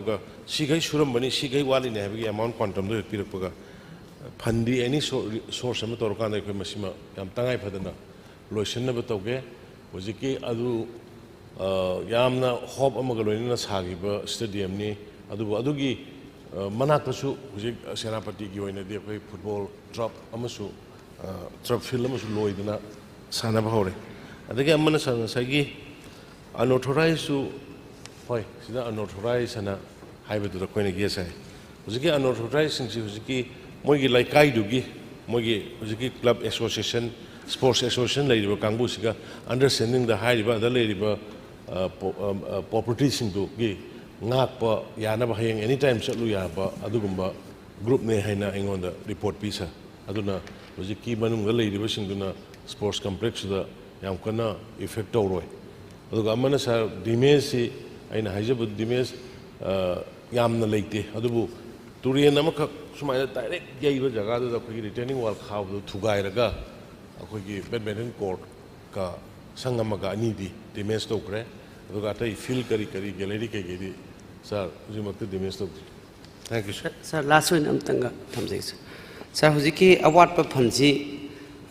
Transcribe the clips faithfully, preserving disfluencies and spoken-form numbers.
ꯑꯗꯨꯒ ꯁꯤꯈꯩ ꯁꯨꯔꯝꯕꯅꯤ, ꯁꯤꯈꯩ ꯋꯥꯠꯂꯤꯅꯦ ꯍꯥꯏꯕꯒꯤ ꯑꯦꯃꯥꯎꯟ ꯀ꯭ꯋꯥꯟꯇꯝꯗꯣ ꯍꯦꯛ ꯄꯤꯔꯛꯄꯒ, ꯐꯟꯗꯤ ꯑꯦꯅꯤ ꯁꯣꯔꯁ ꯑꯃ ꯇꯧꯔꯀꯥꯟꯗ ꯑꯩꯈꯣꯏ ꯃꯁꯤꯃ ꯌꯥꯝ ꯇꯉꯥꯏ ꯐꯗꯅ ꯂꯣꯏꯁꯤꯟꯅꯕ ꯇꯧꯒꯦ꯫ ꯍꯧꯖꯤꯛꯀꯤ ꯑꯗꯨ, ꯑ, ꯌꯥꯝꯅ ꯍꯣꯞ ꯑꯃꯒ ꯂꯣꯏꯅꯅ ꯁꯥꯈꯤꯕ ꯁ꯭ꯇꯦꯗꯤꯌꯝꯅꯤ꯫ ꯑꯗꯨꯕꯨ ꯑꯗꯨꯒꯤ, ꯑ, ꯃꯅꯥꯛꯇꯁꯨ ꯍꯧꯖꯤꯛ ꯁꯦꯅꯥꯄꯇꯤꯒꯤ ꯑꯣꯏꯅꯗꯤ ꯑꯩꯈꯣꯏ ꯐꯨꯠꯕꯣꯜ ꯇ꯭ꯔꯞ ꯑꯃꯁꯨ, ꯑ, ꯇ꯭ꯔꯞ ꯐꯤꯜ ꯑꯃꯁꯨ ꯂꯣꯏꯗꯅ ꯁꯥꯟꯅꯕ ꯍꯧꯔꯦ꯫ ꯑꯗꯒꯤ ꯑꯃꯅ ꯁꯥꯔ ꯉꯁꯥꯏꯒꯤ ꯑꯟꯑꯣꯊꯣꯔꯥꯏꯖꯁꯨ, ꯍꯣꯏ, ꯁꯤꯗ ꯑꯟꯑꯣꯊꯣꯔꯥꯏꯖ ꯍꯥꯏꯅ ꯍꯥꯏꯕꯗꯨꯗ ꯑꯩꯈꯣꯏꯅ ꯌꯦꯁ ꯍꯥꯏ꯫ ꯍꯧꯖꯤꯛꯀꯤ ꯑꯟꯑꯣꯊꯣꯔꯥꯏꯖꯁꯤꯡꯁꯤ ꯍꯧꯖꯤꯛꯀꯤ ꯃꯣꯏꯒꯤ ꯂꯩꯀꯥꯏꯗꯨꯒꯤ, ꯃꯣꯏꯒꯤ ꯍꯧꯖꯤꯛꯀꯤ ꯀ꯭ꯂꯕ ꯑꯦꯁꯣꯁꯤꯌꯦꯁꯟ, ꯁ꯭ꯄꯣꯔꯠꯁ ꯑꯦꯁꯣꯁꯤꯌꯦꯁꯟ ꯂꯩꯔꯤꯕ ꯀꯥꯡꯕꯨꯁꯤꯒ ꯑꯟꯗꯔꯁ꯭ꯇꯦꯟꯗꯤꯡꯗ ꯍꯥꯏꯔꯤꯕ ꯑꯗ ꯂꯩꯔꯤꯕ, ꯑ, ꯄꯣ-, ꯑ, ꯑ, ꯄ꯭ꯔꯣꯄꯔꯇꯤꯁꯤꯡꯗꯨꯒꯤ ꯉꯥꯛꯄ ꯌꯥꯅꯕ ꯍꯌꯦꯡ ꯑꯦꯅꯤ ꯇꯥꯏꯝ ꯆꯠꯂꯨ ꯌꯥꯕ ꯑꯗꯨꯒꯨꯝꯕ ꯒ꯭ꯔꯨꯞꯅꯦ ꯍꯥꯏꯅ ꯑꯩꯉꯣꯟꯗ ꯔꯤꯄꯣꯔꯠ ꯄꯤ, ꯁꯥꯔ꯫ ꯑꯗꯨꯅ ꯍꯧꯖꯤꯛꯀꯤ ꯃꯅꯨꯡꯗ ꯂꯩꯔꯤꯕꯁꯤꯡꯗꯨꯅ ꯁ꯭ꯄꯣꯔꯠꯁ ꯀꯝꯄ꯭ꯂꯦꯛꯁꯇꯨꯗ ꯌꯥꯝ ꯀꯟꯅ ꯏꯐꯦꯛ ꯇꯧꯔꯣꯏ꯫ ꯑꯗꯨꯒ ꯑꯃꯅ, ꯁꯥꯔ, ꯗꯦꯃꯦꯖꯁꯤ ꯑꯩꯅ ꯍꯥꯏꯖꯕ ꯗꯦꯃꯦꯖ, ꯑ, ꯌꯥꯝꯅ ꯂꯩꯇꯦ꯫ ꯑꯗꯨꯕꯨ ꯇꯨꯔꯦꯟ ꯑꯃꯈꯛ ꯁꯨꯃꯥꯏꯅ ꯗꯥꯏꯔꯦꯛ ꯌꯩꯕ ꯖꯒꯥꯗꯨꯗ ꯑꯩꯈꯣꯏꯒꯤ ꯔꯤꯇꯦꯅꯤꯡ ꯋꯥꯜ ꯈꯥꯕꯗꯨ ꯊꯨꯒꯥꯏꯔꯒ ꯑꯩꯈꯣꯏꯒꯤ ꯕꯦꯗꯃꯤꯟꯇꯟ ꯀꯣꯔꯠꯀ ꯁꯪꯉꯝꯃꯒ ꯑꯅꯤꯗꯤ ꯗꯦꯃꯦꯖ ꯇꯧꯈ꯭ꯔꯦ꯫ ꯑꯗꯨꯒ ꯑꯇꯩ ꯐꯤꯜ ꯀꯔꯤ ꯀꯔꯤ, ꯒꯦꯂꯔꯤ ꯀꯩꯀꯩꯗꯤ, ꯁꯥꯔ, ꯍꯧꯖꯤꯛꯃꯛꯇ ꯗꯦꯃꯦꯖ ꯇꯧꯗ꯭ꯔꯤ꯫ Thank you, sir. ꯁꯥꯔ, ꯂꯥꯁ ꯑꯣꯏꯅ ꯑꯝꯇꯪꯒ ꯊꯝꯖꯒꯦ, ꯁꯥꯔ꯫ ꯁꯥꯔ, ꯍꯧꯖꯤꯛꯀꯤ ꯑꯋꯥꯠꯄ ꯐꯟꯁꯤ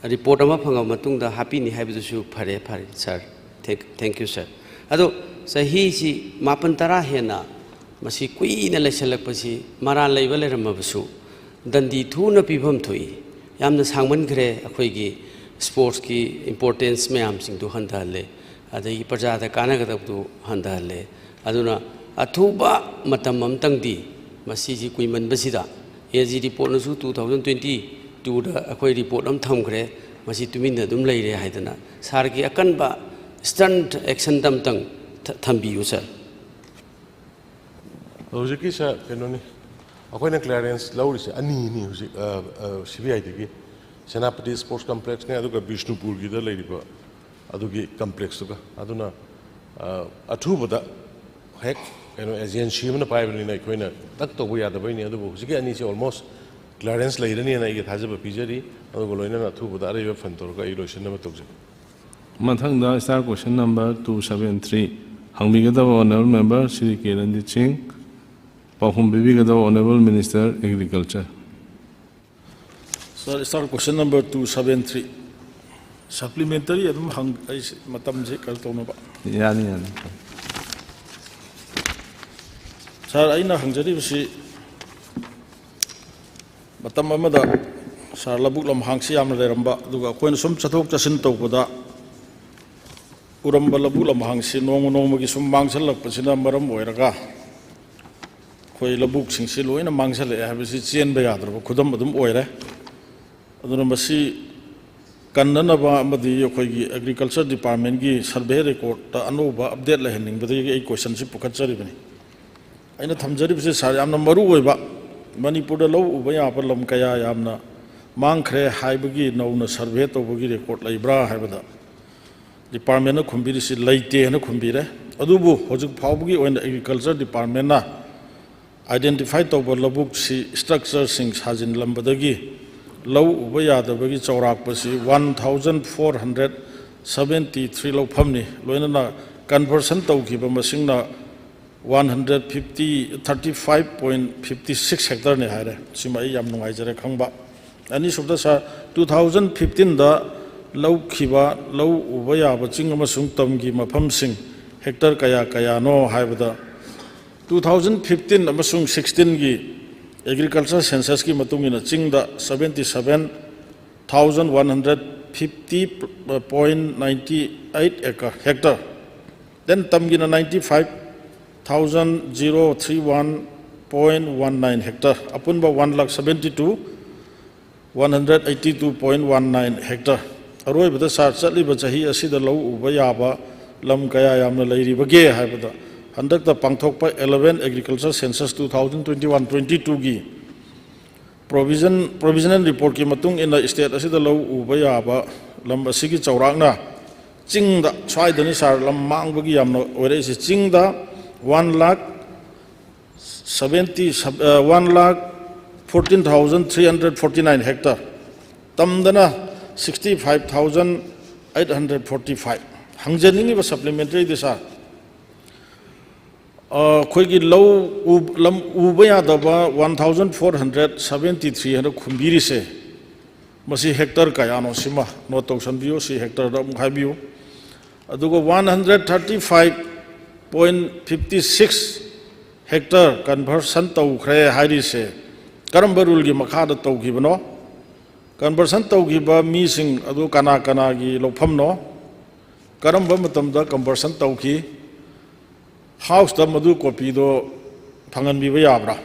ꯔꯤꯄꯣꯔꯠ ꯑꯃ ꯐꯪꯉꯕ ꯃꯇꯨꯡꯗ ꯍꯥꯞꯄꯤꯅꯤ ꯍꯥꯏꯕꯗꯨꯁꯨ ꯐꯔꯦ, ꯐꯔꯦ, ꯁꯥꯔ꯫ Thank, thank you, sir. ꯑꯗꯣ ꯆꯍꯤꯁꯤ ꯃꯥꯄꯟ ꯇꯔꯥ ꯍꯦꯟꯅ ꯃꯁꯤ ꯀꯨꯏꯅ ꯂꯩꯁꯜꯂꯛꯄꯁꯤ ꯃꯔꯥꯜ ꯂꯩꯕ ꯂꯩꯔꯝꯃꯕꯁꯨ ꯗꯟꯗꯤ ꯊꯨꯅ ꯄꯤꯐꯝ ꯊꯣꯛꯏ꯫ ꯌꯥꯝꯅ ꯁꯥꯡꯃꯟꯈ꯭ꯔꯦ꯫ ꯑꯩꯈꯣꯏꯒꯤ ꯁ꯭ꯄꯣꯔꯠꯁꯀꯤ ꯏꯝꯄꯣꯔꯇꯦꯟꯁ ꯃꯌꯥꯝꯁꯤꯡꯗꯨ ꯍꯟꯊꯍꯜꯂꯦ, ꯑꯗꯒꯤ ꯄ꯭ꯔꯖꯥꯗ ꯀꯥꯟꯅꯒꯗꯕꯗꯨ ꯍꯟꯊꯍꯜꯂꯦ꯫ ꯑꯗꯨꯅ ꯑꯊꯨꯕ ꯃꯇꯝ ꯑꯃꯇꯪꯗꯤ ꯃꯁꯤꯁꯤ ꯀꯨꯏꯃꯟꯕꯁꯤꯗ, ꯑꯦ ꯖꯤ ꯔꯤꯄꯣꯔꯠꯅꯁꯨ two thousand twenty twoꯗ ꯑꯩꯈꯣꯏ ꯔꯤꯄꯣꯔꯠ ꯑꯃ ꯊꯝꯈ꯭ꯔꯦ, ꯃꯁꯤ ꯇꯨꯃꯤꯟꯅ ꯑꯗꯨꯝ ꯂꯩꯔꯦ ꯍꯥꯏꯗꯅ꯫ ꯁꯥꯔꯒꯤ ꯑꯀꯟꯕ ꯁ꯭ꯇꯟꯠ ꯑꯦꯛꯁꯟꯗ ꯑꯝꯇꯪ ꯊ-, ꯊꯝꯕꯤꯌꯨ, ꯁꯥꯔ꯫ ꯍꯧꯖꯤꯛꯀꯤ, ꯁꯥꯔ, ꯀꯩꯅꯣꯅꯤ, ꯑꯩꯈꯣꯏꯅ ꯀ꯭ꯂꯤꯌꯥꯔꯦꯟꯁ ꯂꯧꯔꯤꯁꯦ ꯑꯅꯤꯅꯤ ꯍꯧꯖꯤꯛ, ꯑ, ꯑ, ꯁꯤ ꯕꯤ ꯑꯥꯏꯗꯒꯤ꯫ ꯁꯦꯅꯥꯄꯇꯤ ꯁ꯭ꯄꯣꯔꯠꯁ ꯀꯝꯄ꯭ꯂꯦꯛꯁꯅꯦ, ꯑꯗꯨꯒ ꯕꯤꯁꯅꯨꯄꯨꯔꯒꯤꯗ ꯂꯩꯔꯤꯕ ꯑꯗꯨꯒꯤ ꯀꯝꯄ꯭ꯂꯦꯛꯁꯇꯨꯒ꯫ ꯑꯗꯨꯅ, ꯑ, ꯑꯊꯨꯕꯗ ꯍꯦꯛ, ꯀꯩꯅꯣ, ꯑꯦꯖꯦꯟꯁꯤ ꯑꯃꯅ ꯄꯥꯏꯕꯅꯤꯅ ꯑꯩꯈꯣꯏꯅ ꯇꯛ ꯇꯧꯕ ꯌꯥꯗꯕꯩꯅꯤ꯫ ꯑꯗꯨꯕꯨ ꯍꯧꯖꯤꯛꯀꯤ ꯑꯅꯤꯁꯦ ꯑꯣꯜꯃꯣꯁ ꯀ꯭ꯂꯤꯌꯥꯔꯦꯟꯁ ꯂꯩꯔꯅꯤꯅ ꯑꯩꯒꯤ ꯊꯥꯖꯕ ꯄꯤꯖꯔꯤ꯫ ꯑꯗꯨꯒ ꯂꯣꯏꯅꯅ ꯑꯊꯨꯕꯗ ꯑꯔꯩꯕ ꯐꯟ ꯇꯧꯔꯒ ꯑꯩ ꯂꯣꯏꯁꯤꯟꯅꯕ ꯇꯧꯖꯒꯦ꯫ ꯃꯊꯪꯗ star question number two seven three ꯍꯪꯕꯤꯒꯗꯕ honourable member Shri ꯀꯦ ꯔꯟꯖꯤꯠ ꯁꯤꯡ꯫ ꯄꯥꯎꯈꯨꯝ ꯄꯤꯕꯤꯒꯗꯕ Honourable Minister Agriculture꯫ Sir, sir, question number two seven three, supplementary ꯑꯗꯨꯝ ꯍꯪ ꯑꯩꯁꯦ ꯃꯇꯝꯁꯦ ꯀꯩꯅꯣ ꯇꯧꯅꯕ꯫ ꯌꯥꯅꯤ, ꯌꯥꯅꯤ꯫ Sir, ꯑꯩꯅ ꯍꯪꯖꯔꯤꯕꯁꯤ, ꯃꯇꯝ ꯑꯃꯗ ꯁꯥꯔ, ꯂꯧꯕꯨꯛ ꯂꯝꯍꯥꯡꯁꯤ ꯌꯥꯝꯅ ꯂꯩꯔꯝꯕ, ꯑꯗꯨꯒ ꯑꯩꯈꯣꯏꯅ ꯁꯨꯝ ꯆꯠꯊꯣꯛ ꯆꯠꯁꯤꯟ ꯇꯧꯕꯗ ꯎꯔꯝꯕ ꯂꯧꯕꯨꯛ ꯂꯝꯍꯥꯡꯁꯤ ꯅꯣꯡꯃ ꯅꯣꯡꯃꯒꯤ ꯁꯨꯝ ꯃꯥꯡꯁꯤꯜꯂꯛꯄꯁꯤꯅ ꯃꯔꯝ ꯑꯣꯏꯔꯒ ꯑꯩꯈꯣꯏ ꯂꯧꯕꯨꯛꯁꯤꯡꯁꯤ ꯂꯣꯏꯅ ꯃꯥꯡꯁꯤꯜꯂꯛꯑꯦ ꯍꯥꯏꯕꯁꯤ ꯆꯦꯟꯕ ꯌꯥꯗ꯭ꯔꯕ ꯈꯨꯗꯝ ꯑꯗꯨꯝ ꯑꯣꯏꯔꯦ꯫ ꯑꯗꯨꯅ ꯃꯁꯤ ꯀꯟꯅꯅꯕ ꯑꯃꯗꯤ ꯑꯩꯈꯣꯏꯒꯤ Agriculture Departmentꯀꯤ survey recordꯇ ꯑꯅꯧꯕ update ꯂꯩꯍꯟꯅꯤꯡꯕꯗꯒꯤ ꯑꯩ questionꯁꯤ ꯄꯨꯈꯠꯆꯔꯤꯕꯅꯤ꯫ ꯑꯩꯅ ꯊꯝꯖꯔꯤꯕꯁꯤ, ꯁꯥꯔ, ꯌꯥꯝꯅ ꯃꯔꯨ ꯑꯣꯏꯕ, ꯃꯅꯤꯄꯨꯔꯗ ꯂꯧ ꯎꯕ ꯌꯥꯕ ꯂꯝ ꯀꯌꯥ ꯌꯥꯝꯅ ꯃꯥꯡꯈ꯭ꯔꯦ ꯍꯥꯏꯕꯒꯤ ꯅꯧꯅ survey ꯇꯧꯕꯒꯤ record ꯂꯩꯕ꯭ꯔꯥ ꯍꯥꯏꯕꯗ, departmentꯅ ꯈꯨꯝꯕꯤꯔꯤꯁꯤ ꯂꯩꯇꯦ ꯍꯥꯏꯅ ꯈꯨꯝꯕꯤꯔꯦ꯫ ꯑꯗꯨꯕꯨ ꯍꯧꯖꯤꯛ ꯐꯥꯎꯕꯒꯤ ꯑꯣꯏꯅ Agriculture Departmentꯅ identify ꯇꯧꯕ ꯂꯧꯕꯨꯛꯁꯤ structureꯁꯤꯡ ꯁꯥꯖꯤꯟꯂꯝꯕꯗꯒꯤ ꯂꯧ ꯎꯕ ꯌꯥꯗꯕꯒꯤ ꯆꯥꯎꯔꯥꯛꯄꯁꯤ one thousand four hundred seventy three ꯂꯧꯐꯝꯅꯤ꯫ ꯂꯣꯏꯅꯅ conversion ꯇꯧꯈꯤꯕ ꯃꯁꯤꯡꯅ one hundred fifty, thirty five point fifty six hectareꯅꯤ ꯍꯥꯏꯔꯦ꯫ ꯁꯤꯃ ꯑꯩ ꯌꯥꯝ ꯅꯨꯡꯉꯥꯏꯖꯔꯦ ꯈꯪꯕ꯫ ꯑꯅꯤꯁꯨꯕꯗ, ꯁꯥꯔ, two thousand fifteenꯗ ꯂꯧꯈꯤꯕ ꯂꯧ ꯎꯕ ꯌꯥꯕ ꯆꯤꯡ ꯑꯃꯁꯨꯡ ꯇꯝꯒꯤ ꯃꯐꯝꯁꯤꯡ hectare ꯀꯌꯥ ꯀꯌꯥꯅꯣ ꯍꯥꯏꯕꯗ, two thousand fifteen ꯑꯃꯁꯨꯡ sixteenꯒꯤ Agriculture Censusꯀꯤ ꯃꯇꯨꯡ ꯏꯟꯅ ꯆꯤꯡꯗ seventy seven thousand one hundred fifty point ninety eight acre, hectare, then ꯇꯝꯒꯤꯅ ninety five thousand zero three one point one nine hectare, ꯑꯄꯨꯟꯕ one lakh seventy two one hundred eighty two point one nine hectare꯫ ꯑꯔꯣꯏꯕꯗ, ꯁꯥꯔ, ꯆꯠꯂꯤꯕ ꯆꯍꯤ ꯑꯁꯤꯗ ꯂꯧ ꯎꯕ ꯌꯥꯕ ꯂꯝ ꯀꯌꯥ ꯌꯥꯝꯅ ꯂꯩꯔꯤꯕꯒꯦ ꯍꯥꯏꯕꯗ, ꯍꯟꯗꯛꯇ ꯄꯥꯡꯊꯣꯛꯄ eleven Agriculture Census two thousand twenty one twenty twoꯒꯤ provision, provisional reportꯀꯤ ꯃꯇꯨꯡ ꯏꯟꯅ state ꯑꯁꯤꯗ ꯂꯧ ꯎꯕ ꯌꯥꯕ ꯂꯝ ꯑꯁꯤꯒꯤ ꯆꯥꯎꯔꯥꯛꯅ ꯆꯤꯡꯗ, ꯁ꯭ꯋꯥꯏꯗꯅꯤ, ꯁꯥꯔ, ꯂꯝ ꯃꯥꯡꯕꯒꯤ ꯌꯥꯝꯅ ꯑꯣꯏꯔꯛꯏꯁꯦ, ꯆꯤꯡꯗ one lakh seventy, one lakh fourteen thousand three hundred forty nine hectare, ꯇꯝꯗꯅ sixty five thousand eight hundred forty five꯫ ꯍꯪꯖꯅꯤꯡꯉꯤꯕ supplementaryꯗꯤ, ꯁꯥꯔ, ꯑꯩꯈꯣꯏꯒꯤ ꯂꯧ ꯎ- ꯂꯝ ꯎꯕ ꯌꯥꯗꯕ one thousand four hundred seventy three ꯍꯥꯏꯅ ꯈꯨꯝꯕꯤꯔꯤꯁꯦ, ꯃꯁꯤ ꯍꯦꯛꯇꯔ ꯀꯌꯥꯅꯣ ꯁꯤꯃ ꯅꯣꯠ ꯇꯧꯁꯟꯕꯤꯌꯨ꯫ ꯁꯤ ꯍꯦꯛꯇꯔꯗ ꯑꯃꯨꯛ ꯍꯥꯏꯕꯤꯌꯨ꯫ ꯑꯗꯨꯒ one hundred thirty five point fifty six hectare conversion ꯇꯧꯈ꯭ꯔꯦ ꯍꯥꯏꯔꯤꯁꯦ ꯀꯔꯝꯕ ꯔꯨꯜꯒꯤ ꯃꯈꯥꯗ ꯇꯧꯈꯤꯕꯅꯣ? ꯀꯟꯚꯔꯁꯟ ꯇꯧꯈꯤꯕ ꯃꯤꯁꯤꯡ ꯑꯗꯨ ꯀꯅꯥ ꯀꯅꯥꯒꯤ ꯂꯧꯐꯝꯅꯣ? ꯀꯔꯝꯕ ꯃꯇꯝꯗ ꯀꯟꯚꯔꯁꯟ ꯇꯧꯈꯤ? ꯍꯥꯎꯁꯇ ꯃꯗꯨ ꯀꯣꯄꯤꯗꯣ ꯐꯪꯍꯟꯕꯤꯕ ꯌꯥꯕ꯭ꯔꯥ?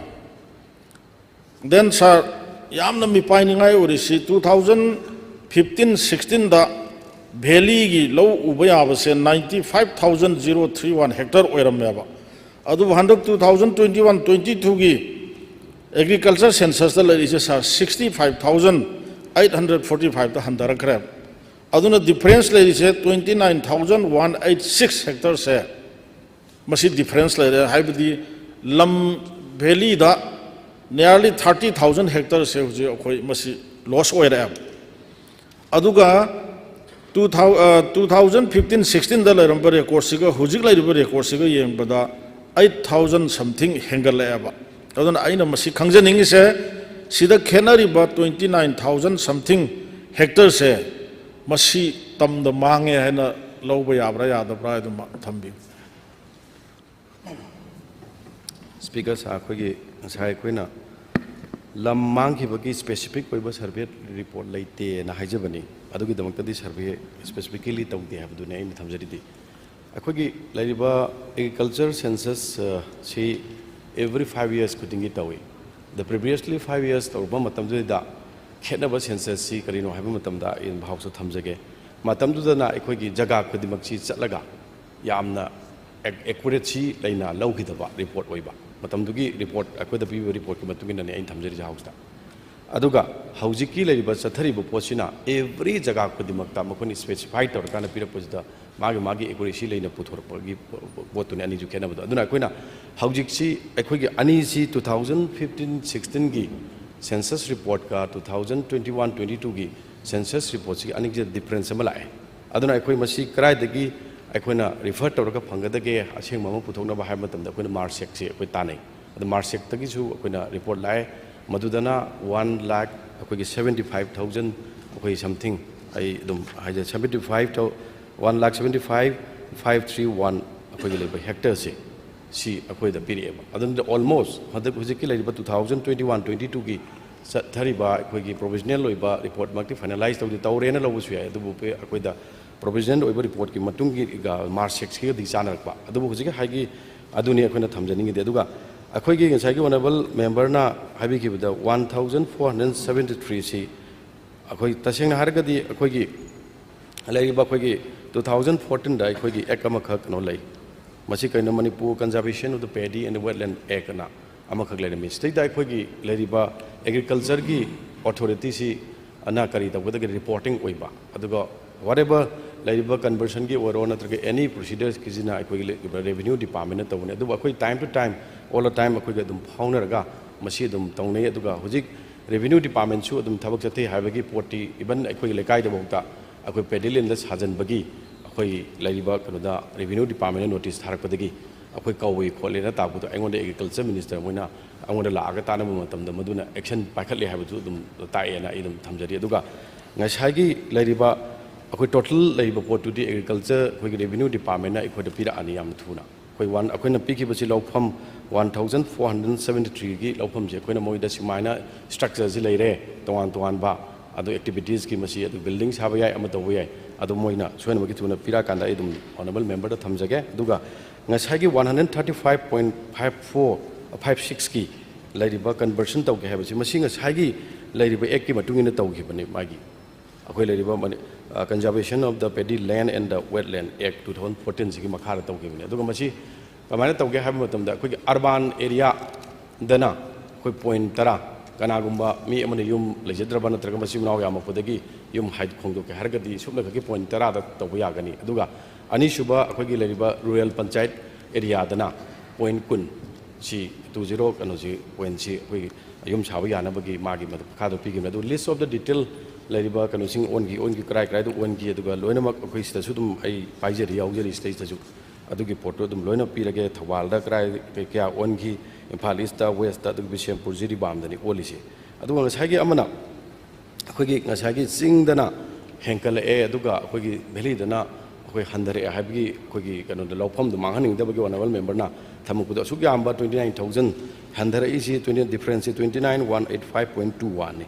Then, sir, ꯌꯥꯝꯅ ꯃꯤꯄꯥꯏꯅꯤꯡꯉꯥꯏ ꯑꯣꯏꯔꯤꯁꯤ, ꯇꯨ ꯊꯥꯎꯖꯟ ꯐꯤꯐꯇꯤꯟ ꯁꯤꯛꯁꯇꯤꯟꯗ ꯚꯦꯂꯤꯒꯤ ꯂꯧ ꯎꯕ ꯌꯥꯕꯁꯦ ninety five thousand zero three one hectare ꯑꯣꯏꯔꯝꯃꯦꯕ꯫ ꯑꯗꯨꯕꯨ ꯍꯟꯗꯛ two thousand twenty one twenty ꯇꯨꯒꯤ ꯑꯦꯒ꯭ꯔꯤꯀꯜꯆꯔ ꯁꯦꯟꯁꯁꯇ ꯂꯩꯔꯤꯁꯦ, sir, sixty five thousand eight hundred forty ꯐꯥꯏꯚꯇ ꯍꯟꯊꯔꯛꯈ꯭ꯔꯦ꯫ ꯑꯗꯨꯅ ꯗꯤꯐꯔꯦꯟꯁ ꯂꯩꯔꯤꯁꯦ twenty nine thousand one eight six ꯍꯦꯛꯇꯔꯁꯦ, ꯃꯁꯤ ꯗꯤꯐꯔꯦꯟꯁ ꯂꯩꯔꯦ꯫ ꯍꯥꯏꯕꯗꯤ ꯂꯝ ꯚꯦꯂꯤꯗ nearly thirty thousand ꯍꯦꯛꯇꯔꯁꯦ ꯍꯧꯖꯤꯛ ꯑꯩꯈꯣꯏ ꯃꯁꯤ ꯂꯣꯁ ꯑꯣꯏꯔꯛꯑꯦꯕ꯫ ꯑꯗꯨꯒ ꯇꯨ ꯊꯥꯎ ꯇꯨ ꯊꯥꯎꯖꯟ ꯐꯤꯐꯇꯤꯟ ꯁꯤꯛꯁꯇꯤꯟꯗ ꯂꯩꯔꯝꯕ ꯔꯦꯀꯣꯔꯠꯁꯤꯒ ꯍꯧꯖꯤꯛ ꯂꯩꯔꯤꯕ ꯔꯦꯀꯣꯔꯠꯁꯤꯒ ꯌꯦꯡꯕꯗ ꯑꯩꯠ ꯊꯥꯎꯖꯟ ꯁꯝꯊꯤꯡ ꯍꯦꯟꯒꯠꯂꯛꯑꯦꯕ꯫ ꯑꯗꯨꯅ ꯑꯩꯅ ꯃꯁꯤ ꯈꯪꯖꯅꯤꯡꯉꯤꯁꯦ, ꯁꯤꯗ ꯈꯦꯠꯅꯔꯤꯕ ꯇ꯭ꯋꯦꯟꯇꯤ ꯅꯥꯏꯟ ꯊꯥꯎꯖꯟ ꯁꯝꯊꯤꯡ ꯍꯦꯛꯇꯔꯁꯦ, ꯃꯁꯤ ꯇꯝꯗ ꯃꯥꯡꯉꯦ ꯍꯥꯏꯅ ꯂꯧꯕ ꯌꯥꯕ꯭ꯔꯥ ꯌꯥꯗꯕ꯭ꯔꯥ ꯍꯥꯏꯗꯨꯃ ꯊꯝꯕꯤꯌꯨ꯫ ꯁ꯭ꯄꯤꯀꯔ ꯁꯥꯔ, ꯑꯩꯈꯣꯏꯒꯤ ꯉꯁꯥꯏ ꯑꯩꯈꯣꯏꯅ ꯂꯝ ꯃꯥꯡꯈꯤꯕꯒꯤ ꯁ꯭ꯄꯦꯁꯤꯐꯤꯛ ꯑꯣꯏꯕ ꯁꯔꯚꯦ ꯔꯤꯄꯣꯔꯠ ꯂꯩꯇꯦꯅ ꯍꯥꯏꯖꯕꯅꯤ꯫ ꯑꯗꯨꯒꯤꯗꯃꯛꯇꯗꯤ ꯁꯔꯚꯦ ꯁ꯭ꯄꯦꯁꯤꯐꯤꯀꯦꯂꯤ ꯇꯧꯗꯦ ꯍꯥꯏꯕꯗꯨꯅꯤ ꯑꯩꯅ ꯊꯝꯖꯔꯤꯗꯤ꯫ ꯑꯩꯈꯣꯏꯒꯤ ꯂꯩꯔꯤꯕ ꯑꯦꯒ꯭ꯔꯤꯀꯜꯆꯔ ꯁꯦꯟꯁꯁ ꯁꯤ ꯑꯦꯚ꯭ꯔꯤ ꯐꯥꯏꯚ ꯌꯔꯁ ꯈꯨꯗꯤꯡꯒꯤ ꯇꯧꯏ꯫ The previously five years ꯇꯧꯔꯨꯕ ꯃꯇꯝꯗꯨꯗ ꯈꯦꯠꯅꯕ ꯁꯦꯟꯁꯁꯁꯤ ꯀꯔꯤꯅꯣ ꯍꯥꯏꯕ ꯃꯇꯝꯗ ꯑꯩ ꯍꯥꯎꯁꯇ ꯊꯝꯖꯒꯦ꯫ ꯃꯇꯝꯗꯨꯗꯅ ꯑꯩꯈꯣꯏꯒꯤ ꯖꯒꯥ ꯈꯨꯗꯤꯡꯃꯛꯁꯤ ꯆꯠꯂꯒ ꯌꯥꯝꯅ ꯑꯦꯛ- ꯑꯦꯀꯨꯔꯦꯠꯁꯤ ꯂꯩꯅ ꯂꯧꯈꯤꯗꯕ ꯔꯤꯄꯣꯔꯠ ꯑꯣꯏꯕ꯫ ꯃꯇꯝꯗꯨꯒꯤ ꯔꯤꯄꯣꯔꯠ, ꯑꯩꯈꯣꯏꯗ ꯄꯤꯕ ꯔꯤꯄꯣꯔꯠꯀꯤ ꯃꯇꯨꯡ ꯏꯟꯅꯅꯤ ꯑꯩꯅ ꯊꯝꯖꯔꯤꯁꯦ ꯍꯥꯎꯁꯇ꯫ ꯑꯗꯨꯒ ꯍꯧꯖꯤꯛꯀꯤ ꯂꯩꯔꯤꯕ ꯆꯠꯊꯔꯤꯕ ꯄꯣꯠꯁꯤꯅ ꯑꯦꯚ꯭ꯔꯤ ꯖꯒꯥ ꯈꯨꯗꯤꯡꯃꯛꯇ ꯃꯈꯣꯏꯅ ꯁ꯭ꯄꯦꯁꯤꯐꯥꯏ ꯇꯧꯔꯀꯥꯟꯗ ꯄꯤꯔꯛꯄꯁꯤꯗ ꯃꯥꯒꯤ ꯃꯥꯒꯤ ꯑꯦꯀꯨꯔꯦꯁꯤ ꯂꯩꯅ ꯄꯨꯊꯣꯔꯛꯄꯒꯤ ꯄꯣꯠꯇꯨꯅꯤ ꯑꯅꯤꯁꯨ ꯈꯦꯠꯅꯕꯗꯣ꯫ ꯑꯗꯨꯅ ꯑꯩꯈꯣꯏꯅ ꯍꯧꯖꯤꯛꯁꯤ ꯑꯩꯈꯣꯏꯒꯤ ꯑꯅꯤꯁꯤ ꯇꯨ ꯊꯥꯎꯖꯟ ꯐꯤꯐꯇꯤꯟ ꯁꯤꯛꯁꯇꯤꯟꯒꯤ ꯁꯦꯟꯁꯁ ꯔꯤꯄꯣꯔꯠꯀ two thousand twenty one twenty ꯇꯨꯒꯤ ꯁꯦꯟꯁꯁ ꯔꯤꯄꯣꯔꯠꯁꯤꯒꯤ ꯑꯅꯤꯁꯤꯗ ꯗꯤꯐꯔꯦꯟꯁ ꯑꯃ ꯂꯥꯛꯑꯦ꯫ ꯑꯗꯨꯅ ꯑꯩꯈꯣꯏ ꯃꯁꯤ ꯀꯗꯥꯏꯗꯒꯤ ꯑꯩꯈꯣꯏꯅ ꯔꯤꯐꯔ ꯇꯧꯔꯒ ꯐꯪꯒꯗꯒꯦ ꯑꯁꯦꯡꯕ ꯑꯃ ꯄꯨꯊꯣꯛꯅꯕ ꯍꯥꯏꯕ ꯃꯇꯝꯗ ꯑꯩꯈꯣꯏꯅ ꯃꯥꯔꯁꯦꯛꯁꯦ ꯑꯩꯈꯣꯏ ꯇꯥꯟꯅꯩ꯫ ꯑꯗꯣ ꯃꯥꯔꯁꯦꯛꯇꯒꯤꯁꯨ ꯑꯩꯈꯣꯏꯅ ꯔꯤꯄꯣꯔꯠ ꯂꯥꯛꯑꯦ꯫ ꯃꯗꯨꯗꯅ ꯋꯥꯟ ꯂꯥꯛ ꯑꯩꯈꯣꯏꯒꯤ ꯁꯕꯦꯟꯇꯤ ꯐꯥꯏꯚ ꯊꯥꯎꯖꯟ ꯑꯩꯈꯣꯏ ꯁꯝꯊꯤꯡ, ꯑꯩ ꯑꯗꯨꯝ ꯍꯥꯏꯖ ꯁꯕꯦꯟꯇꯤ ꯐꯥꯏꯚ ꯊꯥꯎ one lakh seventy five five three one ꯑꯩꯈꯣꯏꯒꯤ ꯂꯩꯕ ꯍꯦꯛꯇꯔꯁꯦ ꯁꯤ ꯑꯩꯈꯣꯏꯗ ꯄꯤꯔꯛꯑꯦꯕ꯫ ꯑꯗꯨꯅ ꯑꯣꯜꯃꯣꯁ ꯍꯟꯗꯛ ꯍꯧꯖꯤꯛꯀꯤ ꯂꯩꯔꯤꯕ two thousand twenty one twenty ꯇꯨꯒꯤ ꯆꯠꯊꯔꯤꯕ ꯑꯩꯈꯣꯏꯒꯤ ꯄ꯭ꯔꯣꯕꯤꯖꯅꯦꯜ ꯑꯣꯏꯕ ꯔꯤꯄꯣꯔꯠꯃꯛꯇꯤ ꯐꯥꯏꯅꯦꯂꯥꯏꯁ ꯇꯧꯗꯤ ꯇꯧꯔꯦꯅ ꯂꯧꯕꯁꯨ ꯌꯥꯏ, ꯑꯗꯨꯕꯨ ꯑꯩꯈꯣꯏꯗ ꯄ꯭ꯔꯣꯕꯤꯖꯅꯦꯜ ꯑꯣꯏꯕ ꯔꯤꯄꯣꯔꯠꯀꯤ ꯃꯇꯨꯡꯒꯤ ꯃꯥꯔꯁꯦꯛꯁꯤꯒꯗꯤ ꯆꯥꯟꯅꯔꯛꯄ꯫ ꯑꯗꯨꯕꯨ ꯍꯧꯖꯤꯛꯀꯤ ꯍꯥꯏꯒꯤ ꯑꯗꯨꯅꯤ ꯑꯩꯈꯣꯏꯅ ꯊꯝꯖꯅꯤꯡꯉꯤꯗꯤ꯫ ꯑꯗꯨꯒ ꯑꯩꯈꯣꯏꯒꯤ ꯉꯁꯥꯏꯒꯤ ꯑꯣꯅꯔꯦꯕꯜ ꯃꯦꯝꯕꯔꯅ ꯍꯥꯏꯕꯤꯈꯤꯕꯗ one thousand four hundred seventy ꯊ꯭ꯔꯤꯁꯤ ꯑꯩꯈꯣꯏ ꯇꯁꯦꯡꯅ ꯍꯥꯏꯔꯒꯗꯤ ꯑꯩꯈꯣꯏꯒꯤ ꯂꯩꯔꯤꯕ ꯑꯩꯈꯣꯏꯒꯤ ꯇꯨ ꯊꯥꯎꯖꯟ ꯐꯣꯔꯇꯤꯟꯗ ꯑꯩꯈꯣꯏꯒꯤ ꯑꯦꯛ ꯑꯃꯈꯛ ꯀꯩꯅꯣ ꯂꯩ꯫ ꯃꯁꯤ ꯀꯩꯅꯣ, Manipur Conservation of the Paddy and Wetland Act ꯑꯅ ꯑꯃꯈꯛ ꯂꯩꯔꯝꯃꯤ꯫ ꯁꯤꯗꯩꯗ ꯑꯩꯈꯣꯏꯒꯤ ꯂꯩꯔꯤꯕ ꯑꯦꯒ꯭ꯔꯤꯀꯜꯆꯔꯒꯤ ꯑꯣꯊꯣꯔꯤꯇꯤꯁꯤ ꯑꯅ ꯀꯔꯤ ꯇꯧꯒꯗꯒꯦ, ꯔꯤꯄꯣꯔꯇꯤꯡ ꯑꯣꯏꯕ꯫ ꯑꯗꯨꯒ whatever ꯂꯩꯔꯤꯕ ꯀꯟꯚꯔꯁꯟꯒꯤ ꯑꯣꯏꯔꯣ ꯅꯠꯇ꯭ꯔꯒ ꯑꯦꯅꯤ ꯄ꯭ꯔꯣꯁꯤꯗꯔꯁꯀꯤꯁꯤꯅ ꯑꯩꯈꯣꯏꯒꯤ ꯔꯦꯚꯤꯅ꯭ꯌꯨ ꯗꯤꯄꯥꯔꯠꯃꯦꯟꯅ ꯇꯧꯕꯅꯤ꯫ ꯑꯗꯨꯕꯨ ꯑꯩꯈꯣꯏ time to time, all the time ꯑꯩꯈꯣꯏꯒ ꯑꯗꯨꯝ ꯐꯥꯎꯅꯔꯒ ꯃꯁꯤ ꯑꯗꯨꯝ ꯇꯧꯅꯩ꯫ ꯑꯗꯨꯒ ꯍꯧꯖꯤꯛ ꯔꯦꯚꯤꯅ꯭ꯌꯨ ꯗꯤꯄꯥꯔꯠꯃꯦꯟꯁꯨ ꯑꯗꯨꯝ ꯊꯕꯛ ꯆꯠꯊꯩ ꯍꯥꯏꯕꯒꯤ ꯄꯣꯠꯇꯤ ꯏꯚꯟ ꯑꯩꯈꯣꯏꯒꯤ ꯂꯩꯀꯥꯏꯗꯐꯥꯎꯗ ꯑꯩꯈꯣꯏ ꯄꯦꯗꯤ ꯂꯦꯟꯗ ꯁꯥꯖꯟꯕꯒꯤ ꯑꯩꯈꯣꯏ ꯂꯩꯔꯤꯕ ꯀꯩꯅꯣꯗ ꯔꯦꯚꯤꯅ꯭ꯌꯨ ꯗꯤꯄꯥꯔꯠꯃꯦꯟꯅ ꯅꯣꯇꯤꯁ ꯊꯥꯔꯛꯄꯗꯒꯤ ꯑꯩꯈꯣꯏ ꯀꯧꯏ ꯈꯣꯠꯂꯦꯅ ꯇꯥꯛꯄꯗꯣ ꯑꯩꯉꯣꯟꯗ ꯑꯦꯒ꯭ꯔꯤꯀꯜꯆꯔ ꯃꯤꯅꯤꯁꯇꯔ ꯃꯣꯏꯅ ꯑꯩꯉꯣꯟꯗ ꯂꯥꯛꯑꯒ ꯇꯥꯟꯅꯕ ꯃꯇꯝꯗ ꯃꯗꯨꯅ ꯑꯦꯛꯁꯟ ꯄꯥꯏꯈꯠꯂꯦ ꯍꯥꯏꯕꯗꯨ ꯑꯗꯨꯝ ꯇꯥꯛꯑꯦꯅ ꯑꯩ ꯑꯗꯨꯝ ꯊꯝꯖꯔꯤ꯫ ꯑꯗꯨꯒ ꯉꯁꯥꯏꯒꯤ ꯂꯩꯔꯤꯕ ꯑꯩꯈꯣꯏ ꯇꯣꯇꯦꯜ ꯂꯩꯔꯤꯕ ꯄꯣꯠꯇꯨꯗꯤ ꯑꯦꯒ꯭ꯔꯤꯀꯜꯆꯔ ꯑꯩꯈꯣꯏꯒꯤ ꯔꯦꯚꯤꯅ꯭ꯌꯨ ꯗꯤꯄꯥꯔꯠꯃꯦꯟꯅ ꯑꯩꯈꯣꯏꯗ ꯄꯤꯔꯛꯑꯅꯤ ꯌꯥꯝꯅ ꯊꯨꯅ꯫ ꯑꯩꯈꯣꯏ ꯋꯥꯟ ꯑꯩꯈꯣꯏꯅ ꯄꯤꯈꯤꯕꯁꯤ ꯂꯧꯐꯝ one thousand four hundred seventy ꯊ꯭ꯔꯤꯒꯤ ꯂꯧꯐꯝꯁꯦ ꯑꯩꯈꯣꯏꯅ ꯃꯣꯏꯗ ꯁꯨꯃꯥꯏꯅ ꯁ꯭ꯇ꯭ꯔꯛꯆꯔꯁꯤ ꯂꯩꯔꯦ, ꯇꯣꯉꯥꯟ ꯇꯣꯉꯥꯟꯕ ꯑꯗꯨ ꯑꯦꯛꯇꯤꯚꯤꯇꯤꯁꯀꯤ ꯃꯁꯤ ꯑꯗꯨ ꯕꯤꯜꯗꯤꯡ ꯁꯥꯕ ꯌꯥꯏ, ꯑꯃ ꯇꯧꯕ ꯌꯥꯏ, ꯑꯗꯨ ꯃꯣꯏꯅ ꯁꯣꯏꯅꯃꯛꯀꯤ ꯊꯨꯅ ꯄꯤꯔꯛꯑꯀꯥꯟꯗ ꯑꯩ ꯑꯗꯨꯝ ꯑꯣꯅꯔꯦꯕꯜ ꯃꯦꯝꯕꯔꯗ ꯊꯝꯖꯒꯦ꯫ ꯑꯗꯨꯒ ꯉꯁꯥꯏꯒꯤ one hundred thirty five point five four five ꯁꯤꯛꯁꯀꯤ ꯂꯩꯔꯤꯕ ꯀꯟꯚꯔꯁꯟ ꯇꯧꯒꯦ ꯍꯥꯏꯕꯁꯤ ꯃꯁꯤ ꯉꯁꯥꯏꯒꯤ ꯂꯩꯔꯤꯕ ꯑꯦꯛꯀꯤ ꯃꯇꯨꯡ ꯏꯟꯅ ꯇꯧꯈꯤꯕꯅꯤ꯫ ꯃꯥꯒꯤ ꯑꯩꯈꯣꯏ ꯂꯩꯔꯤꯕ ꯃꯅꯤ-, ꯑ, Conservation of the Paddy Land and the Wetland Act two thousand fourteen ꯁꯤꯒꯤ ꯃꯈꯥꯗ ꯇꯧꯈꯤꯕꯅꯤ꯫ ꯑꯗꯨꯒ ꯃꯁꯤ ꯀꯃꯥꯏꯅ ꯇꯧꯒꯦ ꯍꯥꯏꯕ ꯃꯇꯝꯗ ꯑꯩꯈꯣꯏꯒꯤ ꯑꯔꯕꯥꯟ ꯑꯦꯔꯤꯌꯥꯗꯅ ꯑꯩꯈꯣꯏ ꯄꯣꯏꯟ ꯇꯔꯥ, ꯀꯅꯥꯒꯨꯝꯕ ꯃꯤ ꯑꯃꯅ ꯌꯨꯝ ꯂꯩꯖꯗ꯭ꯔꯕ ꯅꯠꯇ꯭ꯔꯒ ꯃꯆꯤꯟ ꯃꯅꯥꯎ ꯌꯥꯝꯃꯛꯄꯗꯒꯤ ꯌꯨꯝ ꯍꯥꯏ ꯈꯣꯡꯗꯣꯛꯀꯦ ꯍꯥꯏꯔꯒꯗꯤ ꯁꯨꯞꯅꯈꯛꯀꯤ ꯄꯣꯏꯟ ꯇꯔꯥꯗ ꯇꯧꯕ ꯌꯥꯒꯅꯤ꯫ ꯑꯗꯨꯒ ꯑꯅꯤꯁꯨꯕ ꯑꯩꯈꯣꯏꯒꯤ ꯂꯩꯔꯤꯕ ꯔꯨꯔꯦꯜ ꯄꯟꯆꯥꯌꯠ ꯑꯦꯔꯤꯌꯥꯗꯅ ꯄꯣꯏꯟ ꯀꯨꯟ, ꯁꯤ ꯇꯨ ꯖꯤꯔꯣ ꯀꯩꯅꯣꯁꯤ ꯄꯣꯏꯟꯁꯤ ꯑꯩꯈꯣꯏꯒꯤ ꯌꯨꯝ ꯁꯥꯕ ꯌꯥꯅꯕꯒꯤ ꯃꯥꯒꯤ ꯃꯈꯥꯗ ꯄꯤꯈꯤꯕꯅꯤ꯫ ꯑꯗꯨ list of the detail ꯂꯩꯔꯤꯕ ꯀꯩꯅꯣꯁꯤꯡ ꯑꯣꯟꯈꯤ ꯑꯣꯟꯈꯤ ꯀꯔꯥꯏ ꯀꯔꯥꯏꯗ ꯑꯣꯟꯈꯤ, ꯑꯗꯨꯒ ꯂꯣꯏꯅꯃꯛ ꯑꯩꯈꯣꯏ ꯁꯤꯗꯁꯨ ꯑꯗꯨꯝ ꯑꯩ ꯄꯥꯏꯖꯔꯤ, ꯌꯥꯎꯖꯔꯤ ꯁꯤꯗꯩꯁꯤꯗꯁꯨ꯫ ꯑꯗꯨꯒꯤ ꯄꯣꯠꯇꯣ ꯑꯗꯨꯝ ꯂꯣꯏꯅ ꯄꯤꯔꯒꯦ꯫ ꯊꯧꯕꯥꯜꯗ ꯀꯔꯥꯏ ꯀꯩ ꯀꯌꯥ ꯑꯣꯟꯈꯤ, ꯏꯝꯐꯥꯜ ꯏꯁꯇ, ꯋꯦꯁꯇ, ꯑꯗꯨꯒ ꯕꯤꯁꯦꯝꯄꯨꯔ ꯖꯤꯔꯤꯕꯥꯝꯗꯅꯤ ꯑꯣꯜꯂꯤꯁꯦ꯫ ꯑꯗꯨꯒ ꯉꯁꯥꯏꯒꯤ ꯑꯃꯅ ꯑꯩꯈꯣꯏꯒꯤ ꯉꯁꯥꯏꯒꯤ ꯆꯤꯡꯗꯅ ꯍꯦꯟꯀꯠꯂꯛꯑꯦ, ꯑꯗꯨꯒ ꯑꯩꯈꯣꯏꯒꯤ ꯚꯦꯂꯤꯗꯅ ꯑꯩꯈꯣꯏ ꯍꯟꯊꯔꯛꯑꯦ ꯍꯥꯏꯕꯒꯤ ꯑꯩꯈꯣꯏꯒꯤ ꯀꯩꯅꯣꯗꯣ, ꯂꯧꯐꯝꯗꯣ ꯃꯥꯡꯍꯟꯅꯤꯡꯗꯕꯒꯤ honourable memberꯅ ꯊꯝꯃꯛꯄꯗꯣ, ꯑꯁꯨꯛ ꯌꯥꯝꯕ twenty nine thousand ꯍꯟꯊꯔꯛꯏꯁꯤ, twenty differenceꯁꯤ twenty nine one eight five point two oneꯅꯤ꯫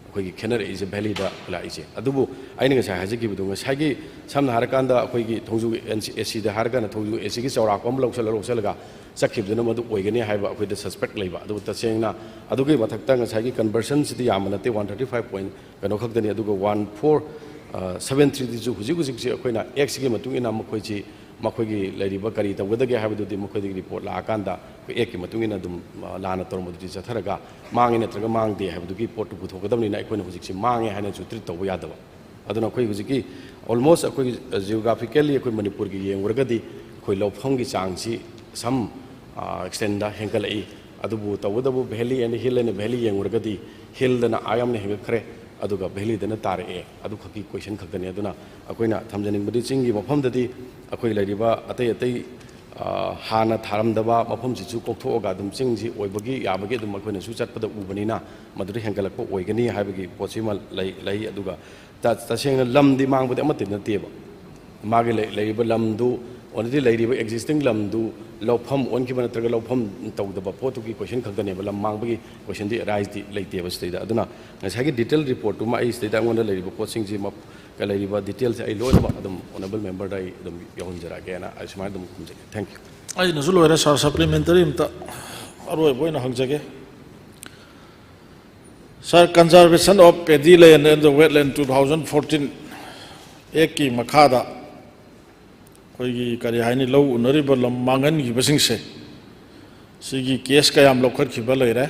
ꯑꯩꯈꯣꯏꯒꯤ ꯈꯦꯠꯅꯔꯛꯏꯁꯦ, ꯚꯦꯂꯤꯗ ꯂꯥꯛꯏꯁꯦ꯫ ꯑꯗꯨꯕꯨ ꯑꯩꯅ ꯉꯁꯥꯏ ꯍꯥꯏꯖꯈꯤꯕꯗꯣ, ꯉꯁꯥꯏꯒꯤ ꯁꯝꯅ ꯍꯥꯏꯔꯀꯥꯟꯗ ꯑꯩꯈꯣꯏꯒꯤ ꯊꯣꯡꯖꯨ ꯑꯦꯁꯤꯗ ꯍꯥꯏꯔꯀꯥꯟꯗ ꯊꯣꯡꯖꯨ ꯑꯦꯁꯤꯒꯤ ꯆꯥꯎꯔꯥꯛꯄ ꯑꯃ ꯂꯧꯁꯜꯂ ꯂꯧꯁꯜꯂꯒ ꯆꯠꯈꯤꯕꯗꯨꯅ ꯃꯗꯨ ꯑꯣꯏꯒꯅꯤ ꯍꯥꯏꯕ ꯑꯩꯈꯣꯏꯗ suspect ꯂꯩꯕ꯫ ꯑꯗꯨꯕꯨ ꯇꯁꯦꯡꯅ ꯑꯗꯨꯒꯤ ꯃꯊꯛꯇ ꯉꯁꯥꯏꯒꯤ conversionꯁꯤꯗꯤ ꯌꯥꯝꯕ ꯅꯠꯇꯦ, one thirty five point ꯀꯩꯅꯣ ꯈꯛꯇꯅꯤ꯫ ꯑꯗꯨꯒ one four seven threeꯗꯨꯁꯨ ꯍꯧꯖꯤꯛ ꯍꯧꯖꯤꯛꯁꯤ ꯑꯩꯈꯣꯏꯅ actꯁꯤꯒꯤ ꯃꯇꯨꯡ ꯏꯟꯅ ꯃꯈꯣꯏꯁꯤ, ꯃꯈꯣꯏꯒꯤ ꯂꯩꯔꯤꯕ ꯀꯔꯤ ꯇꯧꯒꯗꯒꯦ ꯍꯥꯏꯕꯗꯨꯗꯤ ꯃꯈꯣꯏꯗꯒꯤ report ꯂꯥꯛꯑꯀꯥꯟꯗ ꯑꯩꯈꯣꯏ actꯀꯤ ꯃꯇꯨꯡ ꯏꯟꯅ ꯑꯗꯨꯝ, ꯑ, ꯂꯥꯟꯅ ꯇꯧꯔꯝꯕꯗꯨꯗꯤ ꯆꯠꯊꯔꯒ ꯃꯥꯡꯉꯦ ꯅꯠꯇ꯭ꯔꯒ ꯃꯥꯡꯗꯦ ꯍꯥꯏꯕꯗꯨꯒꯤ ꯄꯣꯠꯇꯨ ꯄꯨꯊꯣꯛꯀꯗꯕꯅꯤꯅ ꯑꯩꯈꯣꯏꯅ ꯍꯧꯖꯤꯛꯁꯤ ꯃꯥꯡꯉꯦ ꯍꯥꯏꯅꯁꯨ treat ꯇꯧꯕ ꯌꯥꯗꯕ꯫ ꯑꯗꯨꯅ ꯑꯩꯈꯣꯏ ꯍꯧꯖꯤꯛꯀꯤ almost ꯑꯩꯈꯣꯏꯒꯤ geographically ꯑꯩꯈꯣꯏ ꯃꯅꯤꯄꯨꯔꯒꯤ ꯌꯦꯡꯉꯨꯔꯒꯗꯤ ꯑꯩꯈꯣꯏ ꯂꯧꯐꯝꯒꯤ ꯆꯥꯡꯁꯤ some, ꯑ, extentꯗ ꯍꯦꯟꯒꯠꯂꯛꯏ꯫ ꯑꯗꯨꯕꯨ ꯇꯧꯕꯇꯕꯨ valley and hill and valley ꯌꯦꯡꯉꯨꯔꯒꯗꯤ hillꯗꯅ ꯑꯥ ꯌꯥꯝꯅ ꯍꯦꯟꯒꯠꯈ꯭ꯔꯦ, ꯑꯗꯨꯒ valleyꯗꯅ ꯇꯥꯔꯛꯑꯦ, ꯑꯗꯨꯈꯛꯀꯤ question ꯈꯛꯇꯅꯤ꯫ ꯑꯗꯨꯅ ꯑꯩꯈꯣꯏꯅ ꯊꯝꯖꯅꯤꯡꯕꯗꯤ ꯆꯤꯡꯒꯤ ꯃꯐꯝꯗꯗꯤ ꯑꯩꯈꯣꯏ ꯂꯩꯔꯤꯕ ꯑꯇꯩ ꯑꯇꯩ, ꯑ, ꯍꯥꯟꯅ ꯊꯥꯔꯝꯗꯕ ꯃꯐꯝꯁꯤꯁꯨ ꯀꯣꯛꯊꯣꯛꯑꯒ ꯑꯗꯨꯝ ꯆꯤꯡꯁꯤ ꯑꯣꯏꯕꯒꯤ ꯌꯥꯕꯒꯤ ꯑꯗꯨꯝ ꯑꯩꯈꯣꯏꯅꯁꯨ ꯆꯠꯄꯗ ꯎꯕꯅꯤꯅ ꯃꯗꯨꯗ ꯍꯦꯟꯒꯠꯂꯛꯄ ꯑꯣꯏꯒꯅꯤ ꯍꯥꯏꯕꯒꯤ ꯄꯣꯠꯁꯤꯃ ꯂꯩ, ꯂꯩ꯫ ꯑꯗꯨꯒ ꯇ-, ꯇꯁꯦꯡꯅ ꯂꯝꯗꯤ ꯃꯥꯡꯕꯗꯤ ꯑꯃꯠꯇ ꯅꯠꯇꯦꯕ꯫ ꯃꯥꯒꯤ ꯂꯩ-, ꯂꯩꯔꯤꯕ ꯂꯝꯗꯨ, already ꯂꯩꯔꯤꯕ existing ꯂꯝꯗꯨ ꯂꯧꯐꯝ ꯑꯣꯟꯈꯤꯕ ꯅꯠꯇ꯭ꯔꯒ ꯂꯧꯐꯝ ꯇꯧꯗꯕ ꯄꯣꯠꯇꯨꯒꯤ question ꯈꯛꯇꯅꯦꯕ꯫ ꯂꯝ ꯃꯥꯡꯕꯒꯤ questionꯗꯤ ariseꯗꯤ ꯂꯩꯇꯦꯕ ꯁꯤꯗꯩꯗ꯫ ꯑꯗꯨꯅ ꯉꯁꯥꯏꯒꯤ detail reportꯇꯨꯃ ꯑꯩ ꯁꯤꯗꯩꯗ ꯑꯩꯉꯣꯟꯗ ꯂꯩꯔꯤꯕ ꯄꯣꯠꯁꯤꯡꯁꯤ ꯃ-, ꯂꯩꯔꯤꯕ detailꯁꯦ ꯑꯩ ꯂꯣꯏꯅꯃꯛ ꯑꯗꯨꯝ honourable memberꯗ ꯑꯩ ꯑꯗꯨꯝ ꯌꯧꯍꯟꯖꯔꯛꯑꯒꯦꯅ ꯑꯩ ꯁꯨꯃꯥꯏꯅ ꯑꯗꯨꯝ ꯈꯨꯝꯖꯒꯦ꯫ Thank you꯫ ꯑꯩꯅꯁꯨ ꯂꯣꯏꯔꯦ, sir, supplementary ꯑꯝꯇ ꯑꯔꯣꯏꯕ ꯑꯣꯏꯅ ꯍꯪꯖꯒꯦ꯫ Sir, Conservation of Paddy Land and the Wetland two thousand fourteen actꯀꯤ ꯃꯈꯥꯗ ꯑꯩꯈꯣꯏꯒꯤ, ꯀꯔꯤ ꯍꯥꯏꯅꯤ, ꯂꯧ ꯎꯅꯔꯤꯕ ꯂꯝ ꯃꯥꯡꯍꯟꯈꯤꯕꯁꯤꯡꯁꯦ, ꯁꯤꯒꯤ case ꯀꯌꯥꯝ ꯂꯧꯈꯠꯈꯤꯕ ꯂꯩꯔꯦ?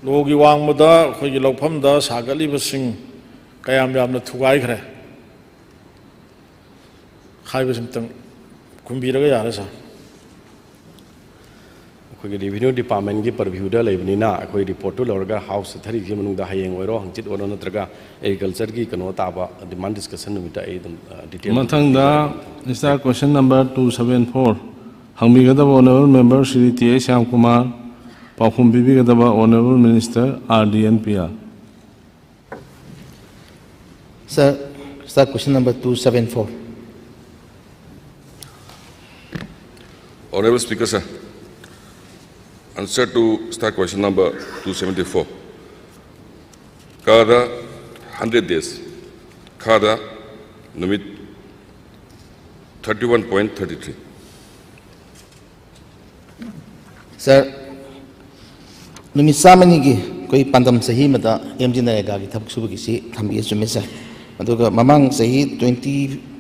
ꯂꯣꯒꯤ ꯋꯥꯡꯃꯗ ꯑꯩꯈꯣꯏꯒꯤ ꯂꯧꯐꯝꯗ ꯁꯥꯒꯠꯂꯤꯕꯁꯤꯡ ꯀꯌꯥꯝ ꯌꯥꯝꯅ ꯊꯨꯒꯥꯏꯈ꯭ꯔꯦ ꯍꯥꯏꯕꯁꯤꯝꯇꯪ ꯈꯨꯝꯕꯤꯔꯒ ꯌꯥꯔꯦ, sir꯫ ꯑꯩꯈꯣꯏꯒꯤ ꯔꯦꯚꯤꯅ꯭ꯌꯨ ꯗꯤꯄꯥꯔꯠꯃꯦꯟꯒꯤ ꯄꯔꯚ꯭ꯌꯨꯗ ꯂꯩꯕꯅꯤꯅ, ꯑꯩꯈꯣꯏ ꯔꯤꯄꯣꯔꯠꯇꯨ ꯂꯧꯔꯒ ꯍꯥꯎꯁ ꯆꯠꯊꯔꯤꯁꯤ ꯃꯅꯨꯡꯗ ꯍꯌꯦꯡ ꯑꯣꯏꯔꯣ, ꯍꯪꯆꯤꯠ ꯑꯣꯏꯔꯣ, ꯅꯠꯇ꯭ꯔꯒ ꯑꯦꯒ꯭ꯔꯤꯀꯜꯆꯔꯒꯤ ꯀꯩꯅꯣ ꯇꯥꯕ ꯗꯤꯃꯥꯟ ꯗꯤꯁꯀꯁꯟ ꯅꯨꯃꯤꯠꯇ ꯑꯩ ꯑꯗꯨꯝ, ꯑ, ꯗꯤꯇꯦꯜ ꯃꯊꯪꯗ star question number two seven four, ꯍꯪꯕꯤꯒꯗꯕ honourable member Shri T H Shyamkumar, ꯄꯥꯎꯈꯨꯝ ꯄꯤꯕꯤꯒꯗꯕ honourable minister R D N P R. Sir, sir, question number two seven four. Honorable Speaker, sir, answer to star question number two seventy-four. ꯀꯥꯗ hundred days, ꯈꯥꯗ ꯅꯨꯃꯤꯠ thirty-one point thirty-three꯫ Sir, ꯅꯨꯃꯤꯠ ꯆꯥꯝꯃꯅꯤꯒꯤ ꯑꯩꯈꯣꯏ ꯄꯥꯟꯗꯝ ꯆꯍꯤ ꯑꯃꯗ M G ꯅꯔꯦꯒꯥꯒꯤ ꯊꯕꯛ ꯁꯨꯕꯒꯤꯁꯤ ꯊꯝꯕꯤꯌꯦ, ꯆꯨꯝꯃꯦ sir꯫ ꯑꯗꯨꯒ ꯃꯃꯥꯡ ꯆꯍꯤ twenty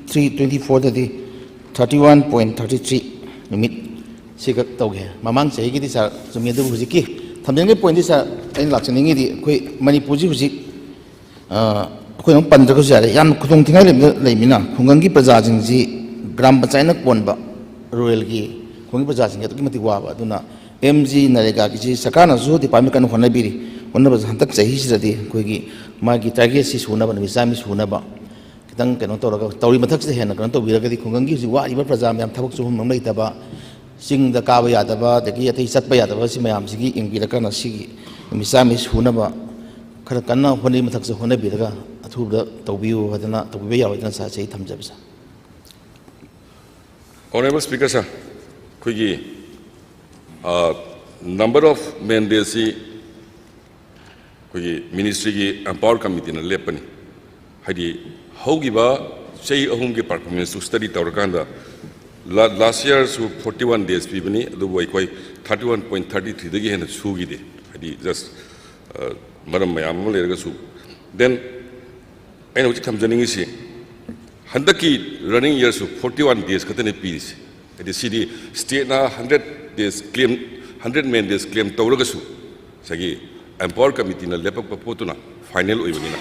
three twenty four ꯗꯗꯤ thirty one point thirty three ꯅꯨꯃꯤꯠ ꯁꯤꯈꯛ ꯇꯧꯈꯤ꯫ ꯃꯃꯥꯡ ꯆꯍꯤꯒꯤꯗꯤ sir ꯆꯨꯝꯃꯤ, ꯑꯗꯨꯕꯨ ꯍꯧꯖꯤꯛꯀꯤ ꯊꯝꯖꯅꯤꯡꯉꯥꯏ pointꯗꯤ sir, ꯑꯩꯅ ꯂꯥꯛꯆꯅꯤꯡꯉꯤꯗꯤ ꯑꯩꯈꯣꯏ ꯃꯅꯤꯄꯨꯔꯁꯤ ꯍꯧꯖꯤꯛ ꯑ, ꯑꯩꯈꯣꯏꯅ ꯑꯃꯨꯛ ꯄꯟꯗ꯭ꯔꯒꯁꯨ ꯌꯥꯔꯦ, ꯌꯥꯝꯅ ꯈꯨꯗꯣꯡ ꯊꯤꯅꯤꯡꯉꯥꯏ ꯂꯩꯕ-, ꯂꯩꯕꯅꯤꯅ ꯈꯨꯡꯒꯪꯒꯤ ꯄ꯭ꯔꯖꯥꯁꯤꯡꯁꯤ ꯒ꯭ꯔꯥꯝ ꯄꯟꯆꯥꯌꯠꯅ ꯀꯣꯟꯕ, ꯔꯨꯔꯦꯜꯒꯤ ꯈꯨꯡꯒꯪꯒꯤ ꯄ꯭ꯔꯖꯥꯁꯤꯡꯁꯤ ꯑꯗꯨꯛꯀꯤ ꯃꯇꯤꯛ ꯋꯥꯕ꯫ ꯑꯗꯨꯅ ꯑꯦꯝ ꯖꯤ ꯅꯔꯦꯒꯥꯒꯤꯁꯤ ꯁꯔꯀꯥꯔꯅꯁꯨ ꯗꯤꯄꯥꯔꯠꯃꯦꯟ ꯀꯟꯅ ꯍꯣꯠꯅꯕꯤꯔꯤ꯫ ꯍꯣꯠꯅꯕꯁꯦ ꯍꯟꯗꯛ ꯆꯍꯤꯁꯤꯗꯗꯤ ꯑꯩꯈꯣꯏꯒꯤ ꯃꯥꯒꯤ ꯇꯥꯔꯒꯦꯠꯁꯤ ꯁꯨꯅꯕ, ꯅꯨꯃꯤꯠ ꯆꯥꯝꯃ ꯁꯨꯅꯕ ꯈꯤꯇꯪ ꯀꯩꯅꯣ ꯇꯧꯔꯒ, ꯇꯧꯔꯤ ꯃꯊꯛꯁꯤꯗ ꯍꯦꯟꯅ ꯀꯩꯅꯣ ꯇꯧꯕꯤꯔꯒꯗꯤ ꯈꯨꯡꯒꯪꯒꯤ ꯍꯧꯖꯤꯛ ꯋꯥꯔꯤꯕ ꯄ꯭ꯔꯖꯥ ꯃꯌꯥꯝ, ꯊꯕꯛ ꯁꯨꯐꯝ ꯑꯃ ꯂꯩꯇꯕ, ꯆꯤꯡꯗ ꯀꯥꯕ ꯌꯥꯗꯕ, ꯑꯗꯒꯤ ꯑꯇꯩ ꯆꯠꯄ ꯌꯥꯗꯕ, ꯁꯤ ꯃꯌꯥꯝꯁꯤꯒꯤ ꯌꯦꯡꯕꯤꯔꯀꯥꯟꯗ ꯁꯤꯒꯤ ꯅꯨꯃꯤꯠ ꯆꯥꯝꯃ ꯁꯨꯅꯕ ꯈꯔ ꯀꯟꯅ ꯍꯣꯠꯅꯔꯤ ꯃꯊꯛꯁꯦ ꯍꯣꯠꯅꯕꯤꯔꯒ ꯑꯊꯨꯕꯗ ꯇꯧꯕꯤꯌꯨ ꯍꯥꯏꯗꯅ, ꯇꯧꯕꯤꯕ ꯌꯥꯎꯋꯦꯗꯅ sir, ꯑꯩ ꯊꯝꯖꯕꯁꯦ꯫ Honorable Speaker, sir, ꯑꯩꯈꯣꯏꯒꯤ, ꯑ, number of mandateꯁꯤ ꯑꯩꯈꯣꯏꯒꯤ ministryꯒꯤ empower committeeꯅ ꯂꯦꯞꯄꯅꯤ꯫ ꯍꯥꯏꯗꯤ ꯍꯧꯈꯤꯕ ꯆꯍꯤ ꯑꯍꯨꯝꯒꯤ performanceꯇꯨ study ꯇꯧꯔꯀꯥꯟꯗ ꯂꯥ-, last yearꯁꯨ forty one days ꯄꯤꯕꯅꯤ, ꯑꯗꯨꯕꯨ ꯑꯩꯈꯣꯏ thirty one point thirty threeꯗꯒꯤ ꯍꯦꯟꯅ ꯁꯨꯈꯤꯗꯦ꯫ ꯍꯥꯏꯗꯤ just, ꯑ, ꯃꯔꯝ ꯃꯌꯥꯝ ꯑꯃ ꯂꯩꯔꯒꯁꯨ꯫ Then ꯑꯩꯅ ꯍꯧꯖꯤꯛ ꯊꯝꯖꯅꯤꯡꯉꯤꯁꯤ, ꯍꯟꯗꯛꯀꯤ running yearꯁꯨ forty one days ꯈꯛꯇꯅꯤ ꯄꯤꯔꯤꯁꯤ꯫ ꯍꯥꯏꯗꯤ ꯁꯤꯗꯤ stateꯅ hundred days claim, hundred mandates claim ꯇꯧꯔꯒꯁꯨ ꯉꯁꯥꯏꯒꯤ empower committeeꯅ ꯂꯦꯞꯄꯛꯄ ꯄꯣꯠꯇꯨꯅ final ꯑꯣꯏꯕꯅꯤꯅ꯫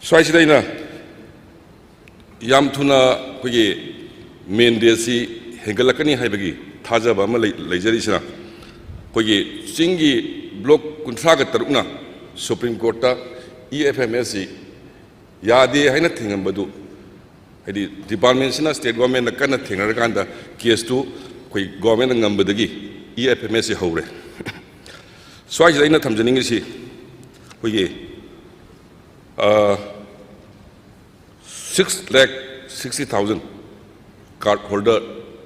ꯁ꯭ꯋꯥꯏꯁꯤꯗ ꯑꯩꯅ ꯌꯥꯝ ꯊꯨꯅ ꯑꯩꯈꯣꯏꯒꯤ mandateꯁꯤ ꯍꯦꯟꯒꯠꯂꯛꯀꯅꯤ ꯍꯥꯏꯕꯒꯤ ꯊꯥꯖꯕ ꯑꯃ ꯂꯩ, ꯂꯩꯖꯔꯤꯁꯤꯅ ꯑꯩꯈꯣꯏꯒꯤ ꯆꯤꯡꯒꯤ ꯕ꯭ꯂꯣꯛ ꯀꯨꯟꯊ꯭ꯔꯥꯒ ꯇꯔꯨꯛꯅ ꯁꯨꯄ꯭ꯔꯤꯝ ꯀꯣꯔꯠꯇ ꯏ ꯑꯦꯐ ꯑꯦꯝ ꯑꯦꯁꯁꯤ ꯌꯥꯗꯦ ꯍꯥꯏꯅ ꯊꯤꯡꯉꯝꯕꯗꯨ, ꯍꯥꯏꯗꯤ ꯗꯤꯄꯥꯔꯠꯃꯦꯟꯁꯤꯅ ꯁ꯭ꯇꯦꯠ ꯒꯣꯔꯃꯦꯟꯗ ꯀꯟꯅ ꯊꯦꯡꯅꯔꯀꯥꯟꯗ ꯀꯦꯁꯇꯨ ꯑꯩꯈꯣꯏ ꯒꯣꯔꯃꯦꯟꯅ ꯉꯝꯕꯗꯒꯤ ꯏ ꯑꯦꯐ ꯑꯦꯝ ꯑꯦꯁꯁꯤ ꯍꯧꯔꯦ꯫ ꯁ꯭ꯋꯥꯏꯁꯤꯗ ꯑꯩꯅ ꯊꯝꯖꯅꯤꯡꯉꯤꯁꯤ ꯑꯩꯈꯣꯏꯒꯤ, ꯑ, six lakh sixty thousand card holder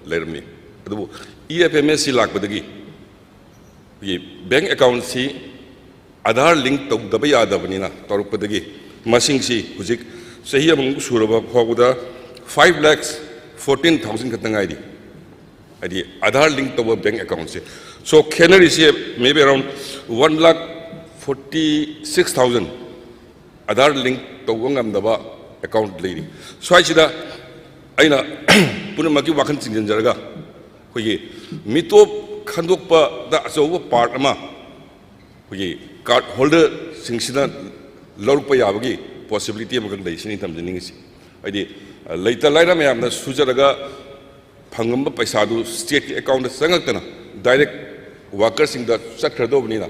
ꯂꯩꯔꯝꯃꯤ꯫ ꯑꯗꯨꯕꯨ ꯏ ꯑꯦꯐ ꯑꯦꯝ ꯑꯦꯁꯁꯤ ꯂꯥꯛꯄꯗꯒꯤ ꯑꯩꯈꯣꯏꯒꯤ ꯕꯦꯡꯛ ꯑꯦꯀꯥꯎꯟꯁꯤ ꯑꯥꯙꯥꯔ ꯂꯤꯡꯛ ꯇꯧꯗꯕ ꯌꯥꯗꯕꯅꯤꯅ ꯇꯧꯔꯛꯄꯗꯒꯤ ꯃꯁꯤꯡꯁꯤ ꯍꯧꯖꯤꯛ ꯆꯍꯤ ꯑꯃꯃꯨꯛ ꯁꯨꯔꯕ ꯐꯥꯎꯕꯗ five lakhs fourteen thousand ꯈꯛꯇ ꯉꯥꯏꯔꯤ꯫ ꯍꯥꯏꯗꯤ ꯑꯥꯙꯥꯔ ꯂꯤꯡꯛ ꯇꯧꯕ ꯕꯦꯡꯛ ꯑꯦꯀꯥꯎꯟꯁꯦ꯫ So ꯈꯦꯠꯅꯔꯤꯁꯦ maybe around one lakh forty six thousand Aadhaar link ꯇꯧꯕ ꯉꯝꯗꯕ ꯑꯦꯀꯥꯎꯟ ꯂꯩꯔꯤ꯫ ꯁ꯭ꯋꯥꯏꯁꯤꯗ ꯑꯩꯅ ꯄꯨꯝꯅꯃꯛꯀꯤ ꯋꯥꯈꯜ ꯆꯤꯡꯁꯤꯟꯖꯔꯒ ꯑꯩꯈꯣꯏꯒꯤ ꯃꯤꯇꯣꯞ ꯈꯟꯗꯣꯛꯄꯗ ꯑꯆꯧꯕ ꯄꯥꯔꯠ ꯑꯃ ꯑꯩꯈꯣꯏꯒꯤ ꯀꯥꯔꯗ ꯍꯣꯜꯗꯔꯁꯤꯡꯁꯤꯅ ꯂꯧꯔꯛꯄ ꯌꯥꯕꯒꯤ ꯄꯣꯁꯤꯕꯤꯂꯤꯇꯤ ꯑꯃꯈꯛ ꯂꯩ, ꯁꯤꯅꯤ ꯊꯝꯖꯅꯤꯡꯉꯤꯁꯤ꯫ ꯍꯥꯏꯗꯤ, ꯑ, ꯂꯩꯇ ꯂꯥꯏꯔ ꯃꯌꯥꯝꯅ ꯁꯨꯖꯔꯒ ꯐꯪꯉꯝꯕ ꯄꯩꯁꯥꯗꯨ ꯁ꯭ꯇꯦꯠꯀꯤ ꯑꯦꯀꯥꯎꯟꯗ ꯆꯪꯉꯛꯇꯅ ꯗꯥꯏꯔꯦꯛ ꯋꯥꯀꯔꯁꯤꯡꯗ ꯆꯠꯈ꯭ꯔꯗꯧꯕꯅꯤꯅ,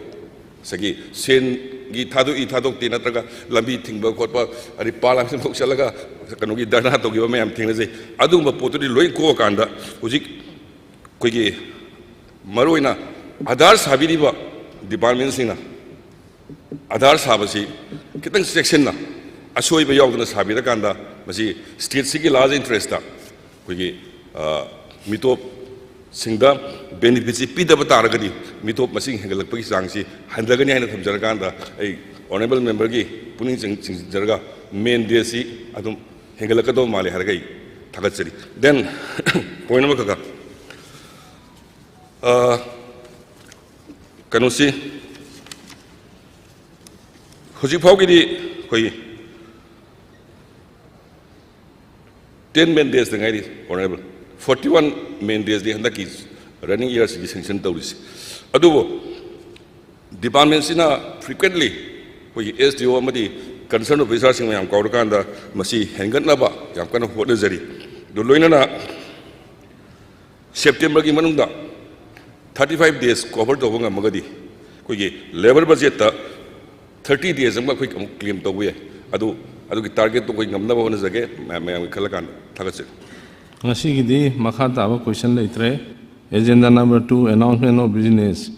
ꯉꯁꯥꯏꯒꯤ ꯁꯦꯟꯒꯤ ꯊꯥꯗꯣꯛꯏ ꯊꯥꯗꯣꯛꯇꯦ ꯅꯠꯇ꯭ꯔꯒ ꯂꯝꯕꯤ ꯊꯤꯡꯕ ꯈꯣꯠꯄ, ꯑꯗꯩ ꯄꯥ ꯂꯥꯟꯁꯤꯐꯥꯎ ꯆꯠꯂꯒ ꯀꯩꯅꯣꯒꯤ ꯙꯔꯅꯥ ꯇꯧꯈꯤꯕ ꯃꯌꯥꯝ ꯊꯦꯡꯅꯖꯩ꯫ ꯑꯗꯨꯒꯨꯝꯕ ꯄꯣꯠꯇꯨꯗꯤ ꯂꯣꯏ ꯀꯣꯛꯑꯀꯥꯟꯗ ꯍꯧꯖꯤꯛ ꯑꯩꯈꯣꯏꯒꯤ ꯃꯔꯨꯑꯣꯏꯅ ꯑꯥꯙꯥꯔ ꯁꯥꯕꯤꯔꯤꯕ ꯗꯤꯄꯥꯔꯠꯃꯦꯟꯁꯤꯡꯅ ꯑꯥꯙꯥꯔ ꯁꯥꯕꯁꯤ ꯈꯤꯇꯪ ꯆꯦꯛꯁꯤꯟꯅ, ꯑꯁꯣꯏꯕ ꯌꯥꯎꯗꯅ ꯁꯥꯕꯤꯔꯀꯥꯟꯗ ꯃꯁꯤ ꯁ꯭ꯇꯦꯠꯁꯤꯒꯤ ꯂꯥꯔꯖ ꯏꯟꯇꯔꯦꯁꯇ ꯑꯩꯈꯣꯏꯒꯤ, ꯑ, ꯃꯤꯇꯣꯞꯁꯤꯡꯗ ꯕꯦꯅꯤꯐꯤꯠꯁꯤ ꯄꯤꯗꯕ ꯇꯥꯔꯒꯗꯤ ꯃꯤꯇꯣꯞ ꯃꯁꯤꯡ ꯍꯦꯟꯒꯠꯂꯛꯄꯒꯤ ꯆꯥꯡꯁꯤ ꯍꯟꯊꯒꯅꯤ ꯍꯥꯏꯅ ꯊꯝꯖꯔꯀꯥꯟꯗ ꯑꯩ ꯑꯣꯅꯔꯦꯕꯜ ꯃꯦꯝꯕꯔꯒꯤ ꯄꯨꯛꯅꯤꯡ ꯆꯤꯡ-, ꯆꯤꯡꯁꯤꯟꯖꯔꯒ ꯃꯦꯟ ꯗꯦꯁꯤ ꯑꯗꯨꯝ ꯍꯦꯟꯒꯠꯂꯛꯀꯗꯧꯕ ꯃꯥꯜꯂꯤ ꯍꯥꯏꯔꯒ ꯑꯩ ꯊꯥꯒꯠꯆꯔꯤ꯫ Then point ꯑꯃꯈꯛꯀ, ꯑ, ꯀꯩꯅꯣꯁꯤ ꯍꯧꯖꯤꯛ ꯐꯥꯎꯒꯤꯗꯤ ꯑꯩꯈꯣꯏ ten main days ꯇ ꯉꯥꯏꯔꯤ, honourable. Forty one main days ꯗꯤ ꯍꯟꯗꯛꯀꯤ running year ꯁꯤꯒꯤ sanction ꯇꯧꯔꯤꯁꯤ꯫ ꯑꯗꯨꯕꯨ ꯗꯤꯄꯥꯔꯠꯃꯦꯟꯁꯤꯅ frequently ꯑꯩꯈꯣꯏꯒꯤ ꯑꯦꯁ ꯗꯤ ꯑꯣ ꯑꯃꯗꯤ concern officer ꯁꯤꯡ ꯃꯌꯥꯝ ꯀꯧꯔꯀꯥꯟꯗ ꯃꯁꯤ ꯍꯦꯟꯒꯠꯅꯕ ꯌꯥꯝ ꯀꯟꯅ ꯍꯣꯠꯅꯖꯔꯤ꯫ ꯑꯗꯨ ꯂꯣꯏꯅꯅ ꯁꯦꯞꯇꯦꯝꯕꯔꯒꯤ ꯃꯅꯨꯡꯗ ꯊꯥꯔꯇꯤ ꯐꯥꯏꯚ ꯗꯦꯖ ꯀꯣꯚꯔ ꯇꯧꯕ ꯉꯝꯃꯒꯗꯤ ꯑꯩꯈꯣꯏꯒꯤ ꯂꯦꯕꯔ ꯕꯖꯦꯠꯇ ꯊꯥꯔꯇꯤ ꯗꯦꯖ ꯑꯃ ꯑꯩꯈꯣꯏ ꯑꯃꯨꯛ ꯀ꯭ꯂꯦꯝ ꯇꯧꯕ ꯌꯥꯏ꯫ ꯑꯗꯨ ꯑꯗꯨꯒꯤ ꯇꯥꯔꯒꯦꯠꯇꯨ ꯑꯩꯈꯣꯏ ꯉꯝꯅꯕ ꯍꯣꯠꯅꯖꯒꯦ꯫ ꯃꯌꯥꯝ, ꯃꯌꯥꯝꯒꯤ ꯈꯜꯂꯀꯥꯟꯗ ꯊꯥꯒꯠꯆꯔꯤ꯫ ꯉꯁꯤꯒꯤꯗꯤ ꯃꯈꯥ ꯇꯥꯕ ꯀꯣꯏꯁꯟ ꯂꯩꯇ꯭ꯔꯦ꯫ Agenda number two, announcement of business.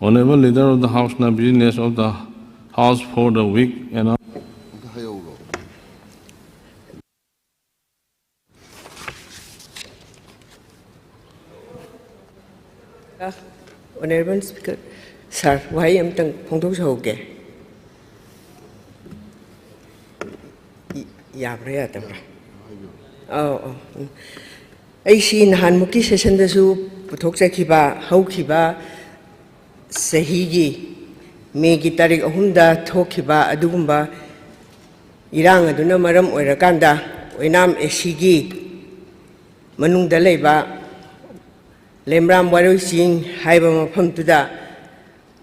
Honorable Leader of the House ꯅ business of the House for the week announce ꯑꯝꯇ ꯍꯥꯏꯍꯧꯔꯣ꯫ Honorable Speaker, Sir, ꯋꯥꯍꯩ ꯑꯃꯇꯪ ꯐꯣꯡꯗꯣꯛꯆꯍꯧꯒꯦ꯫ ꯏ-, ꯌꯥꯕ꯭ꯔꯥ ꯌꯥꯗꯕ꯭ꯔꯥ? ꯑꯧ, ꯑꯧ, ꯎꯝ꯫ ꯑꯩꯁꯤ ꯅꯍꯥꯟꯃꯨꯛꯀꯤ ꯁꯦꯁꯟꯗꯁꯨ ꯄꯨꯊꯣꯛꯆꯈꯤꯕ, ꯍꯧꯈꯤꯕ ꯆꯍꯤꯒꯤ ꯃꯦꯒꯤ ꯇꯥꯔꯤꯛ ꯑꯍꯨꯝꯗ ꯊꯣꯛꯈꯤꯕ ꯑꯗꯨꯒꯨꯝꯕ ꯏꯔꯥꯡ ꯑꯗꯨꯅ ꯃꯔꯝ ꯑꯣꯏꯔꯀꯥꯟꯗ ꯑꯣꯏꯅꯥꯝ ꯑꯦ ꯁꯤꯒꯤ ꯃꯅꯨꯡꯗ ꯂꯩꯕ ꯂꯩꯃꯔꯥꯝ ꯋꯥꯔꯣꯏ ꯆꯤꯡ ꯍꯥꯏꯕ ꯃꯐꯝꯗꯨꯗ,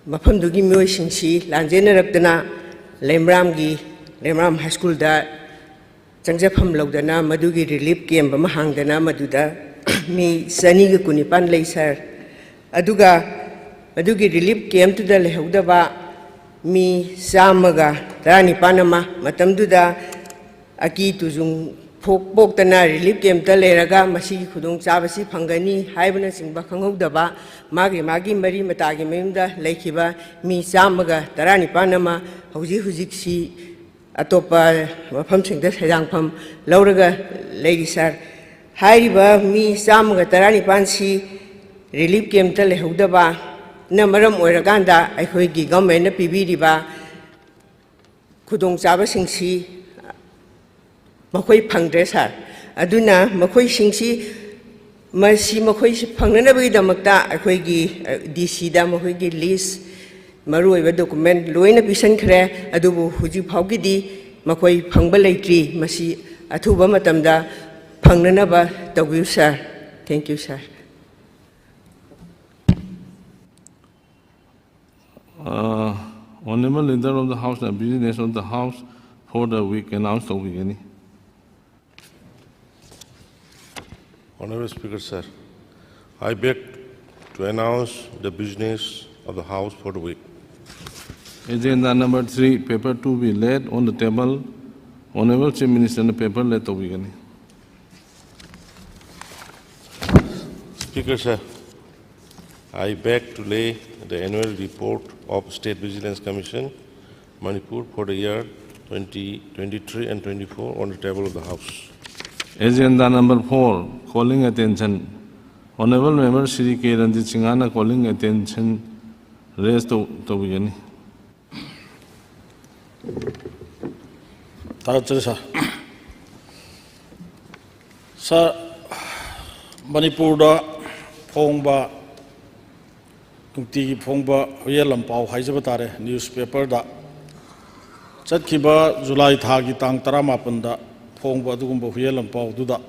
ꯃꯐꯝꯗꯨꯒꯤ ꯃꯤꯑꯣꯏꯁꯤꯡꯁꯤ ꯂꯥꯟꯖꯦꯟꯅꯔꯛꯇꯅ ꯂꯩꯃꯔꯥꯝꯒꯤ, ꯂꯩꯃꯔꯥꯝ ꯍꯥꯏ ꯁ꯭ꯀꯨꯜꯗ ꯆꯪꯖꯐꯝ ꯂꯧꯗꯅ ꯃꯗꯨꯒꯤ ꯔꯤꯂꯤꯐ ꯀꯦꯝꯞ ꯑꯃ ꯍꯥꯡꯗꯅ ꯃꯗꯨꯗ ꯃꯤ ꯆꯅꯤꯒ ꯀꯨꯟꯅꯤꯄꯥꯟ ꯂꯩ, ꯁꯥꯔ꯫ ꯑꯗꯨꯒ ꯃꯗꯨꯒꯤ ꯔꯤꯂꯤꯐ ꯀꯦꯝꯞꯇꯨꯗ ꯂꯩꯍꯧꯗꯕ ꯃꯤ ꯆꯥꯝꯃꯒ ꯇꯔꯥꯅꯤꯄꯥꯟ ꯑꯃ ꯃꯇꯝꯗꯨꯗ ꯑꯀꯤ ꯇꯨꯖꯨꯡ ꯐꯣꯛ-, ꯄꯣꯛꯇꯅ ꯔꯤꯂꯤꯐ ꯀꯦꯝꯞꯇ ꯂꯩꯔꯒ ꯃꯁꯤꯒꯤ ꯈꯨꯗꯣꯡꯆꯥꯕꯁꯤ ꯐꯪꯒꯅꯤ ꯍꯥꯏꯕꯅꯆꯤꯡꯕ ꯈꯪꯍꯧꯗꯕ ꯃꯥꯒꯤ ꯃꯥꯒꯤ ꯃꯔꯤ ꯃꯇꯥꯒꯤ ꯃꯌꯨꯝꯗ ꯂꯩꯈꯤꯕ ꯃꯤ ꯆꯥꯝꯃꯒ ꯇꯔꯥꯅꯤꯄꯥꯟ ꯑꯃ ꯍꯧꯖꯤꯛ ꯍꯧꯖꯤꯛꯁꯤ ꯑꯇꯣꯞꯄ ꯃꯐꯝꯁꯤꯡꯗ ꯁꯩꯗꯥꯡꯐꯝ ꯂꯧꯔꯒ ꯂꯩꯔꯤ, ꯁꯥꯔ꯫ ꯍꯥꯏꯔꯤꯕ ꯃꯤ ꯆꯥꯝꯃꯒ ꯇꯔꯥꯅꯤꯄꯥꯟꯁꯤ ꯔꯤꯂꯤꯐ ꯀꯦꯝꯞꯇ ꯂꯩꯍꯧꯗꯕꯅ ꯃꯔꯝ ꯑꯣꯏꯔꯀꯥꯟꯗ ꯑꯩꯈꯣꯏꯒꯤ ꯒꯚꯔꯟꯃꯦꯟꯠꯅ ꯄꯤꯕꯤꯔꯤꯕ ꯈꯨꯗꯣꯡꯆꯥꯕꯁꯤꯡꯁꯤ ꯃꯈꯣꯏ ꯐꯪꯗ꯭ꯔꯦ, ꯁꯥꯔ꯫ ꯑꯗꯨꯅ ꯃꯈꯣꯏꯁꯤꯡꯁꯤ, ꯃꯁꯤ ꯃꯈꯣꯏꯁꯤ ꯐꯪꯅꯅꯕꯒꯤꯗꯃꯛꯇ ꯑꯩꯈꯣꯏꯒꯤ, ꯑ, ꯗꯤ ꯁꯤꯗ ꯃꯈꯣꯏꯒꯤ ꯂꯤꯁ, ꯃꯔꯨꯑꯣꯏꯕ ꯗꯣꯀꯨꯃꯦꯟ ꯂꯣꯏꯅ ꯄꯤꯁꯤꯟꯈ꯭ꯔꯦ, ꯑꯗꯨꯕꯨ ꯍꯧꯖꯤꯛ ꯐꯥꯎꯒꯤꯗꯤ ꯃꯈꯣꯏ ꯐꯪꯕ ꯂꯩꯇ꯭ꯔꯤ꯫ ꯃꯁꯤ ꯑꯊꯨꯕ ꯃꯇꯝꯗ ꯐꯪꯅꯅꯕ ꯇꯧꯕꯤꯌꯨ, ꯁꯥꯔ꯫ Thank you, ꯁꯥꯔ꯫ ꯑ, Honorable Leader of the House ꯅ business of the House for the week announce ꯇꯧꯕꯤꯒꯅꯤ꯫ Honorable Speaker, sir, I beg to announce the business of the House for the week. Agenda number three, paper two be laid on the table. Honorable Chief Minister ꯅ paper lay ꯇꯧꯕꯤꯒꯅꯤ꯫ Speaker, sir, I beg to lay the annual report of State Vigilance Commission, Manipur for the year twenty twenty-three and twenty-four on the table of the House. Agenda number four, calling attention. Honorable Member Shri K Ranjit Singha ꯅ calling attention raise ꯇꯧ ꯇꯧꯕꯤꯒꯅꯤ꯫ ꯊꯥꯒꯠꯆꯔꯤ ꯁꯥꯔ꯫ ꯁꯥꯔ, ꯃꯅꯤꯄꯨꯔꯗ ꯐꯣꯡꯕ, ꯅꯨꯡꯇꯤꯒꯤ ꯐꯣꯡꯕ ꯍꯨꯏꯌꯦꯟ ꯂꯝꯄꯥꯎ ꯍꯥꯏꯖꯕ ꯇꯥꯔꯦ, newspaper ꯗ ꯆꯠꯈꯤꯕ ꯖꯨꯂꯥꯏ ꯊꯥꯒꯤ ꯇꯥꯡ ꯇꯔꯥꯃꯥꯄꯟꯗ ꯐꯣꯡꯕ ꯑꯗꯨꯒꯨꯝꯕ ꯍꯨꯏꯌꯦꯟ ꯂꯝꯄꯥꯎꯗꯨꯗ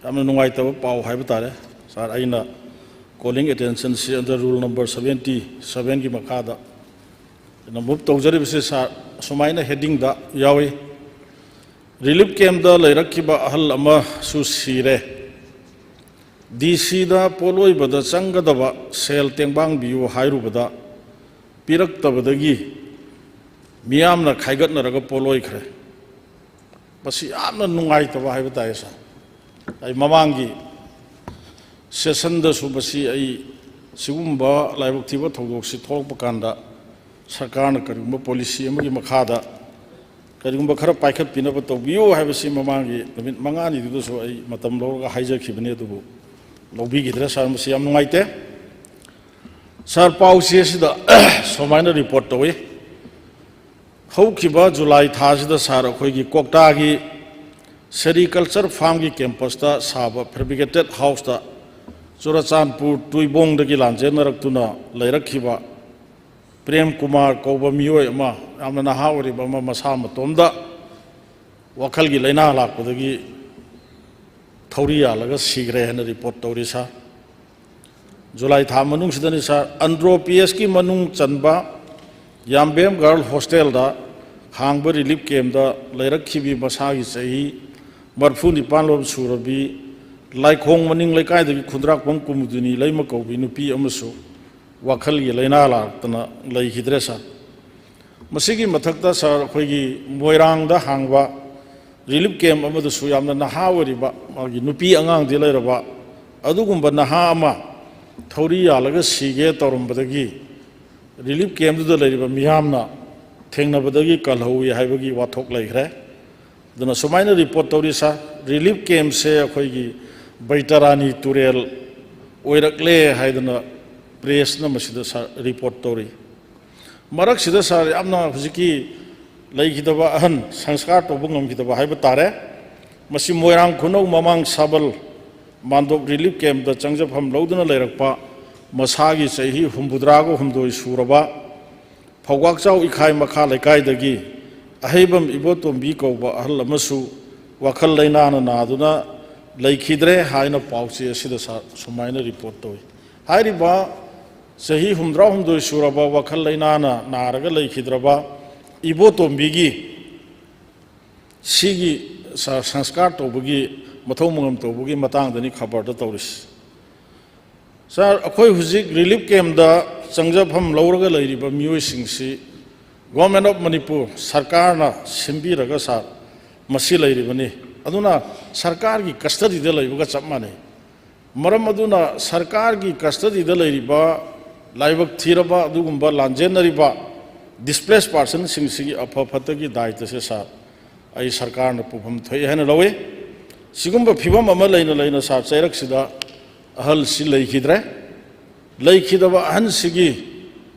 ꯌꯥꯝꯅ ꯅꯨꯡꯉꯥꯏꯇꯕ ꯄꯥꯎ ꯍꯥꯏꯕ ꯇꯥꯔꯦ꯫ ꯁꯥꯔ, ꯑꯩꯅ calling attention ꯁꯤ under rule number seventy seven ꯒꯤ ꯃꯈꯥꯗ ꯑꯩꯅ move ꯇꯧꯖꯔꯤꯕꯁꯤ ꯁꯥꯔ, ꯑꯁꯨꯃꯥꯏꯅ heading ꯗ ꯌꯥꯎꯏ꯫ Relief camp ꯇ ꯂꯩꯔꯛꯈꯤꯕ ꯑꯍꯜ ꯑꯃꯁꯨ ꯁꯤꯔꯦ꯫ ꯗꯤ ꯁꯤꯗ ꯄꯣꯠꯂꯣꯏꯕꯗ ꯆꯪꯒꯗꯕ ꯁꯦꯜ ꯇꯦꯡꯕꯥꯡꯕꯤꯌꯨ ꯍꯥꯏꯔꯨꯕꯗ ꯄꯤꯔꯛꯇꯕꯗꯒꯤ ꯃꯤꯌꯥꯝꯅ ꯈꯥꯏꯒꯠꯅꯔꯒ ꯄꯣꯠꯂꯣꯏꯈ꯭ꯔꯦ꯫ ꯃꯁꯤ ꯌꯥꯝꯅ ꯅꯨꯡꯉꯥꯏꯇꯕ ꯍꯥꯏꯕ ꯇꯥꯏ ꯁꯥꯔ꯫ ꯑꯩ ꯃꯃꯥꯡꯒꯤ session ꯗꯁꯨ ꯃꯁꯤ ꯑꯩ ꯁꯤꯒꯨꯝꯕ ꯂꯥꯏꯕꯛ ꯊꯤꯕ ꯊꯧꯗꯣꯛꯁꯤ ꯊꯣꯛꯂꯛꯄ ꯀꯥꯟꯗ ꯁꯔꯀꯥꯔꯅ ꯀꯔꯤꯒꯨꯝꯕ policy ꯑꯃꯒꯤ ꯃꯈꯥꯗ ꯀꯔꯤꯒꯨꯝꯕ ꯈꯔ ꯄꯥꯏꯈꯠꯄꯤꯅꯕ ꯇꯧꯕꯤꯌꯨ ꯍꯥꯏꯕꯁꯤ ꯃꯃꯥꯡꯒꯤ ꯅꯨꯃꯤꯠ ꯃꯉꯥꯅꯤꯗꯨꯗꯁꯨ ꯑꯩ ꯃꯇꯝ ꯂꯧꯔꯒ ꯍꯥꯏꯖꯈꯤꯕꯅꯤ, ꯑꯗꯨꯕꯨ ꯂꯧꯕꯤꯈꯤꯗ꯭ꯔꯦ ꯁꯥꯔ, ꯃꯁꯤ ꯌꯥꯝ ꯅꯨꯡꯉꯥꯏꯇꯦ꯫ ꯁꯥꯔ, ꯄꯥꯎ ꯆꯦ ꯑꯁꯤꯗ ꯁꯨꯃꯥꯏꯅ report ꯇꯧꯏ꯫ ꯍꯧꯈꯤꯕ ꯖꯨꯂꯥꯏ ꯊꯥꯁꯤꯗ ꯁꯥꯔ, ꯑꯩꯈꯣꯏꯒꯤ ꯀ꯭ꯋꯥꯛꯇꯥꯒꯤ sericulture farm ꯒꯤ campus ꯇ ꯁꯥꯕ fabricated house ꯇ ꯆꯨꯔꯆꯥꯟꯄꯨꯔ ꯇꯨꯏꯕꯣꯡꯗꯒꯤ ꯂꯥꯟꯖꯦꯟꯅꯔꯛꯇꯨꯅ ꯂꯩꯔꯛꯈꯤꯕ ꯄ꯭ꯔꯦꯝ ꯀꯨꯃꯥꯔ ꯀꯧꯕ ꯃꯤꯑꯣꯏ ꯑꯃ, ꯌꯥꯝꯅ ꯅꯍꯥ ꯑꯣꯏꯔꯤꯕ ꯑꯃ, ꯃꯁꯥ ꯃꯇꯣꯝꯗ ꯋꯥꯈꯜꯒꯤ ꯂꯥꯏꯅꯥ ꯂꯥꯛꯄꯗꯒꯤ ꯊꯧꯔꯤ ꯌꯥꯜꯂꯒ ꯁꯤꯈ꯭ꯔꯦ ꯍꯥꯏꯅ report ꯇꯧꯔꯤ ꯁꯥꯔ꯫ ꯖꯨꯂꯥꯏ ꯊꯥ ꯃꯅꯨꯡꯁꯤꯗꯅꯤ ꯁꯥꯔ꯫ ꯑꯟꯗ꯭ꯔꯣ ꯄꯤ ꯑꯦꯁꯀꯤ ꯃꯅꯨꯡ ꯆꯟꯕ ꯌꯥꯝꯕꯦꯝ girl hostel ꯗ ꯍꯥꯡꯕ relief camp ꯇ ꯂꯩꯔꯛꯈꯤꯕꯤ, ꯃꯁꯥꯒꯤ ꯆꯍꯤ ꯃꯔꯤꯐꯨ ꯅꯤꯄꯥꯟ ꯂꯣꯝ ꯁꯨꯔꯕꯤ ꯂꯥꯏꯈꯣꯡ ꯃꯅꯤꯡ ꯂꯩꯀꯥꯏꯗꯒꯤ ꯈꯨꯟꯗ꯭ꯔꯥꯛꯄꯝ ꯀꯨꯃꯨꯗꯤꯅꯤ ꯂꯩꯃꯀꯧꯕꯤ ꯅꯨꯄꯤ ꯑꯃꯁꯨ ꯋꯥꯈꯜꯒꯤ ꯂꯥꯏꯅꯥ ꯂꯥꯛꯇꯅ ꯂꯩꯈꯤꯗ꯭ꯔꯦ ꯁꯥꯔ꯫ ꯃꯁꯤꯒꯤ ꯃꯊꯛꯇ ꯁꯥꯔ, ꯑꯩꯈꯣꯏꯒꯤ ꯃꯣꯏꯔꯥꯡꯗ ꯍꯥꯡꯕ ꯔꯤꯂꯤꯐ ꯀꯦꯝꯞ ꯑꯃꯗꯁꯨ ꯌꯥꯝꯅ ꯅꯍꯥ ꯑꯣꯏꯔꯤꯕ, ꯃꯥꯒꯤ ꯅꯨꯄꯤ ꯑꯉꯥꯡꯗꯤ ꯂꯩꯔꯕ, ꯑꯗꯨꯒꯨꯝꯕ ꯅꯍꯥ ꯑꯃ ꯊꯧꯔꯤ ꯌꯥꯜꯂꯒ ꯁꯤꯒꯦ ꯇꯧꯔꯝꯕꯗꯒꯤ ꯔꯤꯂꯤꯐ ꯀꯦꯝꯞꯇꯨꯗ ꯂꯩꯔꯤꯕ ꯃꯤꯌꯥꯝꯅ ꯊꯦꯡꯅꯕꯗꯒꯤ ꯀꯜꯍꯧꯏ ꯍꯥꯏꯕꯒꯤ ꯋꯥꯊꯣꯛ ꯂꯩꯈ꯭ꯔꯦ꯫ ꯑꯗꯨꯅ ꯁꯨꯃꯥꯏꯅ ꯔꯤꯄꯣꯔꯠ ꯇꯧꯔꯤ ꯁꯥꯔ, ꯔꯤꯂꯤꯐ ꯀꯦꯝꯞꯁꯦ ꯑꯩꯈꯣꯏꯒꯤ ꯕꯩꯇꯔꯥꯅꯤ ꯇꯨꯔꯦꯜ ꯑꯣꯏꯔꯛꯂꯦ ꯍꯥꯏꯗꯅ ꯄ꯭ꯔꯦꯁꯅ ꯃꯁꯤꯗ ꯁꯥꯔ ꯔꯤꯄꯣꯔꯠ ꯇꯧꯔꯤ꯫ ꯃꯔꯛꯁꯤꯗ ꯁꯥꯔ, ꯌꯥꯝꯅ ꯍꯧꯖꯤꯛꯀꯤ ꯂꯩꯈꯤꯗꯕ ꯑꯍꯟ ꯁꯪꯁꯀꯥꯔ ꯇꯧꯕ ꯉꯝꯈꯤꯗꯕ ꯍꯥꯏꯕ ꯇꯥꯔꯦ, ꯃꯁꯤ ꯃꯣꯏꯔꯥꯡ ꯈꯨꯅꯧ ꯃꯃꯥꯡ ꯁꯥꯕꯜ ꯃꯥꯟꯗꯣꯞ ꯔꯤꯂꯤꯐ ꯀꯦꯝꯞꯇ ꯆꯪꯖꯐꯝ ꯂꯧꯗꯨꯅ ꯂꯩꯔꯛꯄ ꯃꯁꯥꯒꯤ ꯆꯍꯤ ꯍꯨꯝꯐꯨꯇꯔꯥꯒ ꯍꯨꯝꯗꯣꯏ ꯁꯨꯔꯕ ꯐꯧꯒꯥꯛꯆꯥꯎ ꯏꯈꯥꯏ ꯃꯈꯥ ꯂꯩꯀꯥꯏꯗꯒꯤ ꯑꯍꯩꯕꯝ ꯏꯕꯣꯇꯣꯝꯕꯤ ꯀꯧꯕ ꯑꯍꯜ ꯑꯃꯁꯨ ꯋꯥꯈꯜ ꯂꯩꯅꯥꯅ ꯅꯥꯗꯨꯅ ꯂꯩꯈꯤꯗ꯭ꯔꯦ ꯍꯥꯏꯅ ꯄꯥꯎꯆꯦ ꯑꯁꯤꯗ ꯁꯥ-, ꯁꯨꯃꯥꯏꯅ ꯔꯤꯄꯣꯔꯠ ꯇꯧꯏ꯫ ꯍꯥꯏꯔꯤꯕ ꯆꯍꯤ ꯍꯨꯝꯗ꯭ꯔꯥꯍꯨꯝꯗꯣꯏ ꯁꯨꯔꯕ ꯋꯥꯈꯜ ꯂꯩꯅꯥꯅ ꯅꯥꯔꯒ ꯂꯩꯈꯤꯗ꯭ꯔꯕ ꯏꯕꯣꯇꯣꯝꯕꯤꯒꯤ ꯁꯤꯒꯤ ꯁ-, ꯁꯪꯁꯀꯥꯔ ꯇꯧꯕꯒꯤ ꯃꯊꯧ ꯃꯉꯝ ꯇꯧꯕꯒꯤ ꯃꯇꯥꯡꯗꯅꯤ ꯈꯕꯔꯗ ꯇꯧꯔꯤꯁꯤ꯫ ꯁꯥꯔ, ꯑꯩꯈꯣꯏ ꯍꯧꯖꯤꯛ ꯔꯤꯂꯤꯐ ꯀꯦꯝꯞꯇ ꯆꯪꯖꯐꯝ ꯂꯧꯔꯒ ꯂꯩꯔꯤꯕ ꯃꯤꯑꯣꯏꯁꯤꯡꯁꯤ Government of Manipur ꯁꯔꯀꯥꯔꯅ ꯁꯤꯟꯕꯤꯔꯒ ꯁꯥꯔ, ꯃꯁꯤ ꯂꯩꯔꯤꯕꯅꯤ꯫ ꯑꯗꯨꯅ ꯁꯔꯀꯥꯔꯒꯤ ꯀꯁꯇꯗꯤꯗ ꯂꯩꯕꯒ ꯆꯞ ꯃꯥꯟꯅꯩ꯫ ꯃꯔꯝ ꯑꯗꯨꯅ ꯁꯔꯀꯥꯔꯒꯤ ꯀꯁꯇꯗꯤꯗ ꯂꯩꯔꯤꯕ, ꯂꯥꯏꯕꯛ ꯊꯤꯔꯕ ꯑꯗꯨꯒꯨꯝꯕ ꯂꯥꯟꯖꯦꯟꯅꯔꯤꯕ ꯗꯤꯁꯄ꯭ꯂꯦꯁ ꯄꯥꯔꯁꯟꯁꯤꯡꯁꯤꯒꯤ ꯑꯐ ꯐꯠꯇꯒꯤ ꯗꯥꯏꯇꯁꯦ ꯁꯥꯔ, ꯑꯩ ꯁꯔꯀꯥꯔꯅ ꯄꯨꯐꯝ ꯊꯣꯛꯏ ꯍꯥꯏꯅ ꯂꯧꯏ꯫ ꯁꯤꯒꯨꯝꯕ ꯐꯤꯕꯝ ꯑꯃ ꯂꯩꯅ ꯂꯩꯅ ꯁꯥꯔ, ꯆꯩꯔꯛꯁꯤꯗ ꯑꯍꯜꯁꯤ ꯂꯩꯈꯤꯗ꯭ꯔꯦ꯫ ꯂꯩꯈꯤꯗꯕ ꯑꯍꯟꯁꯤꯒꯤ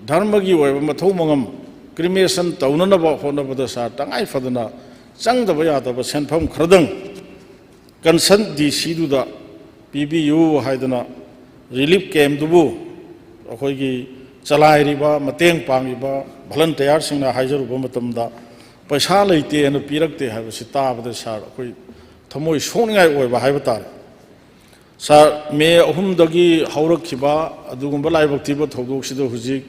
ꯙꯔꯃꯒꯤ ꯑꯣꯏꯕ ꯃꯊꯧ ꯃꯉꯝ ꯀ꯭ꯔꯤꯃꯦꯁꯟ ꯇꯧꯅꯅꯕ ꯍꯣꯠꯅꯕꯗ ꯁꯥꯔ, ꯇꯉꯥꯏ ꯐꯗꯅ ꯆꯪꯗꯕ ꯌꯥꯗꯕ ꯁꯦꯟꯐꯝ ꯈꯔꯗꯪ ꯀꯟꯁꯔꯟ ꯗꯤ ꯁꯤꯗꯨꯗ ꯄꯤꯕꯤꯌꯨ ꯍꯥꯏꯗꯅ ꯔꯤꯂꯤꯐ ꯀꯦꯝꯞꯇꯨꯕꯨ ꯑꯩꯈꯣꯏꯒꯤ ꯆꯂꯥꯏꯔꯤꯕ, ꯃꯇꯦꯡ ꯄꯥꯡꯂꯤꯕ ꯚꯣꯂꯟꯇꯤꯌꯥꯔꯁꯤꯡꯅ ꯍꯥꯏꯖꯔꯨꯕ ꯃꯇꯝꯗ ꯄꯩꯁꯥ ꯂꯩꯇꯦꯅ ꯄꯤꯔꯛꯇꯦ ꯍꯥꯏꯕꯁꯤ ꯇꯥꯕꯗ ꯁꯥꯔ, ꯑꯩꯈꯣꯏ ꯊꯃꯣꯏ ꯁꯣꯛꯅꯤꯡꯉꯥꯏ ꯑꯣꯏꯕ ꯍꯥꯏꯕ ꯇꯥꯔꯦ꯫ ꯁꯥꯔ, ꯃꯦ ꯑꯍꯨꯝꯗꯒꯤ ꯍꯧꯔꯛꯈꯤꯕ ꯑꯗꯨꯒꯨꯝꯕ ꯂꯥꯏꯕꯛ ꯊꯤꯕ ꯊꯧꯗꯣꯛꯁꯤꯗ ꯍꯧꯖꯤꯛ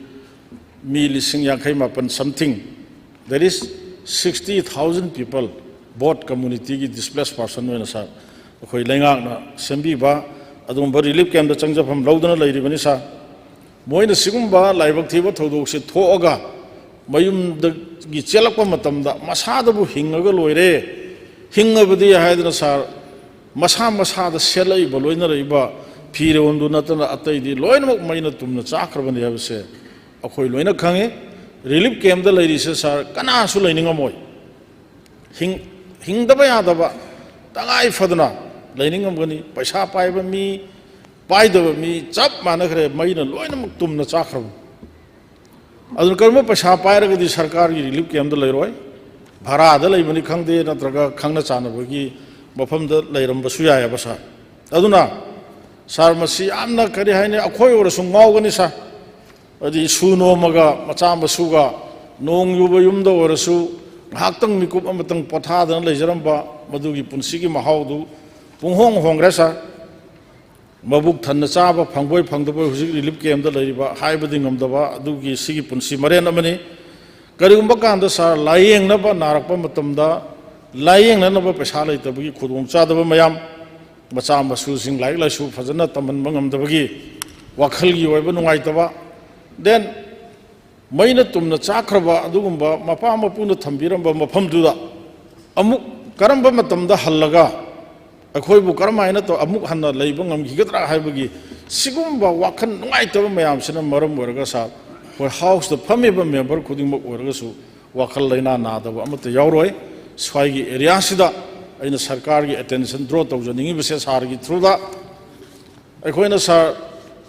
ꯃꯤ ꯂꯤꯁꯤꯡ ꯌꯥꯡꯈꯩ ꯃꯥꯄꯟ something, that is sixty thousand people, both communityꯒꯤ displaced person ꯑꯣꯏꯅ ꯁꯥꯔ, ꯑꯩꯈꯣꯏ ꯂꯩꯉꯥꯛꯅ ꯁꯦꯝꯕꯤꯕ ꯑꯗꯨꯒꯨꯝꯕ ꯔꯤꯂꯤꯐ ꯀꯦꯝꯞꯇ ꯆꯪꯖꯐꯝ ꯂꯧꯗꯨꯅ ꯂꯩꯔꯤꯕꯅꯤ ꯁꯥꯔ꯫ ꯃꯣꯏꯅ ꯁꯤꯒꯨꯝꯕ ꯂꯥꯏꯕꯛ ꯊꯤꯕ ꯊꯧꯗꯣꯛꯁꯦ ꯊꯣꯛꯑꯒ ꯃꯌꯨꯝꯗꯒꯤ ꯆꯦꯜꯂꯛꯄ ꯃꯇꯝꯗ ꯃꯁꯥꯗꯕꯨ ꯍꯤꯡꯉꯒ ꯂꯣꯏꯔꯦ, ꯍꯤꯡꯉꯕꯗꯤ ꯍꯥꯏꯗꯅ ꯁꯥꯔ, ꯃꯁꯥ ꯃꯁꯥꯗ ꯁꯦꯠꯂꯛꯏꯕ ꯂꯣꯏꯅꯔꯛꯏꯕ ꯐꯤꯔꯣꯟꯗꯨ ꯅꯠꯇꯅ ꯑꯇꯩꯗꯤ ꯂꯣꯏꯅꯃꯛ ꯃꯩꯅ ꯇꯨꯝꯅ ꯆꯥꯈ꯭ꯔꯕꯅꯤ ꯍꯥꯏꯕꯁꯦ ꯑꯩꯈꯣꯏ ꯂꯣꯏꯅ ꯈꯪꯉꯤ꯫ ꯔꯤꯂꯤꯐ ꯀꯦꯝꯞꯇ ꯂꯩꯔꯤꯁꯦ ꯁꯥꯔ, ꯀꯅꯥꯁꯨ ꯂꯩꯅꯤꯡꯉꯝꯃꯣꯏ꯫ ꯍꯤꯡ-, ꯍꯤꯡꯗꯕ ꯌꯥꯗꯕ, ꯇꯉꯥꯏ ꯐꯗꯅ ꯂꯩꯅꯤꯡꯉꯝꯒꯅꯤ꯫ ꯄꯩꯁꯥ ꯄꯥꯏꯕ ꯃꯤ, ꯄꯥꯏꯗꯕ ꯃꯤ ꯆꯞ ꯃꯥꯟꯅꯈ꯭ꯔꯦ, ꯃꯩꯅ ꯂꯣꯏꯅꯃꯛ ꯇꯨꯝꯅ ꯆꯥꯈ꯭ꯔꯕꯅꯤ꯫ ꯑꯗꯨꯅ ꯀꯔꯤꯒꯨꯝꯕ ꯄꯩꯁꯥ ꯄꯥꯏꯔꯒꯗꯤ ꯁꯔꯀꯥꯔꯒꯤ ꯔꯤꯂꯤꯐ ꯀꯦꯝꯞꯇ ꯂꯩꯔꯣꯏ, ꯚꯔꯥꯗ ꯂꯩꯕꯅꯤ ꯈꯪꯗꯦ, ꯅꯠꯇ꯭ꯔꯒ ꯈꯪꯅ ꯆꯥꯟꯅꯕꯒꯤ ꯃꯐꯝꯗ ꯂꯩꯔꯝꯕꯁꯨ ꯌꯥꯏꯑꯕ ꯁꯥꯔ꯫ ꯑꯗꯨꯅ ꯁꯥꯔ, ꯃꯁꯤ ꯌꯥꯝꯅ, ꯀꯔꯤ ꯍꯥꯏꯅꯤ, ꯑꯩꯈꯣꯏ ꯑꯣꯏꯔꯁꯨ ꯉꯥꯎꯒꯅꯤ ꯁꯥꯔ꯫ ꯍꯥꯏꯗꯤ ꯁꯨ ꯅꯣꯝꯃꯒ, ꯃꯆꯥ ꯃꯁꯨꯒ, ꯅꯣꯡ ꯌꯨꯕ ꯌꯨꯝꯗ ꯑꯣꯏꯔꯁꯨ ꯉꯥꯏꯍꯥꯛꯇꯪ ꯃꯤꯀꯨꯞ ꯑꯃꯇꯪ ꯄꯣꯊꯥꯗꯅ ꯂꯩꯖꯔꯝꯕ ꯃꯗꯨꯒꯤ ꯄꯨꯟꯁꯤꯒꯤ ꯃꯍꯥꯎꯗꯨ ꯄꯨꯡꯍꯣꯡ ꯍꯣꯡꯈ꯭ꯔꯦ ꯁꯥꯔ꯫ ꯃꯕꯨꯛ ꯊꯟꯅ ꯆꯥꯕ ꯐꯪꯕꯣꯏ ꯐꯪꯗꯕꯣꯏ ꯍꯧꯖꯤꯛ ꯔꯤꯂꯤꯐ ꯀꯦꯝꯞꯇ ꯂꯩꯔꯤꯕ ꯍꯥꯏꯕꯗꯤ ꯉꯝꯗꯕ ꯑꯗꯨꯒꯤ ꯁꯤꯒꯤ ꯄꯨꯟꯁꯤ ꯃꯔꯦꯟ ꯑꯃꯅꯤ꯫ ꯀꯔꯤꯒꯨꯝꯕ ꯀꯥꯟꯗ ꯁꯥꯔ, ꯂꯥꯏꯌꯦꯡꯅꯕ ꯅꯥꯔꯛꯄ ꯃꯇꯝꯗ ꯂꯥꯏꯌꯦꯡꯅꯅꯕ ꯄꯩꯁꯥ ꯂꯩꯇꯕꯒꯤ ꯈꯨꯗꯣꯡꯆꯥꯗꯕ ꯃꯌꯥꯝ, ꯃꯆꯥ ꯃꯁꯨꯁꯤꯡ ꯂꯥꯏꯔꯤꯛ ꯂꯥꯏꯁꯨ ꯐꯖꯅ ꯇꯝꯍꯟꯕ ꯉꯝꯗꯕꯒꯤ ꯋꯥꯈꯜꯒꯤ ꯑꯣꯏꯕ ꯅꯨꯡꯉꯥꯏꯇꯕ, then ꯃꯩꯅ ꯇꯨꯝꯅ ꯆꯥꯛꯈ꯭ꯔꯕ ꯑꯗꯨꯒꯨꯝꯕ ꯃꯄꯥ ꯃꯄꯨꯅ ꯊꯝꯕꯤꯔꯝꯕ ꯃꯐꯝꯗꯨꯗ ꯑꯃꯨꯛ ꯀꯔꯝꯕ ꯃꯇꯝꯗ ꯍꯜꯂꯒ ꯑꯩꯈꯣꯏꯕꯨ ꯀꯔꯝꯍꯥꯏꯅ ꯇꯧ-, ꯑꯃꯨꯛ ꯍꯟꯅ ꯂꯩꯕ ꯉꯝꯈꯤꯒꯗ꯭ꯔꯥ ꯍꯥꯏꯕꯒꯤ ꯁꯤꯒꯨꯝꯕ ꯋꯥꯈꯜ ꯅꯨꯡꯉꯥꯏꯇꯕ ꯃꯌꯥꯝꯁꯤꯅ ꯃꯔꯝ ꯑꯣꯏꯔꯒ ꯁꯥꯔ, ꯑꯩꯈꯣꯏ ꯍꯥꯎꯁꯇ ꯐꯝꯃꯤꯕ ꯃꯦꯝꯕꯔ ꯈꯨꯗꯤꯡꯃꯛ ꯑꯣꯏꯔꯒꯁꯨ ꯋꯥꯈꯜ ꯂꯩꯅꯥ ꯅꯥꯗꯕ ꯑꯃꯠꯇ ꯌꯥꯎꯔꯣꯏ꯫ ꯁ꯭ꯋꯥꯏꯒꯤ ꯑꯦꯔꯤꯌꯥꯁꯤꯗ ꯑꯩꯅ ꯁꯔꯀꯥꯔꯒꯤ ꯑꯦꯇꯦꯟꯁꯟ ꯗ꯭ꯔꯣ ꯇꯧꯖꯅꯤꯡꯉꯤꯕꯁꯦ ꯁꯥꯔꯒꯤ ꯊ꯭ꯔꯨꯗ꯫ ꯑꯩꯈꯣꯏꯅ ꯁꯥꯔ,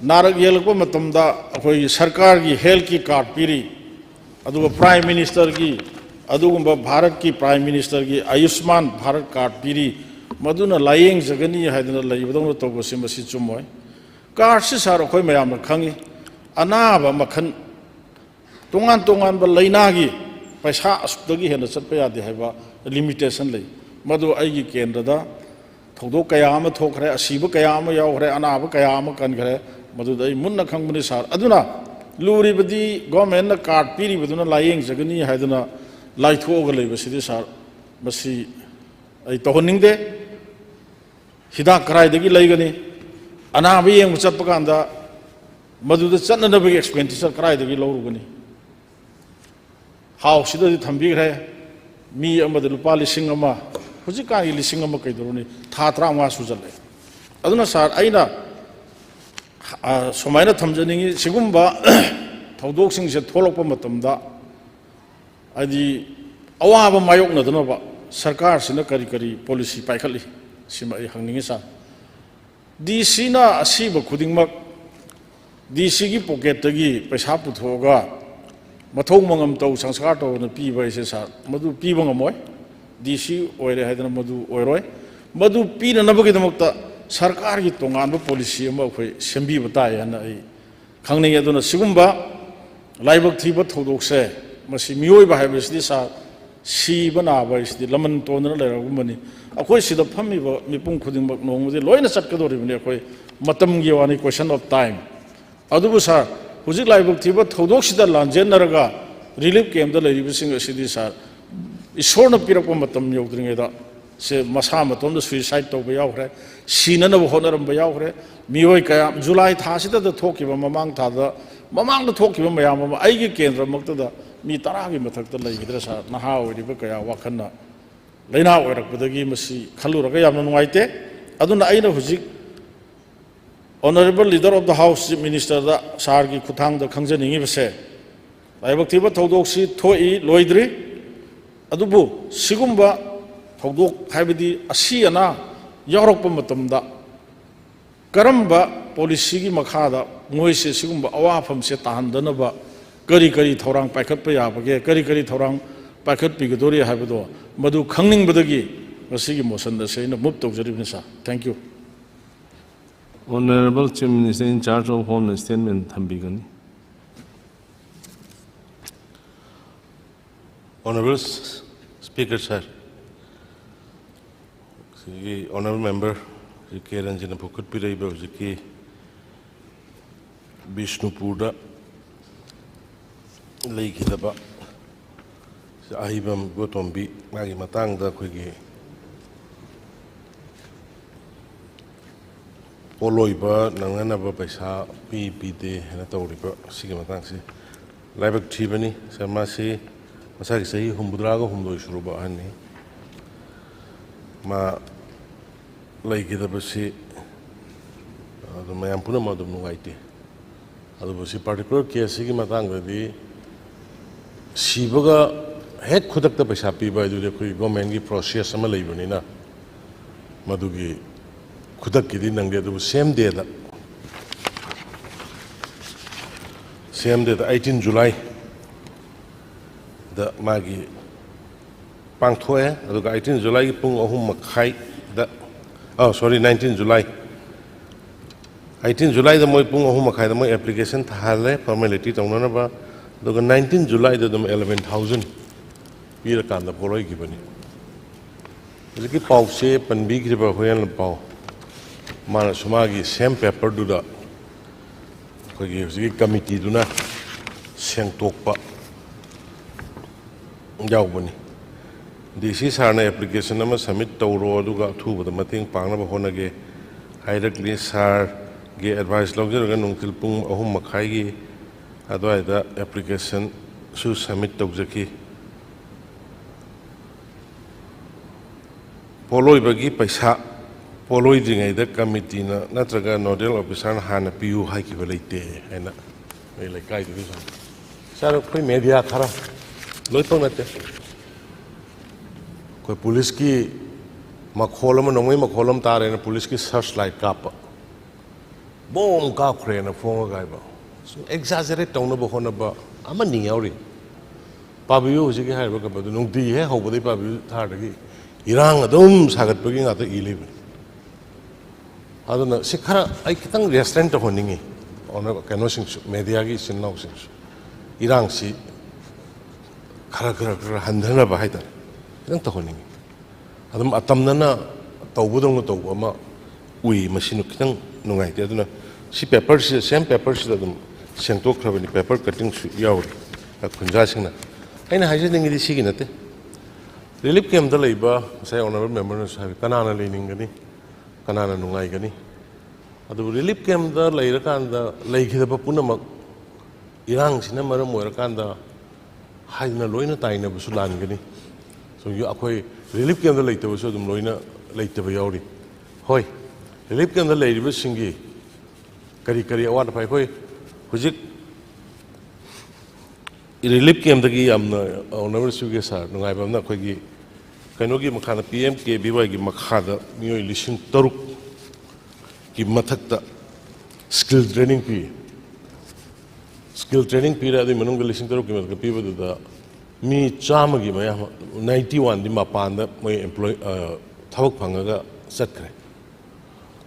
ꯅꯥꯔꯛ ꯌꯦꯛꯂꯛꯄ ꯃꯇꯝꯗ ꯑꯩꯈꯣꯏꯒꯤ ꯁꯔꯀꯥꯔꯒꯤ ꯍꯦꯜꯠꯀꯤ ꯀꯥꯔꯗ ꯄꯤꯔꯤ, ꯑꯗꯨꯒ ꯄ꯭ꯔꯥꯏꯝ ꯃꯤꯅꯤꯁꯇꯔꯒꯤ, ꯑꯗꯨꯒꯨꯝꯕ ꯚꯥꯔꯠꯀꯤ ꯄ꯭ꯔꯥꯏꯝ ꯃꯤꯅꯤꯁꯇꯔꯒꯤ ꯑꯌꯨꯁꯃꯥꯟ ꯚꯥꯔꯠ ꯀꯥꯔꯗ ꯄꯤꯔꯤ, ꯃꯗꯨꯅ ꯂꯥꯏꯌꯦꯡꯖꯒꯅꯤ ꯍꯥꯏꯗꯅ ꯂꯩꯕꯗꯧꯅ ꯇꯧꯕꯁꯤ ꯃꯁꯤ ꯆꯨꯝꯃꯣꯏ꯫ ꯀꯥꯔꯗꯁꯤ ꯁꯥꯔ, ꯑꯩꯈꯣꯏ ꯃꯌꯥꯝꯅ ꯈꯪꯉꯤ, ꯑꯅꯥꯕ ꯃꯈꯜ ꯇꯣꯉꯥꯟ ꯇꯣꯉꯥꯟꯕ ꯂꯥꯏꯅꯥꯒꯤ ꯄꯩꯁꯥ ꯑꯁꯨꯛꯇꯒꯤ ꯍꯦꯟꯅ ꯆꯠꯄ ꯌꯥꯗꯦ ꯍꯥꯏꯕ ꯂꯤꯃꯤꯇꯦꯁꯟ ꯂꯩ꯫ ꯃꯗꯨ ꯑꯩꯒꯤ ꯀꯦꯟꯗ꯭ꯔꯗ ꯊꯧꯗꯣꯛ ꯀꯌꯥ ꯑꯃ ꯊꯣꯛꯈ꯭ꯔꯦ, ꯑꯁꯤꯕ ꯀꯌꯥ ꯑꯃ ꯌꯥꯎꯈ꯭ꯔꯦ, ꯑꯅꯥꯕ ꯀꯌꯥ ꯑꯃ ꯀꯟꯈ꯭ꯔꯦ, ꯃꯗꯨꯗ ꯑꯩ ꯃꯨꯟꯅ ꯈꯪꯕꯅꯤ ꯁꯥꯔ꯫ ꯑꯗꯨꯅ ꯂꯨꯔꯤꯕꯗꯤ ꯒꯣꯔꯃꯦꯟꯅ ꯀꯥꯔꯗ ꯄꯤꯔꯤꯕꯗꯨꯅ ꯂꯥꯏꯌꯦꯡꯖꯒꯅꯤ ꯍꯥꯏꯗꯨꯅ ꯂꯥꯏꯊꯣꯛꯑꯒ ꯂꯩꯕꯁꯤꯗꯤ ꯁꯥꯔ, ꯃꯁꯤ ꯑꯩ ꯇꯧꯍꯟꯅꯤꯡꯗꯦ꯫ ꯍꯤꯗꯥꯛ ꯀꯗꯥꯏꯗꯒꯤ ꯂꯩꯒꯅꯤ? ꯑꯅꯥꯕ ꯌꯦꯡꯕ ꯆꯠꯄ ꯀꯥꯟꯗ ꯃꯗꯨꯗ ꯆꯠꯅꯅꯕꯒꯤ ꯑꯦꯛꯁꯄꯦꯟꯗꯤꯆꯔ ꯀꯗꯥꯏꯗꯒꯤ ꯂꯧꯔꯨꯒꯅꯤ? ꯍꯥꯎꯁꯁꯤꯗꯗꯤ ꯊꯝꯕꯤꯈ꯭ꯔꯦ, ꯃꯤ ꯑꯃꯗ ꯂꯨꯄꯥ ꯂꯤꯁꯤꯡ ꯑꯃ, ꯍꯧꯖꯤꯛꯀꯥꯟꯒꯤ ꯂꯤꯁꯤꯡ ꯑꯃ ꯀꯩꯗꯧꯔꯨꯅꯤ? ꯊꯥ ꯇꯔꯥꯃꯉꯥ ꯁꯨꯖꯜꯂꯛꯑꯦ꯫ ꯑꯗꯨꯅ ꯁꯥꯔ, ꯑꯩꯅ, ꯑ, ꯁꯨꯃꯥꯏꯅ ꯊꯝꯖꯅꯤꯡꯉꯤ, ꯁꯤꯒꯨꯝꯕ ꯊꯧꯗꯣꯛꯁꯤꯡꯁꯦ ꯊꯣꯛꯂꯛꯄ ꯃꯇꯝꯗ, ꯍꯥꯏꯗꯤ, ꯑꯋꯥꯕ ꯃꯥꯌꯣꯛꯅꯗꯅꯕ ꯁꯔꯀꯥꯔꯁꯤꯅ ꯀꯔꯤ ꯀꯔꯤ ꯄꯣꯂꯤꯁꯤ ꯄꯥꯏꯈꯠꯂꯤ, ꯁꯤꯃ ꯑꯩ ꯍꯪꯅꯤꯡꯉꯤ ꯁꯥꯔ꯫ ꯗꯤ ꯁꯤꯅ ꯑꯁꯤꯕ ꯈꯨꯗꯤꯡꯃꯛ ꯗꯤ ꯁꯤꯒꯤ ꯄꯣꯀꯦꯠꯇꯒꯤ ꯄꯩꯁꯥ ꯄꯨꯊꯣꯛꯑꯒ ꯃꯊꯧ ꯃꯉꯝ ꯇꯧ, ꯁꯪꯁꯀꯥꯔ ꯇꯧꯅ ꯄꯤꯕ ꯍꯥꯏꯁꯦ ꯁꯥꯔ, ꯃꯗꯨ ꯄꯤꯕ ꯉꯝꯃꯣꯏ꯫ ꯗꯤ ꯁꯤ ꯑꯣꯏꯔꯦ ꯍꯥꯏꯗꯅ ꯃꯗꯨ ꯑꯣꯏꯔꯣꯏ꯫ ꯃꯗꯨ ꯄꯤꯅꯅꯕꯒꯤꯗꯃꯛꯇ ꯁꯔꯀꯥꯔꯒꯤ ꯇꯣꯉꯥꯟꯕ ꯄꯣꯂꯤꯁꯤ ꯑꯃ ꯑꯩꯈꯣꯏ ꯁꯦꯝꯕꯤꯕ ꯇꯥꯏ ꯍꯥꯏꯅ ꯑꯩ ꯈꯪꯅꯤꯡꯉꯤ꯫ ꯑꯗꯨꯅ ꯁꯤꯒꯨꯝꯕ ꯂꯥꯏꯕꯛ ꯊꯤꯕ ꯊꯧꯗꯣꯛꯁꯦ, ꯃꯁꯤ ꯃꯤꯑꯣꯏꯕ ꯍꯥꯏꯕꯁꯤꯗꯤ ꯁꯥꯔ, ꯁꯤꯕ ꯅꯥꯕ ꯍꯥꯏꯁꯤꯗꯤ ꯂꯃꯟ ꯇꯣꯟꯗꯅ ꯂꯩꯔꯒꯨꯝꯕꯅꯤ꯫ ꯑꯩꯈꯣꯏ ꯁꯤꯗ ꯐꯝꯃꯤꯕ ꯃꯤꯄꯨꯝ ꯈꯨꯗꯤꯡꯃꯛ ꯅꯣꯡꯃꯗꯤ ꯂꯣꯏꯅ ꯆꯠꯀꯗꯧꯔꯤꯕꯅꯤ꯫ ꯑꯩꯈꯣꯏ ꯃꯇꯝꯒꯤ ꯋꯥꯅꯤ, question of time꯫ ꯑꯗꯨꯕꯨ ꯁꯥꯔ, ꯍꯧꯖꯤꯛ ꯂꯥꯏꯕꯛ ꯊꯤꯕ ꯊꯧꯗꯣꯛꯁꯤꯗ ꯂꯥꯟꯖꯦꯟꯅꯔꯒ ꯔꯤꯂꯤꯐ ꯀꯦꯝꯞꯇ ꯂꯩꯔꯤꯕꯁꯤꯡ ꯑꯁꯤꯗꯤ ꯁꯥꯔ, ꯏꯁꯣꯔꯅ ꯄꯤꯔꯛꯄ ꯃꯇꯝ ꯌꯧꯗ꯭ꯔꯤꯉꯩꯗ ꯁꯦ ꯃꯁꯥ ꯃꯇꯣꯝꯗ ꯁꯨꯏꯁꯥꯏꯠ ꯇꯧꯕ ꯌꯥꯎꯈ꯭ꯔꯦ, ꯁꯤꯅꯅꯕ ꯍꯣꯠꯅꯔꯝꯕ ꯌꯥꯎꯈ꯭ꯔꯦ꯫ ꯃꯤꯑꯣꯏ ꯀꯌꯥ, ꯖꯨꯂꯥꯏ ꯊꯥꯁꯤꯗ ꯊꯣꯛꯈꯤꯕ, ꯃꯃꯥꯡ ꯊꯥꯗ, ꯃꯃꯥꯡꯗ ꯊꯣꯛꯈꯤꯕ ꯃꯌꯥꯝ ꯑꯃ, ꯑꯩꯒꯤ ꯀꯦꯟꯗ꯭ꯔꯃꯛꯇꯗ ꯃꯤ ꯇꯔꯥꯒꯤ ꯃꯊꯛꯇ ꯂꯩꯈꯤꯗ꯭ꯔꯦ ꯁꯥꯔ, ꯅꯍꯥ ꯑꯣꯏꯔꯤꯕ ꯀꯌꯥ ꯋꯥꯈꯜꯅ ꯂꯥꯏꯅꯥ ꯑꯣꯏꯔꯛꯄꯗꯒꯤ꯫ ꯃꯁꯤ ꯈꯜꯂꯨꯔꯒ ꯌꯥꯝꯅ ꯅꯨꯡꯉꯥꯏꯇꯦ꯫ ꯑꯗꯨꯅ ꯑꯩꯅ ꯍꯧꯖꯤꯛ Honourable Leader of the House, Chief Minister ꯗ ꯁꯥꯔꯒꯤ ꯈꯨꯠꯊꯥꯡꯗ ꯈꯪꯖꯅꯤꯡꯉꯤꯕꯁꯦ, ꯂꯥꯏꯕꯛ ꯊꯤꯕ ꯊꯧꯗꯣꯛꯁꯤ ꯊꯣꯛꯏ, ꯂꯣꯏꯗ꯭ꯔꯤ, ꯑꯗꯨꯕꯨ ꯁꯤꯒꯨꯝꯕ ꯊꯧꯗꯣꯛ, ꯍꯥꯏꯕꯗꯤ ꯑꯁꯤ ꯑꯅꯥ ꯌꯥꯎꯔꯛꯄ ꯃꯇꯝꯗ ꯀꯔꯝꯕ ꯄꯣꯂꯤꯁꯤꯒꯤ ꯃꯈꯥꯗ ꯃꯣꯏꯁꯦ ꯁꯤꯒꯨꯝꯕ ꯑꯋꯥꯐꯝꯁꯦ ꯇꯥꯍꯟꯗꯅꯕ ꯀꯔꯤ ꯀꯔꯤ ꯊꯧꯔꯥꯡ ꯄꯥꯏꯈꯠꯄ ꯌꯥꯕꯒꯦ, ꯀꯔꯤ ꯀꯔꯤ ꯊꯧꯔꯥꯡ ꯄꯥꯏꯈꯠꯄꯤꯒꯗꯧꯔꯤ ꯍꯥꯏꯕꯗꯣ, ꯃꯗꯨ ꯈꯪꯅꯤꯡꯕꯗꯒꯤ ꯉꯁꯤꯒꯤ ꯃꯣꯁꯟ ꯑꯁꯤ ꯑꯩꯅ ꯃꯨꯚ ꯇꯧꯖꯔꯤꯕꯅꯤ sir. Thank you꯫ Honorable Chief Minister in charge of Home statement ꯊꯝꯕꯤꯒꯅꯤ꯫ Honorable Speaker sir, ꯁꯤꯒꯤ Honorable Member ꯁ꯭ꯔꯤ ꯀꯦ ꯔꯟꯖꯟꯅ ꯄꯨꯈꯠꯄꯤꯔꯛꯏꯕ ꯍꯧꯖꯤꯛꯀꯤ ꯕꯤꯁꯅꯨꯄꯨꯔꯗ ꯂꯩꯈꯤꯗꯕ ꯑꯍꯩꯕꯝ ꯏꯕꯣꯇꯣꯝꯕꯤ, ꯃꯥꯒꯤ ꯃꯇꯥꯡꯗ ꯑꯩꯈꯣꯏꯒꯤ ꯄꯣꯠꯂꯣꯏꯕ ꯅꯪꯅꯅꯕ ꯄꯩꯁꯥ ꯄꯤ ꯄꯤꯗꯦ ꯍꯥꯏꯅ ꯇꯧꯔꯤꯕ ꯁꯤꯒꯤ ꯃꯇꯥꯡꯁꯤ ꯂꯥꯏꯕꯛ ꯊꯤꯕꯅꯤ꯫ ꯁꯥꯔ, ꯃꯥꯁꯤ ꯃꯁꯥꯒꯤ ꯆꯍꯤ ꯍꯨꯝꯐꯨꯇꯔꯥꯒ ꯍꯨꯝꯗꯣꯏ ꯁꯨꯔꯕ ꯑꯍꯟꯅꯤ꯫ ꯃꯥ ꯂꯩꯈꯤꯗꯕꯁꯤ ꯑꯗꯨꯝ ꯃꯌꯥꯝ ꯄꯨꯝꯅꯃꯛ ꯑꯗꯨꯝ ꯅꯨꯡꯉꯥꯏꯇꯦ꯫ ꯑꯗꯨꯕꯨ ꯁꯤ particular case ꯁꯤꯒꯤ ꯃꯇꯥꯡꯗꯗꯤ ꯁꯤꯕꯒ ꯍꯦꯛ ꯈꯨꯗꯛꯇ ꯄꯩꯁꯥ ꯄꯤꯕ ꯍꯥꯏꯗꯨꯗꯤ ꯑꯩꯈꯣꯏ government ꯀꯤ process ꯑꯃ ꯂꯩꯕꯅꯤꯅ ꯃꯗꯨꯒꯤ ꯈꯨꯗꯛꯀꯤꯗꯤ ꯅꯪꯗꯦ꯫ ꯑꯗꯨꯕꯨ same day ꯗ, same day ꯗ eighteen July ꯗ ꯃꯥꯒꯤ ꯄꯥꯡꯊꯣꯛꯑꯦ꯫ ꯑꯗꯨꯒ eighteen July ꯒꯤ ꯄꯨꯡ ꯑꯍꯨꯝ ꯃꯈꯥꯏꯗ, ꯑ, sorry, nineteen July, eighteen July ꯗ ꯃꯣꯏ ꯄꯨꯡ ꯑꯍꯨꯝ ꯃꯈꯥꯏꯗ ꯃꯣꯏ application ꯊꯥꯍꯜꯂꯦ formality ꯇꯧꯅꯅꯕ꯫ ꯑꯗꯨꯒ nineteen July ꯗ ꯑꯗꯨꯝ eleven thousand ꯄꯤꯔꯀꯥꯟꯗ ꯄꯣꯠꯂꯣꯏꯈꯤꯕꯅꯤ꯫ ꯍꯧꯖꯤꯛꯀꯤ ꯄꯥꯎꯁꯦ ꯄꯟꯕꯤꯈ꯭ꯔꯤꯕ ꯍꯨꯌꯦꯟ ꯂꯟꯄꯥꯎ, ꯃꯥꯅꯁꯨ ꯃꯥꯒꯤ same paper ꯗꯨꯗ ꯑꯩꯈꯣꯏꯒꯤ ꯍꯧꯖꯤꯛꯀꯤ committee ꯗꯨꯅ ꯁꯦꯡꯇꯣꯛꯄ ꯌꯥꯎꯕꯅꯤ꯫ DC sir ꯅ application ꯑꯃ submit ꯇꯧꯔꯣ, ꯑꯗꯨꯒ ꯑꯊꯨꯕꯗ ꯃꯇꯦꯡ ꯄꯥꯡꯅꯕ ꯍꯣꯠꯅꯒꯦ ꯍꯥꯏꯔꯛꯂꯤ꯫ Sir ꯒꯤ advice ꯂꯧꯖꯔꯒ ꯅꯨꯡꯊꯤꯜ ꯄꯨꯡ ꯑꯍꯨꯝ ꯃꯈꯥꯏꯒꯤ ꯑꯗꯨꯋꯥꯏꯗ application ꯁꯨ submit ꯇꯧꯖꯈꯤ꯫ ꯄꯣꯠꯂꯣꯏꯕꯒꯤ ꯄꯩꯁꯥ ꯄꯣꯠꯂꯣꯏꯗ꯭ꯔꯤꯉꯩꯗ committee ꯅ ꯅꯠꯇ꯭ꯔꯒ nodal officer ꯅ ꯍꯥꯟꯅ ꯄꯤꯌꯨ ꯍꯥꯏꯈꯤꯕ ꯂꯩꯇꯦ ꯍꯥꯏꯅ ꯑꯩ ꯂꯩꯀꯥꯏꯗꯨꯗ ꯁꯨꯝ, ꯁꯥꯔ, ꯑꯩꯈꯣꯏ media ꯈꯔ, ꯂꯣꯏꯅꯃꯛ ꯅꯠꯇꯦ, ꯑꯩꯈꯣꯏ police ꯀꯤ ꯃꯈꯣꯜ ꯑꯃ, ꯅꯣꯡꯃꯩ ꯃꯈꯣꯜ ꯑꯃ ꯇꯥꯔꯦꯅ police ꯀꯤ search light ꯀꯥꯞꯄ, ꯕꯣꯝ ꯀꯥꯞꯈ꯭ꯔꯦꯅ ꯐꯣꯡꯉꯒ ꯍꯥꯏꯕ, ꯁꯨꯝ exaggerate ꯇꯧꯅꯕ ꯍꯣꯠꯅꯕ ꯑꯃꯅꯤ ꯌꯥꯎꯔꯤ꯫ ꯄꯥꯕꯤꯌꯨ, ꯍꯧꯖꯤꯛꯀꯤ ꯍꯥꯏꯔꯤꯕ ꯀꯩꯅꯣꯗꯨ ꯅꯨꯡꯇꯤꯒꯤ ꯍꯦꯛ ꯍꯧꯕꯗꯒꯤ ꯄꯥꯕꯤꯌꯨ ꯊꯥꯔꯗꯒꯤ ꯏꯔꯥꯡ ꯑꯗꯨꯝ ꯁꯥꯒꯠꯄꯒꯤ ꯉꯥꯛꯇ ꯏ ꯂꯩꯕꯅꯤ꯫ ꯑꯗꯨꯅ ꯁꯤ ꯈꯔ ꯑꯩ ꯈꯤꯇꯪ restrain ꯇꯧꯍꯟꯅꯤꯡꯉꯤ, ꯑꯣꯅ-, ꯀꯩꯅꯣꯁꯤꯡꯁꯨ, media ꯒꯤ ꯏꯆꯤꯟ ꯏꯅꯥꯎꯁꯤꯡꯁꯨ, ꯏꯔꯥꯡꯁꯤ ꯈꯔ, ꯈꯔ, ꯈꯔ ꯍꯟꯊꯅꯕ ꯍꯥꯏꯇꯥꯔꯦ, ꯈꯤꯇꯪ ꯇꯧꯍꯟꯅꯤꯡꯉꯤ꯫ ꯑꯗꯨꯝ ꯑꯇꯝꯅꯅ ꯇꯧꯕꯗꯧꯅ ꯇꯧꯕ ꯑꯃ ꯎꯏ, ꯃꯁꯤꯅ ꯈꯤꯇꯪ ꯅꯨꯡꯉꯥꯏꯇꯦ꯫ ꯑꯗꯨꯅ ꯁꯤ paper ꯁꯤꯗ, same paper ꯁꯤꯗ ꯑꯗꯨꯝ ꯁꯦꯡꯗꯣꯛꯈ꯭ꯔꯕꯅꯤ, paper cutting ꯁꯨ ꯌꯥꯎꯔꯤ ꯈꯨꯟꯖꯥꯁꯤꯡꯅ꯫ ꯑꯩꯅ ꯍꯥꯏꯖꯅꯤꯡꯉꯤꯗꯤ ꯁꯤꯒꯤ ꯅꯠꯇꯦ, relief camp ꯇ ꯂꯩꯕ, ꯉꯁꯥꯏ honourable member ꯅꯁꯨ ꯍꯥꯏ, ꯀꯅꯥꯅ ꯂꯩꯅꯤꯡꯒꯅꯤ, ꯀꯅꯥꯅ ꯅꯨꯡꯉꯥꯏꯒꯅꯤ? ꯑꯗꯨꯕꯨ ꯔꯤꯂꯤꯐ ꯀꯦꯝꯞꯇ ꯂꯩꯔꯀꯥꯟꯗ ꯂꯩꯈꯤꯗꯕ ꯄꯨꯝꯅꯃꯛ ꯏꯔꯥꯡꯁꯤꯅ ꯃꯔꯝ ꯑꯣꯏꯔꯀꯥꯟꯗ ꯍꯥꯏꯗꯅ ꯂꯣꯏꯅ ꯇꯥꯏꯅꯕꯁꯨ ꯂꯥꯟꯒꯅꯤ꯫ ꯁꯨꯝ ꯑꯩꯈꯣꯏ ꯔꯤꯂꯤꯐ ꯀꯦꯝꯞꯇ ꯂꯩꯇꯕꯁꯨ ꯑꯗꯨꯝ ꯂꯣꯏꯅ ꯂꯩꯇꯕ ꯌꯥꯎꯔꯤ꯫ ꯍꯣꯏ, ꯔꯤꯂꯤꯐ ꯀꯦꯝꯞꯇ ꯂꯩꯔꯤꯕꯁꯤꯡꯒꯤ ꯀꯔꯤ ꯀꯔꯤ ꯑꯋꯥꯠ ꯑꯄꯥ ꯑꯩꯈꯣꯏ ꯍꯧꯖꯤꯛ ꯔꯤꯂꯤꯐ ꯀꯦꯝꯞꯇꯒꯤ ꯌꯥꯝꯅ ꯑꯣꯅꯔꯦꯕꯜ ꯁꯤꯒꯦ ꯁꯥꯔ, ꯅꯨꯡꯉꯥꯏꯕ ꯑꯃꯅ ꯑꯩꯈꯣꯏꯒꯤ ꯀꯩꯅꯣꯒꯤ ꯃꯈꯥꯗ, ꯄꯤ ꯑꯦꯝ ꯀꯦ ꯚꯤ ꯋꯥꯏꯒꯤ ꯃꯈꯥꯗ ꯃꯤꯑꯣꯏ ꯂꯤꯁꯤꯡ ꯇꯔꯨꯛꯀꯤ ꯃꯊꯛꯇ ꯁ꯭ꯀꯤꯜ ꯇ꯭ꯔꯦꯅꯤꯡ ꯄꯤ꯫ ꯁ꯭ꯀꯤꯜ ꯇ꯭ꯔꯦꯅꯤꯡ ꯄꯤꯔꯦ, ꯑꯗꯨꯒꯤ ꯃꯅꯨꯡꯗ ꯂꯤꯁꯤꯡ ꯇꯔꯨꯛꯀꯤ ꯃꯊꯛꯇ ꯄꯤꯕꯗꯨꯗ ꯃꯤ ꯆꯥꯝꯃꯒꯤ ꯃꯌꯥ, ꯅꯥꯏꯟꯇꯤ ꯋꯥꯟꯗꯤ ꯃꯄꯥꯟꯗ ꯃꯣꯏ ꯑꯦꯝꯄ꯭ꯂꯣꯏ, ꯑ, ꯊꯕꯛ ꯐꯪꯉꯒ ꯆꯠꯈ꯭ꯔꯦ꯫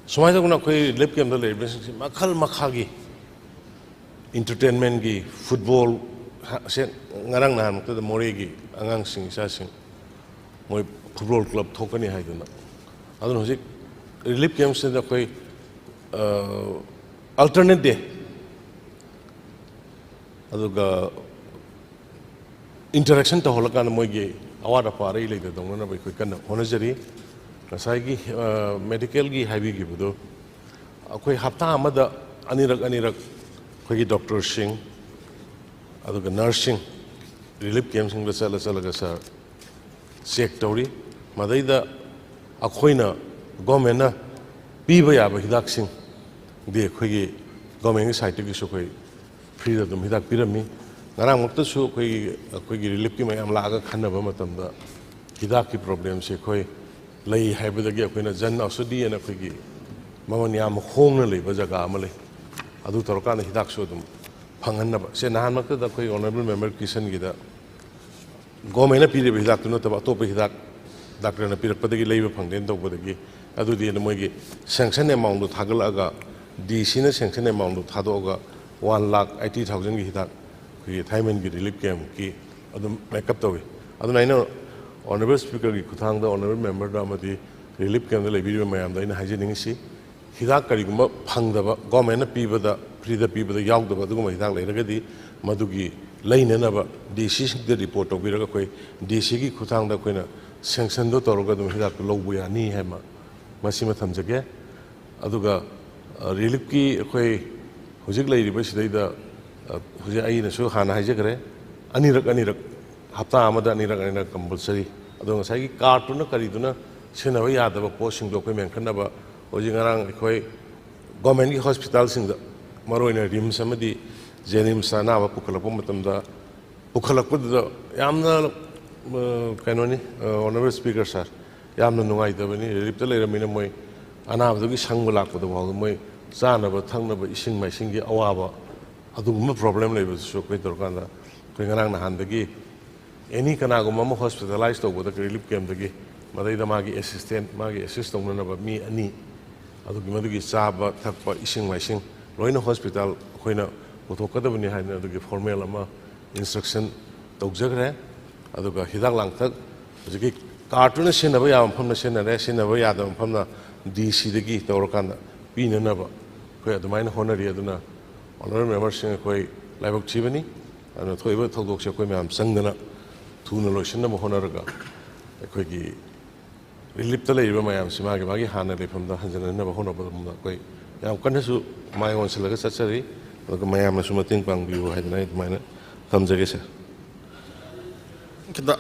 ꯁꯨꯃꯥꯏꯅ ꯇꯧꯗꯅ ꯑꯩꯈꯣꯏ ꯔꯤꯂꯤꯐ ꯀꯦꯝꯞꯇ ꯂꯩꯔꯤꯕꯁꯤꯡꯁꯤ ꯃꯈꯜ ꯃꯈꯥꯒꯤ ꯏꯟꯇꯔꯇꯦꯟꯃꯦꯟꯒꯤ, ꯐꯨꯠꯕꯣꯜ, ꯍ-, ꯁꯦ ꯉꯔꯥꯡ ꯅꯍꯥꯟꯃꯛꯇꯗ ꯃꯣꯔꯦꯒꯤ ꯑꯉꯥꯡꯁꯤꯡ, ꯏꯆꯥꯁꯤꯡ, ꯃꯣꯏ ꯐꯨꯠꯕꯣꯜ ꯀ꯭ꯂꯕ ꯊꯣꯛꯀꯅꯤ ꯍꯥꯏꯗꯅ꯫ ꯑꯗꯨꯅ ꯍꯧꯖꯤꯛ ꯔꯤꯂꯤꯐ ꯀꯦꯝꯞꯁꯤꯗ ꯑꯩꯈꯣꯏ, ꯑ, ꯑꯜꯇꯔꯅꯦꯠ ꯗꯦ, ꯑꯗꯨꯒ ꯏꯟꯇꯔꯦꯛꯁꯟ ꯇꯧꯍꯜꯂꯀꯥꯟꯗ ꯃꯣꯏꯒꯤ ꯑꯋꯥꯠ ꯑꯄꯥ ꯑꯔꯩ ꯂꯩꯇ ꯇꯧꯅꯅꯕ ꯑꯩꯈꯣꯏ ꯀꯟꯅ ꯍꯣꯠꯅꯖꯔꯤ꯫ ꯉꯁꯥꯏꯒꯤ, ꯑ, ꯃꯦꯗꯤꯀꯦꯜꯒꯤ ꯍꯥꯏꯕꯤꯈꯤꯕꯗꯣ, ꯑꯩꯈꯣꯏ ꯍꯞꯇꯥ ꯑꯃꯗ ꯑꯅꯤꯔꯛ ꯑꯅꯤꯔꯛ ꯑꯩꯈꯣꯏꯒꯤ ꯗꯣꯛꯇꯔꯁꯤꯡ, ꯑꯗꯨꯒ ꯅꯔꯁꯁꯤꯡ ꯔꯤꯂꯤꯐ ꯀꯦꯝꯞꯁꯤꯡꯗ ꯆꯠꯂ ꯆꯠꯂꯒ ꯁꯥꯔ ꯆꯦꯛ ꯇꯧꯔꯤ꯫ ꯃꯗꯩꯗ ꯑꯩꯈꯣꯏꯅ ꯒꯣꯔꯃꯦꯟꯅ ꯄꯤꯕ ꯌꯥꯕ ꯍꯤꯗꯥꯛꯁꯤꯡꯗꯤ ꯑꯩꯈꯣꯏꯒꯤ ꯒꯣꯔꯃꯦꯟꯒꯤ ꯁꯥꯏꯠꯇꯒꯤꯁꯨ ꯑꯩꯈꯣꯏ ꯐ꯭ꯔꯤꯗ ꯑꯗꯨꯝ ꯍꯤꯗꯥꯛ ꯄꯤꯔꯝꯃꯤ꯫ ꯉꯔꯥꯡꯃꯛꯇꯁꯨ ꯑꯩꯈꯣꯏꯒꯤ, ꯑꯩꯈꯣꯏꯒꯤ ꯔꯤꯂꯤꯐꯀꯤ ꯃꯌꯥꯝ ꯂꯥꯛꯑꯒ ꯈꯟꯅꯕ ꯃꯇꯝꯗ ꯍꯤꯗꯥꯛꯀꯤ ꯄ꯭ꯔꯣꯕ꯭ꯂꯦꯝꯁꯦ ꯑꯩꯈꯣꯏ ꯂꯩ ꯍꯥꯏꯕꯗꯒꯤ ꯑꯩꯈꯣꯏꯅ ꯖꯟ ꯑꯧꯁꯙꯤ ꯍꯥꯏꯅ ꯑꯩꯈꯣꯏꯒꯤ ꯃꯃꯜ ꯌꯥꯝ ꯍꯣꯡꯅ ꯂꯩꯕ ꯖꯒꯥ ꯑꯃ ꯂꯩ, ꯑꯗꯨ ꯇꯧꯔꯀꯥꯟꯗ ꯍꯤꯗꯥꯛꯁꯨ ꯑꯗꯨꯝ ꯐꯪꯍꯟꯅꯕ꯫ ꯁꯦ, ꯅꯍꯥꯟꯃꯛꯇꯗ ꯑꯩꯈꯣꯏ ꯑꯣꯅꯔꯦꯕꯜ ꯃꯦꯝꯕꯔ ꯀꯤꯁꯟꯒꯤꯗ ꯒꯣꯔꯃꯦꯟꯅ ꯄꯤꯔꯤꯕ ꯍꯤꯗꯥꯛꯇꯨ ꯅꯠꯇꯕ ꯑꯇꯣꯞꯄ ꯍꯤꯗꯥꯛ ꯗꯥꯛꯇꯔꯅ ꯄꯤꯔꯛꯄꯗꯒꯤ ꯂꯩꯕ ꯐꯪꯗꯦꯅ ꯇꯧꯕꯗꯒꯤ, ꯑꯗꯨꯗꯤ ꯑꯩꯅ ꯃꯣꯏꯒꯤ ꯁꯦꯡꯁꯟ ꯑꯦꯃꯥꯎꯟꯗꯨ ꯊꯥꯒꯠꯂꯛꯑꯒ, ꯗꯤ ꯁꯤꯅ ꯁꯦꯡꯁꯟ ꯑꯦꯃꯥꯎꯟꯗꯨ ꯊꯥꯗꯣꯛꯑꯒ ꯋꯥꯟ ꯂꯥꯈ ꯑꯩꯠꯇꯤ ꯊꯥꯎꯖꯟꯒꯤ ꯍꯤꯗꯥꯛ ꯑꯩꯈꯣꯏꯒꯤ ꯊꯥꯏꯃꯟꯒꯤ ꯔꯤꯂꯤꯐ ꯀꯦꯝꯞꯀꯤ ꯑꯗꯨꯝ ꯃꯦꯀꯞ ꯇꯧꯏ꯫ ꯑꯗꯨꯅ ꯑꯩꯅ ꯑꯣꯅꯔꯦꯕꯜ ꯁ꯭ꯄꯤꯀꯔꯒꯤ ꯈꯨꯠꯊꯥꯡꯗ ꯑꯣꯅꯔꯦꯕꯜ ꯃꯦꯝꯕꯔꯗ ꯑꯃꯗꯤ ꯔꯤꯂꯤꯐ ꯀꯦꯝꯞꯇ ꯂꯩꯕꯤꯔꯤꯕ ꯃꯌꯥꯝꯗ ꯑꯩꯅ ꯍꯥꯏꯖꯅꯤꯡꯉꯤꯁꯤ, ꯍꯤꯗꯥꯛ ꯀꯔꯤꯒꯨꯝꯕ ꯐꯪꯗꯕ, ꯒꯣꯔꯃꯦꯟꯅ ꯄꯤꯕꯗ, ꯐ꯭ꯔꯤꯗ ꯄꯤꯕꯗ ꯌꯥꯎꯗꯕ ꯑꯗꯨꯒꯨꯝꯕ ꯍꯤꯗꯥꯛ ꯂꯩꯔꯒꯗꯤ, ꯃꯗꯨꯒꯤ ꯂꯩꯅꯅꯕ ꯗꯤ ꯁꯤꯁꯤꯡꯗ ꯔꯤꯄꯣꯔꯠ ꯇꯧꯕꯤꯔꯒ ꯑꯩꯈꯣꯏ ꯗꯤ ꯁꯤꯒꯤ ꯈꯨꯠꯊꯥꯡꯗ ꯑꯩꯈꯣꯏꯅ ꯁꯦꯡꯁꯟꯗꯣ ꯇꯧꯔꯒ ꯑꯗꯨꯝ ꯍꯤꯗꯥꯛꯇꯨ ꯂꯧꯕ ꯌꯥꯅꯤ ꯍꯥꯏꯕ ꯃꯁꯤꯃ ꯊꯝꯖꯒꯦ꯫ ꯑꯗꯨꯒ ꯔꯤꯂꯤꯐꯀꯤ ꯑꯩꯈꯣꯏ ꯍꯧꯖꯤꯛ ꯂꯩꯔꯤꯕ ꯁꯤꯗꯩꯗ, ꯑ, ꯍꯧꯖꯤꯛ ꯑꯩꯅꯁꯨ ꯍꯥꯟꯅ ꯍꯥꯏꯖꯈ꯭ꯔꯦ, ꯑꯅꯤꯔꯛ ꯑꯅꯤꯔꯛ, ꯍꯞꯇꯥ ꯑꯃꯗ ꯑꯅꯤꯔꯛ ꯑꯅꯤꯔꯛ ꯀꯝꯄꯜꯁꯔꯤ꯫ ꯑꯗꯣ ꯉꯁꯥꯏꯒꯤ ꯀꯥꯔꯠꯇꯨꯅ ꯀꯔꯤꯗꯨꯅ ꯁꯤꯖꯤꯟꯅꯕ ꯌꯥꯗꯕ ꯄꯣꯠꯁꯤꯡꯗꯣ ꯑꯩꯈꯣꯏ ꯃꯦꯟꯈꯠꯅꯕ ꯍꯧꯖꯤꯛ ꯉꯔꯥꯡ ꯑꯩꯈꯣꯏ ꯒꯣꯔꯃꯦꯟꯒꯤ ꯍꯣꯁꯄꯤꯇꯥꯜꯁꯤꯡꯗ, ꯃꯔꯨꯑꯣꯏꯅ ꯔꯤꯝꯁ ꯑꯃꯗꯤ ꯖꯦꯅꯤꯝꯁꯇ ꯑꯅꯥꯕ ꯄꯨꯈꯠꯂꯛꯄ ꯃꯇꯝꯗ, ꯄꯨꯈꯠꯂꯛꯄꯗꯨꯗ ꯌꯥꯝꯅ, ꯑ, ꯀꯩꯅꯣꯅꯤ, ꯑ, ꯑꯣꯅꯔꯦꯕꯜ ꯁ꯭ꯄꯤꯀꯔ ꯁꯥꯔ, ꯌꯥꯝꯅ ꯅꯨꯡꯉꯥꯏꯇꯕꯅꯤ꯫ ꯔꯤꯂꯤꯐꯇ ꯂꯩꯔꯝꯃꯤꯅ ꯃꯣꯏ ꯑꯅꯥꯕꯗꯨꯒꯤ ꯁꯪꯕ ꯂꯥꯛꯄꯗ ꯐꯥꯎꯗ ꯃꯣꯏ ꯆꯥꯅꯕ ꯊꯛꯅꯕ ꯏꯁꯤꯡ ꯃꯥꯏꯁꯤꯡꯒꯤ ꯑꯋꯥꯕ, ꯑꯗꯨꯒꯨꯝꯕ ꯄ꯭ꯔꯣꯕ꯭ꯂꯦꯝ ꯂꯩꯕꯗꯨꯁꯨ ꯑꯩꯈꯣꯏ ꯇꯧꯔꯀꯥꯟꯗ, ꯑꯩꯈꯣꯏ ꯉꯔꯥꯡ ꯅꯍꯥꯟꯗꯒꯤ ꯑꯦꯅꯤ ꯀꯅꯥꯒꯨꯝꯕ ꯑꯃ ꯍꯣꯁꯄꯤꯇꯥꯂꯥꯏꯁ ꯇꯧꯕꯗ ꯔꯤꯂꯤꯐ ꯀꯦꯝꯗꯒꯤ ꯃꯗꯩꯗ ꯃꯥꯒꯤ ꯑꯦꯁꯤꯁꯇꯦꯟ, ꯃꯥꯒꯤ ꯑꯦꯁꯤꯁ ꯇꯧꯅꯅꯕ ꯃꯤ ꯑꯅꯤ, ꯑꯗꯨꯒꯤ ꯃꯗꯨꯒꯤ ꯆꯥꯕ ꯊꯛꯄ ꯏꯁꯤꯡ ꯃꯥꯏꯁꯤꯡ ꯂꯣꯏꯅ ꯍꯣꯁꯄꯤꯇꯥꯜ ꯑꯩꯈꯣꯏꯅ ꯄꯨꯊꯣꯛꯀꯗꯕꯅꯤ ꯍꯥꯏꯅ ꯑꯗꯨꯒꯤ ꯐꯣꯔꯃꯦꯜ ꯑꯃ ꯏꯟꯁꯇ꯭ꯔꯛꯁꯟ ꯇꯧꯖꯈ꯭ꯔꯦ꯫ ꯑꯗꯨꯒ ꯍꯤꯗꯥꯛ ꯂꯥꯡꯊꯛ ꯍꯧꯖꯤꯛꯀꯤ ꯀꯥꯔꯠꯇꯨꯅ ꯁꯤꯖꯤꯟꯅꯕ ꯌꯥꯕ ꯃꯐꯝꯗ ꯁꯤꯖꯤꯟꯅꯔꯦ, ꯁꯤꯖꯤꯟꯅꯕ ꯌꯥꯗꯕ ꯃꯐꯝꯗ ꯗꯤ ꯁꯤꯗꯒꯤ ꯇꯧꯔꯀꯥꯟꯗ ꯄꯤꯅꯅꯕ ꯑꯩꯈꯣꯏ ꯑꯗꯨꯃꯥꯏꯅ ꯍꯣꯠꯅꯔꯤ꯫ ꯑꯗꯨꯅ ꯑꯣꯅꯔꯦꯕꯜ ꯃꯦꯝꯕꯔꯁꯤꯡ, ꯑꯩꯈꯣꯏ ꯂꯥꯏꯕꯛ ꯊꯤꯕꯅꯤ꯫ ꯑꯗꯨꯅ ꯊꯣꯛꯏꯕ ꯊꯧꯗꯣꯛꯁꯦ ꯑꯩꯈꯣꯏ ꯃꯌꯥꯝ ꯆꯪꯗꯅ ꯊꯨꯅ ꯂꯣꯏꯁꯤꯟꯅꯕ ꯍꯣꯠꯅꯔꯒ ꯑꯩꯈꯣꯏꯒꯤ ꯔꯤꯂꯤꯞꯇ ꯂꯩꯔꯤꯕ ꯃꯌꯥꯝꯁꯤ ꯃꯥꯒꯤ ꯃꯥꯒꯤ ꯍꯥꯟꯅ ꯂꯩꯐꯝꯗ ꯍꯟꯖꯤꯟꯅꯅꯕ ꯍꯣꯠꯅꯕꯗ ꯑꯩꯈꯣꯏ ꯌꯥꯝ ꯀꯟꯅꯁꯨ ꯃꯥꯏ ꯑꯣꯟꯁꯤꯜꯂꯒ ꯆꯠꯆꯔꯤ꯫ ꯑꯗꯨꯒ ꯃꯌꯥꯝꯅꯁꯨ ꯃꯇꯦꯡ ꯄꯥꯡꯕꯤꯌꯨ ꯍꯥꯏꯗꯅ ꯑꯩ ꯑꯗꯨꯃꯥꯏꯅ ꯊꯝꯖꯒꯦ, ꯁꯥꯔ꯫ ꯈꯤꯇ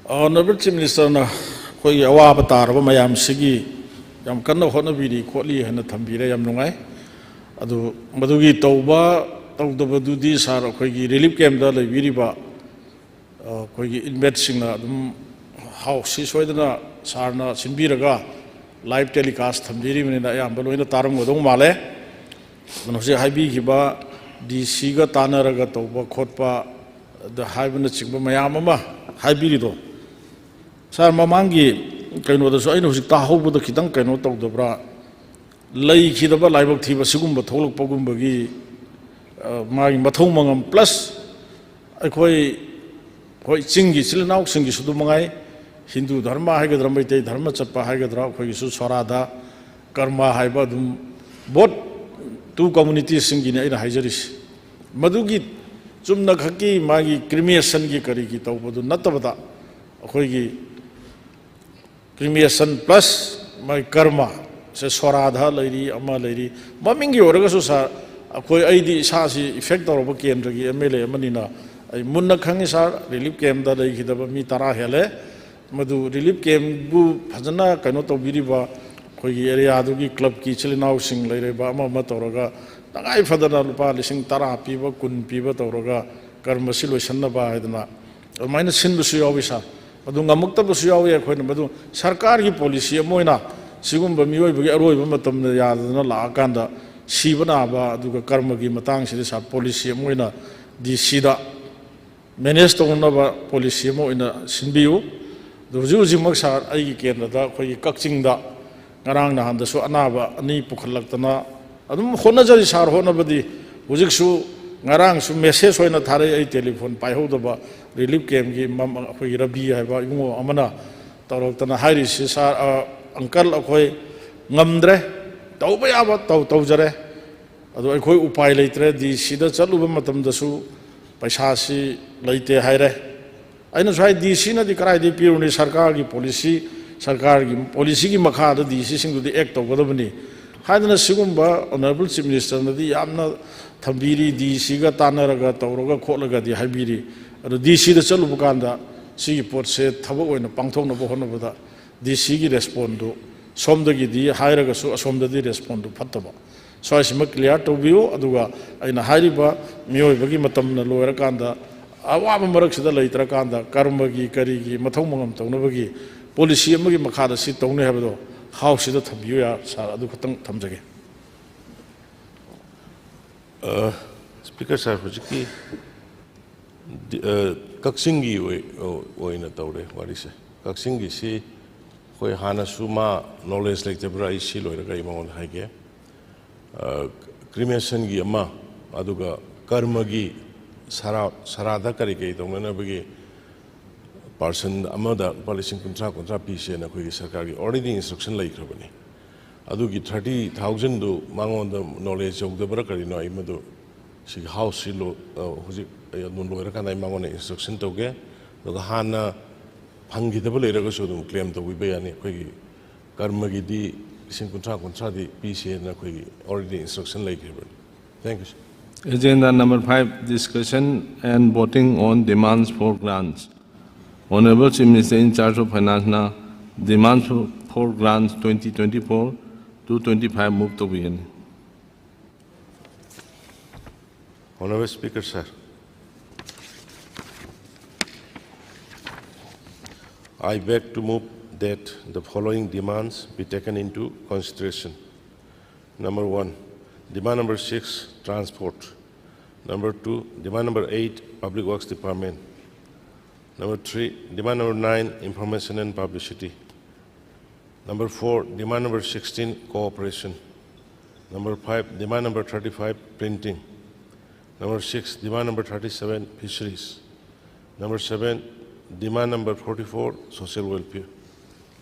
ꯑꯣꯅꯔꯦꯕꯜ ꯆꯤꯐ ꯃꯤꯅꯤꯁꯇꯔꯅ ꯑꯩꯈꯣꯏꯒꯤ ꯑꯋꯥꯕ ꯇꯥꯔꯕ ꯃꯌꯥꯝꯁꯤꯒꯤ ꯌꯥꯝ ꯀꯟꯅ ꯍꯣꯠꯅꯕꯤꯔꯤ ꯈꯣꯠꯂꯤ ꯍꯥꯏꯅ ꯊꯝꯕꯤꯔꯦ, ꯌꯥꯝ ꯅꯨꯡꯉꯥꯏ꯫ ꯑꯗꯨ ꯃꯗꯨꯒꯤ ꯇꯧꯕ ꯇꯧꯗꯕꯗꯨꯗꯤ ꯁꯥꯔ, ꯑꯩꯈꯣꯏꯒꯤ ꯔꯤꯂꯤꯐ ꯀꯦꯝꯗ ꯂꯩꯕꯤꯔꯤꯕ, ꯑ, ꯑꯩꯈꯣꯏꯒꯤ ꯏꯟꯃꯦꯠꯁꯤꯡꯅ ꯑꯗꯨꯝ ꯍꯥꯎꯁꯁꯤ ꯁꯣꯏꯗꯅ ꯁꯥꯔꯅ ꯁꯤꯟꯕꯤꯔꯒ ꯂꯥꯏꯚ ꯇꯦꯂꯤꯀꯥꯁ ꯊꯝꯕꯤꯔꯤꯕꯅꯤꯅ ꯑꯌꯥꯝꯕ ꯂꯣꯏꯅ ꯇꯥꯔꯝꯒꯗꯧ ꯃꯥꯜꯂꯦ꯫ ꯑꯗꯨꯅ ꯍꯧꯖꯤꯛ ꯍꯥꯏꯕꯤꯈꯤꯕ ꯗꯤ ꯁꯤꯒ ꯇꯥꯟꯅꯔꯒ ꯇꯧꯕ ꯈꯣꯠꯄ, ꯑꯗ ꯍꯥꯏꯕꯅꯆꯤꯡꯕ ꯃꯌꯥꯝ ꯑꯃ ꯍꯥꯏꯕꯤꯔꯤꯗꯣ, ꯁꯥꯔ, ꯃꯃꯥꯡꯒꯤ ꯀꯩꯅꯣꯗꯁꯨ ꯑꯩꯅ ꯍꯧꯖꯤꯛ ꯇꯥꯍꯧꯕꯗ ꯈꯤꯇꯪ ꯀꯩꯅꯣ ꯇꯧꯗꯕ꯭ꯔꯥ, ꯂꯩꯈꯤꯗꯕ ꯂꯥꯏꯕꯛ ꯊꯤꯕ ꯁꯤꯒꯨꯝꯕ ꯊꯣꯛꯂꯛꯄꯒꯨꯝꯕꯒꯤ, ꯑ, ꯃꯥꯒꯤ ꯃꯊꯧ ꯃꯉꯝ, ꯄ꯭ꯂꯁ ꯑꯩꯈꯣꯏ, ꯍꯣꯏ, ꯆꯤꯡꯒꯤ ꯏꯆꯤꯜ ꯏꯅꯥꯎꯁꯤꯡꯒꯤꯁꯨ ꯑꯗꯨꯝ ꯃꯉꯥꯏ, ꯍꯤꯟꯗꯨ ꯙꯔꯃ ꯍꯥꯏꯒꯗ꯭ꯔꯥ, ꯃꯩꯇꯩ ꯙꯔꯃ ꯆꯠꯄ ꯍꯥꯏꯒꯗ꯭ꯔꯥ, ꯑꯩꯈꯣꯏꯒꯤꯁꯨ ꯁꯣꯔꯥꯗ ꯀꯔꯃ ꯍꯥꯏꯕ ꯑꯗꯨꯝ, ꯕꯣꯠ ꯇꯨ ꯀꯝꯃꯨꯅꯤꯇꯤꯁꯤꯡꯒꯤꯅꯤ ꯑꯩꯅ ꯍꯥꯏꯖꯔꯤꯁꯤ꯫ ꯃꯗꯨꯒꯤ ꯆꯨꯝꯅꯈꯛꯀꯤ ꯃꯥꯒꯤ ꯀ꯭ꯔꯤꯃꯦꯁꯟꯒꯤ ꯀꯔꯤꯒꯤ ꯇꯧꯕꯗꯨ ꯅꯠꯇꯕꯗ, ꯑꯩꯈꯣꯏꯒꯤ ꯀ꯭ꯔꯤꯃꯦꯁꯟ ꯄ꯭ꯂꯁ ꯃꯥꯒꯤ ꯀꯔꯃ, ꯁꯦ ꯁꯣꯔꯥꯗ ꯂꯩꯔꯤ, ꯑꯃ ꯂꯩꯔꯤ꯫ ꯃꯃꯤꯡꯒꯤ ꯑꯣꯏꯔꯒꯁꯨ ꯁꯥꯔ, ꯑꯩꯈꯣꯏ, ꯑꯩꯗꯤ ꯏꯁꯥꯁꯤ ꯏꯐꯦꯛ ꯇꯧꯔꯕ ꯀꯦꯟꯗ꯭ꯔꯒꯤ ꯑꯦꯝ ꯑꯦꯜ ꯑꯦ ꯑꯃꯅꯤꯅ ꯑꯩ ꯃꯨꯟꯅ ꯈꯪꯉꯤ ꯁꯥꯔ꯫ ꯔꯤꯂꯤꯐ ꯀꯦꯝꯗ ꯂꯩꯈꯤꯗꯕ ꯃꯤ ꯇꯔꯥ ꯍꯦꯜꯂꯦ꯫ ꯃꯗꯨ ꯔꯤꯂꯤꯐ ꯀꯦꯝꯕꯨ ꯐꯖꯅ ꯀꯩꯅꯣ ꯇꯧꯕꯤꯔꯤꯕ ꯑꯩꯈꯣꯏꯒꯤ ꯑꯦꯔꯤꯌꯥꯗꯨꯒꯤ ꯀ꯭ꯂꯕꯀꯤ ꯏꯆꯤꯜ ꯏꯅꯥꯎꯁꯤꯡ ꯂꯩꯔꯤꯕ ꯑꯃ ꯑꯃ ꯇꯧꯔꯒ ꯇꯉꯥꯏ ꯐꯗꯅ ꯂꯨꯄꯥ ꯂꯤꯁꯤꯡ ꯇꯔꯥ ꯄꯤꯕ, ꯀꯨꯟ ꯄꯤꯕ ꯇꯧꯔꯒ ꯀꯔꯃꯁꯤ ꯂꯣꯏꯁꯤꯟꯅꯕ ꯍꯥꯏꯗꯅ ꯑꯗꯨꯃꯥꯏꯅ ꯁꯤꯟꯕꯁꯨ ꯌꯥꯎꯏ ꯁꯥꯔ꯫ ꯃꯗꯨ ꯉꯝꯃꯛꯇꯕꯁꯨ ꯌꯥꯎꯏ꯫ ꯑꯩꯈꯣꯏꯅ ꯃꯗꯨ ꯁꯔꯀꯥꯔꯒꯤ ꯄꯣꯂꯤꯁꯤ ꯑꯃ ꯑꯣꯏꯅ ꯁꯤꯒꯨꯝꯕ ꯃꯤꯑꯣꯏꯕꯒꯤ ꯑꯔꯣꯏꯕ ꯃꯇꯝꯗ ꯌꯥꯗꯗꯅ ꯂꯥꯛꯑꯀꯥꯟꯗ ꯁꯤꯕ ꯅꯥꯕ ꯑꯗꯨꯒ ꯀꯔꯃꯒꯤ ꯃꯇꯥꯡꯁꯤꯗ ꯁꯥꯔ ꯄꯣꯂꯤꯁꯤ ꯑꯃ ꯑꯣꯏꯅ ꯗꯤ ꯁꯤꯗ ꯃꯦꯅꯦꯖ ꯇꯧꯅꯅꯕ ꯄꯣꯂꯤꯁꯤ ꯑꯃ ꯑꯣꯏꯅ ꯁꯤꯟꯕꯤꯌꯨ꯫ ꯑꯗꯨ ꯍꯧꯖꯤꯛ ꯍꯧꯖꯤꯛꯃꯛ ꯁꯥꯔ, ꯑꯩꯒꯤ ꯀꯦꯟꯗ꯭ꯔꯗ ꯑꯩꯈꯣꯏꯒꯤ ꯀꯛꯆꯤꯡꯗ ꯉꯔꯥꯡ ꯅꯍꯥꯟꯗꯁꯨ ꯑꯅꯥꯕ ꯑꯅꯤ ꯄꯨꯈꯠꯂꯛꯇꯅ ꯑꯗꯨꯝ ꯍꯣꯠꯅꯖꯔꯤ ꯁꯥꯔ꯫ ꯍꯣꯠꯅꯕꯗꯤ ꯍꯧꯖꯤꯛꯁꯨ, ꯉꯔꯥꯡꯁꯨ ꯃꯦꯁꯦꯖ ꯑꯣꯏꯅ ꯊꯥꯔꯛꯏ, ꯑꯩ ꯇꯦꯂꯤꯐꯣꯟ ꯄꯥꯏꯍꯧꯗꯕ ꯔꯤꯂꯤꯐ ꯀꯦꯝꯒꯤ ꯃꯝ-, ꯑꯩꯈꯣꯏꯒꯤ ꯔꯕꯤ ꯍꯥꯏꯕ ꯏꯕꯨꯡꯉꯣ ꯑꯃꯅ ꯇꯧꯔꯛꯇꯅ ꯍꯥꯏꯔꯤꯁꯤ, "ꯁꯥꯔ, ꯑ, ꯑꯪꯀꯜ, ꯑꯩꯈꯣꯏ ꯉꯝꯗ꯭ꯔꯦ, ꯇꯧꯕ ꯌꯥꯕ ꯇꯧ-, ꯇꯧꯖꯔꯦ, ꯑꯗꯣ ꯑꯩꯈꯣꯏ ꯎꯄꯥꯏ ꯂꯩꯇ꯭ꯔꯦ, ꯗꯤ ꯁꯤꯗ ꯆꯠꯂꯨꯕ ꯃꯇꯝꯗꯁꯨ ꯄꯩꯁꯥꯁꯤ ꯂꯩꯇꯦ ꯍꯥꯏꯔꯦ"꯫ ꯑꯩꯅꯁꯨ ꯍꯥꯏ, "ꯗꯤ ꯁꯤꯅꯗꯤ ꯀꯗꯥꯏꯗꯒꯤ ꯄꯤꯔꯨꯅꯤ? ꯁꯔꯀꯥꯔꯒꯤ ꯄꯣꯂꯤꯁꯤ, ꯁꯔꯀꯥꯔꯒꯤ ꯄꯣꯂꯤꯁꯤꯒꯤ ꯃꯈꯥꯗ ꯗꯤ ꯁꯤꯁꯤꯡꯗꯨꯗꯤ ꯑꯦꯛ ꯇꯧꯒꯗꯕꯅꯤ" ꯍꯥꯏꯗꯅ ꯁꯤꯒꯨꯝꯕ ꯑꯣꯅꯔꯦꯕꯜ ꯆꯤꯐ ꯃꯤꯅꯤꯁꯇꯔꯅꯗꯤ ꯌꯥꯝꯅ ꯊꯝꯕꯤꯔꯤ, ꯗꯤ ꯁꯤꯒ ꯇꯥꯟꯅꯔꯒ ꯇꯧꯔꯒ ꯈꯣꯠꯂꯒꯗꯤ ꯍꯥꯏꯕꯤꯔꯤ꯫ ꯑꯗꯣ ꯗꯤ ꯁꯤꯗ ꯆꯠꯂꯨꯕ ꯀꯥꯟꯗ ꯁꯤꯒꯤ ꯄꯣꯠꯁꯦ ꯊꯕꯛ ꯑꯣꯏꯅ ꯄꯥꯡꯊꯣꯛꯅꯕ ꯍꯣꯠꯅꯕꯗ ꯗꯤ ꯁꯤꯒꯤ ꯔꯦꯁꯄꯣꯟꯗꯨ ꯁꯣꯝꯗꯒꯤꯗꯤ ꯍꯥꯏꯔꯒꯁꯨ ꯑꯁꯣꯝꯗꯗꯤ ꯔꯦꯁꯄꯣꯟꯗꯨ ꯐꯠꯇꯕ꯫ ꯁ꯭ꯋꯥꯏꯁꯤꯃ ꯀ꯭ꯂꯤꯌꯥꯔ ꯇꯧꯕꯤꯌꯨ꯫ ꯑꯗꯨꯒ ꯑꯩꯅ ꯍꯥꯏꯔꯤꯕ ꯃꯤꯑꯣꯏꯕꯒꯤ ꯃꯇꯝꯅ ꯂꯣꯏꯔꯀꯥꯟꯗ, ꯑꯋꯥꯕ ꯃꯔꯛꯁꯤꯗ ꯂꯩꯇ꯭ꯔꯀꯥꯟꯗ, ꯀꯔꯃꯒꯤ ꯀꯔꯤꯒꯤ ꯃꯊꯧ ꯃꯉꯝ ꯇꯧꯅꯕꯒꯤ ꯄꯣꯂꯤꯁꯤ ꯑꯃꯒꯤ ꯃꯈꯥꯗ ꯁꯤ ꯇꯧꯅꯤ ꯍꯥꯏꯕꯗꯣ ꯍꯥꯎꯁꯁꯤꯗ ꯊꯝꯕꯤꯌꯨ ꯌꯥ-, ꯁꯥꯔ, ꯑꯗꯨ ꯈꯛꯇꯪ ꯊꯝꯖꯒꯦ꯫ ꯑ, ꯁ꯭ꯄꯤꯀꯔ ꯁꯥꯔ, ꯍꯧꯖꯤꯛꯀꯤ ꯗꯤ-, ꯑ, ꯀꯛꯆꯤꯡꯒꯤ ꯑꯣꯏ-, ꯑꯣꯏꯅ ꯇꯧꯔꯦ ꯋꯥꯔꯤꯁꯦ꯫ ꯀꯛꯆꯤꯡꯒꯤꯁꯤ ꯑꯩꯈꯣꯏ ꯍꯥꯟꯅꯁꯨ ꯃꯥ ꯅꯣꯂꯦꯖ ꯂꯩꯇꯕ꯭ꯔꯥ, ꯑꯩ ꯁꯤ ꯂꯣꯏꯔꯒ ꯑꯩ ꯃꯉꯣꯟꯗ ꯍꯥꯏꯒꯦ꯫ ꯑ, ꯀ꯭ꯔꯤꯃꯦꯁꯟꯒꯤ ꯑꯃ, ꯑꯗꯨꯒ ꯀꯔꯃꯒꯤ ꯁꯔꯥ-, ꯁꯔꯥꯗ ꯀꯔꯤ ꯀꯔꯤ ꯇꯧꯅꯅꯕꯒꯤ ꯄꯥꯔꯁꯟ ꯑꯃꯗ ꯂꯨꯄꯥ ꯂꯤꯁꯤꯡ ꯀꯨꯟꯊ꯭ꯔꯥ, ꯀꯨꯟꯊ꯭ꯔꯥ ꯄꯤꯁꯦꯅ ꯑꯩꯈꯣꯏꯒꯤ ꯁꯔꯀꯥꯔꯒꯤ already instruction ꯂꯩꯈ꯭ꯔꯕꯅꯤ꯫ ꯑꯗꯨꯒꯤ thirty thousandꯗꯨ ꯃꯉꯣꯟꯗ ꯅꯣꯂꯦꯖ ꯌꯧꯗꯕ꯭ꯔꯥ ꯀꯔꯤꯅꯣ, ꯑꯩ ꯃꯗꯨ ꯁꯤꯒꯤ ꯍꯥꯎꯁꯁꯤ ꯂꯣ-, ꯑ, ꯍꯧꯖꯤꯛ ꯑꯩ ꯑꯗꯨꯝ ꯂꯣꯏꯔꯀꯥꯟꯗ ꯑꯩ ꯃꯉꯣꯟꯗ instruction ꯇꯧꯒꯦ꯫ ꯑꯗꯨꯒ ꯍꯥꯟꯅ ꯐꯪꯈꯤꯗꯕ ꯂꯩꯔꯒꯁꯨ ꯑꯗꯨꯝ claim ꯇꯧꯕꯤꯕ ꯌꯥꯅꯤ꯫ ꯑꯩꯈꯣꯏꯒꯤ ꯀꯔꯃꯒꯤꯗꯤ ꯂꯤꯁꯤꯡ ꯀꯨꯟꯊ꯭ꯔꯥ ꯀꯨꯟꯊ꯭ꯔꯥꯗꯤ ꯄꯤꯁꯦꯅ ꯑꯩꯈꯣꯏꯒꯤ already instruction ꯂꯩꯈ꯭ꯔꯤꯕꯅꯤ꯫ Thank you, sir. Agenda number five, discussion and voting on demands for grants. Honorable Chief Minister in charge of Finance ꯅ demands for grants twenty twenty-four to twenty-five move ꯇꯧꯕꯤꯒꯅꯤ꯫ Honorable Speaker, sir, I beg to move that the following demands be taken into consideration. Number one, demand number six, transport. Number two, demand number eight, Public Works Department. Number three, demand number nine, information and publicity. Number four, demand number sixteen, cooperation. Number five, demand number thirty-five, printing. Number six, demand number thirty-seven, fisheries. Number seven, demand number forty-four, social welfare.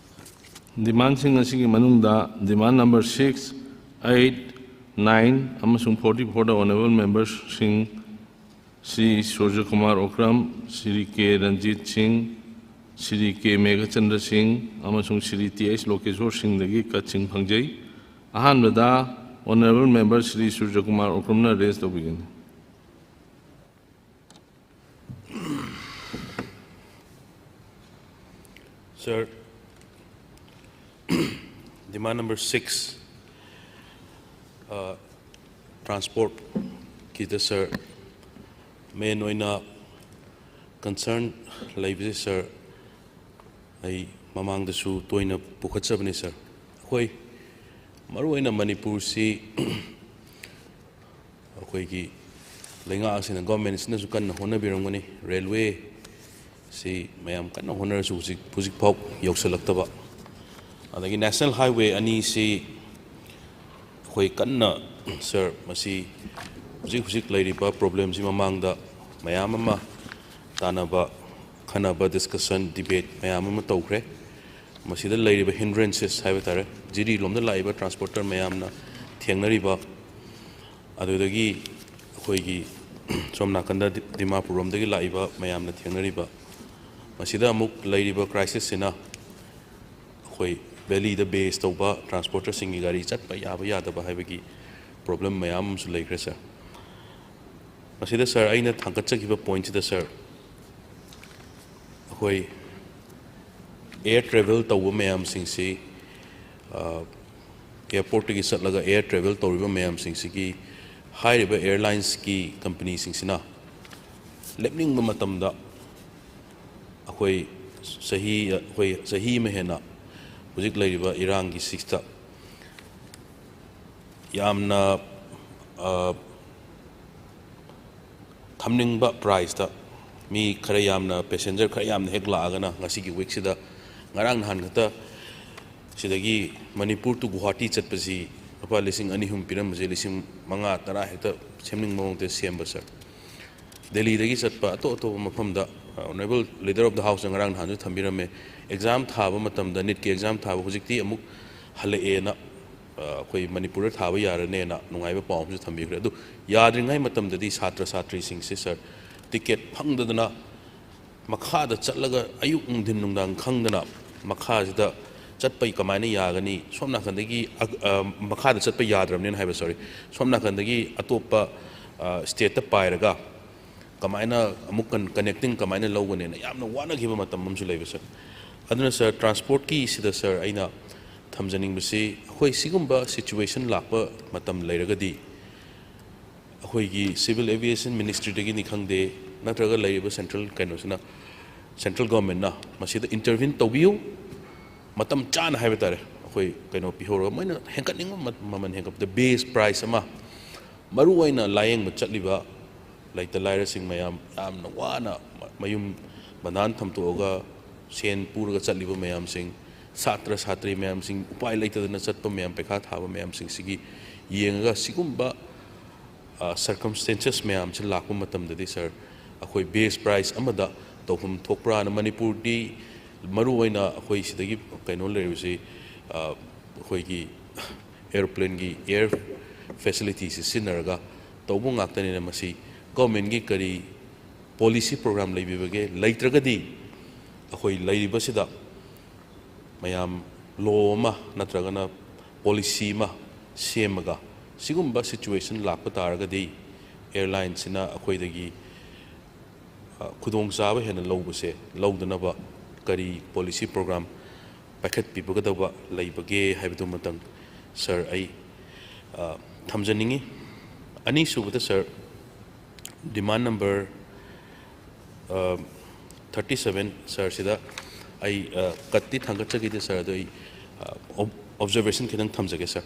Demandꯁꯤꯡ ꯑꯁꯤꯒꯤ ꯃꯅꯨꯡꯗ demand number six, eight, nine ꯑꯃꯁꯨꯡ forty-fourꯗ honorable memberꯁꯤꯡ Shri ꯁꯨꯔꯖ ꯀꯨꯃꯥꯔ ꯑꯣꯀ꯭ꯔꯝ, ꯁ꯭ꯔꯤ ꯀꯦ ꯔꯟꯖꯤꯠ ꯁꯤꯡ, ꯁ꯭ꯔꯤ ꯀꯦ ꯃꯦꯘꯆꯟꯗ꯭ꯔ ꯁꯤꯡ ꯑꯃꯁꯨꯡ Shri T H ꯂꯣꯀꯦꯁꯣꯔ ꯁꯤꯡꯗꯒꯤ cutꯁꯤꯡ ꯐꯪꯖꯩ꯫ ꯑꯍꯥꯟꯕꯗ honorable member Shri ꯁꯨꯔꯖ Kumar ꯑꯣꯀ꯭ꯔꯝꯅ raise ꯇꯧꯕꯤꯒꯅꯤ꯫ Sir, demand number six, uh, transport ꯀꯤꯗ sir, main ꯑꯣꯏꯅ concern ꯂꯩꯕꯁꯦ sir, ꯑꯩ ꯃꯃꯥꯡꯗꯁꯨ ꯇꯣꯏꯅ ꯄꯨꯈꯠꯆꯕꯅꯤ sir꯫ ꯑꯩꯈꯣꯏ ꯃꯔꯨꯑꯣꯏꯅ ꯃꯅꯤꯄꯨꯔꯁꯤ ꯑꯩꯈꯣꯏꯒꯤ ꯂꯩꯉꯥꯛ ꯑꯁꯤꯅ, government ꯁꯤꯅꯁꯨ ꯀꯟꯅ ꯍꯣꯠꯅꯕꯤꯔꯝꯒꯅꯤ꯫ Railway ꯁꯤ ꯃꯌꯥꯝ ꯀꯟꯅ ꯍꯣꯠꯅꯔꯁꯨ ꯍꯧꯖꯤꯛ, ꯍꯧꯖꯤꯛꯐꯥꯎ ꯌꯧꯁꯤꯜꯂꯛꯇꯕ꯫ ꯑꯗꯒꯤ National Highway ꯑꯅꯤꯁꯤ ꯑꯩꯈꯣꯏ ꯀꯟꯅ sir, ꯃꯁꯤ ꯍꯧꯖꯤꯛ ꯍꯧꯖꯤꯛ ꯂꯩꯔꯤꯕ problemꯁꯤ ꯃꯃꯥꯡꯗ ꯃꯌꯥꯝ ꯑꯃ ꯇꯥꯟꯅꯕ, ꯈꯟꯅꯕ, discussion, debate ꯃꯌꯥꯝ ꯑꯃ ꯇꯧꯈ꯭ꯔꯦ꯫ ꯃꯁꯤꯗ ꯂꯩꯔꯤꯕ hindrances ꯍꯥꯏꯕ ꯇꯥꯔꯦ, ꯖꯤꯔꯤ ꯂꯣꯝꯗ ꯂꯥꯛꯏꯕ transporter ꯃꯌꯥꯝꯅ ꯊꯦꯡꯅꯔꯤꯕ, ꯑꯗꯨꯗꯒꯤ ꯑꯩꯈꯣꯏꯒꯤ ꯁꯣꯝ ꯅꯥꯀꯟꯗ ꯗꯤ-, ꯗꯤꯃꯥꯄꯨꯔ ꯂꯣꯝꯗꯒꯤ ꯂꯥꯛꯏꯕ ꯃꯌꯥꯝꯅ ꯊꯦꯡꯅꯔꯤꯕ, ꯃꯁꯤꯗ ꯑꯃꯨꯛ ꯂꯩꯔꯤꯕ crisis ꯁꯤꯅ ꯑꯩꯈꯣꯏ ꯚꯦꯂꯤꯗ ꯕꯦꯁ ꯇꯧꯕ ꯇ꯭ꯔꯥꯟꯁꯄꯣꯔꯇꯔꯁꯤꯡꯒꯤ ꯒꯥꯔꯤ ꯆꯠꯄ ꯌꯥꯕ ꯌꯥꯗꯕ ꯍꯥꯏꯕꯒꯤ ꯄ꯭ꯔꯣꯕ꯭ꯂꯦꯝ ꯃꯌꯥꯝ ꯑꯃꯁꯨ ꯂꯩꯈ꯭ꯔꯦ ꯁꯥꯔ꯫ ꯃꯁꯤꯗ ꯁꯥꯔ, ꯑꯩꯅ ꯊꯥꯡꯒꯠꯆꯈꯤꯕ ꯄꯣꯏꯟꯠꯁꯤꯗ ꯁꯥꯔ, ꯑꯩꯈꯣꯏ ꯑꯦꯌꯔ ꯇ꯭ꯔꯦꯚꯦꯜ ꯇꯧꯕ ꯃꯌꯥꯝꯁꯤꯡꯁꯤ, ꯑꯦꯌꯥꯔꯄꯣꯔꯠꯇꯒꯤ ꯆꯠꯂꯒ ꯑꯦꯌꯔ ꯇ꯭ꯔꯦꯚꯦꯜ ꯇꯧꯔꯤꯕ ꯃꯌꯥꯝꯁꯤꯡꯁꯤꯒꯤ, ꯍꯥꯏꯔꯤꯕ ꯑꯦꯌꯔꯂꯥꯏꯟꯁꯀꯤ ꯀꯝꯄꯅꯤꯁꯤꯡꯁꯤꯅ ꯂꯦꯞꯅꯤꯡꯕ ꯃꯇꯝꯗ ꯑꯩꯈꯣꯏ ꯆꯍꯤ, ꯑꯩꯈꯣꯏ ꯆꯍꯤ ꯑꯃ ꯍꯦꯟꯅ ꯍꯧꯖꯤꯛ ꯂꯩꯔꯤꯕ ꯏꯔꯥꯡꯒꯤ ꯁꯤꯛꯁꯇ ꯌꯥꯝꯅ, ꯑ, ꯊꯝꯅꯤꯡꯕ ꯄ꯭ꯔꯥꯏꯁꯇ ꯃꯤ ꯈꯔ ꯌꯥꯝꯅ, ꯄꯦꯁꯦꯟꯖꯔ ꯈꯔ ꯌꯥꯝꯅ ꯍꯦꯛ ꯂꯥꯛꯑꯒꯅ, ꯉꯁꯤꯒꯤ ꯋꯤꯛꯁꯤꯗ, ꯉꯔꯥꯡ ꯅꯍꯥꯟ ꯈꯛꯇ ꯁꯤꯗꯒꯤ ꯃꯅꯤꯄꯨꯔ to ꯒꯨꯋꯥꯍꯥꯇꯤ ꯆꯠꯄꯁꯤ ꯂꯨꯄꯥ ꯂꯤꯁꯤꯡ ꯑꯅꯤ ꯑꯍꯨꯝ ꯄꯤꯔꯝꯕꯁꯦ ꯂꯤꯁꯤꯡ ꯃꯉꯥ ꯇꯔꯥ ꯍꯦꯛꯇ ꯁꯦꯝꯅꯤꯡꯕ ꯃꯑꯣꯡꯗ ꯁꯦꯝꯕ, ꯁꯥꯔ꯫ ꯗꯦꯜꯂꯤꯗꯒꯤ ꯆꯠꯄ ꯑꯇꯣꯞ ꯑꯇꯣꯞꯄ ꯃꯐꯝꯗ, ꯑ, Honourable Leader of the Houseꯅ ꯉꯔꯥꯡ ꯅꯍꯥꯟꯁꯨ ꯊꯝꯕꯤꯔꯝꯃꯦ, ꯑꯦꯛꯖꯥꯝ ꯊꯥꯕ ꯃꯇꯝꯗ, ꯅꯤꯠꯀꯤ ꯑꯦꯛꯖꯥꯝ ꯊꯥꯕ ꯍꯧꯖꯤꯛꯇꯤ ꯑꯃꯨꯛ ꯍꯜꯂꯛꯑꯦꯅ, ꯑ, ꯑꯩꯈꯣꯏ ꯃꯅꯤꯄꯨꯔꯗ ꯊꯥꯕ ꯌꯥꯔꯅꯦꯅ ꯅꯨꯡꯉꯥꯏꯕ ꯄꯥꯎ ꯑꯃꯁꯨ ꯊꯝꯕꯤꯈ꯭ꯔꯦ꯫ ꯑꯗꯨ ꯌꯥꯗ꯭ꯔꯤꯉꯩ ꯃꯇꯝꯗꯗꯤ ꯁꯥꯇ꯭ꯔ ꯁꯥꯇ꯭ꯔꯤꯁꯤꯡꯁꯦ, ꯁꯥꯔ, ꯇꯤꯀꯦꯠ ꯐꯪꯗꯗꯅ ꯃꯈꯥꯗ ꯆꯠꯂꯒ ꯑꯌꯨꯛ ꯅꯨꯡꯊꯤꯟ ꯅꯨꯡꯗꯥꯡ ꯈꯪꯗꯅ ꯃꯈꯥꯁꯤꯗ ꯆꯠꯄꯩ ꯀꯃꯥꯏꯅ ꯌꯥꯒꯅꯤ? ꯁꯣꯝ ꯅꯥꯀꯟꯗꯒꯤ, ꯑ, ꯑ, ꯃꯈꯥꯗ ꯆꯠꯄ ꯌꯥꯗ꯭ꯔꯕꯅꯤꯅ ꯍꯥꯏꯕ, ꯁꯣꯔꯤ, ꯁꯣꯝ ꯅꯥꯀꯟꯗꯒꯤ ꯑꯇꯣꯞꯄ, ꯑ, ꯁ꯭ꯇꯦꯠꯇ ꯄꯥꯏꯔꯒ ꯀꯃꯥꯏꯅ ꯑꯃꯨꯛ ꯀꯟ-, ꯀꯅꯦꯛꯇꯤꯡ ꯀꯃꯥꯏꯅ ꯂꯧꯒꯅꯤꯅ ꯌꯥꯝꯅ ꯋꯥꯅꯈꯤꯕ ꯃꯇꯝ ꯑꯃꯁꯨ ꯂꯩꯕ, ꯁꯥꯔ꯫ ꯑꯗꯨꯅ, ꯁꯥꯔ, ꯇ꯭ꯔꯥꯟꯁꯄꯣꯔꯠꯀꯤ ꯁꯤꯗ, ꯁꯥꯔ, ꯑꯩꯅ ꯊꯝꯖꯅꯤꯡꯕꯁꯤ, ꯑꯩꯈꯣꯏ ꯁꯤꯒꯨꯝꯕ ꯁꯤꯆꯨꯋꯦꯁꯟ ꯂꯥꯛꯄ ꯃꯇꯝ ꯂꯩꯔꯒꯗꯤ, ꯑꯩꯈꯣꯏꯒꯤ ꯁꯤꯚꯤꯜ ꯑꯦꯚꯤꯌꯦꯁꯟ ꯃꯤꯅꯤꯁꯇ꯭ꯔꯤꯗꯒꯤꯅꯤ ꯈꯪꯗꯦ, ꯅꯠꯇ꯭ꯔꯒ ꯂꯩꯔꯤꯕ ꯁꯦꯟꯇ꯭ꯔꯦꯜ ꯀꯩꯅꯣꯁꯤꯅ, ꯁꯦꯟꯇ꯭ꯔꯦꯜ ꯒꯣꯔꯃꯦꯟꯅ ꯃꯁꯤꯗ ꯏꯟꯇꯔꯚꯤꯟ ꯇꯧꯕꯤꯌꯨ, ꯃꯇꯝ ꯆꯥꯅ ꯍꯥꯏꯕ ꯇꯥꯔꯦ꯫ ꯑꯩꯈꯣꯏ ꯀꯩꯅꯣ ꯄꯤꯍꯧꯔꯒ, ꯃꯣꯏꯅ ꯍꯦꯟꯒꯠꯅꯤꯡꯕ ꯃ-, ꯃꯃꯜ ꯍꯦꯟꯒꯠꯄꯗ, ꯕꯦꯁ ꯄ꯭ꯔꯥꯏꯁ ꯑꯃ, ꯃꯔꯨꯑꯣꯏꯅ ꯂꯥꯌꯦꯡꯕ ꯆꯠꯂꯤꯕ ꯂꯩꯇ ꯂꯥꯏꯔꯁꯤꯡ ꯃꯌꯥꯝ, ꯌꯥꯝꯅ ꯋꯥꯅ ꯃ-, ꯃꯌꯨꯝ ꯕꯟꯙꯥꯟ ꯊꯝꯗꯣꯛꯑꯒ ꯁꯦꯟ ꯄꯨꯔꯒ ꯆꯠꯂꯤꯕ ꯃꯌꯥꯝꯁꯤꯡ, ꯁꯥꯇ꯭ꯔ ꯁꯥꯇ꯭ꯔꯤ ꯃꯌꯥꯝꯁꯤꯡ, ꯎꯄꯥꯏ ꯂꯩꯇꯗꯅ ꯆꯠꯄ ꯃꯌꯥꯝ, ꯄꯩꯈꯥ ꯊꯥꯕ ꯃꯌꯥꯝꯁꯤꯡꯁꯤꯒꯤ ꯌꯦꯡꯉꯒ, ꯁꯤꯒꯨꯝꯕ, ꯑ, ꯁꯔꯀꯝꯁꯇꯦꯟꯁꯦꯁ ꯃꯌꯥꯝꯁꯤ ꯂꯥꯛꯄ ꯃꯇꯝꯗꯗꯤ, ꯁꯥꯔ, ꯑꯩꯈꯣꯏ ꯕꯦꯁ ꯄ꯭ꯔꯥꯏꯁ ꯑꯃꯗ ꯇꯧꯐꯝ ꯊꯣꯛꯄ꯭ꯔꯥꯅ, ꯃꯅꯤꯄꯨꯔꯗꯤ ꯃꯔꯨꯑꯣꯏꯅ ꯑꯩꯈꯣꯏ ꯁꯤꯗꯒꯤ ꯀꯩꯅꯣ ꯂꯩꯔꯤꯕꯁꯤ, ꯑ, ꯑꯩꯈꯣꯏꯒꯤ ꯑꯦꯔꯣꯄ꯭ꯂꯦꯟꯒꯤ ꯑꯦꯌꯔ ꯐꯦꯁꯤꯂꯤꯇꯤꯁꯤ ꯁꯤꯖꯤꯟꯅꯔꯒ ꯇꯧꯕ ꯉꯥꯛꯇꯅꯤꯅ, ꯃꯁꯤ ꯒꯣꯔꯃꯦꯟꯒꯤ ꯀꯔꯤ ꯄꯣꯂꯤꯁꯤ ꯄ꯭ꯔꯣꯒ꯭ꯔꯥꯝ ꯂꯩꯕꯤꯕꯒꯦ? ꯂꯩꯇ꯭ꯔꯒꯗꯤ ꯑꯩꯈꯣꯏ ꯂꯩꯔꯤꯕꯁꯤꯗ ꯃꯌꯥꯝ ꯂꯣ ꯑꯃ ꯅꯠꯇ꯭ꯔꯒꯅ ꯄꯣꯂꯤꯁꯤ ꯑꯃ ꯁꯦꯝꯃꯒ, ꯁꯤꯒꯨꯝꯕ ꯁꯤꯆꯨꯋꯦꯁꯟ ꯂꯥꯛꯄ ꯇꯥꯔꯒꯗꯤ, ꯑꯦꯌꯔꯂꯥꯏꯟꯁꯤꯅ ꯑꯩꯈꯣꯏꯗꯒꯤ, ꯑ, ꯈꯨꯗꯣꯡꯆꯥꯕ ꯍꯦꯟꯅ ꯂꯧꯕꯁꯦ ꯂꯧꯗꯅꯕ ꯀꯔꯤ ꯄꯣꯂꯤꯁꯤ ꯄ꯭ꯔꯣꯒ꯭ꯔꯥꯝ ꯄꯥꯏꯈꯠꯄꯤꯒꯗꯕ ꯂꯩꯕꯒꯦ ꯍꯥꯏꯕꯗꯨꯃꯇꯪ, ꯁꯥꯔ, ꯑꯩ, ꯑ, ꯊꯝꯖꯅꯤꯡꯉꯤ꯫ ꯑꯅꯤꯁꯨꯕꯗ, ꯁꯥꯔ, ꯗꯤꯃꯥꯟ ꯅꯝꯕꯔ, ꯑ, ꯊꯥꯔꯇꯤ ꯁꯕꯦꯟ, ꯁꯥꯔ, ꯁꯤꯗ ꯑꯩ, ꯑ, ꯀꯠꯇꯤ ꯊꯥꯡꯒꯠꯆꯈꯤꯗꯦ, ꯁꯥꯔ, ꯑꯗꯣ ꯑꯩ, ꯑ, ꯑꯣꯕ-, ꯑꯣꯕꯖꯔꯕꯦꯁꯟ ꯈꯤꯇꯪ ꯊꯝꯖꯒꯦ, ꯁꯥꯔ꯫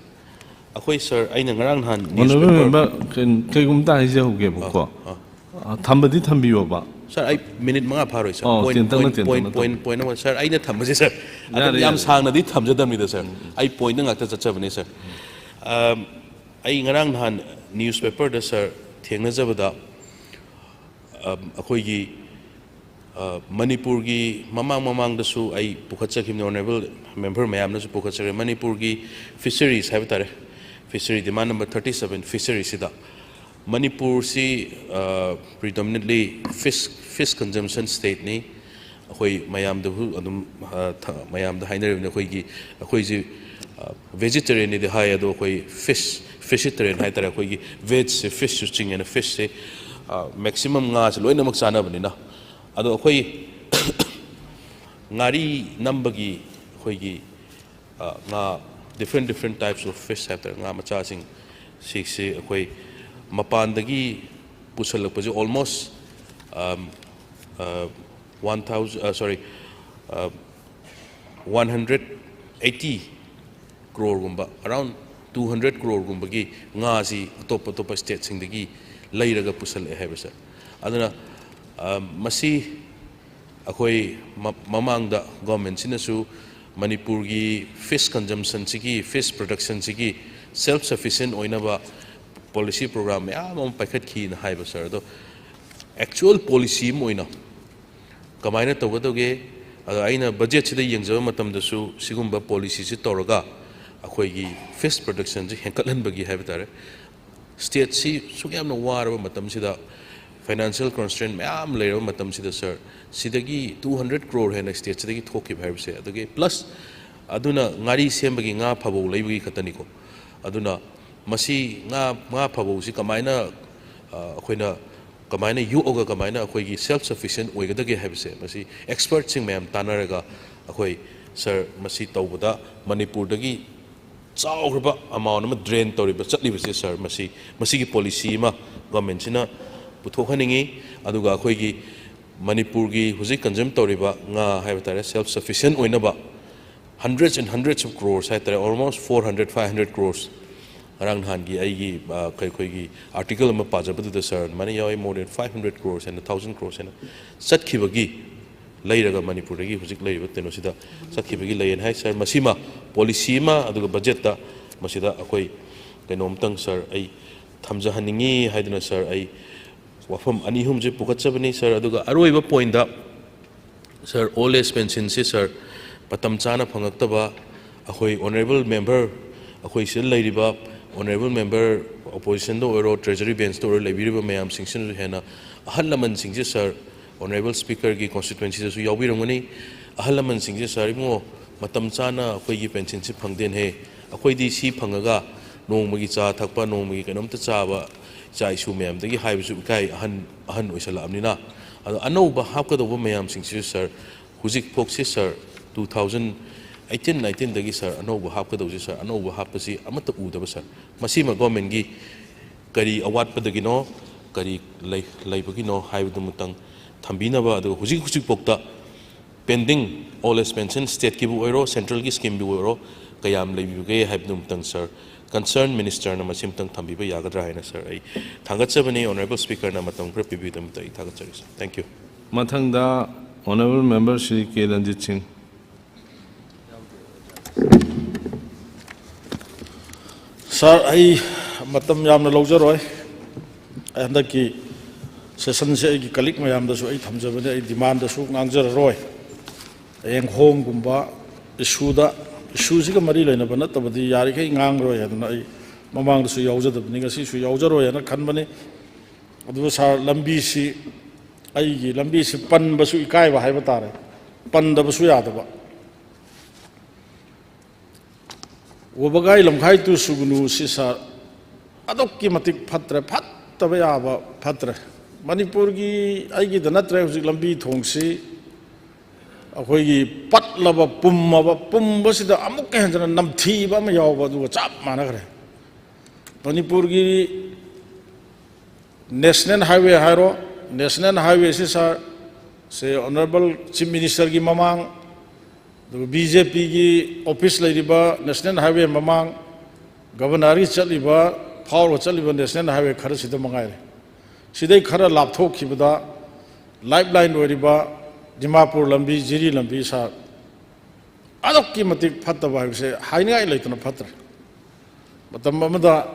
ꯑꯩꯈꯣꯏ, ꯁꯥꯔ, ꯑꯩꯅ ꯉꯔꯥꯡ ꯅꯍꯥꯟ ꯑꯣꯅꯔꯦꯕꯜ ꯅ꯭ꯌꯨꯁꯄꯦꯄꯔ ꯃꯦꯝꯕꯔ, ꯀꯩ-, ꯀꯩꯒꯨꯝꯕ ꯑꯝꯇ ꯍꯥꯏꯖꯍꯧꯒꯦꯕꯀꯣ꯫ ꯑꯥ, ꯑꯥ꯫ ꯑ, ꯊꯝꯕꯗꯤ ꯊꯝꯕꯤꯌꯣꯕ꯫ ꯁꯥꯔ, ꯑꯩ ꯃꯤꯅꯤꯠ ꯃꯉꯥ ꯐꯥꯔꯣꯏ, ꯁꯥꯔ꯫ ꯑꯣ, ꯄꯣꯏꯟ, ꯇꯦꯟꯇꯛꯅ, ꯄꯣꯏꯟ, ꯇꯦꯟꯇꯛꯅ ꯄꯣꯏꯟ, ꯇꯧ꯫ ꯄꯣꯏꯟ ꯑꯃ, ꯁꯥꯔ, ꯑꯩꯅ ꯊꯝꯕꯁꯦ, ꯁꯥꯔ, ꯑꯗꯨꯝ ꯌꯥꯔꯦ, ꯌꯥꯝ ꯌꯥꯔꯦ꯫ ꯁꯥꯡꯅꯗꯤ ꯊꯝꯖꯗꯕꯅꯤꯗ, ꯁꯥꯔ꯫ ꯎꯝ, ꯎꯝ꯫ ꯑꯩ ꯄꯣꯏꯟꯗ ꯉꯥꯛꯇ ꯆꯠꯆꯕꯅꯦ, ꯁꯥꯔ꯫ ꯑꯝ, ꯑꯩ ꯉꯔꯥꯡ ꯅꯍꯥꯟ ꯅ꯭ꯌꯨꯁꯄꯦꯄꯔꯗ, ꯁꯥꯔ, ꯊꯦꯡꯅꯖꯕꯗ, ꯑꯝ, ꯑꯩꯈꯣꯏꯒꯤ, ꯑ, ꯃꯅꯤꯄꯨꯔꯒꯤ ꯃꯃꯥꯡ ꯃꯃꯥꯡꯗꯁꯨ ꯑꯩ ꯄꯨꯈꯠꯆꯈꯤꯕꯅꯤ, ꯑꯣꯅꯔꯦꯕꯜ ꯃꯦꯝꯕꯔ ꯃꯌꯥꯝꯅꯁꯨ ꯄꯨꯈꯠꯆꯈ꯭ꯔꯦ, ꯃꯅꯤꯄꯨꯔꯒꯤ ꯐꯤꯁꯔꯤꯁ ꯍꯥꯏꯕ ꯇꯥꯔꯦ, ꯐꯤꯁꯔꯤ, ꯗꯤꯃꯥꯟ ꯅꯝꯕꯔ ꯊꯥꯔꯇꯤ ꯁꯕꯦꯟ, ꯐꯤꯁꯔꯤꯁꯤꯗ ꯃꯅꯤꯄꯨꯔꯁꯤ, ꯑ, predominantly fish, fish consumption stateꯅꯤ꯫ ꯑꯩꯈꯣꯏ ꯃꯌꯥꯝꯗꯕꯨ ꯑꯗꯨꯝ, ꯑ, ꯊ-, ꯃꯌꯥꯝꯗ ꯍꯥꯏꯅꯔꯤꯕꯅꯤ, ꯑꯩꯈꯣꯏꯒꯤ, ꯑꯩꯈꯣꯏꯁꯤ, ꯑ, vegetarianꯅꯤꯗꯤ ꯍꯥꯏ, ꯑꯗꯣ ꯑꯩꯈꯣꯏ fish, fishitarian ꯍꯥꯏ ꯇꯥꯔꯦ꯫ ꯑꯩꯈꯣꯏꯒꯤ vegꯁꯦ fishꯁꯨ ꯆꯤꯡꯉꯦꯅ, fishꯁꯦ, ꯑ, maximum ꯉꯥꯁꯦ ꯂꯣꯏꯅꯃꯛ ꯆꯥꯅꯕꯅꯤꯅ꯫ ꯑꯗꯣ ꯑꯩꯈꯣꯏ ꯉꯥꯔꯤ ꯅꯝꯕꯒꯤ ꯑꯩꯈꯣꯏꯒꯤ, ꯑ, ꯉꯥ, different, different types of fish ꯍꯥꯏꯕ ꯇꯥꯔꯦ, ꯉꯥ ꯃꯆꯥꯁꯤꯡ, ꯁꯤꯁꯦ ꯑꯩꯈꯣꯏ ꯃꯄꯥꯟꯗꯒꯤ ꯄꯨꯁꯜꯂꯛꯄꯁꯦ almost, ꯑꯝ, ꯑ, one thousand, ꯑ, sorry, ꯑ, one hundred eighty crore ꯒꯨꯝꯕ, around two hundred crore ꯒꯨꯝꯕꯒꯤ ꯉꯥꯁꯤ ꯑꯇꯣꯞ ꯑꯇꯣꯞꯄ stateꯁꯤꯡꯗꯒꯤ ꯂꯩꯔꯒ ꯄꯨꯁꯜꯂꯛꯑꯦ ꯍꯥꯏꯕ, ꯁꯥꯔ꯫ ꯑꯗꯨꯅ, ꯑ, ꯃꯁꯤ ꯑꯩꯈꯣꯏ ꯃ-, ꯃꯃꯥꯡꯗ governmentꯁꯤꯅꯁꯨ ꯃꯅꯤꯄꯨꯔꯒꯤ fish consumptionꯁꯤꯒꯤ, fish productionꯁꯤꯒꯤ self sufficient ꯑꯣꯏꯅꯕ policy program ꯃꯌꯥꯝ ꯑꯃ ꯄꯥꯏꯈꯠꯈꯤꯅ ꯍꯥꯏꯕ, ꯁꯥꯔ꯫ ꯑꯗꯣ actual policy ꯑꯃ ꯑꯣꯏꯅ ꯀꯃꯥꯏꯅ ꯇꯧꯒꯗꯧꯒꯦ? ꯑꯗꯣ ꯑꯩꯅ budgetꯁꯤꯗ ꯌꯦꯡꯖꯕ ꯃꯇꯝꯗꯁꯨ ꯁꯤꯒꯨꯝꯕ policyꯁꯤ ꯇꯧꯔꯒ ꯑꯩꯈꯣꯏꯒꯤ fish productionꯁꯤ ꯍꯦꯟꯒꯠꯍꯟꯕꯒꯤ ꯍꯥꯏꯕ ꯇꯥꯔꯦ, stateꯁꯤ ꯁꯨꯛ ꯌꯥꯝꯅ ꯋꯥꯔꯕ ꯃꯇꯝꯁꯤꯗ, financial constraint ꯃꯌꯥꯝ ꯂꯩꯔꯕ ꯃꯇꯝꯁꯤꯗ, ꯁꯥꯔ, ꯁꯤꯗꯒꯤ two hundred crore ꯍꯦꯟꯅ stateꯁꯤꯗꯒꯤ ꯊꯣꯛꯈꯤꯕ ꯍꯥꯏꯕꯁꯦ, ꯑꯗꯒꯤ plus, ꯑꯗꯨꯅ ꯉꯥꯔꯤ ꯁꯦꯝꯕꯒꯤ ꯉꯥ ꯐꯕꯧ ꯂꯩꯕꯒꯤ ꯈꯛꯇꯅꯤꯀꯣ꯫ ꯑꯗꯨꯅ ꯃꯁꯤ ꯉꯥ, ꯉꯥ ꯐꯕꯧꯁꯤ ꯀꯃꯥꯏꯅ, ꯑ, ꯑꯩꯈꯣꯏꯅ ꯀꯃꯥꯏꯅ ꯌꯣꯛꯑꯒ ꯀꯃꯥꯏꯅ ꯑꯩꯈꯣꯏꯒꯤ self sufficient ꯑꯣꯏꯒꯗꯒꯦ ꯍꯥꯏꯕꯁꯦ, ꯃꯁꯤ expertꯁꯤꯡ ꯃꯌꯥꯝ ꯇꯥꯟꯅꯔꯒ ꯑꯩꯈꯣꯏ, ꯁꯥꯔ, ꯃꯁꯤ ꯇꯧꯕꯗ ꯃꯅꯤꯄꯨꯔꯗꯒꯤ ꯆꯥꯎꯈ꯭ꯔꯕ amount ꯑꯃ drain ꯇꯧꯔꯤꯕ, ꯆꯠꯂꯤꯕꯁꯦ, ꯁꯥꯔ, ꯃꯁꯤ, ꯃꯁꯤꯒꯤ policy ꯑꯃ governmentꯁꯤꯅ ꯄꯨꯊꯣꯛꯍꯟꯅꯤꯡꯉꯤ꯫ ꯑꯗꯨꯒ ꯑꯩꯈꯣꯏꯒꯤ ꯃꯅꯤꯄꯨꯔꯒꯤ ꯍꯧꯖꯤꯛ consume ꯇꯧꯔꯤꯕ ꯉꯥ ꯍꯥꯏꯕ ꯇꯥꯔꯦ, self sufficient ꯑꯣꯏꯅꯕ hundreds and hundreds of crores ꯍꯥꯏ ꯇꯥꯔꯦ, almost four hundred, five hundred crores꯫ ꯉꯔꯥꯡ ꯅꯍꯥꯟꯒꯤ ꯑꯩꯒꯤ, ꯑ, ꯑꯩꯈꯣꯏꯒꯤ article ꯑꯃ ꯄꯥꯖꯕꯗꯨꯗ, ꯁꯥꯔ, ꯑꯗꯨꯃꯥꯏꯅ ꯌꯥꯎꯋꯤ, more than five hundred crores ꯍꯦꯟꯅ, thousand crores ꯍꯦꯟꯅ ꯆꯠꯈꯤꯕꯒꯤ, ꯂꯩꯔꯒ ꯃꯅꯤꯄꯨꯔꯗꯒꯤ ꯍꯧꯖꯤꯛ ꯂꯩꯔꯤꯕ ꯀꯩꯅꯣꯁꯤꯗ ꯆꯠꯈꯤꯕꯒꯤ ꯂꯩꯌꯦꯅ ꯍꯥꯏ, ꯁꯥꯔ꯫ ꯃꯁꯤꯃ policy ꯑꯃ, ꯑꯗꯨꯒ budgetꯇ ꯃꯁꯤꯗ ꯑꯩꯈꯣꯏ ꯀꯩꯅꯣꯝꯇꯪ, ꯁꯥꯔ, ꯑꯩ ꯊꯝꯖꯍꯟꯅꯤꯡꯉꯤ ꯍꯥꯏꯗꯨꯅ, ꯁꯥꯔ, ꯑꯩ ꯋꯥꯐꯝ ꯑꯅꯤ ꯑꯍꯨꯝꯁꯦ ꯄꯨꯈꯠꯆꯕꯅꯤ, ꯁꯥꯔ꯫ ꯑꯗꯨꯒ ꯑꯔꯣꯏꯕ pointꯇ, ꯁꯥꯔ, old age pensionꯁꯤ, ꯁꯥꯔ, ꯃꯇꯝ ꯆꯥꯅ ꯐꯪꯉꯛꯇꯕ, ꯑꯩꯈꯣꯏ honourable member, ꯑꯩꯈꯣꯏ ꯁꯤꯗ ꯂꯩꯔꯤꯕ honourable member, oppositionꯗ ꯑꯣꯏꯔꯣ, treasury benchꯇ ꯑꯣꯏꯔꯣ, ꯂꯩꯕꯤꯔꯤꯕ ꯃꯌꯥꯝꯁꯤꯡꯁꯤꯅꯁꯨ ꯍꯦꯟꯅ, ꯑꯍꯜ ꯂꯃꯟꯁꯤꯡꯁꯦ, ꯁꯥꯔ, honourable speakerꯒꯤ constituencyꯗꯁꯨ ꯌꯥꯎꯕꯤꯔꯝꯒꯅꯤ꯫ ꯑꯍꯜ ꯂꯃꯟꯁꯤꯡꯁꯦ, "ꯁꯥꯔ, ꯏꯕꯨꯡꯉꯣ, ꯃꯇꯝ ꯆꯥꯅ ꯑꯩꯈꯣꯏꯒꯤ pensionꯁꯤ ꯐꯪꯗꯦꯅꯦꯍꯦ, ꯑꯩꯈꯣꯏꯗꯤ ꯁꯤ ꯐꯪꯉꯒ ꯅꯣꯡꯃꯒꯤ ꯆꯥ ꯊꯛꯄ, ꯅꯣꯡꯃꯒꯤ ꯀꯩꯅꯣꯝꯇ ꯆꯥꯕ ꯏꯆꯥ ꯏꯁꯨ ꯃꯌꯥꯝꯗꯒꯤ ꯍꯥꯏꯕꯁꯨ ꯏꯀꯥꯏ, ꯑꯍꯟ, ꯑꯍꯟ ꯑꯣꯏꯁꯜꯂꯛꯑꯕꯅꯤꯅ"꯫ ꯑꯗꯣ ꯑꯅꯧꯕ ꯍꯥꯞꯀꯗꯧꯕ ꯃꯌꯥꯝꯁꯤꯡꯁꯤꯁꯨ, ꯁꯥꯔ, ꯍꯧꯖꯤꯛꯐꯥꯎꯁꯤ, ꯁꯥꯔ, two thousand eighteen nineteenꯗꯒꯤ, ꯁꯥꯔ, ꯑꯅꯧꯕ ꯍꯥꯞꯀꯗꯧꯁꯤ, ꯁꯥꯔ, ꯑꯅꯧꯕ ꯍꯥꯞꯄꯁꯤ ꯑꯃꯠꯇ ꯎꯗꯕ, ꯁꯥꯔ꯫ ꯃꯁꯤꯃ governmentꯒꯤ ꯀꯔꯤ ꯑꯋꯥꯠꯄꯗꯒꯤꯅꯣ, ꯀꯔꯤ ꯂꯩ-, ꯂꯩꯕꯒꯤꯅꯣ ꯍꯥꯏꯕꯗꯨꯃꯇꯪ ꯊꯝꯕꯤꯅꯕ, ꯑꯗꯨꯒ ꯍꯧꯖꯤꯛ ꯍꯧꯖꯤꯛꯐꯥꯎꯗ pending old age pension stateꯀꯤꯕꯨ ꯑꯣꯏꯔꯣ, centralꯒꯤ schemeꯕꯨ ꯑꯣꯏꯔꯣ, ꯀꯌꯥꯝ ꯂꯩꯕꯤꯕꯒꯦ ꯍꯥꯏꯕꯗꯨꯃꯇꯪ, ꯁꯥꯔ, concerned ministerꯅ ꯃꯁꯤꯃꯇꯪ ꯊꯝꯕꯤꯕ ꯌꯥꯒꯗ꯭ꯔꯥ ꯍꯥꯏꯅ, ꯁꯥꯔ, ꯑꯩ ꯊꯥꯒꯠꯆꯕꯅꯤ꯫ Honourable speakerꯅ ꯃꯇꯝ ꯈꯔ ꯄꯤꯕꯤꯕꯒꯤꯗꯃꯛꯇ ꯑꯩ ꯊꯥꯒꯠꯆꯔꯤ, ꯁꯥꯔ꯫ Thank you꯫ ꯃꯊꯪꯗ honourable member ꯁ꯭ꯔꯤ ꯀꯦ ꯔꯟꯖꯤꯠ ꯁꯤꯡ꯫ ꯁꯥꯔ, ꯑꯩ ꯃꯇꯝ ꯌꯥꯝꯅ ꯂꯧꯖꯔꯣꯏ꯫ ꯑꯩ ꯍꯟꯗꯛꯀꯤ sessionꯁꯦ ꯑꯩꯒꯤ colleague ꯃꯌꯥꯝꯗꯁꯨ ꯑꯩ ꯊꯝꯖꯕꯅꯤ, ꯑꯩ demandꯗꯁꯨ ꯉꯥꯡꯖꯔꯔꯣꯏ꯫ ꯍꯌꯦꯡ ꯍꯣꯝꯒꯨꯝꯕ issueꯗ, issueꯁꯤꯒ ꯃꯔꯤ ꯂꯩꯅꯕ ꯅꯠꯇꯕꯗꯤ ꯌꯥꯔꯤꯈꯩ ꯉꯥꯡꯉꯔꯣꯏ ꯍꯥꯏꯗꯅ ꯑꯩ ꯃꯃꯥꯡꯗꯁꯨ ꯌꯥꯎꯖꯗꯕꯅꯤ, ꯉꯁꯤꯁꯨ ꯌꯥꯎꯖꯔꯣꯏ ꯍꯥꯏꯅ ꯈꯟꯕꯅꯤ꯫ ꯑꯗꯨꯕꯨ ꯁꯥꯔ, ꯂꯝꯕꯤꯁꯤ, ꯑꯩꯒꯤ ꯂꯝꯕꯤꯁꯤ ꯄꯟꯕꯁꯨ ꯏꯀꯥꯏꯕ ꯍꯥꯏꯕ ꯇꯥꯔꯦ, ꯄꯟꯗꯕꯁꯨ ꯌꯥꯗꯕ꯫ ꯋꯥꯕꯒꯥꯏ ꯂꯝꯈꯥꯏ ꯇꯨ ꯁꯨꯒꯅꯨ ꯁꯤ ꯁꯥꯔ, ꯑꯗꯨꯛꯀꯤ ꯃꯇꯤꯛ ꯐꯠꯇ꯭ꯔꯦ, ꯐꯠꯇꯕ ꯌꯥꯕ ꯐꯠꯇ꯭ꯔꯦ꯫ ꯃꯅꯤꯄꯨꯔꯒꯤ ꯑꯩꯒꯤꯗ ꯅꯠꯇ꯭ꯔꯦ, ꯍꯧꯖꯤꯛ ꯂꯝꯕꯤ ꯊꯣꯡꯁꯤ ꯑꯩꯈꯣꯏꯒꯤ ꯄꯠꯂꯕ, ꯄꯨꯝꯃꯕ, ꯄꯨꯝꯕꯁꯤꯗ ꯑꯃꯨꯛꯀ ꯍꯦꯟꯖꯟꯅ ꯅꯝꯊꯤꯕ ꯑꯃ ꯌꯥꯎꯕ, ꯑꯗꯨꯒ ꯆꯞ ꯃꯥꯟꯅꯈ꯭ꯔꯦ꯫ ꯃꯅꯤꯄꯨꯔꯒꯤ ꯅꯦꯁꯅꯦꯜ ꯍꯥꯏꯋꯦ ꯍꯥꯏꯔꯣ, ꯅꯦꯁꯅꯦꯜ ꯍꯥꯏꯋꯦꯁꯤ ꯁꯥꯔ, ꯁꯦ ꯑꯣꯅꯔꯦꯕꯜ ꯆꯤꯐ ꯃꯤꯅꯤꯁꯇꯔꯒꯤ ꯃꯃꯥꯡ, ꯑꯗꯨꯒ ꯕꯤ ꯖꯦ ꯄꯤꯒꯤ ꯑꯣꯐꯤꯁ ꯂꯩꯔꯤꯕ ꯅꯦꯁꯅꯦꯜ ꯍꯥꯏꯋꯦ ꯃꯃꯥꯡ, ꯒꯕꯔꯅꯔꯒꯤ ꯆꯠꯂꯤꯕ, ꯐꯥꯎꯔꯒ ꯆꯠꯂꯤꯕ ꯅꯦꯁꯅꯦꯜ ꯍꯥꯏꯋꯦ ꯈꯔꯁꯤꯗ ꯃꯉꯥꯏꯔꯦ꯫ ꯁꯤꯗꯩ ꯈꯔ ꯂꯥꯞꯊꯣꯛꯈꯤꯕꯗ ꯂꯥꯏꯐ ꯂꯥꯏꯟ ꯑꯣꯏꯔꯤꯕ ꯗꯤꯃꯥꯄꯨꯔ ꯂꯝꯕꯤ, ꯖꯤꯔꯤ ꯂꯝꯕꯤ ꯁꯥꯔ, ꯑꯗꯨꯛꯀꯤ ꯃꯇꯤꯛ ꯐꯠꯇꯕ ꯍꯥꯏꯕꯁꯦ ꯍꯥꯏꯅꯤꯡꯉꯥꯏ ꯂꯩꯇꯅ ꯐꯠꯇ꯭ꯔꯦ꯫ ꯃꯇꯝ ꯑꯃꯗ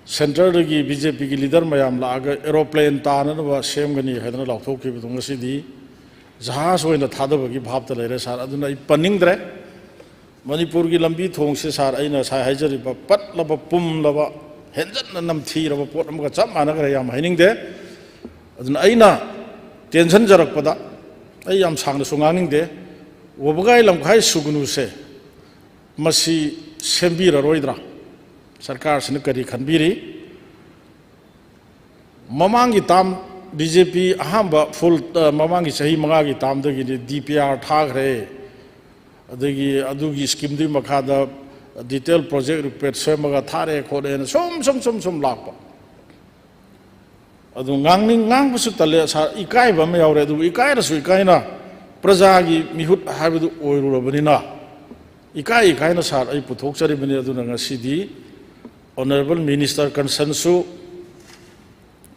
ꯁꯦꯟꯇꯔꯗꯒꯤ ꯕꯤ ꯖꯦ ꯄꯤꯒꯤ ꯂꯤꯗꯔ ꯃꯌꯥꯝ ꯂꯥꯛꯑꯒ ꯑꯦꯔꯣꯄ꯭ꯂꯦꯟ ꯇꯥꯅꯅꯕ ꯁꯦꯝꯒꯅꯤ ꯍꯥꯏꯗꯅ ꯂꯥꯎꯊꯣꯛꯈꯤꯕꯗꯨ ꯉꯁꯤꯗꯤ ꯖꯍꯥꯖ ꯑꯣꯏꯅ ꯊꯥꯗꯕꯒꯤ ꯚꯥꯞꯇ ꯂꯩꯔꯦ ꯁꯥꯔ꯫ ꯑꯗꯨꯅ ꯑꯩ ꯄꯟꯅꯤꯡꯗ꯭ꯔꯦ꯫ ꯃꯅꯤꯄꯨꯔꯒꯤ ꯂꯝꯕꯤ ꯊꯣꯡꯁꯦ ꯁꯥꯔ, ꯑꯩꯅ ꯉꯁꯥꯏ ꯍꯥꯏꯖꯔꯤꯕ ꯄꯠꯂꯕ, ꯄꯨꯝꯂꯕ, ꯍꯦꯟꯖꯟꯅ ꯅꯝꯊꯤꯔꯕ ꯄꯣꯠ ꯑꯃꯒ ꯆꯞ ꯃꯥꯟꯅꯈ꯭ꯔꯦ꯫ ꯌꯥꯝ ꯍꯥꯏꯅꯤꯡꯗꯦ꯫ ꯑꯗꯨꯅ ꯑꯩꯅ ꯇꯦꯟꯁꯟꯖꯔꯛꯄꯗ, ꯑꯩ ꯌꯥꯝ ꯁꯥꯡꯅꯁꯨ ꯉꯥꯡꯅꯤꯡꯗꯦ, ꯋꯥꯕꯒꯥꯏ ꯂꯝꯈꯥꯏ ꯁꯨꯒꯅꯨꯁꯦ ꯃꯁꯤ ꯁꯦꯝꯕꯤꯔꯔꯣꯏꯗ꯭ꯔꯥ? ꯁꯔꯀꯥꯔꯁꯤꯅ ꯀꯔꯤ ꯈꯟꯕꯤꯔꯤ? ꯃꯃꯥꯡꯒꯤ ꯇꯥꯝ, ꯕꯤ ꯖꯦ ꯄꯤ ꯑꯍꯥꯟꯕ ꯐꯨꯜ, ꯑ, ꯃꯃꯥꯡꯒꯤ ꯆꯍꯤ ꯃꯉꯥꯒꯤ ꯇꯥꯝꯗꯒꯤꯗꯤ ꯗꯤ ꯄꯤ ꯑꯥꯔ ꯊꯥꯈ꯭ꯔꯦ, ꯑꯗꯒꯤ ꯑꯗꯨꯒꯤ ꯁ꯭ꯀꯤꯝꯗꯨꯒꯤ ꯃꯈꯥꯗ ꯗꯤꯇꯦꯜ ꯄ꯭ꯔꯣꯖꯦꯛ ꯔꯤꯄꯣꯔꯠ ꯁꯦꯝꯃꯒ ꯊꯥꯔꯛꯑꯦ ꯈꯣꯠꯂꯦꯅ ꯁꯨꯝ ꯁꯨꯝ ꯁꯨꯝ ꯁꯨꯝ ꯂꯥꯛꯄ꯫ ꯑꯗꯨ ꯉꯥꯡꯅꯤꯡ-, ꯉꯥꯡꯕꯁꯨ ꯇꯜꯂꯦ ꯁꯥꯔ, ꯏꯀꯥꯏꯕ ꯑꯃ ꯌꯥꯎꯔꯦ꯫ ꯑꯗꯨꯕꯨ ꯏꯀꯥꯏꯔꯁꯨ ꯏꯀꯥꯏꯅ ꯄ꯭ꯔꯖꯥꯒꯤ ꯃꯤꯍꯨꯠ ꯍꯥꯏꯕꯗꯨ ꯑꯣꯏꯔꯨꯔꯕꯅꯤꯅ, ꯏꯀꯥꯏ ꯏꯀꯥꯏꯅ ꯁꯥꯔ ꯑꯩ ꯄꯨꯊꯣꯛꯆꯔꯤꯕꯅꯤ꯫ ꯑꯗꯨꯅ ꯉꯁꯤꯗꯤ ꯑꯣꯅꯔꯦꯕꯜ ꯃꯤꯅꯤꯁꯇꯔ ꯀꯟꯁꯔꯟꯁꯨ,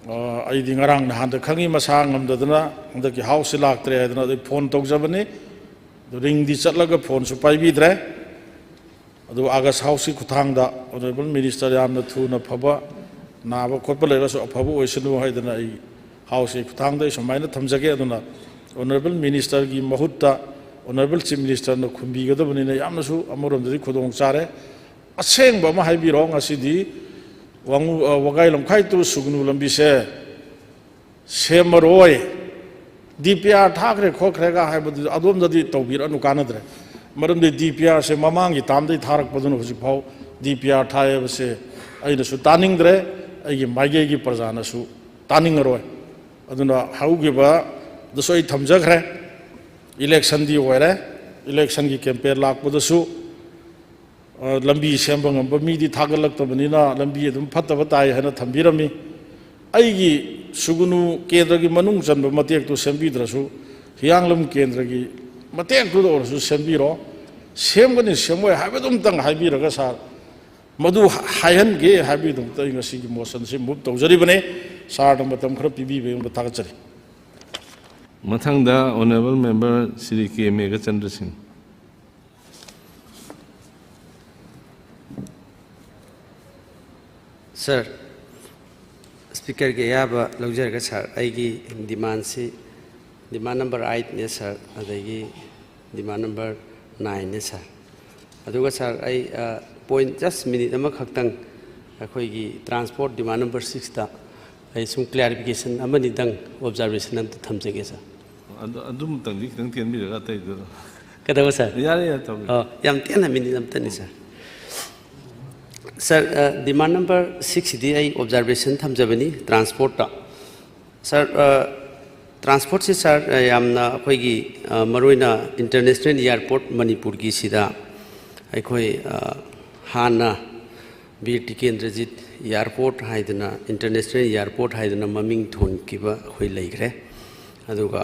ꯑ, ꯑꯩꯗꯤ ꯉꯔꯥꯡ ꯅꯍꯥꯟꯗ ꯈꯪꯉꯤ, ꯃꯁꯥ ꯉꯝꯗꯗꯅ ꯍꯟꯗꯛꯀꯤ ꯍꯥꯎꯁꯁꯤ ꯂꯥꯛꯇ꯭ꯔꯦ ꯍꯥꯏꯗꯅ ꯑꯗꯨ ꯐꯣꯟ ꯇꯧꯖꯕꯅꯤ꯫ ꯑꯗꯨ ꯔꯤꯡꯗꯤ ꯆꯠꯂꯒ ꯐꯣꯟꯁꯨ ꯄꯥꯏꯕꯤꯗ꯭ꯔꯦ꯫ ꯑꯗꯨ ꯑꯥꯒꯁ ꯍꯥꯎꯁꯀꯤ ꯈꯨꯠꯊꯥꯡꯗ ꯑꯣꯅꯔꯦꯕꯜ ꯃꯤꯅꯤꯁꯇꯔ ꯌꯥꯝꯅ ꯊꯨꯅ ꯐꯕ, ꯅꯥꯕ ꯈꯣꯠꯄ ꯂꯩꯔꯒꯁꯨ ꯑꯐꯕ ꯑꯣꯏꯁꯅꯨ ꯍꯥꯏꯗꯅ ꯑꯩ ꯍꯥꯎꯁꯀꯤ ꯈꯨꯠꯊꯥꯡꯗ ꯑꯩ ꯁꯨꯃꯥꯏꯅ ꯊꯝꯖꯒꯦ꯫ ꯑꯗꯨꯅ ꯑꯣꯅꯔꯦꯕꯜ ꯃꯤꯅꯤꯁꯇꯔꯒꯤ ꯃꯍꯨꯠꯇ ꯑꯣꯅꯔꯦꯕꯜ ꯆꯤꯐ ꯃꯤꯅꯤꯁꯇꯔꯅ ꯈꯨꯝꯕꯤꯒꯗꯕꯅꯤꯅ ꯌꯥꯝꯅꯁꯨ ꯑꯃꯔꯣꯝꯗꯗꯤ ꯈꯨꯗꯣꯡ ꯆꯥꯔꯦ꯫ ꯑꯁꯦꯡꯕ ꯑꯃ ꯍꯥꯏꯕꯤꯔꯣ, ꯉꯁꯤꯗꯤ ꯋꯥꯉꯨ-, ꯑ, ꯋꯥꯒꯥꯏ ꯂꯝꯈꯥꯏ ꯇꯨ ꯁꯨꯒꯅꯨ ꯂꯝꯕꯤꯁꯦ ꯁꯦꯝꯃꯔꯣꯏ, ꯗꯤ ꯄꯤ ꯑꯥꯔ ꯊꯥꯈ꯭ꯔꯦ ꯈꯣꯠꯈ꯭ꯔꯦꯒ ꯍꯥꯏꯕꯗꯨ ꯑꯗꯣꯝꯗꯗꯤ ꯇꯧꯕꯤꯔꯛꯑꯅꯨ, ꯀꯥꯟꯅꯗ꯭ꯔꯦ꯫ ꯃꯔꯝꯗꯤ ꯗꯤ ꯄꯤ ꯑꯥꯔꯁꯦ ꯃꯃꯥꯡꯒꯤ ꯇꯥꯝꯗꯒꯤ ꯊꯥꯔꯛꯄꯗꯨꯅ ꯍꯧꯖꯤꯛꯐꯥꯎ ꯗꯤ ꯄꯤ ꯑꯥꯔ ꯊꯥꯏ ꯍꯥꯏꯕꯁꯦ ꯑꯩꯅꯁꯨ ꯇꯥꯅꯤꯡꯗ꯭ꯔꯦ, ꯑꯩꯒꯤ ꯃꯥꯏꯀꯩꯒꯤ ꯄ꯭ꯔꯖꯥꯅꯁꯨ ꯇꯥꯅꯤꯡꯉꯔꯣꯏ꯫ ꯑꯗꯨꯅ ꯍꯧꯈꯤꯕꯗꯁꯨ ꯑꯩ ꯊꯝꯖꯈ꯭ꯔꯦ, ꯏꯂꯦꯛꯁꯟꯗꯤ ꯑꯣꯏꯔꯦ, ꯏꯂꯦꯛꯁꯟꯒꯤ ꯀꯦꯝꯄꯦꯟ ꯂꯥꯛꯄꯗꯁꯨ ꯑ, ꯂꯝꯕꯤ ꯁꯦꯝꯕ ꯉꯝꯕ ꯃꯤꯗꯤ ꯊꯥꯒꯠꯂꯛꯇꯕꯅꯤꯅ ꯂꯝꯕꯤ ꯑꯗꯨꯝ ꯐꯠꯇꯕ ꯇꯥꯏ ꯍꯥꯏꯅ ꯊꯝꯕꯤꯔꯝꯃꯤ꯫ ꯑꯩꯒꯤ ꯁꯨꯒꯨꯅꯨ ꯀꯦꯟꯗ꯭ꯔꯒꯤ ꯃꯅꯨꯡ ꯆꯟꯕ ꯃꯇꯦꯛꯇꯨ ꯁꯦꯝꯕꯤꯗ꯭ꯔꯁꯨ, ꯍꯤꯌꯥꯡꯂꯝ ꯀꯦꯟꯗ꯭ꯔꯒꯤ ꯃꯇꯦꯛꯇꯨꯗ ꯑꯣꯏꯔꯁꯨ ꯁꯦꯝꯕꯤꯔꯣ꯫ ꯁꯦꯝꯒꯅꯤ ꯁꯦꯝꯃꯣꯏ ꯍꯥꯏꯕꯗꯨꯝꯇꯪ ꯍꯥꯏꯕꯤꯔꯒ ꯁꯥꯔ, ꯃꯗꯨ ꯍꯥꯏꯍꯟꯒꯦ ꯍꯥꯏꯕꯒꯤꯗꯃꯛꯇ ꯑꯩ ꯉꯁꯤꯒꯤ ꯃꯣꯁꯟꯁꯤ ꯃꯨꯚ ꯇꯧꯖꯔꯤꯕꯅꯤ꯫ ꯁꯥꯔꯅ ꯃꯇꯝ ꯈꯔ ꯄꯤꯕꯤꯕꯒꯤꯗꯃꯛꯇ ꯊꯥꯒꯠꯆꯔꯤ꯫ ꯃꯊꯪꯗ Honourable Member ꯁ꯭ꯔꯤ ꯀꯦ ꯃꯦꯘꯆꯟꯗ꯭ꯔ ꯁꯤꯡ꯫ ꯁꯥꯔ, ꯁ꯭ꯄꯤꯀꯔꯒꯤ ꯑꯌꯥꯕ ꯂꯧꯖꯔꯒ ꯁꯥꯔ, ꯑꯩꯒꯤ ꯗꯤꯃꯥꯟꯁꯤ ꯗꯤꯃꯥꯟ ꯅꯝꯕꯔ ꯑꯥꯏꯠꯅꯦ ꯁꯥꯔ, ꯑꯗꯒꯤ ꯗꯤꯃꯥꯟ ꯅꯝꯕꯔ ꯅꯥꯏꯟꯅꯦ ꯁꯥꯔ꯫ ꯑꯗꯨꯒ ꯁꯥꯔ, ꯑꯩ ꯄꯣꯏꯟ ꯖꯁ ꯃꯤꯅꯤꯠ ꯑꯃꯈꯛꯇꯪ ꯑꯩꯈꯣꯏꯒꯤ ꯇ꯭ꯔꯥꯟꯁꯄꯣꯔꯠ ꯗꯤꯃꯥꯟ ꯅꯝꯕꯔ ꯁꯤꯛꯁꯇ ꯑꯩ ꯁꯨꯝ ꯀ꯭ꯂꯦꯔꯤꯐꯤꯀꯦꯁꯟ ꯑꯃꯅꯤꯗꯪ ꯑꯣꯕꯖꯥꯔꯕꯦꯁꯟ ꯑꯝꯇ ꯊꯝꯖꯒꯦ ꯁꯥꯔ꯫ ꯑꯗꯨ ꯑꯗꯨꯃꯇꯪꯗꯤ ꯈꯤꯇꯪ ꯇꯦꯟꯕꯤꯔꯒ ꯑꯇꯩꯗꯨ꯫ ꯀꯩꯗꯧꯕ ꯁꯥꯔ? ꯌꯥꯔꯦ, ꯌꯥꯔꯦ, ꯇꯧꯕꯤꯔꯣ꯫ ꯑꯣ, ꯌꯥꯝ ꯇꯦꯟꯅ ꯃꯤꯅꯤꯠ ꯑꯝꯇꯅꯤ ꯁꯥꯔ꯫ ꯁꯥꯔ, ꯗꯤꯃꯥꯟ ꯅꯝꯕꯔ ꯁꯤꯛꯁꯁꯤꯗꯤ ꯑꯩ ꯑꯣꯕꯖꯥꯔꯕꯦꯁꯟ ꯊꯝꯖꯕꯅꯤ ꯇ꯭ꯔꯥꯟꯁꯄꯣꯔꯠꯇ꯫ ꯁꯥꯔ, ꯇ꯭ꯔꯥꯟꯁꯄꯣꯔꯠꯁꯤ ꯁꯥꯔ, ꯌꯥꯝꯅ ꯑꯩꯈꯣꯏꯒꯤ ꯃꯔꯨꯑꯣꯏꯅ ꯏꯟꯇꯔꯅꯦꯁꯅꯦꯜ ꯏꯌꯥꯔꯄꯣꯔꯠ ꯃꯅꯤꯄꯨꯔꯒꯤꯁꯤꯗ ꯑꯩꯈꯣꯏ ꯍꯥꯟꯅ ꯕꯤꯔ ꯇꯤꯀꯦꯟꯗ꯭ꯔꯖꯤꯠ ꯏꯌꯥꯔꯄꯣꯔꯠ ꯍꯥꯏꯗꯅ, ꯏꯟꯇꯔꯅꯦꯁꯅꯦꯜ ꯏꯌꯥꯔꯄꯣꯔꯠ ꯍꯥꯏꯗꯅ ꯃꯃꯤꯡ ꯊꯣꯟꯈꯤꯕ ꯑꯩꯈꯣꯏ ꯂꯩꯈ꯭ꯔꯦ꯫ ꯑꯗꯨꯒ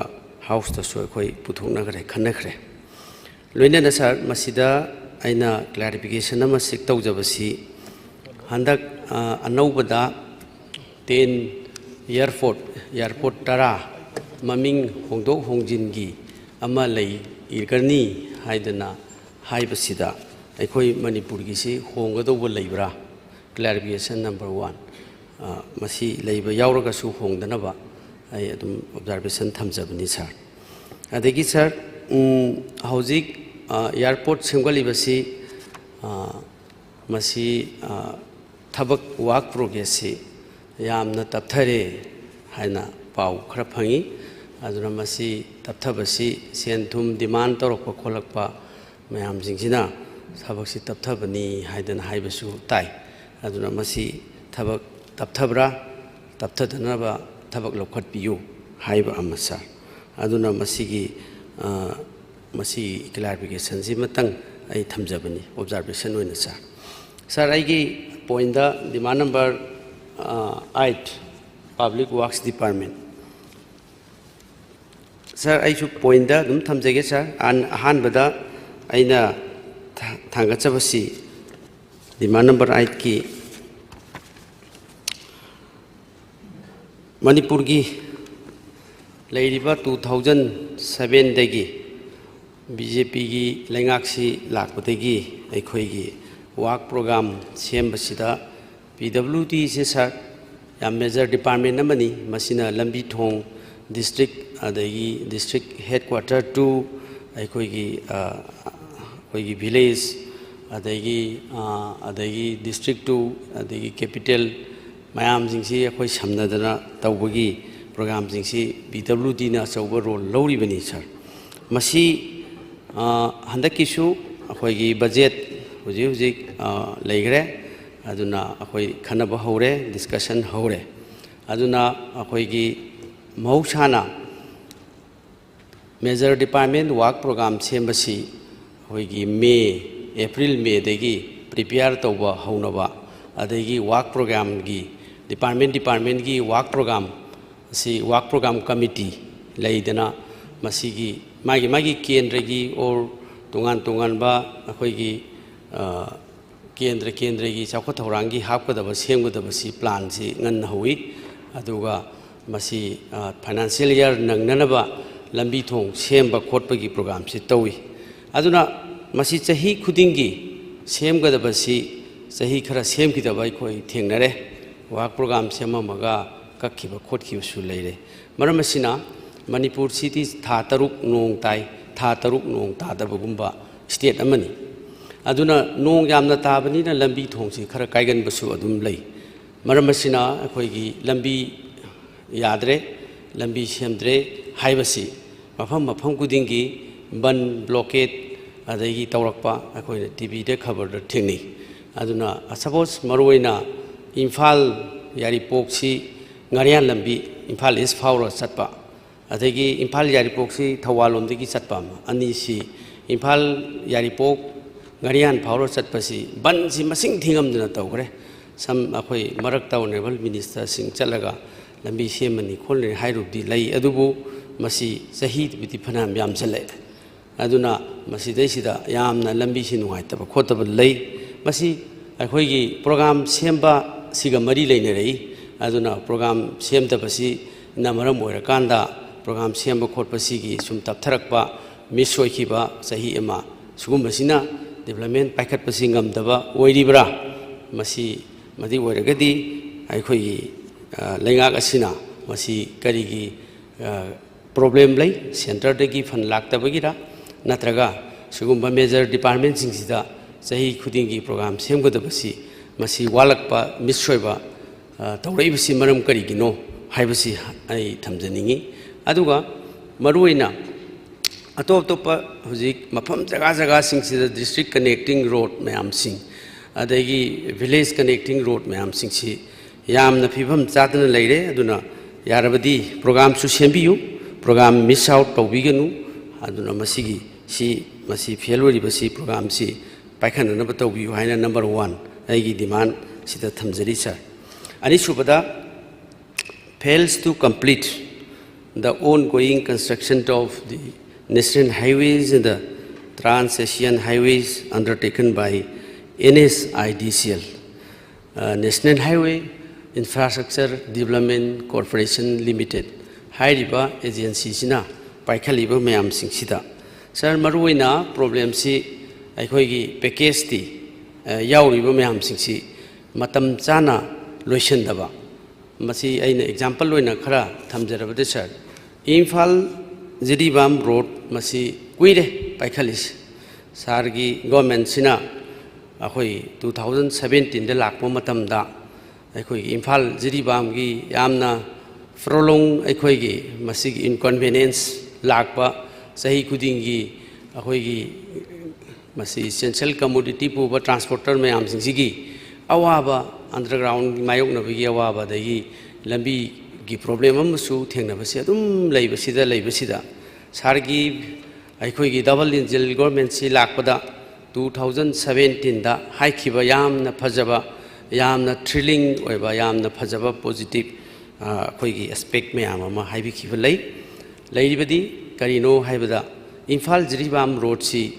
ꯍꯥꯎꯁꯇꯁꯨ ꯑꯩꯈꯣꯏ ꯄꯨꯊꯣꯛꯅꯈ꯭ꯔꯦ, ꯈꯟꯅꯈ꯭ꯔꯦ꯫ ꯂꯣꯏꯅꯅ ꯁꯥꯔ, ꯃꯁꯤꯗ ꯑꯩꯅ ꯀ꯭ꯂꯦꯔꯤꯐꯤꯀꯦꯁꯟ ꯑꯃ ꯁꯤꯛ ꯇꯧꯖꯕꯁꯤ, ꯍꯟꯗꯛ ꯑꯅꯧꯕꯗ ꯇꯦꯟ ꯏꯌꯥꯔꯄꯣꯔꯠ, ꯏꯌꯥꯔꯄꯣꯔꯠ ꯇꯔꯥ ꯃꯃꯤꯡ ꯍꯣꯡꯗꯣꯛ ꯍꯣꯡꯖꯤꯟꯒꯤ ꯑꯃ ꯂꯩꯒꯅꯤ ꯍꯥꯏꯗꯅ ꯍꯥꯏꯕꯁꯤꯗ ꯑꯩꯈꯣꯏ ꯃꯅꯤꯄꯨꯔꯒꯤꯁꯤ ꯍꯣꯡꯒꯗꯧꯕ ꯂꯩꯕ꯭ꯔꯥ? Clarification number one. ꯃꯁꯤ ꯂꯩꯕ ꯌꯥꯎꯔꯒꯁꯨ ꯍꯣꯡꯗꯅꯕ ꯑꯩ ꯑꯗꯨꯝ ꯑꯣꯕꯖꯥꯔꯕꯦꯁꯟ ꯊꯝꯖꯕꯅꯤ ꯁꯥꯔ꯫ ꯑꯗꯒꯤ ꯁꯥꯔ, ꯍꯧꯖꯤꯛ ꯏꯌꯥꯔꯄꯣꯔꯠ ꯁꯦꯝꯒꯠꯂꯤꯕꯁꯤ ꯃꯁꯤ ꯊꯕꯛ ꯋꯥꯔꯛ ꯄ꯭ꯔꯣꯒ꯭ꯔꯦꯁꯁꯤ ꯌꯥꯝꯅ ꯇꯞꯊꯔꯦ ꯍꯥꯏꯅ ꯄꯥꯎ ꯈꯔ ꯐꯪꯏ꯫ ꯑꯗꯨꯅ ꯃꯁꯤ ꯇꯞꯊꯕꯁꯤ ꯁꯦꯟ ꯊꯨꯝ ꯗꯤꯃꯥꯟ ꯇꯧꯔꯛꯄ ꯈꯣꯠꯂꯛꯄ ꯃꯌꯥꯝꯁꯤꯡꯁꯤꯅ ꯊꯕꯛꯁꯤ ꯇꯞꯊꯕꯅꯤ ꯍꯥꯏꯗꯅ ꯍꯥꯏꯕꯁꯨ ꯇꯥꯏ꯫ ꯑꯗꯨꯅ ꯃꯁꯤ ꯊꯕꯛ ꯇꯞꯊꯕ꯭ꯔꯥ, ꯇꯞꯊꯗꯅꯕ ꯊꯕꯛ ꯂꯧꯈꯠꯄꯤꯌꯨ ꯍꯥꯏꯕ ꯑꯃ, ꯁꯥꯔ꯫ ꯑꯗꯨꯅ ꯃꯁꯤꯒꯤ, ꯑ, ꯃꯁꯤꯒꯤ clarificationꯁꯤꯃꯇꯪ ꯑꯩ ꯊꯝꯖꯕꯅꯤ, observation ꯑꯣꯏꯅ, ꯁꯥꯔ꯫ ꯁꯥꯔ, ꯑꯩꯒꯤ pointꯗ demand number, ꯑ, eight, Public Works Department꯫ ꯁꯥꯔ, ꯑꯩꯁꯨ pointꯗ ꯑꯗꯨꯝ ꯊꯝꯖꯒꯦ, ꯁꯥꯔ꯫ ꯑꯍꯥꯟꯕꯗ ꯑꯩꯅ ꯊꯥ-, ꯊꯥꯡꯒꯠꯆꯕꯁꯤ demand number eightꯀꯤ ꯃꯅꯤꯄꯨꯔꯒꯤ ꯂꯩꯔꯤꯕ two thousand sevenꯗꯒꯤ BJPꯒꯤ ꯂꯩꯉꯥꯛꯁꯤ ꯂꯥꯛꯄꯗꯒꯤ ꯑꯩꯈꯣꯏꯒꯤ work program ꯁꯦꯝꯕꯁꯤꯗ PWDꯁꯦ, ꯁꯥꯔ, ꯌꯥꯝ major department ꯑꯃꯅꯤ꯫ ꯃꯁꯤꯅ ꯂꯝꯕꯤ ꯊꯣꯡ, district, ꯑꯗꯒꯤ district headquarter to ꯑꯩꯈꯣꯏꯒꯤ, ꯑ, ꯑꯩꯈꯣꯏꯒꯤ village, ꯑꯗꯒꯤ, ꯑ, ꯑꯗꯒꯤ district to, ꯑꯗꯒꯤ capital ꯃꯌꯥꯝꯁꯤꯡꯁꯤ ꯑꯩꯈꯣꯏ ꯁꯝꯅꯗꯅ ꯇꯧꯕꯒꯤ programꯁꯤꯡꯁꯤ PWDꯅ ꯑꯆꯧꯕ role ꯂꯧꯔꯤꯕꯅꯤ, ꯁꯥꯔ꯫ ꯃꯁꯤ, ꯑ, ꯍꯟꯗꯛꯀꯤꯁꯨ ꯑꯩꯈꯣꯏꯒꯤ budget ꯍꯧꯖꯤꯛ ꯍꯧꯖꯤꯛ, ꯑ, ꯂꯩꯈ꯭ꯔꯦ꯫ ꯑꯗꯨꯅ ꯑꯩꯈꯣꯏ ꯈꯟꯅꯕ ꯍꯧꯔꯦ, discussion ꯍꯧꯔꯦ꯫ ꯑꯗꯨꯅ ꯑꯩꯈꯣꯏꯒꯤ ꯃꯍꯧꯁꯥꯅ major department work program ꯁꯦꯝꯕꯁꯤ ꯑꯩꯈꯣꯏꯒꯤ May, April, Mayꯗꯒꯤ prepare ꯇꯧꯕ ꯍꯧꯅꯕ, ꯑꯗꯒꯤ work programꯒꯤ, department departmentꯀꯤ work program ꯑꯁꯤ work program committee ꯂꯩꯗꯅ, ꯃꯁꯤꯒꯤ ꯃꯥꯒꯤ ꯃꯥꯒꯤ ꯀꯦꯟꯗ꯭ꯔꯒꯤ or ꯇꯣꯉꯥꯟ ꯇꯣꯉꯥꯟꯕ ꯑꯩꯈꯣꯏꯒꯤ, ꯑ, ꯀꯦꯟꯗ꯭ꯔ ꯀꯦꯟꯗ꯭ꯔꯒꯤ ꯆꯥꯎꯈꯠ ꯊꯧꯔꯥꯡꯒꯤ ꯍꯥꯞꯀꯗꯕ, ꯁꯦꯝꯒꯗꯕꯁꯤ planꯁꯤ ꯉꯟꯅ ꯍꯧꯏ꯫ ꯑꯗꯨꯒ ꯃꯁꯤ, ꯑ, financial year ꯅꯪꯅꯅꯕ ꯂꯝꯕꯤ ꯊꯣꯡ ꯁꯦꯝꯕ ꯈꯣꯠꯄꯒꯤ programꯁꯤ ꯇꯧꯏ꯫ ꯑꯗꯨꯅ ꯃꯁꯤ ꯆꯍꯤ ꯈꯨꯗꯤꯡꯒꯤ ꯁꯦꯝꯒꯗꯕꯁꯤ ꯆꯍꯤ ꯈꯔ ꯁꯦꯝꯈꯤꯗꯕ ꯑꯩꯈꯣꯏ ꯊꯦꯡꯅꯔꯦ꯫ Work program ꯁꯦꯝꯃꯝꯃꯒ ꯀꯛꯈꯤꯕ ꯈꯣꯠꯈꯤꯕꯁꯨ ꯂꯩꯔꯦ꯫ ꯃꯔꯝ ꯑꯁꯤꯅ ꯃꯅꯤꯄꯨꯔꯁꯤꯗꯤ ꯊꯥ ꯇꯔꯨꯛ ꯅꯣꯡ ꯇꯥꯏ, ꯊꯥ ꯇꯔꯨꯛ ꯅꯣꯡ ꯇꯥꯗꯕꯒꯨꯝꯕ state ꯑꯃꯅꯤ꯫ ꯑꯗꯨꯅ ꯅꯣꯡ ꯌꯥꯝꯅ ꯇꯥꯕꯅꯤꯅ ꯂꯝꯕꯤ ꯊꯣꯡꯁꯤ ꯈꯔ ꯀꯥꯏꯒꯟꯕꯁꯨ ꯑꯗꯨꯝ ꯂꯩ꯫ ꯃꯔꯝ ꯑꯁꯤꯅ ꯑꯩꯈꯣꯏꯒꯤ ꯂꯝꯕꯤ ꯌꯥꯗ꯭ꯔꯦ, ꯂꯝꯕꯤ ꯁꯦꯝꯗ꯭ꯔꯦ ꯍꯥꯏꯕꯁꯤ ꯃꯐꯝ ꯃꯐꯝ ꯈꯨꯗꯤꯡꯒꯤ ꯕꯟ, blockade, ꯑꯗꯒꯤ ꯇꯧꯔꯛꯄ ꯑꯩꯈꯣꯏꯅ ꯇꯤ ꯚꯤꯗ ꯈꯕꯔꯗ ꯊꯦꯡꯅꯩ꯫ ꯑꯗꯨꯅ ꯁꯄꯣꯁ ꯃꯔꯨꯑꯣꯏꯅ ꯏꯝꯐꯥꯜ ꯌꯥꯏꯔꯤꯄꯣꯛꯁꯤ ꯉꯥꯔꯤꯌꯥꯟ ꯂꯝꯕꯤ ꯏꯝꯐꯥꯜ ꯏꯁ ꯐꯥꯎꯔ ꯆꯠꯄ, ꯑꯗꯒꯤ ꯏꯝꯐꯥꯜ ꯌꯥꯏꯔꯤꯄꯣꯛꯁꯤ ꯊꯧꯕꯥꯜ ꯂꯣꯝꯗꯒꯤ ꯆꯠꯄ ꯑꯃ, ꯑꯅꯤꯁꯤ ꯏꯝꯐꯥꯜ ꯌꯥꯏꯔꯤꯄꯣꯛ ꯉꯥꯔꯤꯌꯥꯟ ꯐꯥꯎꯔ ꯆꯠꯄꯁꯤ ꯕꯟꯁꯤ ꯃꯁꯤꯡ ꯊꯤꯉꯝꯗꯅ ꯇꯧꯈ꯭ꯔꯦ꯫ ꯁꯝ ꯑꯩꯈꯣꯏ ꯃꯔꯛꯇ ꯑꯣꯅꯔꯦꯕꯜ ꯃꯤꯅꯤꯁꯇꯔꯁꯤꯡ ꯆꯠꯂꯒ ꯂꯝꯕꯤ ꯁꯦꯝꯃꯅꯤ ꯈꯣꯠꯂꯅꯤ ꯍꯥꯏꯔꯨꯕꯗꯤ ꯂꯩ, ꯑꯗꯨꯕꯨ ꯃꯁꯤ ꯆꯍꯤꯕꯨꯗꯤ ꯐꯅꯌꯥꯝ ꯌꯥꯝꯁꯤꯜꯂꯛꯑꯦ꯫ ꯑꯗꯨꯅ ꯃꯁꯤꯗꯩꯁꯤꯗ ꯌꯥꯝꯅ ꯂꯝꯕꯤꯁꯤ ꯅꯨꯡꯉꯥꯏꯇꯕ ꯈꯣꯠꯇꯕ ꯂꯩ꯫ ꯃꯁꯤ ꯑꯩꯈꯣꯏꯒꯤ ꯄ꯭ꯔꯣꯒ꯭ꯔꯥꯝ ꯁꯦꯝꯕꯁꯤꯒ ꯃꯔꯤ ꯂꯩꯅꯔꯛꯏ꯫ ꯑꯗꯨꯅ ꯄ꯭ꯔꯣꯒ꯭ꯔꯥꯝ ꯁꯦꯝꯗꯕꯁꯤꯅ ꯃꯔꯝ ꯑꯣꯏꯔꯀꯥꯟꯗ ꯄ꯭ꯔꯣꯒ꯭ꯔꯥꯝ ꯁꯦꯝꯕ ꯈꯣꯠꯄꯁꯤꯒꯤ ꯁꯨꯝ ꯇꯞꯊꯔꯛꯄ, ꯃꯤꯁ ꯑꯣꯏꯈꯤꯕ ꯆꯍꯤ ꯑꯃ, ꯁꯤꯒꯨꯝꯕꯁꯤꯅ ꯗꯤꯕ꯭ꯂꯞꯃꯦꯟ ꯄꯥꯏꯈꯠꯄꯁꯤ ꯉꯝꯗꯕ ꯑꯣꯏꯔꯤꯕ꯭ꯔꯥ? ꯃꯁꯤ ꯃꯗꯨ ꯑꯣꯏꯔꯒꯗꯤ ꯑꯩꯈꯣꯏꯒꯤ, ꯑ, ꯂꯩꯉꯥꯛ ꯑꯁꯤꯅ ꯃꯁꯤ ꯀꯔꯤꯒꯤ, ꯑ, ꯄ꯭ꯔꯣꯕ꯭ꯂꯦꯝ ꯂꯩ? ꯁꯦꯟꯇꯔꯗꯒꯤ ꯐꯟ ꯂꯥꯛꯇꯕꯒꯤꯔ? ꯅꯠꯇ꯭ꯔꯒ ꯁꯤꯒꯨꯝꯕ ꯃꯦꯖꯔ ꯗꯤꯄꯥꯔꯠꯃꯦꯟꯁꯤꯡꯁꯤꯗ ꯆꯍꯤ ꯈꯨꯗꯤꯡꯒꯤ ꯄ꯭ꯔꯣꯒ꯭ꯔꯥꯝ ꯁꯦꯝꯒꯗꯕꯁꯤ ꯃꯁꯤ ꯋꯥꯠꯂꯛꯄ, ꯃꯤꯁ ꯑꯣꯏꯕ, ꯑ, ꯇꯧꯔꯛꯏꯕꯁꯤ ꯃꯔꯝ ꯀꯔꯤꯒꯤꯅꯣ ꯍꯥꯏꯕꯁꯤ ꯑꯩ ꯊꯝꯖꯅꯤꯡꯉꯤ꯫ ꯑꯗꯨꯒ ꯃꯔꯨꯑꯣꯏꯅ ꯑꯇꯣꯞ ꯑꯇꯣꯞꯄ ꯍꯧꯖꯤꯛ ꯃꯐꯝ ꯖꯒꯥ ꯖꯒꯥꯁꯤꯡꯁꯤꯗ district connecting road ꯃꯌꯥꯝꯁꯤꯡ, ꯑꯗꯒꯤ village connecting road ꯃꯌꯥꯝꯁꯤꯡꯁꯤ ꯌꯥꯝꯅ ꯐꯤꯕꯝ ꯆꯥꯗꯅ ꯂꯩꯔꯦ꯫ ꯑꯗꯨꯅ ꯌꯥꯔꯕꯗꯤ ꯄ꯭ꯔꯣꯒ꯭ꯔꯥꯝꯁꯨ ꯁꯦꯝꯕꯤꯌꯨ, ꯄ꯭ꯔꯣꯒ꯭ꯔꯥꯝ ꯃꯤꯁ ꯑꯥꯎꯠ ꯇꯧꯕꯤꯒꯅꯨ꯫ ꯑꯗꯨꯅ ꯃꯁꯤꯒꯤ, ꯁꯤ, ꯃꯁꯤ ꯐꯦꯜ ꯑꯣꯏꯔꯤꯕꯁꯤ ꯄ꯭ꯔꯣꯒ꯭ꯔꯥꯝꯁꯤ ꯄꯥꯏꯈꯠꯅꯅꯕ ꯇꯧꯕꯤꯌꯨ ꯍꯥꯏꯅ number one ꯑꯩꯒꯤ demand ꯁꯤꯗ ꯊꯝꯖꯔꯤ, ꯁꯥꯔ꯫ ꯑꯅꯤꯁꯨꯕꯗ, fails to complete the ongoing construction of the National Highways and the Trans-Asian Highways undertaken by N H I D C L, uh, National Highway Infrastructure Development Corporation Limited ꯍꯥꯏꯔꯤꯕ agencyꯁꯤꯅ ꯄꯥꯏꯈꯠꯂꯤꯕ ꯃꯌꯥꯝꯁꯤꯡꯁꯤꯗ, ꯁꯥꯔ, ꯃꯔꯨꯑꯣꯏꯅ ꯄ꯭ꯔꯣꯕ꯭ꯂꯦꯝꯁꯤ ꯑꯩꯈꯣꯏꯒꯤ ꯄꯦꯀꯦꯖꯇꯤ, ꯑ, ꯌꯥꯎꯔꯤꯕ ꯃꯌꯥꯝꯁꯤꯡꯁꯤ ꯃꯇꯝ ꯆꯥꯅ ꯂꯣꯏꯁꯤꯟꯗꯕ, ꯃꯁꯤ ꯑꯩꯅ ꯑꯦꯛꯖꯥꯝꯄꯜ ꯑꯣꯏꯅ ꯈꯔ ꯊꯝꯖꯔꯕꯗ, ꯁꯥꯔ, ꯏꯝꯐꯥꯜ ꯖꯤꯔꯤꯕꯥꯝ ꯔꯣꯗ ꯃꯁꯤ ꯀꯨꯏꯔꯦ ꯄꯥꯏꯈꯠꯂꯤꯁꯦ꯫ ꯁꯥꯔꯒꯤ ꯒꯣꯔꯃꯦꯟꯁꯤꯅ ꯑꯩꯈꯣꯏ two thousand seventeenꯗ ꯂꯥꯛꯄ ꯃꯇꯝꯗ ꯑꯩꯈꯣꯏꯒꯤ ꯏꯝꯐꯥꯜ ꯖꯤꯔꯤꯕꯥꯝꯒꯤ ꯌꯥꯝꯅ ꯄ꯭ꯔꯣꯂꯣꯡ ꯑꯩꯈꯣꯏꯒꯤ ꯃꯁꯤꯒꯤ ꯏꯟꯀꯟꯚꯤꯅꯤꯌꯦꯟꯁ ꯂꯥꯛꯄ, ꯆꯍꯤ ꯈꯨꯗꯤꯡꯒꯤ ꯑꯩꯈꯣꯏꯒꯤ ꯃꯁꯤ essential commodity ꯄꯨꯕ transporter ꯃꯌꯥꯝꯁꯤꯡꯁꯤꯒꯤ ꯑꯋꯥꯕ, underground ꯃꯥꯌꯣꯛꯅꯕꯒꯤ ꯑꯋꯥꯕ, ꯑꯗꯒꯤ ꯂꯝꯕꯤꯒꯤ problem ꯑꯃꯁꯨ ꯊꯦꯡꯅꯕꯁꯤ ꯑꯗꯨꯝ ꯂꯩꯕꯁꯤꯗ, ꯂꯩꯕꯁꯤꯗ, ꯁꯥꯔꯒꯤ ꯑꯩꯈꯣꯏꯒꯤ double engine governmentꯁꯤ ꯂꯥꯛꯄꯗ two thousand seventeenꯗ ꯍꯥꯏꯈꯤꯕ ꯌꯥꯝꯅ ꯐꯖꯕ, ꯌꯥꯝꯅ thrilling ꯑꯣꯏꯕ, ꯌꯥꯝꯅ ꯐꯖꯕ positive, ꯑ, ꯑꯩꯈꯣꯏꯒꯤ aspect ꯃꯌꯥꯝ ꯑꯃ ꯍꯥꯏꯕꯤꯈꯤꯕ ꯂꯩ꯫ ꯂꯩꯔꯤꯕꯗꯤ ꯀꯔꯤꯅꯣ ꯍꯥꯏꯕꯗ, ꯏꯝꯐꯥꯜ ꯖꯤꯔꯤꯕꯥꯝ roadꯁꯤ,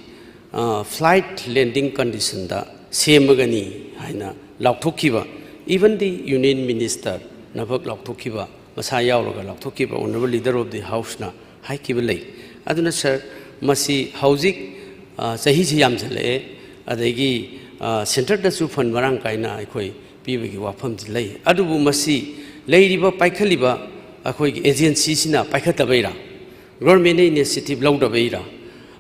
ꯑ, flight landing conditionꯗ ꯁꯦꯝꯃꯒꯅꯤ ꯍꯥꯏꯅ ꯂꯥꯎꯊꯣꯛꯈꯤꯕ, even the Union Ministerꯅꯐꯛ ꯂꯥꯎꯊꯣꯛꯈꯤꯕ, ꯃꯁꯥ ꯌꯥꯎꯔꯒ ꯂꯥꯎꯊꯣꯛꯈꯤꯕ Honourable Leader of the Houseꯅ ꯍꯥꯏꯈꯤꯕ ꯂꯩ꯫ ꯑꯗꯨꯅ sir, ꯃꯁꯤ ꯍꯧꯖꯤꯛ, ꯑ, ꯆꯍꯤꯁꯤ ꯌꯥꯝꯁꯤꯜꯂꯛꯑꯦ, ꯑꯗꯒꯤ, ꯑ, centreꯗꯁꯨ fund ꯃꯔꯥꯡ ꯀꯥꯏꯅ ꯑꯩꯈꯣꯏ ꯄꯤꯕꯒꯤ ꯋꯥꯐꯝꯗꯤ ꯂꯩ꯫ ꯑꯗꯨꯕꯨ ꯃꯁꯤ ꯂꯩꯔꯤꯕ ꯄꯥꯏꯈꯠꯂꯤꯕ ꯑꯩꯈꯣꯏꯒꯤ agencyꯁꯤꯅ ꯄꯥꯏꯈꯠꯇꯕꯩꯔꯥ, governmentꯅ initiative ꯂꯧꯗꯕꯩꯔꯥ,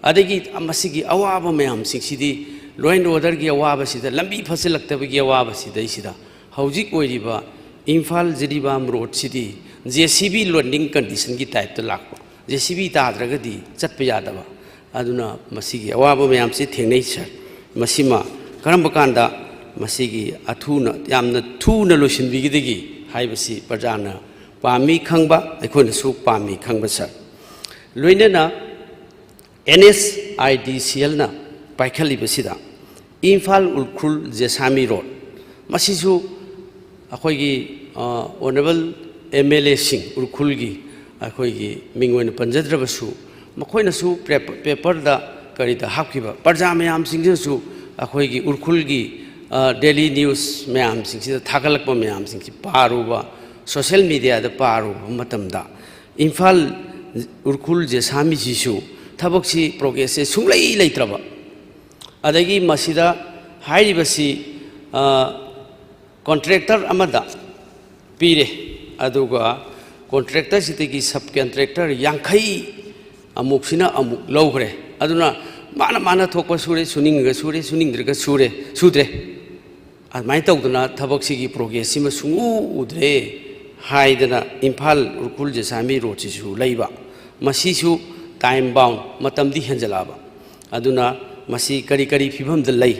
ꯑꯗꯒꯤ ꯃꯁꯤꯒꯤ ꯑꯋꯥꯕ ꯃꯌꯥꯝꯁꯤꯡꯁꯤꯗꯤ, law and orderꯒꯤ ꯑꯋꯥꯕꯁꯤꯗ, ꯂꯝꯕꯤ ꯐꯠꯆꯜꯂꯛꯇꯕꯒꯤ ꯑꯋꯥꯕꯁꯤꯗꯩꯁꯤꯗ ꯍꯧꯖꯤꯛ ꯑꯣꯏꯔꯤꯕ ꯏꯝꯐꯥꯜ ꯖꯤꯔꯤꯕꯥꯝ roadꯁꯤꯗꯤ JCB landing conditionꯒꯤ typeꯇ ꯂꯥꯛꯄ, JCB ꯇꯥꯗ꯭ꯔꯒꯗꯤ ꯆꯠꯄ ꯌꯥꯗꯕ꯫ ꯑꯗꯨꯅ ꯃꯁꯤꯒꯤ ꯑꯋꯥꯕ ꯃꯌꯥꯝꯁꯤ ꯊꯦꯡꯅꯩ sir꯫ ꯃꯁꯤꯃ ꯀꯔꯝꯕ ꯀꯥꯟꯗ ꯃꯁꯤꯒꯤ ꯑꯊꯨꯅ, ꯌꯥꯝꯅ ꯊꯨꯅ ꯂꯣꯏꯁꯤꯟꯕꯤꯒꯗꯒꯦ ꯍꯥꯏꯕꯁꯤ ꯄ꯭ꯔꯖꯥꯅ ꯄꯥꯝꯃꯤ ꯈꯪꯕ, ꯑꯩꯈꯣꯏꯅꯁꯨ ꯄꯥꯝꯃꯤ ꯈꯪꯕ sir꯫ ꯂꯣꯏꯅꯅ NHIDCLꯅ ꯄꯥꯏꯈꯠꯂꯤꯕꯁꯤꯗ ꯏꯝꯐꯥꯜ ꯎꯈ꯭ꯔꯨꯜ ꯖꯦꯁꯥꯃꯤ road, ꯃꯁꯤꯁꯨ ꯑꯩꯈꯣꯏꯒꯤ, ꯑ, Honourable MLAꯁꯤꯡ ꯎꯈ꯭ꯔꯨꯜꯒꯤ ꯑꯩꯈꯣꯏꯒꯤ ꯃꯤꯡ ꯑꯣꯏꯅ ꯄꯟꯖꯗ꯭ꯔꯕꯁꯨ, ꯃꯈꯣꯏꯅꯁꯨ ꯄꯦꯄ-, paperꯗ ꯀꯔꯤꯗ ꯍꯥꯞꯈꯤꯕ, ꯄ꯭ꯔꯖꯥ ꯃꯌꯥꯝꯁꯤꯡꯁꯤꯅꯁꯨ ꯑꯩꯈꯣꯏꯒꯤ ꯎꯈ꯭ꯔꯨꯜꯒꯤ, ꯑ, daily news ꯃꯌꯥꯝꯁꯤꯡꯁꯤꯗ ꯊꯥꯒꯠꯂꯛꯄ ꯃꯌꯥꯝꯁꯤꯡꯁꯤ ꯄꯥꯔꯨꯕ, social mediaꯗ ꯄꯥꯔꯨꯕ ꯃꯇꯝꯗ, ꯏꯝꯐꯥꯜ ꯎꯈ꯭ꯔꯨꯜ ꯖꯦꯁꯥꯃꯤꯁꯤꯁꯨ ꯊꯕꯛꯁꯤ, progressꯁꯦ ꯁꯨꯡꯂꯩ ꯂꯩꯇ꯭ꯔꯕ꯫ ꯑꯗꯒꯤ ꯃꯁꯤꯗ ꯍꯥꯏꯔꯤꯕꯁꯤ, ꯑ, contractor ꯑꯃꯗ ꯄꯤꯔꯦ, ꯑꯗꯨꯒ contractorꯁꯤꯗꯒꯤ subcontractor ꯌꯥꯡꯈꯩ ꯑꯃꯨꯛꯁꯤꯅ ꯑꯃꯨꯛ ꯂꯧꯈ꯭ꯔꯦ꯫ ꯑꯗꯨꯅ ꯃꯥꯅ, ꯃꯥꯅ ꯊꯣꯛꯄ ꯁꯨꯔꯦ, ꯁꯨꯅꯤꯡꯉꯒ ꯁꯨꯔꯦ, ꯁꯨꯅꯤꯡꯗ꯭ꯔꯒ ꯁꯨꯔꯦ, ꯁꯨꯗ꯭ꯔꯦ꯫ ꯑꯗꯨꯃꯥꯏꯅ ꯇꯧꯗꯅ ꯊꯕꯛꯁꯤꯒꯤ progressꯁꯤꯃ ꯁꯨꯡꯎ ꯎꯗ꯭ꯔꯦ ꯍꯥꯏꯗꯅ ꯏꯝꯐꯥꯜ ꯎꯈ꯭ꯔꯨꯜ ꯖꯦꯁꯥꯃꯤ roadꯁꯤꯁꯨ ꯂꯩꯕ꯫ ꯃꯁꯤꯁꯨ time bound, ꯃꯇꯝꯗꯤ ꯍꯦꯟꯖꯜꯂꯛꯑꯕ꯫ ꯑꯗꯨꯅ ꯃꯁꯤ ꯀꯔꯤ ꯀꯔꯤ ꯐꯤꯕꯝꯗ ꯂꯩ?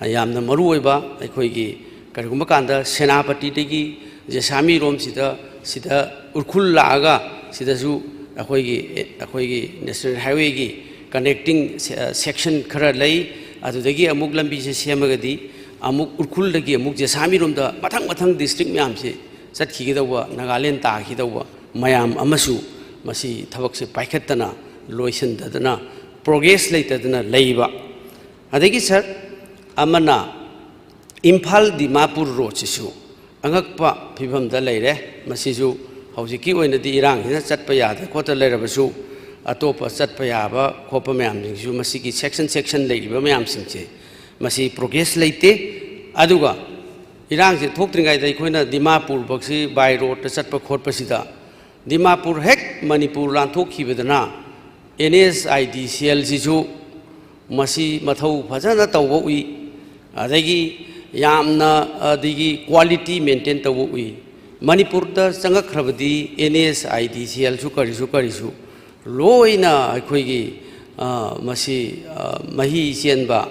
ꯌꯥꯝꯅ ꯃꯔꯨ ꯑꯣꯏꯕ, ꯑꯩꯈꯣꯏꯒꯤ ꯀꯔꯤꯒꯨꯝꯕ ꯀꯥꯟꯗ ꯁꯦꯅꯥꯄꯇꯤꯗꯒꯤ ꯖꯦꯁꯥꯃꯤꯔꯣꯝꯁꯤꯗ, ꯁꯤꯗ ꯎꯔꯈꯨꯜ ꯂꯥꯛꯑꯒ ꯁꯤꯗꯁꯨ ꯑꯩꯈꯣꯏꯒꯤ, ꯑꯩꯈꯣꯏꯒꯤ ꯅꯦꯁꯅꯦꯜ ꯍꯥꯏꯋꯦꯒꯤ ꯀꯅꯦꯛꯇꯤꯡ ꯁꯦ-, ꯁꯦꯛꯁꯟ ꯈꯔ ꯂꯩ꯫ ꯑꯗꯨꯗꯒꯤ ꯑꯃꯨꯛ ꯂꯝꯕꯤꯁꯦ ꯁꯦꯝꯃꯒꯗꯤ ꯑꯃꯨꯛ ꯎꯔꯈꯨꯜꯗꯒꯤ ꯑꯃꯨꯛ ꯖꯦꯁꯥꯃꯤꯔꯣꯝꯗ ꯃꯊꯪ ꯃꯊꯪ ꯗꯤꯁꯇ꯭ꯔꯤꯛ ꯃꯌꯥꯝꯁꯦ ꯆꯠꯈꯤꯒꯗꯧꯕ, ꯅꯥꯒꯥꯂꯦꯟ ꯇꯥꯈꯤꯗꯧꯕ ꯃꯌꯥꯝ ꯑꯃꯁꯨ ꯃꯁꯤ ꯊꯕꯛꯁꯦ ꯄꯥꯏꯈꯠꯇꯅ ꯂꯣꯏꯁꯤꯟꯗꯗꯅ, ꯄ꯭ꯔꯣꯒ꯭ꯔꯦꯁ ꯂꯩꯇꯗꯅ ꯂꯩꯕ꯫ ꯑꯗꯒꯤ ꯁꯥꯔ, ꯑꯃꯅ ꯏꯝꯐꯥꯜ ꯗꯤꯃꯥꯄꯨꯔ ꯔꯣꯗꯁꯤꯁꯨ ꯑꯉꯛꯄ ꯐꯤꯕꯝꯗ ꯂꯩꯔꯦ꯫ ꯃꯁꯤꯁꯨ ꯍꯧꯖꯤꯛꯀꯤ ꯑꯣꯏꯅꯗꯤ ꯏꯔꯥꯡꯁꯤꯅ ꯆꯠꯄ ꯌꯥꯗ ꯈꯣꯠꯇ ꯂꯩꯔꯕꯁꯨ, ꯑꯇꯣꯞꯄ ꯆꯠꯄ ꯌꯥꯕ ꯈꯣꯠꯄ ꯃꯌꯥꯝꯁꯤꯡꯁꯨ, ꯃꯁꯤꯒꯤ ꯁꯦꯛꯁꯟ ꯁꯦꯛꯁꯟ ꯂꯩꯔꯤꯕ ꯃꯌꯥꯝꯁꯤꯡꯁꯦ, ꯃꯁꯤ ꯄ꯭ꯔꯣꯒ꯭ꯔꯦꯁ ꯂꯩꯇꯦ꯫ ꯑꯗꯨꯒ ꯏꯔꯥꯡꯁꯦ ꯊꯣꯛꯇ꯭ꯔꯤꯉꯩꯗ ꯑꯩꯈꯣꯏꯅ ꯗꯤꯃꯥꯄꯨꯔ ꯐꯥꯎꯁꯤ ꯕꯥꯏ ꯔꯣꯗꯇ ꯆꯠꯄ ꯈꯣꯠꯄꯁꯤꯗ, ꯗꯤꯃꯥꯄꯨꯔ ꯍꯦꯛ Manipur ꯂꯥꯟꯊꯣꯛꯈꯤꯕꯗꯅ and S I D ꯁꯤ ꯑꯦꯜꯁꯤꯁꯨ ꯃꯁꯤ ꯃꯊꯧ ꯐꯖꯅ ꯇꯧꯕ ꯎꯏ꯫ ꯑꯗꯒꯤ ꯌꯥꯝꯅ, ꯑꯗꯒꯤ ꯀ꯭ꯋꯥꯂꯤꯇꯤ ꯃꯦꯟꯇꯦꯟ ꯇꯧꯕ ꯎꯏ꯫ ꯃꯅꯤꯄꯨꯔꯗ ꯆꯪꯉꯛꯈ꯭ꯔꯕꯗꯤ ꯑꯦꯟ ꯑꯦꯁ ꯑꯥꯏ ꯗꯤ ꯁꯤ ꯑꯦꯜꯁꯨ ꯀꯔꯤꯁꯨ ꯀꯔꯤꯁꯨ ꯂꯣꯏꯅ ꯑꯩꯈꯣꯏꯒꯤ, ꯑ, ꯃꯁꯤ, ꯑ, ꯃꯍꯤ ꯆꯦꯟꯕ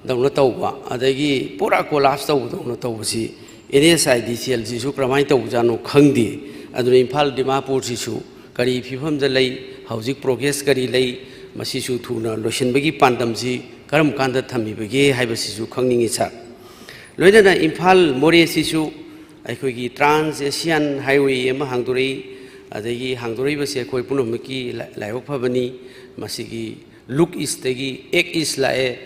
ꯗꯧꯅ ꯇꯧꯕ, ꯑꯗꯒꯤ ꯄꯨꯔꯥ ꯀꯣꯂꯥꯞꯁ ꯇꯧꯕꯗꯧꯅ ꯇꯧꯕꯁꯤ ꯑꯦꯟ ꯑꯦꯁ ꯑꯥꯏ ꯗꯤ ꯁꯤ ꯑꯦꯜꯁꯤꯁꯨ ꯀꯔꯝꯍꯥꯏꯅ ꯇꯧꯕꯖꯥꯠꯅꯣ ꯈꯪꯗꯦ꯫ ꯑꯗꯨꯅ ꯏꯝꯐꯥꯜ ꯗꯤꯃꯥꯄꯨꯔꯁꯤꯁꯨ ꯀꯔꯤ ꯐꯤꯕꯝꯗ ꯂꯩ, ꯍꯧꯖꯤꯛ ꯄ꯭ꯔꯣꯒ꯭ꯔꯦꯁ ꯀꯔꯤ ꯂꯩ, ꯃꯁꯤꯁꯨ ꯊꯨꯅ ꯂꯣꯏꯁꯤꯟꯕꯒꯤ ꯄꯥꯟꯗꯝꯁꯤ ꯀꯔꯝ ꯀꯥꯟꯗ ꯊꯝꯃꯤꯕꯒꯦ ꯍꯥꯏꯕꯁꯤꯁꯨ ꯈꯪꯅꯤꯡꯉꯤ ꯁꯥꯔ꯫ ꯂꯣꯏꯅꯅ ꯏꯝꯐꯥꯜ ꯃꯣꯔꯦꯁꯤꯁꯨ ꯑꯩꯈꯣꯏꯒꯤ ꯇ꯭ꯔꯥꯟꯁ ꯑꯦꯁꯤꯌꯥꯟ ꯍꯥꯏꯋꯦ ꯑꯃ ꯍꯥꯡꯗꯣꯔꯛꯏ꯫ ꯑꯗꯒꯤ ꯍꯥꯡꯗꯣꯔꯛꯏꯕꯁꯦ ꯑꯩꯈꯣꯏ ꯄꯨꯝꯅꯃꯛꯀꯤ ꯂꯥ-, ꯂꯥꯏꯕꯛ ꯐꯕꯅꯤ꯫ ꯃꯁꯤꯒꯤ ꯂꯨꯛ ꯏꯁꯇꯒꯤ ꯑꯦꯛ ꯏꯁ ꯂꯥꯛꯑꯦ,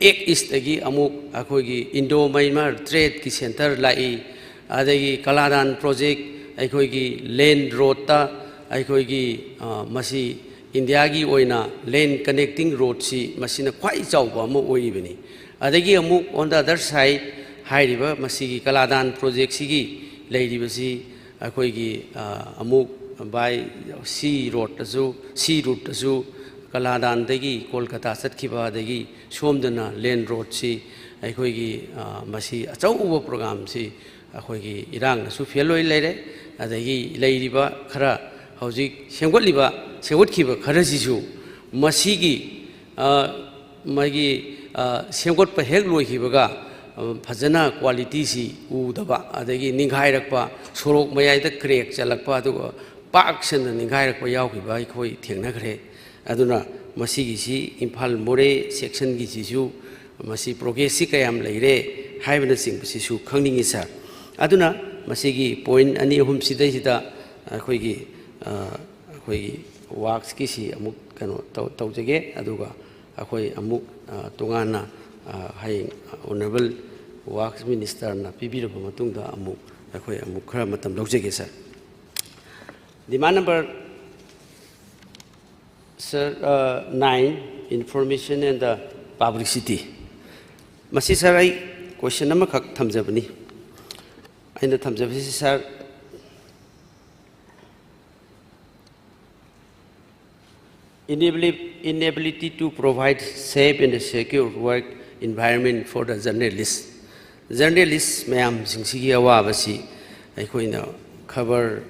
ꯑꯦꯛ ꯏꯁꯇꯒꯤ ꯑꯃꯨꯛ ꯑꯩꯈꯣꯏꯒꯤ ꯏꯟꯗꯣ ꯃꯌꯥꯟꯃꯥꯔ ꯇ꯭ꯔꯦꯗꯀꯤ ꯁꯦꯟꯇꯔ ꯂꯥꯛꯏ꯫ ꯑꯗꯒꯤ ꯀꯂꯥꯗꯥꯟ ꯄ꯭ꯔꯣꯖꯦꯛ, ꯑꯩꯈꯣꯏꯒꯤ ꯂꯦꯟ ꯔꯣꯗꯇ ꯑꯩꯈꯣꯏꯒꯤ, ꯑ, ꯃꯁꯤ ꯏꯟꯗꯤꯌꯥꯒꯤ ꯑꯣꯏꯅ ꯂꯦꯟ ꯀꯅꯦꯛꯇꯤꯡ ꯔꯣꯗꯁꯤ ꯃꯁꯤꯅ ꯈ꯭ꯋꯥꯏ ꯆꯥꯎꯕ ꯑꯃ ꯑꯣꯏꯔꯤꯕꯅꯤ꯫ ꯑꯗꯒꯤ ꯑꯃꯨꯛ on the other side ꯍꯥꯏꯔꯤꯕ ꯃꯁꯤꯒꯤ ꯀꯂꯥꯗꯥꯟ ꯄ꯭ꯔꯣꯖꯦꯛꯁꯤꯒꯤ ꯂꯩꯔꯤꯕꯁꯤ ꯑꯩꯈꯣꯏꯒꯤ, ꯑ, ꯑꯃꯨꯛ by sea roadꯇꯁꯨ, sea routeꯇꯁꯨ ꯀꯂꯥꯗꯥꯟꯗꯒꯤ ꯀꯣꯜꯀꯇꯥ ꯆꯠꯈꯤꯕ, ꯑꯗꯒꯤ ꯁꯣꯝꯗꯅ ꯂꯦꯟ ꯔꯣꯗꯁꯤ ꯑꯩꯈꯣꯏꯒꯤ, ꯑ, ꯃꯁꯤ ꯑꯆꯧꯕ ꯄ꯭ꯔꯣꯒ꯭ꯔꯥꯝꯁꯤ ꯑꯩꯈꯣꯏꯒꯤ ꯏꯔꯥꯡꯅꯁꯨ ꯐꯦꯜ ꯑꯣꯏ ꯂꯩꯔꯦ꯫ ꯑꯗꯒꯤ ꯂꯩꯔꯤꯕ ꯈꯔ ꯍꯧꯖꯤꯛ ꯁꯦꯝꯒꯠꯂꯤꯕ, ꯁꯦꯝꯒꯠꯈꯤꯕ ꯈꯔꯁꯤꯁꯨ ꯃꯁꯤꯒꯤ, ꯑ, ꯃꯥꯒꯤ, ꯑ, ꯁꯦꯝꯒꯠꯄ ꯍꯦꯛ ꯂꯣꯏꯈꯤꯕꯒ, ꯑ, ꯐꯖꯅ ꯀ꯭ꯋꯥꯂꯤꯇꯤꯁꯤ ꯎꯗꯕ, ꯑꯗꯒꯤ ꯅꯤꯡꯈꯥꯏꯔꯛꯄ, ꯁꯣꯔꯣꯛ ꯃꯌꯥꯏꯗ ꯀ꯭ꯔꯦꯛ ꯆꯠꯂꯛꯄ, ꯑꯗꯨꯒ ꯄꯥꯛ ꯁꯟꯅ ꯅꯤꯡꯈꯥꯏꯔꯛꯄ ꯌꯥꯎꯈꯤꯕ ꯑꯩꯈꯣꯏ ꯊꯦꯡꯅꯈ꯭ꯔꯦ꯫ ꯑꯗꯨꯅ ꯃꯁꯤꯒꯤꯁꯤ ꯏꯝꯐꯥꯜ ꯃꯣꯔꯦ ꯁꯦꯛꯁꯟꯒꯤꯁꯤꯁꯨ ꯃꯁꯤ ꯄ꯭ꯔꯣꯒ꯭ꯔꯦꯁꯁꯤ ꯀꯌꯥꯝ ꯂꯩꯔꯦ ꯍꯥꯏꯕꯅꯆꯤꯡꯕꯁꯤꯁꯨ ꯈꯪꯅꯤꯡꯉꯤ ꯁꯥꯔ꯫ ꯑꯗꯨꯅ ꯃꯁꯤꯒꯤ ꯄꯣꯏꯟ ꯑꯅꯤ ꯑꯍꯨꯝ ꯁꯤꯗꯩꯁꯤꯗ ꯑꯩꯈꯣꯏꯒꯤ, ꯑ, ꯑꯩꯈꯣꯏꯒꯤ ꯋꯥꯛꯁꯀꯤꯁꯤ ꯑꯃꯨꯛ ꯀꯩꯅꯣ ꯇꯧ-, ꯇꯧꯖꯒꯦ, ꯑꯗꯨꯒ ꯑꯩꯈꯣꯏ ꯑꯃꯨꯛ, ꯑ, ꯇꯣꯉꯥꯟꯅ, ꯑ, ꯍꯌꯦꯡ ꯑꯣꯅꯔꯦꯕꯜ ꯋꯥꯛꯁ ꯃꯤꯅꯤꯁꯇꯔꯅ ꯄꯤꯕꯤꯔꯕ ꯃꯇꯨꯡꯗ ꯑꯃꯨꯛ ꯑꯩꯈꯣꯏ ꯑꯃꯨꯛ ꯈꯔ ꯃꯇꯝ ꯂꯧꯖꯒꯦ ꯁꯥꯔ꯫ Demand number, sir, uh, nine, information and the publicity. ꯃꯁꯤ ꯁꯥꯔ ꯑꯩ ꯀꯣꯏꯁꯟ ꯑꯃꯈꯛ ꯊꯝꯖꯕꯅꯤ꯫ ꯑꯩꯅ ꯊꯝꯖꯕꯁꯤ ꯁꯥꯔ, inabili-, inability to provide safe and secure work environment for the journalist. Journalist ꯃꯌꯥꯝꯁꯤꯡꯁꯤꯒꯤ ꯑꯋꯥꯕꯁꯤ ꯑꯩꯈꯣꯏꯅ ꯈꯕꯔ,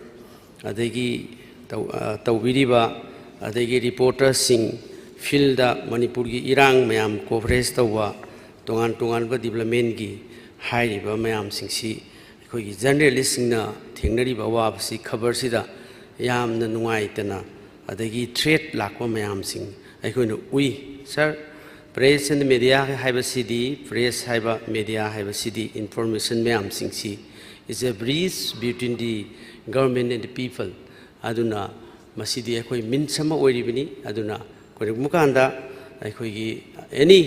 ꯑꯗꯒꯤ ꯇꯧ-, ꯑ, ꯇꯧꯕꯤꯔꯤꯕ, ꯑꯗꯒꯤ ꯔꯤꯄꯣꯔꯇꯔꯁꯤꯡ, ꯐꯤꯜꯗ ꯃꯅꯤꯄꯨꯔꯒꯤ ꯏꯔꯥꯡ ꯃꯌꯥꯝ ꯀꯣꯚꯔꯦꯖ ꯇꯧꯕ, ꯇꯣꯉꯥꯟ ꯇꯣꯉꯥꯟꯕ ꯗꯤꯕ꯭ꯂꯞꯃꯦꯟꯒꯤ ꯍꯥꯏꯔꯤꯕ ꯃꯌꯥꯝꯁꯤꯡꯁꯤ ꯑꯩꯈꯣꯏꯒꯤ ꯖꯔꯅꯦꯂꯤꯁꯁꯤꯡꯅ ꯊꯦꯡꯅꯔꯤꯕ ꯑꯋꯥꯕꯁꯤ ꯈꯕꯔꯁꯤꯗ ꯌꯥꯝꯅ ꯅꯨꯡꯉꯥꯏꯇꯅ, ꯑꯗꯒꯤ ꯊ꯭ꯔꯦꯠ ꯂꯥꯛꯄ ꯃꯌꯥꯝꯁꯤꯡ ꯑꯩꯈꯣꯏꯅ ꯎꯏ꯫ ꯁꯥꯔ, press and media ꯍꯥꯏꯕꯁꯤꯗꯤ, ꯄ꯭ꯔꯦꯁ ꯍꯥꯏꯕ, ꯃꯦꯗꯤꯌꯥ ꯍꯥꯏꯕꯁꯤꯗꯤ ꯏꯟꯐꯣꯔꯃꯦꯁꯟ ꯃꯌꯥꯝꯁꯤꯡꯁꯤ is a bridge between the government and the people꯫ ꯑꯗꯨꯅ ꯃꯁꯤꯗꯤ ꯑꯩꯈꯣꯏ ꯃꯤꯟꯁ ꯑꯃ ꯑꯣꯏꯔꯤꯕꯅꯤ꯫ ꯑꯗꯨꯅ ꯀꯔꯤꯒꯨꯝꯕ ꯀꯥꯟꯗ ꯑꯩꯈꯣꯏꯒꯤ ꯑꯦꯅꯤ,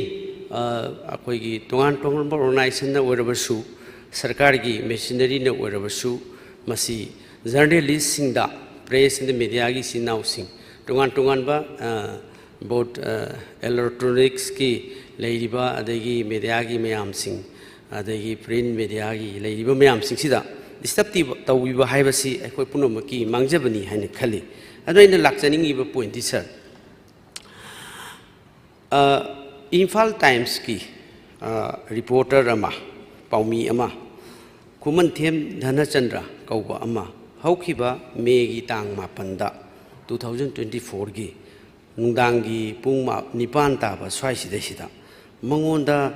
ꯑ, ꯑꯩꯈꯣꯏꯒꯤ ꯇꯣꯉꯥꯟ ꯇꯣꯉꯥꯟꯕ ꯑꯣꯔꯒꯅꯥꯏꯖꯦꯁꯟꯅ ꯑꯣꯏꯔꯕꯁꯨ, ꯁꯔꯀꯥꯔꯒꯤ ꯃꯦꯁꯤꯅꯔꯤꯅ ꯑꯣꯏꯔꯕꯁꯨ, ꯃꯁꯤ ꯖꯔꯅꯦꯂꯤꯁꯁꯤꯡꯗ, ꯄ꯭ꯔꯦꯁ ꯑꯦꯟ ꯃꯦꯗꯤꯌꯥꯒꯤ ꯏꯆꯤꯟ ꯏꯅꯥꯎꯁꯤꯡ, ꯇꯣꯉꯥꯟ ꯇꯣꯉꯥꯟꯕ, ꯑ, ꯕꯣꯠ, ꯑ, ꯏꯂꯦꯛꯇ꯭ꯔꯣꯅꯤꯛꯁꯀꯤ ꯂꯩꯔꯤꯕ, ꯑꯗꯒꯤ ꯃꯦꯗꯤꯌꯥꯒꯤ ꯃꯌꯥꯝꯁꯤꯡ, ꯑꯗꯒꯤ ꯄ꯭ꯔꯤꯟ ꯃꯦꯗꯤꯌꯥꯒꯤ ꯂꯩꯔꯤꯕ ꯃꯌꯥꯝꯁꯤꯡꯁꯤꯗ ꯗꯤꯁꯇꯔꯕ ꯇꯧꯕꯤꯕ ꯍꯥꯏꯕꯁꯤ ꯑꯩꯈꯣꯏ ꯄꯨꯝꯅꯃꯛꯀꯤ ꯃꯥꯡꯖꯕꯅꯤ ꯍꯥꯏꯅ ꯈꯜꯂꯤ꯫ ꯑꯗꯣ ꯑꯩꯅ ꯂꯥꯛꯆꯅꯤꯡꯉꯤꯕ ꯄꯣꯏꯟꯠꯇꯤ ꯁꯥꯔ, ꯑ, ꯏꯝꯐꯥꯜ ꯇꯥꯏꯝꯁꯀꯤ, ꯑ, ꯔꯤꯄꯣꯔꯇꯔ ꯑꯃ, ꯄꯥꯎꯃꯤ ꯑꯃ, ꯈꯨꯃꯟꯊꯦꯝ ꯙꯅꯆꯟꯗ꯭ꯔ ꯀꯧꯕ ꯑꯃ, ꯍꯧꯈꯤꯕ ꯃꯦꯒꯤ ꯇꯥꯡ ꯃꯥꯄꯟꯗ, two thousand twenty fourꯒꯤ, ꯅꯨꯡꯗꯥꯡꯒꯤ ꯄꯨꯡ ꯃꯥ-, ꯅꯤꯄꯥꯟ ꯇꯥꯕ ꯁ꯭ꯋꯥꯏꯁꯤꯗꯩꯁꯤꯗ ꯃꯉꯣꯟꯗ,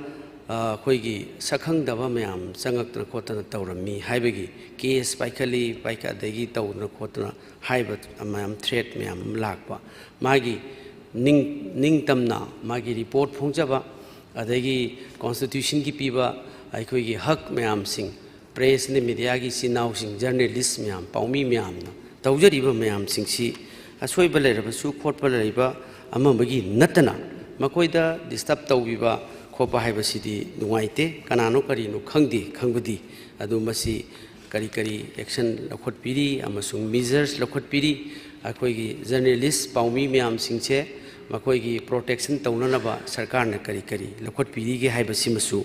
ꯑ, ꯑꯩꯈꯣꯏꯒꯤ ꯁꯛꯈꯪꯗꯕ ꯃꯌꯥꯝ ꯆꯪꯉꯛꯇꯅ ꯈꯣꯠꯇꯅ ꯇꯧꯔꯝꯃꯤ ꯍꯥꯏꯕꯒꯤ ꯀꯦꯁ ꯄꯥꯏꯈꯠꯂꯤ, ꯄꯥꯏꯈꯠ-, ꯑꯗꯒꯤ ꯇꯧꯗꯅ ꯈꯣꯠꯇꯅ ꯍꯥꯏꯕ ꯃꯌꯥꯝ, ꯊ꯭ꯔꯦꯠ ꯃꯌꯥꯝ ꯑꯃ ꯂꯥꯛꯄ, ꯃꯥꯒꯤ ꯅꯤꯡ-, ꯅꯤꯡꯇꯝꯅ ꯃꯥꯒꯤ ꯔꯤꯄꯣꯔꯠ ꯐꯣꯡꯖꯕ, ꯑꯗꯒꯤ ꯀꯣꯟꯁꯇꯤꯇ꯭ꯌꯨꯁꯟꯒꯤ ꯄꯤꯕ ꯑꯩꯈꯣꯏꯒꯤ ꯍꯛ ꯃꯌꯥꯝꯁꯤꯡ, ꯄ꯭ꯔꯦꯁ ꯑꯃꯗꯤ ꯃꯤꯗꯤꯌꯥꯒꯤ ꯏꯆꯤꯟ ꯏꯅꯥꯎꯁꯤꯡ, ꯖꯔꯅꯦꯂꯤꯁ ꯃꯌꯥꯝ, ꯄꯥꯎꯃꯤ ꯃꯌꯥꯝꯅ ꯇꯧꯖꯔꯤꯕ ꯃꯌꯥꯝꯁꯤꯡꯁꯤ ꯑꯁꯣꯏꯕ ꯂꯩꯔꯕꯁꯨ, ꯈꯣꯠꯄ ꯂꯩꯕ ꯑꯃ ꯑꯃꯒꯤ ꯅꯠꯇꯅ ꯃꯈꯣꯏꯗ ꯗꯤꯁꯇꯔꯕ ꯇꯧꯕꯤꯕ ꯈꯣꯠꯄ ꯍꯥꯏꯕꯁꯤꯗꯤ ꯅꯨꯡꯉꯥꯏꯇꯦ꯫ ꯀꯅꯥꯅꯣ ꯀꯔꯤꯅꯣ ꯈꯪꯗꯦ, ꯈꯪꯕꯗꯤ꯫ ꯑꯗꯨ ꯃꯁꯤ ꯀꯔꯤ ꯀꯔꯤ ꯑꯦꯛꯁꯟ ꯂꯧꯈꯠꯄꯤꯔꯤ ꯑꯃꯁꯨꯡ ꯃꯤꯖꯔꯁ ꯂꯧꯈꯠꯄꯤꯔꯤ, ꯑꯩꯈꯣꯏꯒꯤ ꯖꯔꯅꯦꯂꯤꯁ, ꯄꯥꯎꯃꯤ ꯃꯌꯥꯝꯁꯤꯡꯁꯦ ꯃꯈꯣꯏꯒꯤ ꯄ꯭ꯔꯣꯇꯦꯛꯁꯟ ꯇꯧꯅꯅꯕ ꯁꯔꯀꯥꯔꯅ ꯀꯔꯤ ꯀꯔꯤ ꯂꯧꯈꯠꯄꯤꯔꯤꯒꯦ ꯍꯥꯏꯕꯁꯤꯃꯁꯨ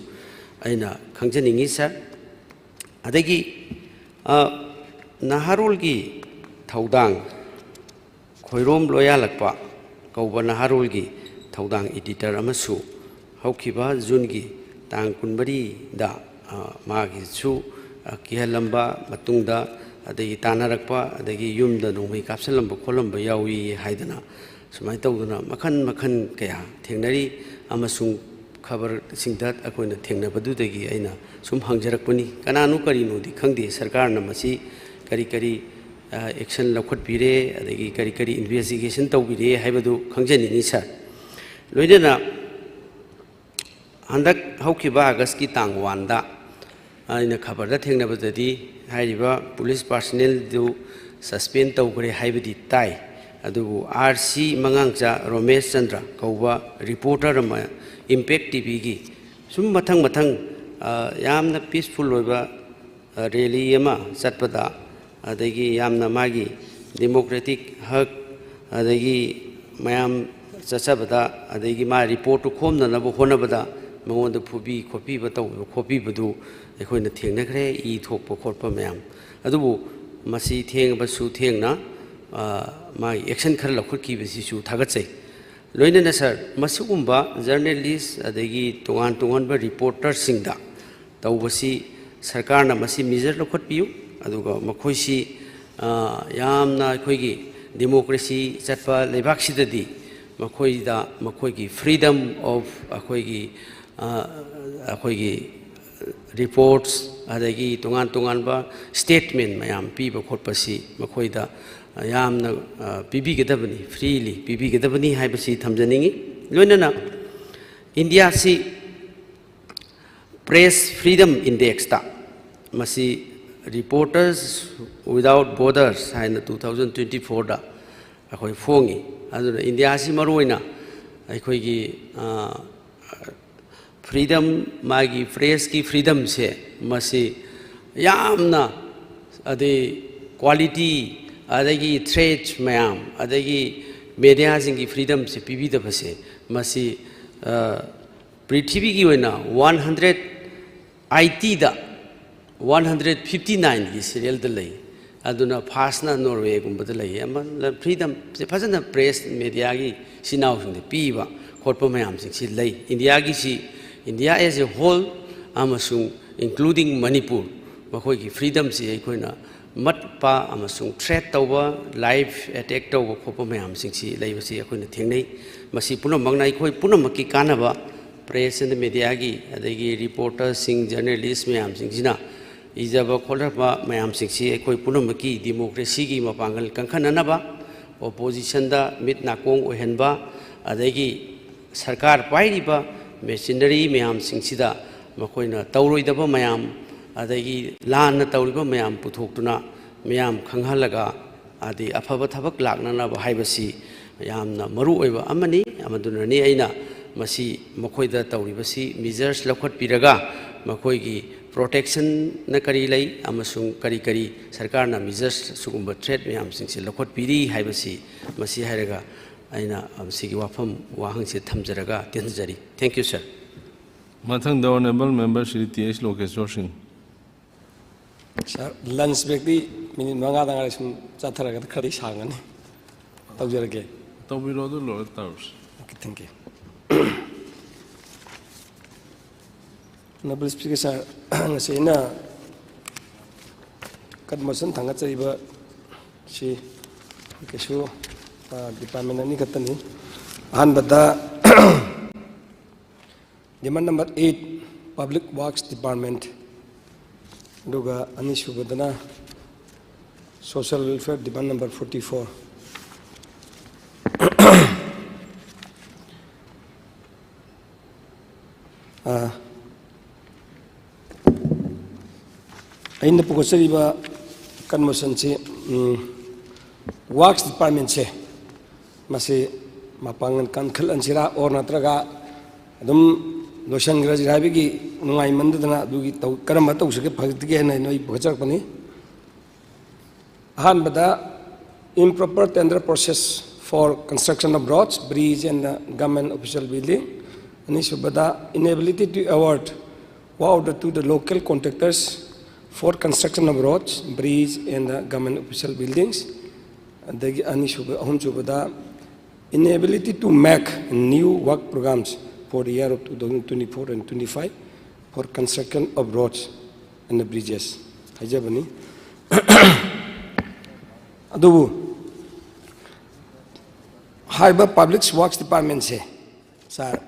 ꯑꯩꯅ ꯈꯪꯖꯅꯤꯡꯉꯤ, ꯁꯥꯔ꯫ ꯑꯗꯒꯤ, ꯑ, ꯅꯍꯥꯔꯣꯜꯒꯤ ꯊꯧꯗꯥꯡ, ꯈꯣꯏꯔꯣꯝ ꯂꯣꯌꯥꯂꯛꯄ ꯀꯧꯕ ꯅꯍꯥꯔꯣꯜꯒꯤ ꯊꯧꯗꯥꯡ ꯏꯗꯤꯇꯔ ꯑꯃꯁꯨ ꯍꯧꯈꯤꯕ ꯖꯨꯟꯒꯤ ꯇꯥꯡ ꯀꯨꯟꯃꯔꯤꯗ, ꯑ, ꯃꯥꯒꯤꯁꯨ, ꯑ, ꯀꯤꯍꯜꯂꯝꯕ ꯃꯇꯨꯡꯗ, ꯑꯗꯒꯤ ꯇꯥꯟꯅꯔꯛꯄ, ꯑꯗꯒꯤ ꯌꯨꯝꯗ ꯅꯣꯡꯃꯩ ꯀꯥꯞꯁꯤꯜꯂꯝꯕ ꯈꯣꯠꯂꯝꯕ ꯌꯥꯎꯏ ꯍꯥꯏꯗꯅ ꯁꯨꯃꯥꯏꯅ ꯇꯧꯗꯅ ꯃꯈꯜ ꯃꯈꯜ ꯀꯌꯥ ꯊꯦꯡꯅꯔꯤ꯫ ꯑꯃꯁꯨꯡ ꯈꯕꯔꯁꯤꯡꯗ ꯑꯩꯈꯣꯏꯅ ꯊꯦꯡꯅꯕꯗꯨꯗꯒꯤ ꯑꯩꯅ ꯁꯨꯝ ꯍꯪꯖꯔꯛꯄꯅꯤ꯫ ꯀꯅꯥꯅꯣ ꯀꯔꯤꯅꯣꯗꯤ ꯈꯪꯗꯦ, ꯁꯔꯀꯥꯔꯅ ꯃꯁꯤ ꯀꯔꯤ ꯀꯔꯤ, ꯑ, ꯑꯦꯛꯁꯟ ꯂꯧꯈꯠꯄꯤꯔꯦ, ꯑꯗꯒꯤ ꯀꯔꯤ ꯀꯔꯤ ꯏꯟꯚꯦꯁꯇꯤꯒꯦꯁꯟ ꯇꯧꯕꯤꯔꯦ ꯍꯥꯏꯕꯗꯨ ꯈꯪꯖꯅꯤꯡꯉꯤ, ꯁꯥꯔ꯫ ꯂꯣꯏꯅꯅ ꯍꯟꯗꯛ ꯍꯧꯈꯤꯕ ꯑꯥꯒꯁꯀꯤ ꯇꯥꯡ ꯋꯥꯟꯗ ꯑꯩꯅ ꯈꯕꯔꯗ ꯊꯦꯡꯅꯕꯗꯗꯤ ꯍꯥꯏꯔꯤꯕ ꯄꯨꯂꯤꯁ ꯄꯥꯔꯁꯅꯦꯜꯗꯨ ꯁꯁꯄꯦꯟ ꯇꯧꯈ꯭ꯔꯦ ꯍꯥꯏꯕꯗꯤ ꯇꯥꯏ꯫ ꯑꯗꯨꯕꯨ ꯑꯥꯔ ꯁꯤ ꯃꯉꯥꯡꯆꯥ ꯔꯣꯃꯦꯁ ꯆꯟꯗ꯭ꯔ ꯀꯧꯕ ꯔꯤꯄꯣꯔꯇꯔ ꯑꯃ ꯏꯝꯄꯦꯛ ꯇꯤ ꯚꯤꯒꯤ ꯁꯨꯝ ꯃꯊꯪ ꯃꯊꯪ, ꯑ, ꯌꯥꯝꯅ ꯄꯤꯁꯐꯨꯜ ꯑꯣꯏꯕ, ꯑ, ꯔꯦꯂꯤ ꯑꯃ ꯆꯠꯄꯗ, ꯑꯗꯒꯤ ꯌꯥꯝꯅ ꯃꯥꯒꯤ ꯗꯦꯃꯣꯀ꯭ꯔꯦꯇꯤꯛ ꯍꯛ, ꯑꯗꯒꯤ ꯃꯌꯥꯝ ꯆꯠꯆꯕꯗ, ꯑꯗꯒꯤ ꯃꯥ ꯔꯤꯄꯣꯔꯠꯇꯨ ꯈꯣꯝꯅꯅꯕ ꯍꯣꯠꯅꯕꯗ ꯃꯉꯣꯟꯗ ꯐꯨꯕꯤ ꯈꯣꯠꯄꯤꯕ ꯇꯧꯕ ꯈꯣꯠꯄꯤꯕꯗꯨ ꯑꯩꯈꯣꯏꯅ ꯊꯦꯡꯅꯈ꯭ꯔꯦ, ꯏ ꯊꯣꯛꯄ ꯈꯣꯠꯄ ꯃꯌꯥꯝ꯫ ꯑꯗꯨꯕꯨ ꯃꯁꯤ ꯊꯦꯡꯉꯕꯁꯨ ꯊꯦꯡꯅ, ꯑ, ꯃꯥꯒꯤ ꯑꯦꯛꯁꯟ ꯈꯔ ꯂꯧꯈꯠꯈꯤꯕꯁꯤꯁꯨ ꯊꯥꯒꯠꯆꯩ꯫ ꯂꯣꯏꯅꯅ ꯁꯥꯔ, ꯃꯁꯤꯒꯨꯝꯕ ꯖꯔꯅꯦꯂꯤꯁ ꯑꯗꯒꯤ ꯇꯣꯉꯥꯟ ꯇꯣꯉꯥꯟꯕ ꯔꯤꯄꯣꯔꯇꯔꯁꯤꯡꯗ ꯇꯧꯕꯁꯤ ꯁꯔꯀꯥꯔꯅ ꯃꯁꯤ ꯃꯤꯖꯔ ꯂꯧꯈꯠꯄꯤꯌꯨ꯫ ꯑꯗꯨꯒ ꯃꯈꯣꯏꯁꯤ, ꯑ, ꯌꯥꯝꯅ ꯑꯩꯈꯣꯏꯒꯤ ꯗꯦꯃꯣꯀ꯭ꯔꯦꯁꯤ ꯆꯠꯄ ꯂꯩꯕꯥꯛꯁꯤꯗꯗꯤ ꯃꯈꯣꯏꯗ ꯃꯈꯣꯏꯒꯤ freedom of ꯑꯩꯈꯣꯏꯒꯤ ꯑ, ꯑꯩꯈꯣꯏꯒꯤ reports ꯑꯗꯒꯤ ꯇꯣꯉꯥꯟ ꯇꯣꯉꯥꯟꯕ statement ꯃꯌꯥꯝ ꯄꯤꯕ ꯈꯣꯠꯄꯁꯤ ꯃꯈꯣꯏꯗ ꯌꯥꯝꯅ ꯑ, ꯄꯤꯕꯤꯒꯗꯕꯅꯤ, freely ꯄꯤꯕꯤꯒꯗꯕꯅꯤ ꯍꯥꯏꯕꯁꯤ ꯊꯝꯖꯅꯤꯡꯏ꯫ ꯂꯣꯏꯅꯅ ꯏꯟꯗꯤꯌꯥꯁꯤ Press Freedom Indexꯇ ꯃꯁꯤ Reporters Without Borders ꯍꯥꯏꯅ two thousand twenty fourꯗ ꯑꯩꯈꯣꯏ ꯐꯣꯡꯉꯤ꯫ ꯑꯗꯨꯅ ꯏꯟꯗꯤꯌꯥꯁꯤ ꯃꯔꯨꯑꯣꯏꯅ ꯑꯩꯈꯣꯏꯒꯤ ꯑ, freedom, ꯃꯥꯒꯤ pressꯀꯤ freedomꯁꯦ ꯃꯁꯤ ꯌꯥꯝꯅ, ꯑꯗꯩ quality, ꯑꯗꯒꯤ threats ꯃꯌꯥꯝ, ꯑꯗꯒꯤ mediaꯁꯤꯡꯒꯤ freedomꯁꯦ ꯄꯤꯕꯤꯗꯕꯁꯦ ꯃꯁꯤ ꯑ, ꯄ꯭ꯔꯤꯊꯤꯕꯤꯒꯤ ꯑꯣꯏꯅ one hundred eightyꯗ one hundred fifty nineꯒꯤ serialꯗ ꯂꯩ꯫ ꯑꯗꯨꯅ firstꯅ Norwayꯒꯨꯝꯕꯗ ꯂꯩ꯫ ꯑꯃ freedomꯁꯦ ꯐꯖꯅ press mediaꯒꯤ ꯏꯆꯤꯟ ꯏꯅꯥꯎꯁꯤꯡꯗ ꯄꯤꯕ ꯈꯣꯠꯄ ꯃꯌꯥꯝꯁꯤꯡꯁꯤ ꯂꯩ꯫ ꯏꯟꯗꯤꯌꯥꯒꯤꯁꯤ, India as a whole ꯑꯃꯁꯨꯡ including ꯃꯅꯤꯄꯨꯔ, ꯃꯈꯣꯏꯒꯤ freedomꯁꯤ ꯑꯩꯈꯣꯏꯅ ꯃꯠꯄ ꯑꯃꯁꯨꯡ threat ꯇꯧꯕ, live attack ꯇꯧꯕ ꯈꯣꯠꯄ ꯃꯌꯥꯝꯁꯤꯡꯁꯤ ꯂꯩꯕꯁꯤ ꯑꯩꯈꯣꯏꯅ ꯊꯦꯡꯅꯩ꯫ ꯃꯁꯤ ꯄꯨꯝꯅꯃꯛꯅ ꯑꯩꯈꯣꯏ ꯄꯨꯝꯅꯃꯛꯀꯤ ꯀꯥꯟꯅꯕ, press and mediaꯒꯤ, ꯑꯗꯒꯤ reporterꯁꯤꯡ, journalist ꯃꯌꯥꯝꯁꯤꯡꯁꯤꯅ ꯏꯖꯕ ꯈꯣꯠꯂꯕ ꯃꯌꯥꯝꯁꯤꯡꯁꯤ ꯑꯩꯈꯣꯏ ꯄꯨꯝꯅꯃꯛꯀꯤ democracyꯒꯤ ꯃꯄꯥꯡꯒꯜ ꯀꯟꯈꯠꯅꯅꯕ, oppositionꯗ ꯃꯤꯠ ꯅꯥꯀꯣꯡ ꯑꯣꯏꯍꯟꯕ, ꯑꯗꯒꯤ ꯁꯔꯀꯥꯔ ꯄꯥꯏꯔꯤꯕ machinery ꯃꯌꯥꯝꯁꯤꯡꯁꯤꯗ ꯃꯈꯣꯏꯅ ꯇꯧꯔꯣꯏꯗꯕ ꯃꯌꯥꯝ, ꯑꯗꯒꯤ ꯂꯥꯟꯅ ꯇꯧꯔꯤꯕ ꯃꯌꯥꯝ ꯄꯨꯊꯣꯛꯇꯨꯅ ꯃꯤꯌꯥꯝ ꯈꯪꯍꯜꯂꯒ, ꯑꯗꯤ ꯑꯐꯕ ꯊꯕꯛ ꯂꯥꯛꯅꯅꯕ ꯍꯥꯏꯕꯁꯤ ꯌꯥꯝꯅ ꯃꯔꯨ ꯑꯣꯏꯕ ꯑꯃꯅꯤ꯫ ꯑꯃꯗꯨꯅꯅꯤ ꯑꯩꯅ ꯃꯁꯤ ꯃꯈꯣꯏꯗ ꯇꯧꯔꯤꯕꯁꯤ measures ꯂꯧꯈꯠꯄꯤꯔꯒ ꯃꯈꯣꯏꯒꯤ protectionꯅ ꯀꯔꯤ ꯂꯩ ꯑꯃꯁꯨꯡ ꯀꯔꯤ ꯀꯔꯤ ꯁꯔꯀꯥꯔꯅ measures ꯁꯤꯒꯨꯝꯕ threat ꯃꯌꯥꯝꯁꯤꯡꯁꯤ ꯂꯧꯈꯠꯄꯤꯔꯤ ꯍꯥꯏꯕꯁꯤ, ꯃꯁꯤ ꯍꯥꯏꯔꯒ ꯑꯩꯅ ꯃꯁꯤꯒꯤ ꯋꯥꯐꯝ ꯋꯥꯍꯪꯁꯤ ꯊꯝꯖꯔꯒ ꯇꯦꯟꯖꯔꯤ꯫ Thank you, sir꯫ ꯃꯊꯪꯗ Honourable Member Shri T H Lokeshwar Singh. Sir, lunch breakꯇꯤ minute ꯃꯉꯥꯗ ꯉꯥꯏꯔꯦ, ꯁꯨꯝ ꯆꯠꯊꯔꯒꯗꯤ ꯈꯔꯗꯤ ꯁꯥꯡꯒꯅꯤ꯫ ꯇꯧꯖꯔꯒꯦ꯫ ꯇꯧꯕꯤꯔꯣ, ꯑꯗꯨ ꯂꯣꯏꯔ ꯇꯧꯔꯁꯤ꯫ Okay, thank you꯫ Honourable Speaker, ꯁꯥꯔ, ꯉꯁꯤ ꯑꯩꯅ ꯀꯠ ꯃꯣꯁꯟ ꯊꯥꯡꯒꯠꯆꯔꯤꯕ ꯁꯤ ꯀꯩꯁꯨ, ꯑ, department ꯑꯅꯤ ꯈꯛꯇꯅꯤ꯫ ꯑꯍꯥꯟꯕꯗ demand number eight, Public Works Department, ꯑꯗꯨꯒ ꯑꯅꯤꯁꯨꯕꯗꯅ Social Welfare, demand number forty four. ꯑꯩꯅ ꯄꯨꯒꯠꯆꯔꯤꯕ ꯀꯟꯃꯣꯁꯟꯁꯤ, ꯎꯝ, Works Departmentꯁꯦ, ꯃꯁꯤ ꯃꯄꯥꯡꯒꯜ ꯀꯟꯈꯠꯍꯟꯁꯤꯔꯥ, ꯑꯣꯔ ꯅꯠꯇ꯭ꯔꯒ ꯑꯗꯨꯝ ꯂꯣꯏꯁꯤꯟꯈ꯭ꯔꯁꯤꯔꯥ ꯍꯥꯏꯕꯒꯤ ꯅꯨꯡꯉꯥꯏꯃꯟꯗꯗꯅ ꯑꯗꯨꯒꯤ ꯇꯧ-, ꯀꯔꯝꯕ ꯇꯧꯁꯤꯒꯦ ꯐꯒꯠꯀꯦ ꯍꯥꯏꯅ ꯑꯩꯅ ꯑꯩ ꯄꯨꯒꯠꯆꯔꯛꯄꯅꯤ꯫ ꯑꯍꯥꯟꯕꯗ, improper tender process for construction of roads, bridge and government official building. ꯑꯅꯤꯁꯨꯕꯗ, inability to award work order to the local contractors for construction of roads, bridge and government official buildings. ꯑꯗꯒꯤ ꯑꯅꯤꯁꯨꯕ, ꯑꯍꯨꯝꯁꯨꯕꯗ, inability to make new work programs for the year of two thousand twenty-four and twenty-five for construction of roads and bridges ꯍꯥꯏꯖꯕꯅꯤ꯫ ꯑꯗꯨꯕꯨ ꯍꯥꯏꯔꯤꯕ Public Works Departmentꯁꯦ, ꯁꯥꯔ,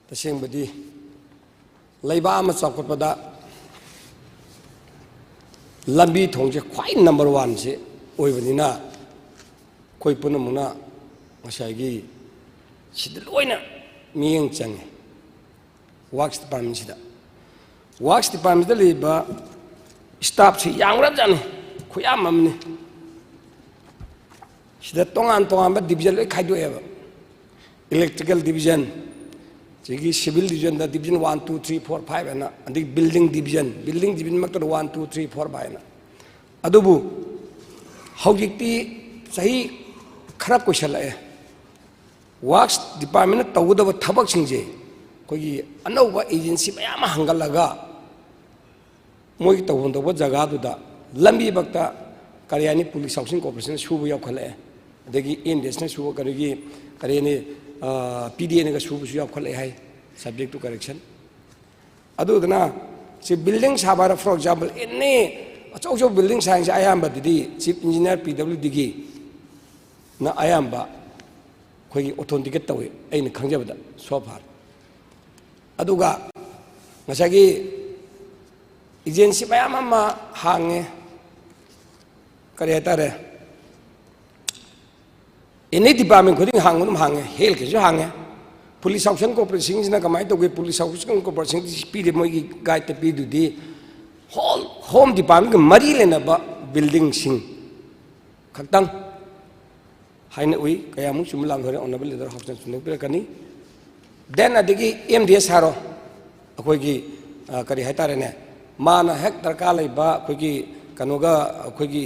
ꯇꯁꯦꯡꯕꯗꯤ ꯂꯩꯕꯥꯛ ꯑꯃ ꯆꯥꯎꯈꯠꯄꯗ ꯂꯝꯕꯤ ꯊꯣꯡꯁꯦ ꯈ꯭ꯋꯥꯏ number oneꯁꯦ ꯑꯣꯏꯕꯅꯤꯅ, ꯑꯩꯈꯣꯏ ꯄꯨꯝꯅꯃꯛꯅ ꯉꯁꯥꯏꯒꯤ ꯁꯤꯗ ꯂꯣꯏꯅ ꯃꯤꯠꯌꯦꯡ ꯆꯪꯉꯦ꯫ Works Departmentꯁꯤꯗ, Works Departmentꯁꯤꯗ ꯂꯩꯔꯤꯕ staffꯁꯤ ꯌꯥꯝꯈ꯭ꯔꯕꯖꯥꯠꯅꯤ, ꯈꯨꯌꯥꯝ ꯑꯃꯅꯤ꯫ ꯁꯤꯗ ꯇꯣꯉꯥꯟ ꯇꯣꯉꯥꯟꯕ division ꯂꯣꯏ ꯈꯥꯏꯗꯣꯛꯑꯦꯕ꯫ Electrical division, ꯁꯤꯒꯤ civil divisionꯗ division one, two, three, four, five ꯍꯥꯏꯅ, ꯑꯗꯒꯤ building division, building divisionꯃꯛꯇꯗ one, two, three, four ꯍꯥꯏꯅ꯫ ꯑꯗꯨꯕꯨ ꯍꯧꯖꯤꯛꯇꯤ ꯆꯍꯤ ꯈꯔ ꯀꯨꯏꯁꯜꯂꯛꯑꯦ, Works Departmentꯅ ꯇꯧꯒꯗꯕ ꯊꯕꯛꯁꯤꯡꯁꯦ ꯑꯩꯈꯣꯏꯒꯤ ꯑꯅꯧꯕ agency ꯃꯌꯥꯝ ꯑꯃ ꯍꯥꯡꯒꯠꯂꯒ, ꯃꯣꯏꯒꯤ ꯇꯧꯐꯝ ꯊꯣꯛꯄ ꯖꯒꯥꯗꯨꯗ ꯂꯝꯕꯤꯃꯛꯇ, ꯀꯔꯤ ꯍꯥꯏꯅꯤ, Public Housing Corporationꯅ ꯁꯨꯕ ꯌꯥꯎꯈꯠꯂꯛꯑꯦ, ꯑꯗꯒꯤ ꯏꯟꯗꯁꯅ ꯁꯨꯕ, ꯀꯔꯤꯒꯤ, ꯀꯔꯤ ꯍꯥꯏꯅꯤ, PDAꯅꯒ ꯁꯨꯕꯁꯨ ꯌꯥꯎꯈꯠꯂꯛꯑꯦ ꯍꯥꯏ, subject to correction꯫ ꯑꯗꯨꯗꯨꯅ ꯁꯤ building ꯁꯥꯕ ꯍꯥꯏꯔ, for example, any ꯑꯆꯧ ꯑꯆꯧꯕ building ꯁꯥꯏꯁꯦ ꯑꯌꯥꯝꯕꯗꯗꯤ Chief Engineer, PWDꯒꯤꯅ ꯑꯌꯥꯝꯕ ꯑꯩꯈꯣꯏꯒꯤ ꯑꯣꯊꯦꯟꯇꯤꯀꯦꯠ ꯇꯧꯏ, ꯑꯩꯅ ꯈꯪꯖꯕꯗ so far꯫ ꯑꯗꯨꯒ ꯉꯁꯥꯏꯒꯤ ꯑꯦꯖꯦꯟꯁꯤ ꯃꯌꯥꯝ ꯑꯃ ꯍꯥꯡꯉꯦ, ꯀꯔꯤ ꯍꯥꯏꯇꯥꯔꯦ, ꯑꯦꯅꯤ ꯗꯤꯄꯥꯔꯠꯃꯦꯟ ꯈꯨꯗꯤꯡ ꯍꯥꯡꯕ ꯑꯗꯨꯝ ꯍꯥꯡꯉꯦ, ꯍꯦꯜꯊꯀꯤꯁꯨ ꯍꯥꯡꯉꯦ꯫ ꯄꯨꯂꯤꯁ ꯍꯥꯎꯁꯤꯡ ꯀꯣꯔꯄꯣꯔꯦꯁꯟꯁꯤꯅ ꯀꯃꯥꯏꯅ ꯇꯧꯒꯦ? ꯄꯨꯂꯤꯁ ꯍꯥꯎꯁꯤꯡ ꯀꯣꯔꯄꯣꯔꯦꯁꯟꯒꯤ ꯄꯤꯔꯤꯕ ꯃꯣꯏꯒꯤ ꯒꯥꯏꯗꯇ ꯄꯤꯗꯨꯗꯤ ꯍꯣꯜ ꯍꯣꯝ ꯗꯤꯄꯥꯔꯠꯃꯦꯟꯒ ꯃꯔꯤ ꯂꯩꯅꯕ ꯕꯤꯜꯗꯤꯡꯁꯤꯡ ꯈꯛꯇꯪ ꯍꯥꯏꯅ ꯎꯏ꯫ ꯀꯌꯥꯃꯨꯛ ꯆꯨꯝꯕ ꯂꯥꯟꯈꯔꯦ ꯑꯣꯅꯔꯦꯕꯜ ꯂꯤꯗꯔ ꯍꯥꯎꯁꯅ ꯆꯨꯝꯊꯣꯛꯄꯤꯔꯛꯀꯅꯤ꯫ ꯗꯦꯟ ꯑꯗꯒꯤ ꯑꯦꯝ ꯗꯤ ꯑꯦꯁ ꯍꯥꯏꯔꯣ, ꯑꯩꯈꯣꯏꯒꯤ, ꯑ, ꯀꯔꯤ ꯍꯥꯏꯇꯥꯔꯦꯅꯦ, ꯃꯥꯅ ꯍꯦꯛ ꯗꯔꯀꯥꯔ ꯂꯩꯕ ꯑꯩꯈꯣꯏꯒꯤ ꯀꯩꯅꯣꯒ, ꯑꯩꯈꯣꯏꯒꯤ,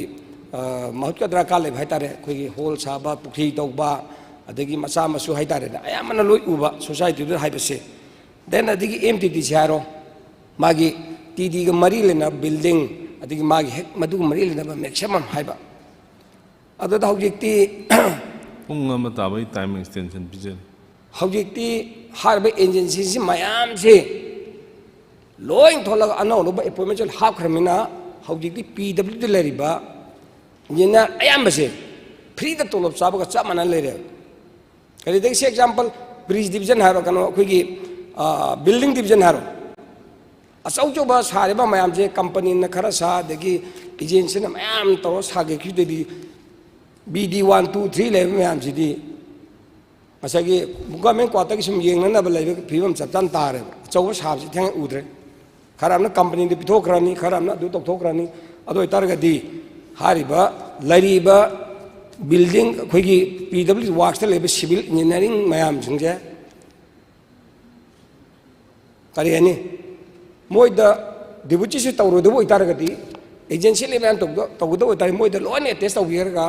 ꯑ, ꯃꯍꯨꯠꯀ ꯗꯔꯀꯥꯔ ꯂꯩꯕ ꯍꯥꯏꯇꯥꯔꯦ, ꯑꯩꯈꯣꯏꯒꯤ ꯍꯣꯜ ꯁꯥꯕ, ꯄꯨꯈ꯭ꯔꯤ ꯇꯧꯕ, ꯑꯗꯒꯤ ꯃꯆꯥ ꯃꯁꯨ ꯍꯥꯏꯇꯥꯔꯦꯅꯦ, ꯑꯌꯥꯝꯕꯅ ꯂꯣꯏ ꯎꯕ ꯁꯣꯁꯥꯏꯇꯤꯗꯨꯗ ꯍꯥꯏꯕꯁꯦ꯫ ꯗꯦꯟ ꯑꯗꯒꯤ ꯑꯦꯝ ꯇꯤ ꯗꯤ ꯁꯤ ꯍꯥꯏꯔꯣ, ꯃꯥꯒꯤ ꯇꯤ ꯗꯤꯒ ꯃꯔꯤ ꯂꯩꯅꯕ ꯕꯤꯜꯗꯤꯡ, ꯑꯗꯒꯤ ꯃꯥꯒꯤ ꯍꯦꯛ ꯃꯗꯨꯒ ꯃꯔꯤ ꯂꯩꯅꯕ ꯃꯦꯛꯁꯤꯃꯝ ꯍꯥꯏꯕ꯫ ꯑꯗꯨꯗ ꯍꯧꯖꯤꯛꯇꯤ ꯄꯨꯡ ꯑꯃ ꯇꯥꯕꯒꯤ ꯇꯥꯏꯝ ꯑꯦꯛꯁꯇꯦꯟꯁꯟ ꯄꯤꯖꯔꯤ꯫ ꯍꯧꯖꯤꯛꯇꯤ ꯍꯥꯏꯔꯤꯕ ꯑꯦꯖꯦꯟꯁꯤꯁꯤ ꯃꯌꯥꯝꯁꯤ ꯂꯣꯏ ꯊꯣꯛꯂꯒ ꯑꯅꯧ ꯑꯅꯧꯕ ꯑꯦꯄꯣꯏꯟꯃꯦꯟꯁꯨ ꯍꯥꯞꯈ꯭ꯔꯕꯅꯤꯅ, ꯍꯧꯖꯤꯛꯇꯤ ꯄꯤ ꯗꯕ꯭ꯂꯤꯎꯗ ꯂꯩꯔꯤꯕ ꯏꯟꯖꯤꯅꯤꯌꯥꯔ ꯑꯌꯥꯝꯕꯁꯦ ꯐ꯭ꯔꯤꯗ ꯇꯣꯂꯣꯞ ꯆꯥꯕꯒ ꯆꯞ ꯃꯥꯟꯅ ꯂꯩꯔꯦꯕ꯫ ꯀꯔꯤꯗꯒꯤ ꯁꯤ ꯑꯦꯛꯖꯥꯝꯄꯜ, ꯕ꯭ꯔꯤꯖ ꯗꯤꯕꯤꯖꯟ ꯍꯥꯏꯔꯣ, ꯀꯩꯅꯣ, ꯑꯩꯈꯣꯏꯒꯤ, ꯑ, ꯕꯤꯜꯗꯤꯡ ꯗꯤꯕꯤꯖꯟ ꯍꯥꯏꯔꯣ, ꯑꯆꯧ ꯑꯆꯧꯕ ꯁꯥꯔꯤꯕ ꯃꯌꯥꯝꯁꯦ ꯀꯝꯄꯅꯤꯅ ꯈꯔ ꯁꯥ, ꯑꯗꯒꯤ ꯑꯦꯖꯦꯟꯁꯤꯅ ꯃꯌꯥꯝ ꯇꯧꯔ ꯁꯥꯒꯠꯈꯤꯕꯗꯩꯗꯤ B D one, two, three ꯂꯩꯕ ꯃꯌꯥꯝꯁꯤꯗꯤ ꯉꯁꯥꯏꯒꯤ ꯒꯣꯔꯃꯦꯟ ꯀ꯭ꯋꯥꯇꯔꯒꯤ ꯁꯨꯝ ꯌꯦꯡꯅꯅꯕ ꯂꯩꯕ ꯐꯤꯕꯝ ꯆꯞ ꯆꯥꯅ ꯇꯥꯔꯦꯕ꯫ ꯑꯆꯧꯕ ꯁꯥꯕꯁꯤ ꯊꯦꯡꯅ ꯎꯗ꯭ꯔꯦ꯫ ꯈꯔ ꯑꯃꯅ ꯀꯝꯄꯅꯤꯗ ꯄꯤꯊꯣꯛꯈ꯭ꯔꯅꯤ, ꯈꯔ ꯑꯃꯅ ꯑꯗꯨ ꯇꯧꯊꯣꯛꯈ꯭ꯔꯅꯤ꯫ ꯑꯗꯨ ꯑꯣꯏꯇꯥꯔꯒꯗꯤ ꯍꯥꯏꯔꯤꯕ ꯂꯩꯔꯤꯕ ꯕꯤꯜꯗꯤꯡ, ꯑꯩꯈꯣꯏꯒꯤ ꯄꯤ ꯗꯕ꯭ꯂꯤꯎ ꯋꯥꯔꯛꯁꯇ ꯂꯩꯕ ꯁꯤꯚꯤꯜ ꯏꯟꯖꯤꯅꯤꯌꯥꯔꯤꯡ ꯃꯌꯥꯝꯁꯤꯡꯁꯦ ꯀꯔꯤ ꯍꯥꯏꯅꯤ, ꯃꯣꯏꯗ ꯗꯤꯄꯨꯇꯤꯁꯤ ꯇꯧꯔꯣꯏꯗꯕ ꯑꯣꯏꯇꯥꯔꯒꯗꯤ, ꯑꯦꯖꯦꯟꯁꯤ ꯂꯩ ꯃꯌꯥꯝ ꯇꯧꯗ-, ꯇꯧꯒꯗꯕ ꯑꯣꯏꯇꯥꯔꯗꯤ, ꯃꯣꯏꯗ ꯂꯣꯏꯅ ꯑꯦꯇꯦꯁ ꯇꯧꯕꯤꯔꯒ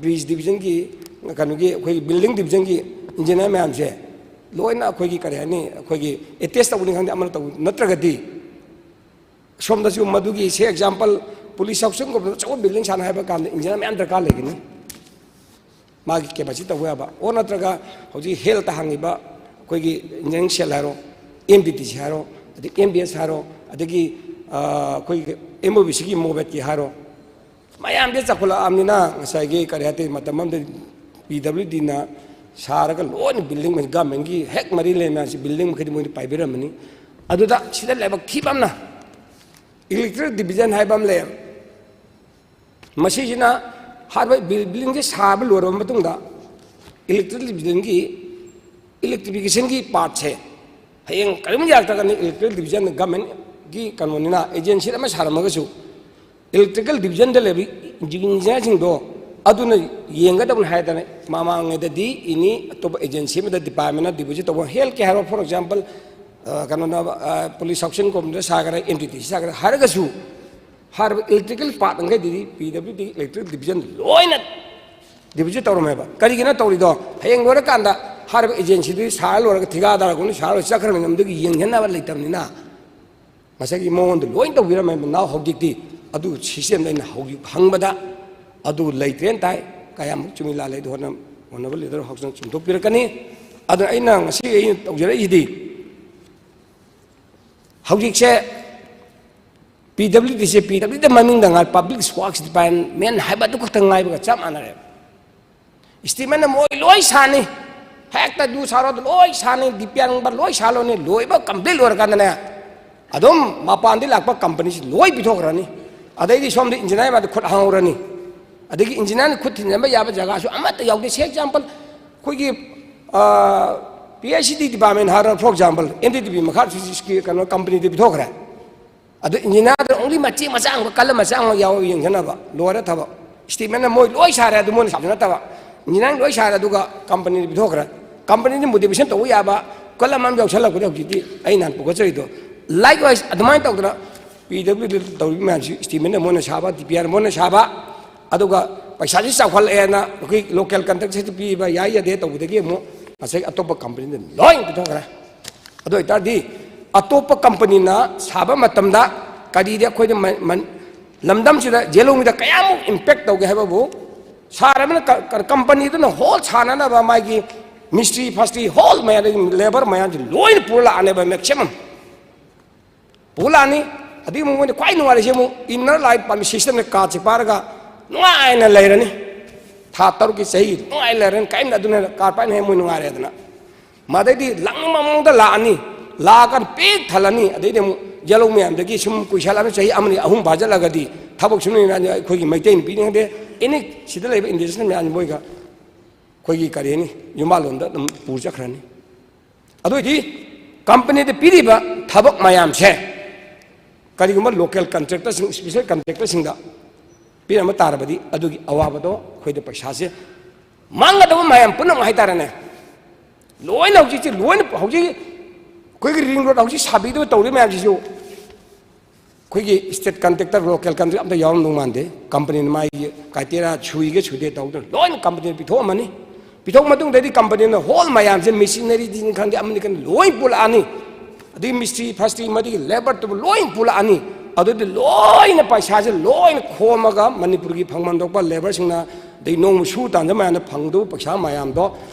ꯕ꯭ꯔꯤꯖ ꯗꯤꯕꯤꯖꯟꯒꯤ, ꯀꯩꯅꯣꯒꯤ, ꯑꯩꯈꯣꯏꯒꯤ ꯕꯤꯜꯗꯤꯡ ꯗꯤꯕꯤꯖꯟꯒꯤ ꯏꯟꯖꯤꯅꯤꯌꯥꯔ ꯃꯌꯥꯝꯁꯦ ꯂꯣꯏꯅ ꯑꯩꯈꯣꯏꯒꯤ, ꯀꯔꯤ ꯍꯥꯏꯅꯤ, ꯑꯩꯈꯣꯏꯒꯤ ꯑꯦꯇꯦꯁ ꯇꯧꯕꯅꯤ ꯈꯪꯗꯦ, ꯑꯃꯅ ꯇꯧꯕ ꯅꯠꯇ꯭ꯔꯒꯗꯤ, ꯁꯣꯝꯗꯁꯨ ꯃꯗꯨꯒꯤ ꯁꯦ ꯑꯦꯛꯖꯥꯝꯄꯜ, ꯄꯨꯂꯤꯁ ꯍꯥꯎꯁꯤꯡꯒꯨꯝꯕꯗ ꯑꯆꯧꯕ ꯕꯤꯜꯗꯤꯡ ꯁꯥꯟꯅ ꯍꯥꯏꯕ ꯀꯥꯟꯗ ꯏꯟꯖꯤꯅꯤꯌꯥꯔ ꯃꯌꯥꯝ ꯗꯔꯀꯥꯔ ꯂꯩꯒꯅꯤ꯫ ꯃꯥꯒꯤ ꯀꯦꯄꯥꯁꯤꯇꯤ ꯇꯧꯕ ꯌꯥꯕ, ꯑꯣꯔ ꯅꯠꯇ꯭ꯔꯒ ꯍꯧꯖꯤꯛ ꯍꯦꯜꯊꯇ ꯍꯥꯡꯉꯤꯕ ꯑꯩꯈꯣꯏꯒꯤ ꯏꯟꯖꯤꯅꯤꯌꯥꯔꯤꯡ ꯁꯦꯜ ꯍꯥꯏꯔꯣ, ꯑꯦꯝ ꯗꯤ ꯇꯤ ꯁꯤ ꯍꯥꯏꯔꯣ, ꯑꯗꯒꯤ ꯑꯦꯝ ꯕꯤ ꯑꯦꯁ ꯍꯥꯏꯔꯣ, ꯑꯗꯒꯤ, ꯑ, ꯑꯩꯈꯣꯏꯒꯤ ꯑꯦꯝ ꯑꯣ ꯕꯤ ꯁꯤꯒꯤ ꯃꯣꯕꯦꯠꯀꯤ ꯍꯥꯏꯔꯣ, ꯃꯌꯥꯝꯁꯦ ꯆꯥꯎꯈꯠꯂꯛꯑꯕꯅꯤꯅ ꯉꯁꯥꯏꯒꯤ ꯀꯔꯤ ꯍꯥꯏꯇꯥꯔꯦ, ꯃꯇꯝ ꯑꯃꯗ ꯄꯤ ꯗꯕ꯭ꯂꯤꯎ ꯗꯤꯅ ꯁꯥꯔꯒ ꯂꯣꯏꯅ ꯕꯤꯜꯗꯤꯡ ꯒꯃꯦꯟꯒꯤ ꯍꯦꯛ ꯃꯔꯤ ꯂꯩꯅꯕ ꯃꯌꯥꯝꯁꯤ ꯕꯤꯜꯗꯤꯡ ꯃꯈꯩꯗꯤ ꯃꯣꯏꯅ ꯄꯥꯏꯕꯤꯔꯝꯃꯅꯤ꯫ ꯑꯗꯨꯗ ꯁꯤꯗ ꯂꯥꯏꯕꯛ ꯊꯤꯕ ꯑꯃꯅ ꯏꯂꯦꯛꯇ꯭ꯔꯤꯀꯦꯜ ꯗꯤꯕꯤꯖꯟ ꯍꯥꯏꯕ ꯑꯃ ꯂꯩ꯫ ꯃꯁꯤꯁꯤꯅ ꯍꯥꯏꯔꯤꯕ ꯕꯤꯜꯗꯤꯡꯁꯦ ꯁꯥꯕ ꯂꯣꯏꯔꯕ ꯃꯇꯨꯡꯗ ꯏꯂꯦꯛꯇ꯭ꯔꯤꯀꯦꯜ ꯗꯤꯕꯤꯖꯟꯒꯤ ꯏꯂꯦꯛꯇ꯭ꯔꯤꯐꯤꯀꯦꯁꯟꯒꯤ ꯄꯥꯔꯠꯁꯦ ꯍꯌꯦꯡ ꯀꯔꯤꯒꯨꯝꯕ ꯌꯥꯔꯛꯇ꯭ꯔꯒꯗꯤ ꯏꯂꯦꯛꯇ꯭ꯔꯤꯀꯦꯜ ꯗꯤꯕꯤꯖꯟ ꯒꯃꯦꯟꯒꯤ ꯀꯩꯅꯣꯅꯤꯅ ꯑꯦꯖꯦꯟꯁꯤ ꯑꯃ ꯁꯥꯔꯝꯃꯒꯁꯨ ꯏꯂꯦꯛꯇ꯭ꯔꯤꯀꯦꯜ ꯗꯤꯕꯤꯖꯟꯗ ꯂꯩꯕ ꯏꯟꯖꯤꯅꯤꯌꯥꯔꯁꯤꯡꯗꯣ ꯑꯗꯨꯅ ꯌꯦꯡꯒꯗꯕꯅꯤ ꯍꯥꯏꯗꯅ ꯃꯃꯥꯡꯉꯩꯗꯗꯤ ꯏꯅꯤ ꯑꯇꯣꯞꯄ ꯑꯦꯖꯦꯟꯁꯤ ꯑꯃꯗ ꯗꯤꯄꯥꯔꯠꯃꯦꯟꯅ ꯗꯤꯄꯣꯖꯤꯠ ꯇꯧꯕ ꯍꯦꯜꯠꯀꯤ ꯍꯥꯏꯔꯣ, ꯐꯣꯔ ꯑꯦꯛꯖꯥꯝꯄꯜ, ꯀꯩꯅꯣꯅ ꯄꯨꯂꯤꯁ ꯍꯥꯎꯁꯤꯡ ꯀꯣꯝꯗ ꯁꯥꯈꯔꯦ, ꯑꯦꯝ ꯇꯤ ꯇꯤ ꯁꯤ ꯁꯥꯈꯔꯦ ꯍꯥꯏꯔꯒꯁꯨ ꯍꯥꯏꯔꯤꯕ ꯏꯂꯦꯛꯇ꯭ꯔꯤꯀꯦꯜ ꯄꯥꯔꯠ ꯃꯈꯩꯗꯨꯗꯤ P W D electrical division ꯂꯣꯏꯅ ꯗꯤꯄꯣꯖꯤꯠ ꯇꯧꯔꯝꯃꯦꯕ꯫ ꯀꯔꯤꯒꯤꯅꯣ ꯇꯧꯔꯤꯗꯣ? ꯍꯌꯦꯡ ꯂꯣꯏꯔꯀꯥꯟꯗ ꯍꯥꯏꯔꯤꯕ ꯑꯦꯖꯦꯟꯁꯤꯗꯨꯗꯤ ꯁꯥꯔ ꯂꯣꯏꯔꯒ ꯊꯤꯀꯥꯗꯥꯔꯒꯨꯝꯕ ꯁꯥꯔ ꯂꯣꯏꯔ ꯆꯠꯈ꯭ꯔꯕꯅꯤꯅ ꯃꯗꯨꯒꯤ ꯌꯦꯡꯁꯤꯟꯅꯕ ꯂꯩꯇꯕꯅꯤꯅ ꯉꯁꯥꯏꯒꯤ ꯃꯉꯣꯟꯗ ꯂꯣꯏ ꯇꯧꯕꯤꯔꯝꯃꯦꯕ꯫ ꯅꯥꯎ ꯍꯧꯖꯤꯛꯇꯤ ꯑꯗꯨ ꯁꯤꯁꯇꯦꯝꯗ ꯑꯩꯅ ꯍꯧꯖꯤꯛ ꯍꯪꯕꯗ ꯑꯗꯨ ꯂꯩꯇ꯭ꯔꯦꯅ ꯇꯥꯏ꯫ ꯀꯌꯥꯃꯨꯛ ꯆꯨꯝꯃꯤ ꯂꯥꯜꯂꯦ ꯑꯗꯨ ꯍꯣꯠꯅ-, ꯍꯣꯠꯅꯕ ꯂꯤꯗꯔ ꯍꯥꯎꯁꯅ ꯆꯨꯝꯊꯣꯛꯄꯤꯔꯛꯀꯅꯤ꯫ ꯑꯗꯨꯅ ꯑꯩꯅ ꯉꯁꯤ ꯑꯩꯅ ꯇꯧꯖꯔꯛꯏꯁꯤꯗꯤ ꯍꯧꯖꯤꯛꯁꯦ ꯄꯤ ꯗꯕ꯭ꯂꯤꯎ ꯗꯤꯁꯦ ꯄꯤ ꯗꯕ꯭ꯂꯤꯎ ꯗꯤ ꯃꯃꯤꯡꯗ ꯉꯥꯏ ꯄꯕ꯭ꯂꯤꯛ ꯋꯥꯔꯛꯁ ꯗꯤꯄꯥꯔꯠꯃꯦꯟ ꯍꯥꯏꯕ ꯑꯗꯨ ꯈꯛꯇ ꯉꯥꯏꯕꯒ ꯆꯞ ꯃꯥꯟꯅꯔꯦꯕ꯫ ꯏꯁꯇꯤꯃꯦꯠꯅ ꯃꯣꯏ ꯂꯣꯏ ꯁꯥꯅꯤ, ꯍꯦꯛꯇ ꯑꯗꯨ ꯁꯥꯔꯣ ꯑꯗꯨ ꯂꯣꯏ ꯁꯥꯅꯤ, ꯗꯤ ꯄꯤ ꯑꯥꯔ ꯅꯝꯕꯔ ꯂꯣꯏ ꯁꯥꯂꯣꯅꯤ, ꯂꯣꯏꯕ ꯀꯝꯄ꯭ꯂꯤꯠ ꯂꯣꯏꯔꯀꯥꯟꯗꯅꯦ ꯑꯗꯨꯝ ꯃꯄꯥꯟꯗꯒꯤ ꯂꯥꯛꯄ ꯀꯝꯄꯅꯤꯁꯤ ꯂꯣꯏ ꯄꯤꯊꯣꯛꯈ꯭ꯔꯅꯤ꯫ ꯑꯗꯩꯗꯤ ꯁꯣꯝꯗ ꯏꯟꯖꯤꯅꯤꯌꯥꯔ ꯃꯥꯗ ꯈꯨꯠ ꯍꯥꯡꯍꯧꯔꯅꯤ꯫ ꯑꯗꯒꯤ ꯏꯟꯖꯤꯅꯤꯌꯥꯔꯅ ꯈꯨꯠ ꯊꯤꯟꯖꯤꯟꯕ ꯌꯥꯕ ꯖꯒꯥꯁꯨ ꯑꯃꯠꯇ ꯌꯥꯎꯗꯦ꯫ ꯁꯦ ꯑꯦꯛꯖꯥꯝꯄꯜ ꯑꯩꯈꯣꯏꯒꯤ ꯄꯤ ꯑꯩꯆ ꯗꯤ ꯗꯤꯄꯥꯔꯠꯃꯦꯟ ꯍꯥꯏꯔꯣ, for example N D D B ꯃꯈꯥ ꯀꯩꯅꯣ ꯀꯝꯄꯅꯤꯗ ꯄꯤꯊꯣꯛꯈ꯭ꯔꯦ꯫ ꯑꯗꯨ ꯏꯟꯖꯤꯅꯤꯌꯥꯔꯗ ꯑꯣꯡꯂꯤ ꯃꯆꯦ ꯃꯆꯥ ꯑꯃꯒ ꯀꯜꯂ ꯃꯆꯥ ꯑꯃꯒ ꯌꯥꯎꯔ ꯌꯦꯡꯁꯤꯟꯅꯕ ꯂꯣꯏꯔꯦ ꯊꯕꯛ꯫ ꯏꯁꯇꯤꯃꯦꯠꯅ ꯃꯣꯏ ꯂꯣꯏ ꯁꯥꯔꯦ, ꯑꯗꯨ ꯃꯣꯏꯅ ꯁꯥꯕꯁꯨ ꯅꯠꯇꯕ ꯏꯟꯖꯤꯅꯤꯌꯥꯔꯤꯡ ꯂꯣꯏ ꯁꯥꯔꯦ, ꯑꯗꯨꯒ ꯀꯝꯄꯅꯤꯗ ꯄꯤꯊꯣꯛꯈ꯭ꯔꯦ꯫ ꯀꯝꯄꯅꯤꯗꯤ ꯃꯣꯇꯤꯚꯦꯁꯟ ꯇꯧꯕ ꯌꯥꯕ ꯀꯜ ꯑꯃ ꯌꯥꯎꯁꯜꯂꯛꯄꯗ ꯍꯧꯖꯤꯛꯇꯤ ꯑꯩ ꯅꯍꯥꯟ ꯄꯨꯈꯠꯆꯔꯤꯗꯣ ꯂꯥꯏꯛ ꯋꯥꯏꯁ ꯑꯗꯨꯃꯥꯏꯅ ꯇꯧꯗꯅ ꯄꯤ ꯗꯕ꯭ꯂꯤꯎ ꯗꯤ ꯇꯧꯔꯤꯕ ꯃꯌꯥꯝꯁꯤ ꯏꯁꯇꯤꯃꯦꯠꯅ ꯃꯣꯏꯅ ꯁꯥꯕ, ꯗꯤ ꯄꯤ ꯑꯥꯔ ꯃꯣꯏꯅ ꯁꯥꯕ, ꯑꯗꯨꯒ ꯄꯩꯁꯥꯁꯤ ꯆꯥꯎꯈꯠꯂꯛꯑꯦꯅ ꯑꯩꯈꯣꯏ ꯂꯣꯀꯦꯜ ꯀꯟꯇ꯭ꯔꯦꯛꯁꯤꯗ ꯄꯤꯕ ꯌꯥꯏ ꯌꯥꯗꯦ ꯇꯧꯕꯗꯒꯤ ꯑꯃꯨꯛ ꯉꯁꯥꯏ ꯑꯇꯣꯞꯄ ꯀꯝꯄꯅꯤꯗ ꯂꯣꯏ ꯄꯤꯊꯣꯛꯈ꯭ꯔꯦ꯫ ꯑꯗꯨ ꯑꯣꯏꯇꯥꯔꯗꯤ ꯑꯇꯣꯞꯄ ꯀꯝꯄꯅꯤꯅ ꯁꯥꯕ ꯃꯇꯝꯗ ꯀꯔꯤꯗꯤ ꯑꯩꯈꯣꯏꯅ ꯃ-, ꯃ-, ꯂꯝꯗꯝꯁꯤꯗ ꯖꯦꯂꯣꯡꯒꯤꯗ ꯀꯌꯥꯃꯨꯛ ꯏꯝꯄꯦꯛ ꯇꯧꯒꯦ ꯍꯥꯏꯕꯕꯨ ꯁꯥꯔꯕꯅꯤꯅ ꯀ-, ꯀ-, ꯀꯝꯄꯅꯤꯗꯨꯅ ꯍꯣꯜ ꯁꯥꯅꯅꯕ ꯃꯥꯒꯤ ꯃꯤꯁꯇ꯭ꯔꯤ ꯐꯁꯇ꯭ꯔꯤ ꯍꯣꯜ ꯃꯌꯥꯝꯗꯒꯤ ꯂꯦꯕꯔ ꯃꯌꯥꯝꯁꯤ ꯂꯣꯏꯅ ꯄꯨꯔ ꯂꯥꯛꯑꯅꯦꯕ ꯃꯦꯛꯁꯤꯃꯝ꯫ ꯄꯨ ꯂꯥꯛꯑꯅꯤ꯫ ꯑꯗꯨꯒꯤ ꯃꯉꯣꯟꯗ ꯈ꯭ꯋꯥꯏ ꯅꯨꯡꯉꯥꯏꯔꯤꯁꯦ ꯑꯃꯨꯛ ꯏꯟꯅꯔ ꯂꯥꯏꯟ ꯄꯥꯔꯃꯤꯠ ꯁꯤꯁꯇꯦꯝꯗ ꯀꯥꯔꯠꯁꯦ ꯄꯥꯏꯔꯒ ꯅꯨꯡꯉꯥꯏꯅ ꯂꯩꯔꯅꯤ꯫ ꯊꯥ ꯇꯔꯨꯛꯀꯤ ꯆꯍꯤ ꯅꯨꯡꯉꯥꯏ ꯂꯩꯔꯅꯤ, ꯀꯔꯤꯝꯇ ꯑꯗꯨꯅ ꯀꯥꯔ ꯄꯥꯏꯅ ꯍꯦꯛ ꯃꯣꯏ ꯅꯨꯡꯉꯥꯏꯔꯦꯗꯅ꯫ ꯃꯗꯩꯗꯤ ꯂꯥꯛꯅꯤꯡꯕ ꯃꯑꯣꯡꯗ ꯂꯥꯛꯑꯅꯤ, ꯂꯥꯛꯑꯀꯥꯟꯗ ꯄꯤꯛ ꯊꯜꯂꯅꯤ꯫ ꯑꯗꯩꯗꯤ ꯑꯃꯨꯛ ꯌꯦꯜꯍꯧ ꯃꯌꯥꯝꯗꯒꯤ ꯁꯨꯝ ꯀꯨꯏꯁꯜꯂꯛꯑꯅꯤ, ꯆꯍꯤ ꯑꯃꯅꯤ ꯑꯍꯨꯝ ꯐꯥꯖꯤꯜꯂꯒꯗꯤ ꯊꯕꯛ ꯁꯨꯅꯤꯡꯉꯥꯏ ꯑꯩꯈꯣꯏꯒꯤ ꯃꯩꯇꯩ ꯅꯨꯄꯤꯅꯤ ꯈꯪꯗꯦ, ꯑꯦꯅꯤ ꯁꯤꯗ ꯂꯩꯕ ꯏꯟꯗꯁꯇ꯭ꯔꯤ ꯃꯌꯥꯝꯁꯤ ꯃꯣꯏꯒ ꯑꯩꯈꯣꯏꯒꯤ ꯀꯔꯤ ꯍꯥꯏꯅꯤ, ꯌꯨꯝꯕꯥꯜꯂꯣꯟꯗ ꯑꯗꯨꯝ ꯄꯨꯔ ꯆꯠꯈ꯭ꯔꯅꯤ꯫ ꯑꯗꯨ ꯑꯣꯏꯗꯤ ꯀꯝꯄꯅꯤꯗ ꯄꯤꯔꯤꯕ ꯊꯕꯛ ꯃꯌꯥꯝꯁꯦ ꯀꯔꯤꯒꯨꯝꯕ ꯂꯣꯀꯦꯜ ꯀꯟꯇ꯭ꯔꯦꯛꯇꯔꯁꯤꯡ, ꯏꯁꯄꯤꯁꯦꯜ ꯀꯟꯇ꯭ꯔꯦꯛꯇꯔꯁꯤꯡꯗ ꯄꯤꯔꯝꯕ ꯇꯥꯔꯕꯗꯤ ꯑꯗꯨꯒꯤ ꯑꯋꯥꯕꯗꯣ ꯑꯩꯈꯣꯏꯗ ꯄꯩꯁꯥꯁꯦ ꯃꯥꯡꯒꯗꯕ ꯃꯌꯥꯝ ꯄꯨꯝꯅꯃꯛ ꯍꯥꯏꯇꯥꯔꯦꯅꯦ, ꯂꯣꯏꯅ ꯍꯧꯖꯤꯛꯁꯤ ꯂꯣꯏꯅ ꯍꯧꯖꯤꯛ ꯑꯩꯈꯣꯏꯒꯤ ꯔꯤꯡ ꯔꯣꯗ ꯍꯧꯖꯤꯛ ꯁꯥꯕꯤꯗꯨ ꯇꯧꯔꯤ ꯃꯌꯥꯝꯁꯤꯁꯨ ꯑꯩꯈꯣꯏꯒꯤ ꯁ꯭ꯇꯦꯠ ꯀꯟꯇ꯭ꯔꯦꯛꯇꯔ, ꯂꯣꯀꯦꯜ ꯀꯟꯇ꯭ꯔꯦꯛ ꯑꯝꯇ ꯌꯥꯎꯔꯝꯗꯧ ꯃꯥꯟꯗꯦ꯫ ꯀꯝꯄꯅꯤꯅ ꯃꯥꯒꯤ ꯀ꯭ꯔꯥꯏꯇꯦꯔꯤꯌꯥ ꯁꯨꯏꯒ ꯁꯨꯗꯦ ꯇꯧꯗꯅ ꯂꯣꯏꯅ ꯀꯝꯄꯅꯤꯅ ꯄꯤꯊꯣꯛꯑꯝꯃꯅꯤ꯫ ꯄꯤꯊꯣꯛ ꯃꯇꯨꯡꯗꯗꯤ ꯀꯝꯄꯅꯤꯅ ꯍꯣꯜ ꯃꯌꯥꯝꯁꯦ, ꯃꯦꯆꯤꯅꯔꯤꯗꯤꯅꯤ ꯈꯪꯗꯦ, ꯑꯃꯅꯤ ꯈꯪꯗꯦ, ꯂꯣꯏ ꯄꯨꯂꯛꯑꯅꯤ꯫ ꯑꯗꯒꯤ ꯃꯤꯁꯇ꯭ꯔꯤ ꯐꯁꯇ꯭ꯔꯤ ꯃꯗꯨꯒꯤ ꯂꯦꯕꯔꯗꯨꯕꯨ ꯂꯣꯏ ꯄꯨꯂꯛꯑꯅꯤ꯫ ꯑꯗꯨꯗꯤ ꯂꯣꯏꯅ ꯄꯩꯁꯥꯁꯦ ꯂꯣꯏꯅ ꯈꯣꯝꯃꯒ ꯃꯅꯤꯄꯨꯔꯒꯤ ꯐꯪꯐꯝ ꯊꯣꯛꯄ ꯂꯦꯕꯔꯁꯤꯡꯅ, ꯑꯗꯩ ꯅꯣꯡꯃ ꯁꯨ ꯇꯥꯟꯖ ꯃꯌꯥꯝꯅ ꯐꯪꯗꯧꯕ ꯄꯩꯁꯥ ꯃꯌꯥꯝꯗꯣ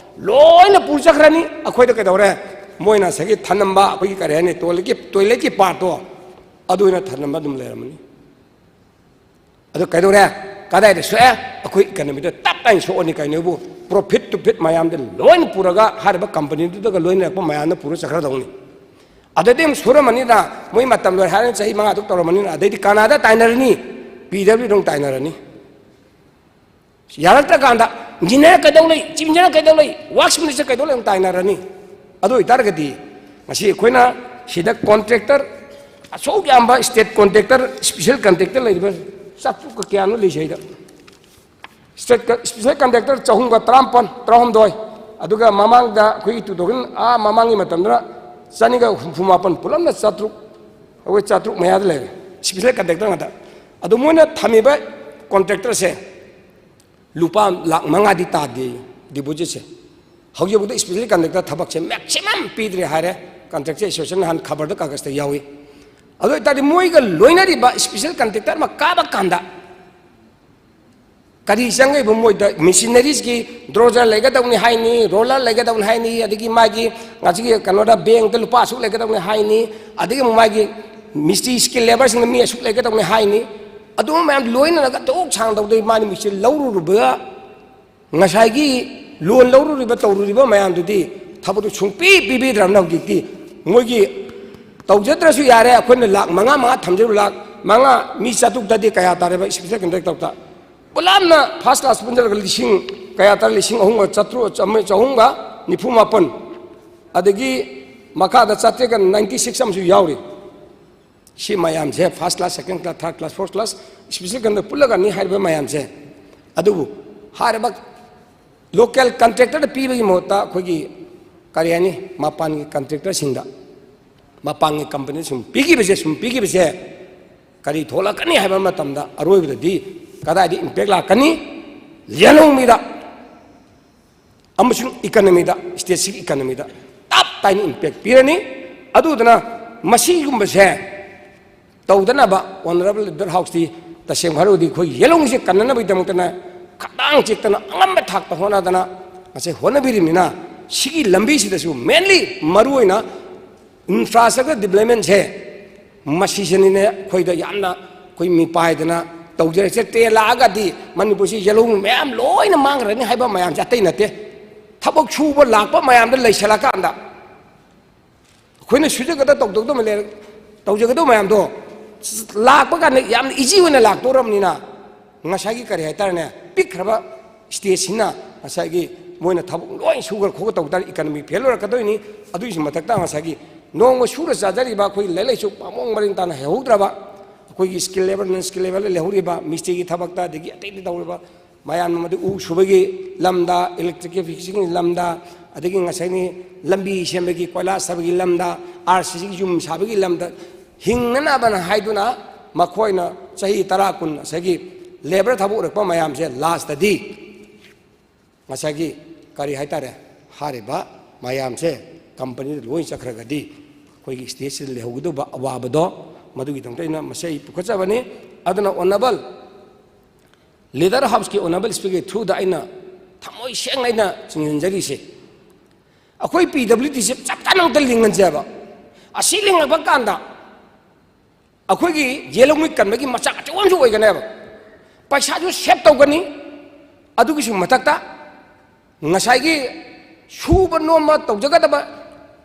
ꯂꯣꯏꯅ ꯄꯨ ꯆꯠꯈ꯭ꯔꯅꯤ꯫ ꯑꯩꯈꯣꯏꯗ ꯀꯩꯗꯧꯔꯦ? ꯃꯣꯏꯅ ꯉꯁꯥꯏꯒꯤ ꯊꯅꯝꯕ ꯑꯩꯈꯣꯏꯒꯤ ꯀꯔꯤ ꯍꯥꯏꯅꯤ, ꯇꯣꯏꯂꯦꯠꯀꯤ, ꯇꯣꯏꯂꯦꯠꯀꯤ ꯄꯥꯔꯠꯇꯣ ꯑꯗꯨ ꯑꯣꯏꯅ ꯊꯅꯝꯕ ꯑꯗꯨꯝ ꯂꯩꯔꯝꯃꯅꯤ꯫ ꯑꯗꯨ ꯀꯩꯗꯧꯔꯦ? ꯀꯗꯥꯏꯗ ꯁꯣꯛꯑꯦ? ꯑꯩꯈꯣꯏ ꯏꯀꯅꯃꯤꯗ ꯇꯞ ꯇꯥꯏꯅ ꯁꯣꯛꯑꯅꯤ꯫ ꯀꯩꯅꯣꯕꯨ ꯄ꯭ꯔꯣꯐꯤꯠ ꯇꯨ ꯐꯤꯠ ꯃꯌꯥꯝꯗ ꯂꯣꯏꯅ ꯄꯨꯔꯒ ꯍꯥꯏꯔꯤꯕ ꯀꯝꯄꯅꯤꯗꯨꯗꯒ ꯂꯣꯏꯅꯔꯛꯄ ꯃꯌꯥꯝꯅ ꯄꯨꯔ ꯆꯠꯈ꯭ꯔꯗꯧꯅꯤ꯫ ꯑꯗꯩꯗꯤ ꯑꯃꯨꯛ ꯁꯨꯔꯝꯃꯅꯤꯅ ꯃꯣꯏ ꯃꯇꯝ ꯂꯣꯏꯔꯦ ꯍꯥꯏꯔꯅꯤ, ꯆꯍꯤ ꯃꯉꯥ ꯇꯔꯨꯛ ꯇꯧꯔꯝꯃꯅꯤꯅ, ꯑꯗꯩꯗꯤ ꯀꯅꯥꯗ ꯇꯥꯏꯅꯔꯅꯤ? ꯄꯤ ꯗꯕ꯭ꯂꯤꯎꯗ ꯑꯃꯨꯛ ꯇꯥꯏꯅꯔꯅꯤ꯫ ꯌꯥꯔꯛꯇ꯭ꯔꯀꯥꯟꯗ ꯏꯟꯖꯤꯅꯤꯌꯥꯔ ꯀꯩꯗꯧ ꯂꯩ, ꯆꯤꯞ ꯏꯟꯖꯤꯅꯤꯌꯥꯔ ꯀꯩꯗꯧ ꯂꯩ, ꯋꯥꯔꯛꯁ ꯃꯤꯅꯤꯁꯇꯔ ꯀꯩꯗꯧ ꯂꯩ ꯑꯃꯨꯛ ꯇꯥꯏꯅꯔꯅꯤ꯫ ꯑꯗꯨ ꯑꯣꯏꯇꯥꯔꯒꯗꯤ ꯉꯁꯤ ꯑꯩꯈꯣꯏꯅ ꯁꯤꯗ ꯀꯣꯟꯇ꯭ꯔꯦꯛꯇꯔ ꯑꯁꯨꯛ ꯌꯥꯝꯕ ꯁ꯭ꯇꯦꯠ ꯀꯣꯟꯇ꯭ꯔꯦꯛꯇꯔ, ꯏꯁꯄꯤꯁꯦꯜ ꯀꯟꯇ꯭ꯔꯦꯛꯇꯔ ꯂꯩꯔꯤꯕ ꯆꯥꯇ꯭ꯔꯨꯛꯀ ꯀꯌꯥꯅꯣ ꯂꯩꯁꯦ ꯑꯩꯗ꯫ ꯁ꯭ꯇꯦꯠ ꯏꯁꯄꯤꯁꯦꯜ ꯀꯟꯇ꯭ꯔꯦꯛꯇꯔ ꯆꯍꯨꯝꯒ ꯇꯔꯥꯃꯥꯄꯟ, ꯇꯔꯥꯍꯨꯝꯗꯣꯏ, ꯑꯗꯨꯒ ꯃꯃꯥꯡꯗ ꯑꯩꯈꯣꯏꯒꯤ ꯇꯨ ꯊꯥꯎꯖꯟ, ꯑꯥ, ꯃꯃꯥꯡꯒꯤ ꯃꯇꯝꯗꯅ ꯆꯅꯤꯒ ꯍꯨꯝꯐꯨ ꯃꯥꯄꯟ, ꯄꯨꯂꯞꯅ ꯆꯥꯇ꯭ꯔꯨꯛ, ꯑꯩꯈꯣꯏ ꯆꯥꯇ꯭ꯔꯨꯛ ꯃꯌꯥꯗ ꯂꯩꯔꯦ, ꯏꯁꯄꯤꯁꯦꯜ ꯀꯟꯇ꯭ꯔꯦꯛꯇꯔ ꯉꯥꯛꯇ꯫ ꯑꯗꯣ ꯃꯣꯏꯅ ꯊꯝꯃꯤꯕ ꯀꯣꯟꯇ꯭ꯔꯦꯛꯇꯔꯁꯦ ꯂꯨꯄꯥ ꯂꯥꯈ ꯃꯉꯥꯗꯤ ꯇꯥꯗꯦ ꯗꯤꯄꯣꯖꯤꯠꯁꯦ꯫ ꯍꯧꯖꯤꯛꯐꯥꯎꯗ ꯏꯁꯄꯤꯁꯦꯜ ꯀꯟꯇ꯭ꯔꯦꯛꯇꯔ ꯊꯕꯛꯁꯦ ꯃꯦꯛꯁꯤꯃꯝ ꯄꯤꯗ꯭ꯔꯦ ꯍꯥꯏꯔꯦ, ꯀꯟꯇ꯭ꯔꯦꯛꯇꯔ ꯑꯦꯁꯣꯁꯤꯌꯦꯁꯟ ꯅꯍꯥꯟ ꯈꯕꯔꯗ, ꯀꯥꯒꯖꯇ ꯌꯥꯎꯏ꯫ ꯑꯗꯨ ꯑꯣꯏꯇꯥꯔꯗꯤ ꯃꯣꯏꯒ ꯂꯣꯏꯅꯔꯤꯕ ꯏꯁꯄꯤꯁꯦꯜ ꯀꯟꯇ꯭ꯔꯦꯛꯇꯔ ꯑꯃ ꯀꯥꯕ ꯀꯥꯟꯗ ꯀꯔꯤ ꯆꯪꯉꯛꯏꯕ? ꯃꯣꯏꯗ ꯃꯦꯆꯤꯅꯔꯤꯁꯀꯤ ꯗ꯭ꯔꯣꯖꯔ ꯂꯩꯒꯗꯧꯅꯤ ꯍꯥꯏꯅꯤ, ꯔꯣꯂꯔ ꯂꯩꯒꯗꯧꯅꯤ ꯍꯥꯏꯅꯤ, ꯑꯗꯒꯤ ꯃꯥꯒꯤ ꯉꯁꯤꯒꯤ ꯀꯩꯅꯣꯗ ꯕꯦꯡꯛꯇ ꯂꯨꯄꯥ ꯑꯁꯨꯛ ꯂꯩꯒꯗꯧꯅꯤ ꯍꯥꯏꯅꯤ, ꯑꯗꯒꯤ ꯑꯃꯨꯛ ꯃꯥꯒꯤ ꯃꯤꯁꯇ꯭ꯔꯤ, ꯁ꯭ꯀꯤꯜ ꯂꯦꯕꯔꯁꯤꯡꯅ ꯃꯤ ꯑꯁꯨꯛ ꯂꯩꯒꯗꯧꯅꯤ ꯍꯥꯏꯅꯤ꯫ ꯑꯗꯨ ꯃꯌꯥꯝ ꯂꯣꯏꯅꯔꯒ ꯇꯣꯛ ꯁꯥꯡꯗꯧꯗꯣꯏ ꯃꯥꯅ ꯃꯤꯁꯇ꯭ꯔꯤ ꯂꯧꯔꯨꯔꯕ ꯉꯁꯥꯏꯒꯤ ꯂꯣꯟ ꯂꯧꯔꯨꯔꯤꯕ, ꯇꯧꯔꯨꯔꯤꯕ ꯃꯌꯥꯝꯗꯨꯗꯤ ꯊꯕꯛꯇꯨ ꯁꯨꯡꯄꯤ ꯄꯤꯕꯤꯗ꯭ꯔꯕꯅꯤꯅ ꯍꯧꯖꯤꯛꯇꯤ ꯃꯣꯏꯒꯤ ꯇꯧꯖꯗ꯭ꯔꯁꯨ ꯌꯥꯔꯦ, ꯑꯩꯈꯣꯏꯅ ꯂꯥꯛ ꯃꯉꯥ ꯃꯉꯥ ꯊꯝꯖꯔꯨ, ꯂꯥꯛ ꯃꯉꯥ, ꯃꯤ ꯆꯥꯇ꯭ꯔꯨꯛꯇꯗꯤ ꯀꯌꯥ ꯇꯥꯔꯦꯕ special contractorꯗ? ꯄꯨꯂꯞꯅ first class ꯄꯨꯟꯁꯤꯜꯂꯒ ꯂꯤꯁꯤꯡ ꯀꯌꯥ ꯇꯥꯔꯦ? ꯂꯤꯁꯤꯡ ꯑꯍꯨꯝꯒ ꯆꯥꯇ꯭ꯔꯨꯛ, ꯆꯥꯝꯃꯔꯤ, ꯆꯍꯨꯝꯒ ꯅꯤꯐꯨ ꯃꯥꯄꯟ꯫ ꯑꯗꯒꯤ ꯃꯈꯥꯗ ꯆꯥꯇ꯭ꯔꯦꯠꯀ ninety six ꯑꯃꯁꯨ ꯌꯥꯎꯔꯤ꯫ ꯁꯤ ꯃꯌꯥꯝꯁꯦ first class, second class, third class, fourth class, special contractor ꯄꯨꯜꯂꯒꯅꯤ ꯍꯥꯏꯔꯤꯕ ꯃꯌꯥꯝꯁꯦ꯫ ꯑꯗꯨꯕꯨ ꯍꯥꯏꯔꯤꯕ local contractorꯗ ꯄꯤꯕꯒꯤ ꯃꯍꯨꯠꯇ ꯑꯩꯈꯣꯏꯒꯤ, ꯀꯔꯤ ꯍꯥꯏꯅꯤ, ꯃꯄꯥꯟꯒꯤ contractorꯁꯤꯡꯗ, ꯃꯄꯥꯟꯒꯤ companyꯗ ꯁꯨꯝ ꯄꯤꯈꯤꯕꯁꯦ, ꯁꯨꯝ ꯄꯤꯈꯤꯕꯁꯦ ꯀꯔꯤ ꯊꯣꯛꯂꯛꯀꯅꯤ ꯍꯥꯏꯕ ꯃꯇꯝꯗ, ꯑꯔꯣꯏꯕꯗꯗꯤ ꯀꯗꯥꯏꯗ impact ꯂꯥꯛꯀꯅꯤ? ꯂꯂꯣꯟꯃꯤꯗ ꯑꯃꯁꯨꯡ economyꯗ, stateꯁꯤꯒꯤ economyꯗ ꯇꯞ ꯇꯥꯏꯅ impact ꯄꯤꯔꯅꯤ꯫ ꯑꯗꯨꯗꯨꯅ ꯃꯁꯤꯒꯨꯝꯕꯁꯦ ꯇꯧꯗꯅꯕ Honourable Leader Houseꯇꯤ ꯇꯁꯦꯡꯕ ꯍꯥꯏꯔꯒꯗꯤ ꯑꯩꯈꯣꯏ ꯌꯦꯂꯣꯡꯁꯦ ꯀꯟꯅꯅꯕꯒꯤꯗꯃꯛꯇꯅ ꯈꯗꯥꯡ ꯆꯤꯛꯇꯅ ꯑꯉꯝꯕ ꯊꯥꯛꯇ ꯍꯣꯠꯅꯗꯅ ꯉꯁꯤ ꯍꯣꯠꯅꯕꯤꯔꯤꯕꯅꯤꯅ, ꯁꯤꯒꯤ ꯂꯝꯕꯤꯁꯤꯗꯁꯨ mainly ꯃꯔꯨꯑꯣꯏꯅ infrastructure developmentꯁꯦ ꯃꯁꯤꯁꯤꯅꯤꯅꯦ ꯑꯩꯈꯣꯏꯗ ꯌꯥꯝꯅ ꯑꯩꯈꯣꯏ ꯃꯤꯄꯥꯏꯗꯅ ꯇꯧꯖꯔꯤꯁꯦ꯫ ꯇ꯭ꯔꯦꯟ ꯂꯥꯛꯑꯒꯗꯤ ꯃꯅꯤꯄꯨꯔꯁꯤ ꯌꯦꯂꯣꯡ ꯃꯌꯥꯝ ꯂꯣꯏꯅ ꯃꯥꯡꯈ꯭ꯔꯅꯤ ꯍꯥꯏꯕ ꯃꯌꯥꯝꯁꯦ ꯑꯇꯩ ꯅꯠꯇꯦ꯫ ꯊꯕꯛ ꯁꯨꯕ ꯂꯥꯛꯄ ꯃꯌꯥꯝꯗ ꯂꯩꯁꯜꯂꯀꯥꯟꯗ ꯑꯩꯈꯣꯏꯅ ꯁꯨꯖꯒꯗ ꯇꯧꯗꯧꯗꯕ ꯂꯩꯔ-, ꯇꯧꯖꯒꯗꯕ ꯃꯌꯥꯝꯗꯣ ꯂꯥꯛꯄ ꯀꯥꯟꯗ ꯌꯥꯝꯅ easy ꯑꯣꯏꯅ ꯂꯥꯛꯇꯧꯔꯕꯅꯤꯅ, ꯉꯁꯥꯏꯒꯤ ꯀꯔꯤ ꯍꯥꯏꯇꯥꯔꯦꯅꯦ, ꯄꯤꯛꯈ꯭ꯔꯕ stateꯁꯤꯅ ꯉꯁꯥꯏꯒꯤ ꯃꯣꯏꯅ ꯊꯕꯛ ꯂꯣꯏ ꯁꯨꯈ꯭ꯔ ꯈꯣꯠꯈ꯭ꯔ ꯇꯧ ꯇꯥꯔꯗꯤ economy fail ꯑꯣꯏꯔꯛꯀꯗꯣꯏꯅꯤ꯫ ꯑꯗꯨꯒꯤꯁꯨ ꯃꯊꯛꯇ ꯉꯁꯥꯏꯒꯤ ꯅꯣꯡꯃ ꯁꯨꯔ ꯆꯥꯖꯔꯤꯕ ꯑꯩꯈꯣꯏꯒꯤ ꯂꯥꯏꯔꯤꯛ ꯂꯥꯏꯁꯨ ꯄꯥꯃꯣꯡ ꯃꯔꯤꯟ ꯇꯥꯅ ꯍꯩꯍꯧꯗ꯭ꯔꯕ, ꯑꯩꯈꯣꯏꯒꯤ skilled labour, non skilled labour ꯂꯩꯍꯧꯔꯤꯕ, ꯃꯤꯁꯇ꯭ꯔꯤꯒꯤ ꯊꯕꯛꯇ, ꯑꯗꯒꯤ ꯑꯇꯩ ꯑꯇꯩ ꯇꯧꯔꯤꯕ ꯃꯌꯥꯝ ꯑꯃꯗꯤ ꯎ ꯁꯨꯕꯒꯤ ꯂꯝꯗ, electrificationꯒꯤ ꯂꯝꯗ, ꯑꯗꯒꯤ ꯉꯁꯥꯏꯒꯤ ꯂꯝꯕꯤ ꯁꯦꯝꯕꯒꯤ, ꯀꯣꯏꯂꯥꯁ ꯊꯥꯕꯒꯤ ꯂꯝꯗ, RCCꯒꯤ ꯌꯨꯝ ꯁꯥꯕꯒꯤ ꯂꯝꯗ ꯍꯤꯡꯅꯅꯕꯅ ꯍꯥꯏꯗꯨꯅ ꯃꯈꯣꯏꯅ ꯆꯍꯤ ꯇꯔꯥ, ꯀꯨꯟ ꯉꯁꯥꯏꯒꯤ labour ꯊꯕꯛ ꯑꯣꯏꯔꯛꯄ ꯃꯌꯥꯝꯁꯦ lastꯇꯗꯤ ꯉꯁꯥꯏꯒꯤ ꯀꯔꯤ ꯍꯥꯏꯇꯥꯔꯦ, ꯍꯥꯏꯔꯤꯕ ꯃꯌꯥꯝꯁꯦ companyꯗ ꯂꯣꯏ ꯆꯠꯈ꯭ꯔꯒꯗꯤ ꯑꯩꯈꯣꯏꯒꯤ stateꯁꯤꯗ ꯂꯩꯍꯧꯒꯗꯧꯕ ꯑꯋꯥꯕꯗꯣ, ꯃꯗꯨꯒꯤꯗꯃꯛꯇ ꯑꯩꯅ ꯃꯁꯤ ꯑꯩ ꯄꯨꯈꯠꯆꯕꯅꯤ꯫ ꯑꯗꯨꯅ Honourable Leader Houseꯀꯤ Honourable Speakerꯒꯤ throughꯗ ꯑꯩꯅ ꯊꯃꯣꯏ ꯁꯦꯡꯅ ꯑꯩꯅ ꯆꯤꯡꯁꯤꯟꯖꯔꯤꯁꯦ, ꯑꯩꯈꯣꯏ PWDꯁꯦ ꯆꯞ ꯆꯥꯅ ꯑꯝꯇ ꯂꯤꯡꯍꯟꯁꯦꯕ꯫ ꯑꯁꯤ ꯂꯤꯡꯉꯛꯄ ꯀꯥꯟꯗ ꯑꯩꯈꯣꯏꯒꯤ ꯌꯦꯂꯣꯡꯃꯤ ꯀꯟꯕꯒꯤ ꯃꯆꯥꯛ ꯑꯆꯧꯕ ꯑꯃꯁꯨ ꯑꯣꯏꯒꯅꯦꯕ꯫ ꯄꯩꯁꯥꯁꯨ save ꯇꯧꯒꯅꯤ, ꯑꯗꯨꯒꯤꯁꯨ ꯃꯊꯛꯇ ꯉꯁꯥꯏꯒꯤ ꯁꯨꯕ ꯅꯣꯝꯕ ꯇꯧꯖꯒꯗꯕ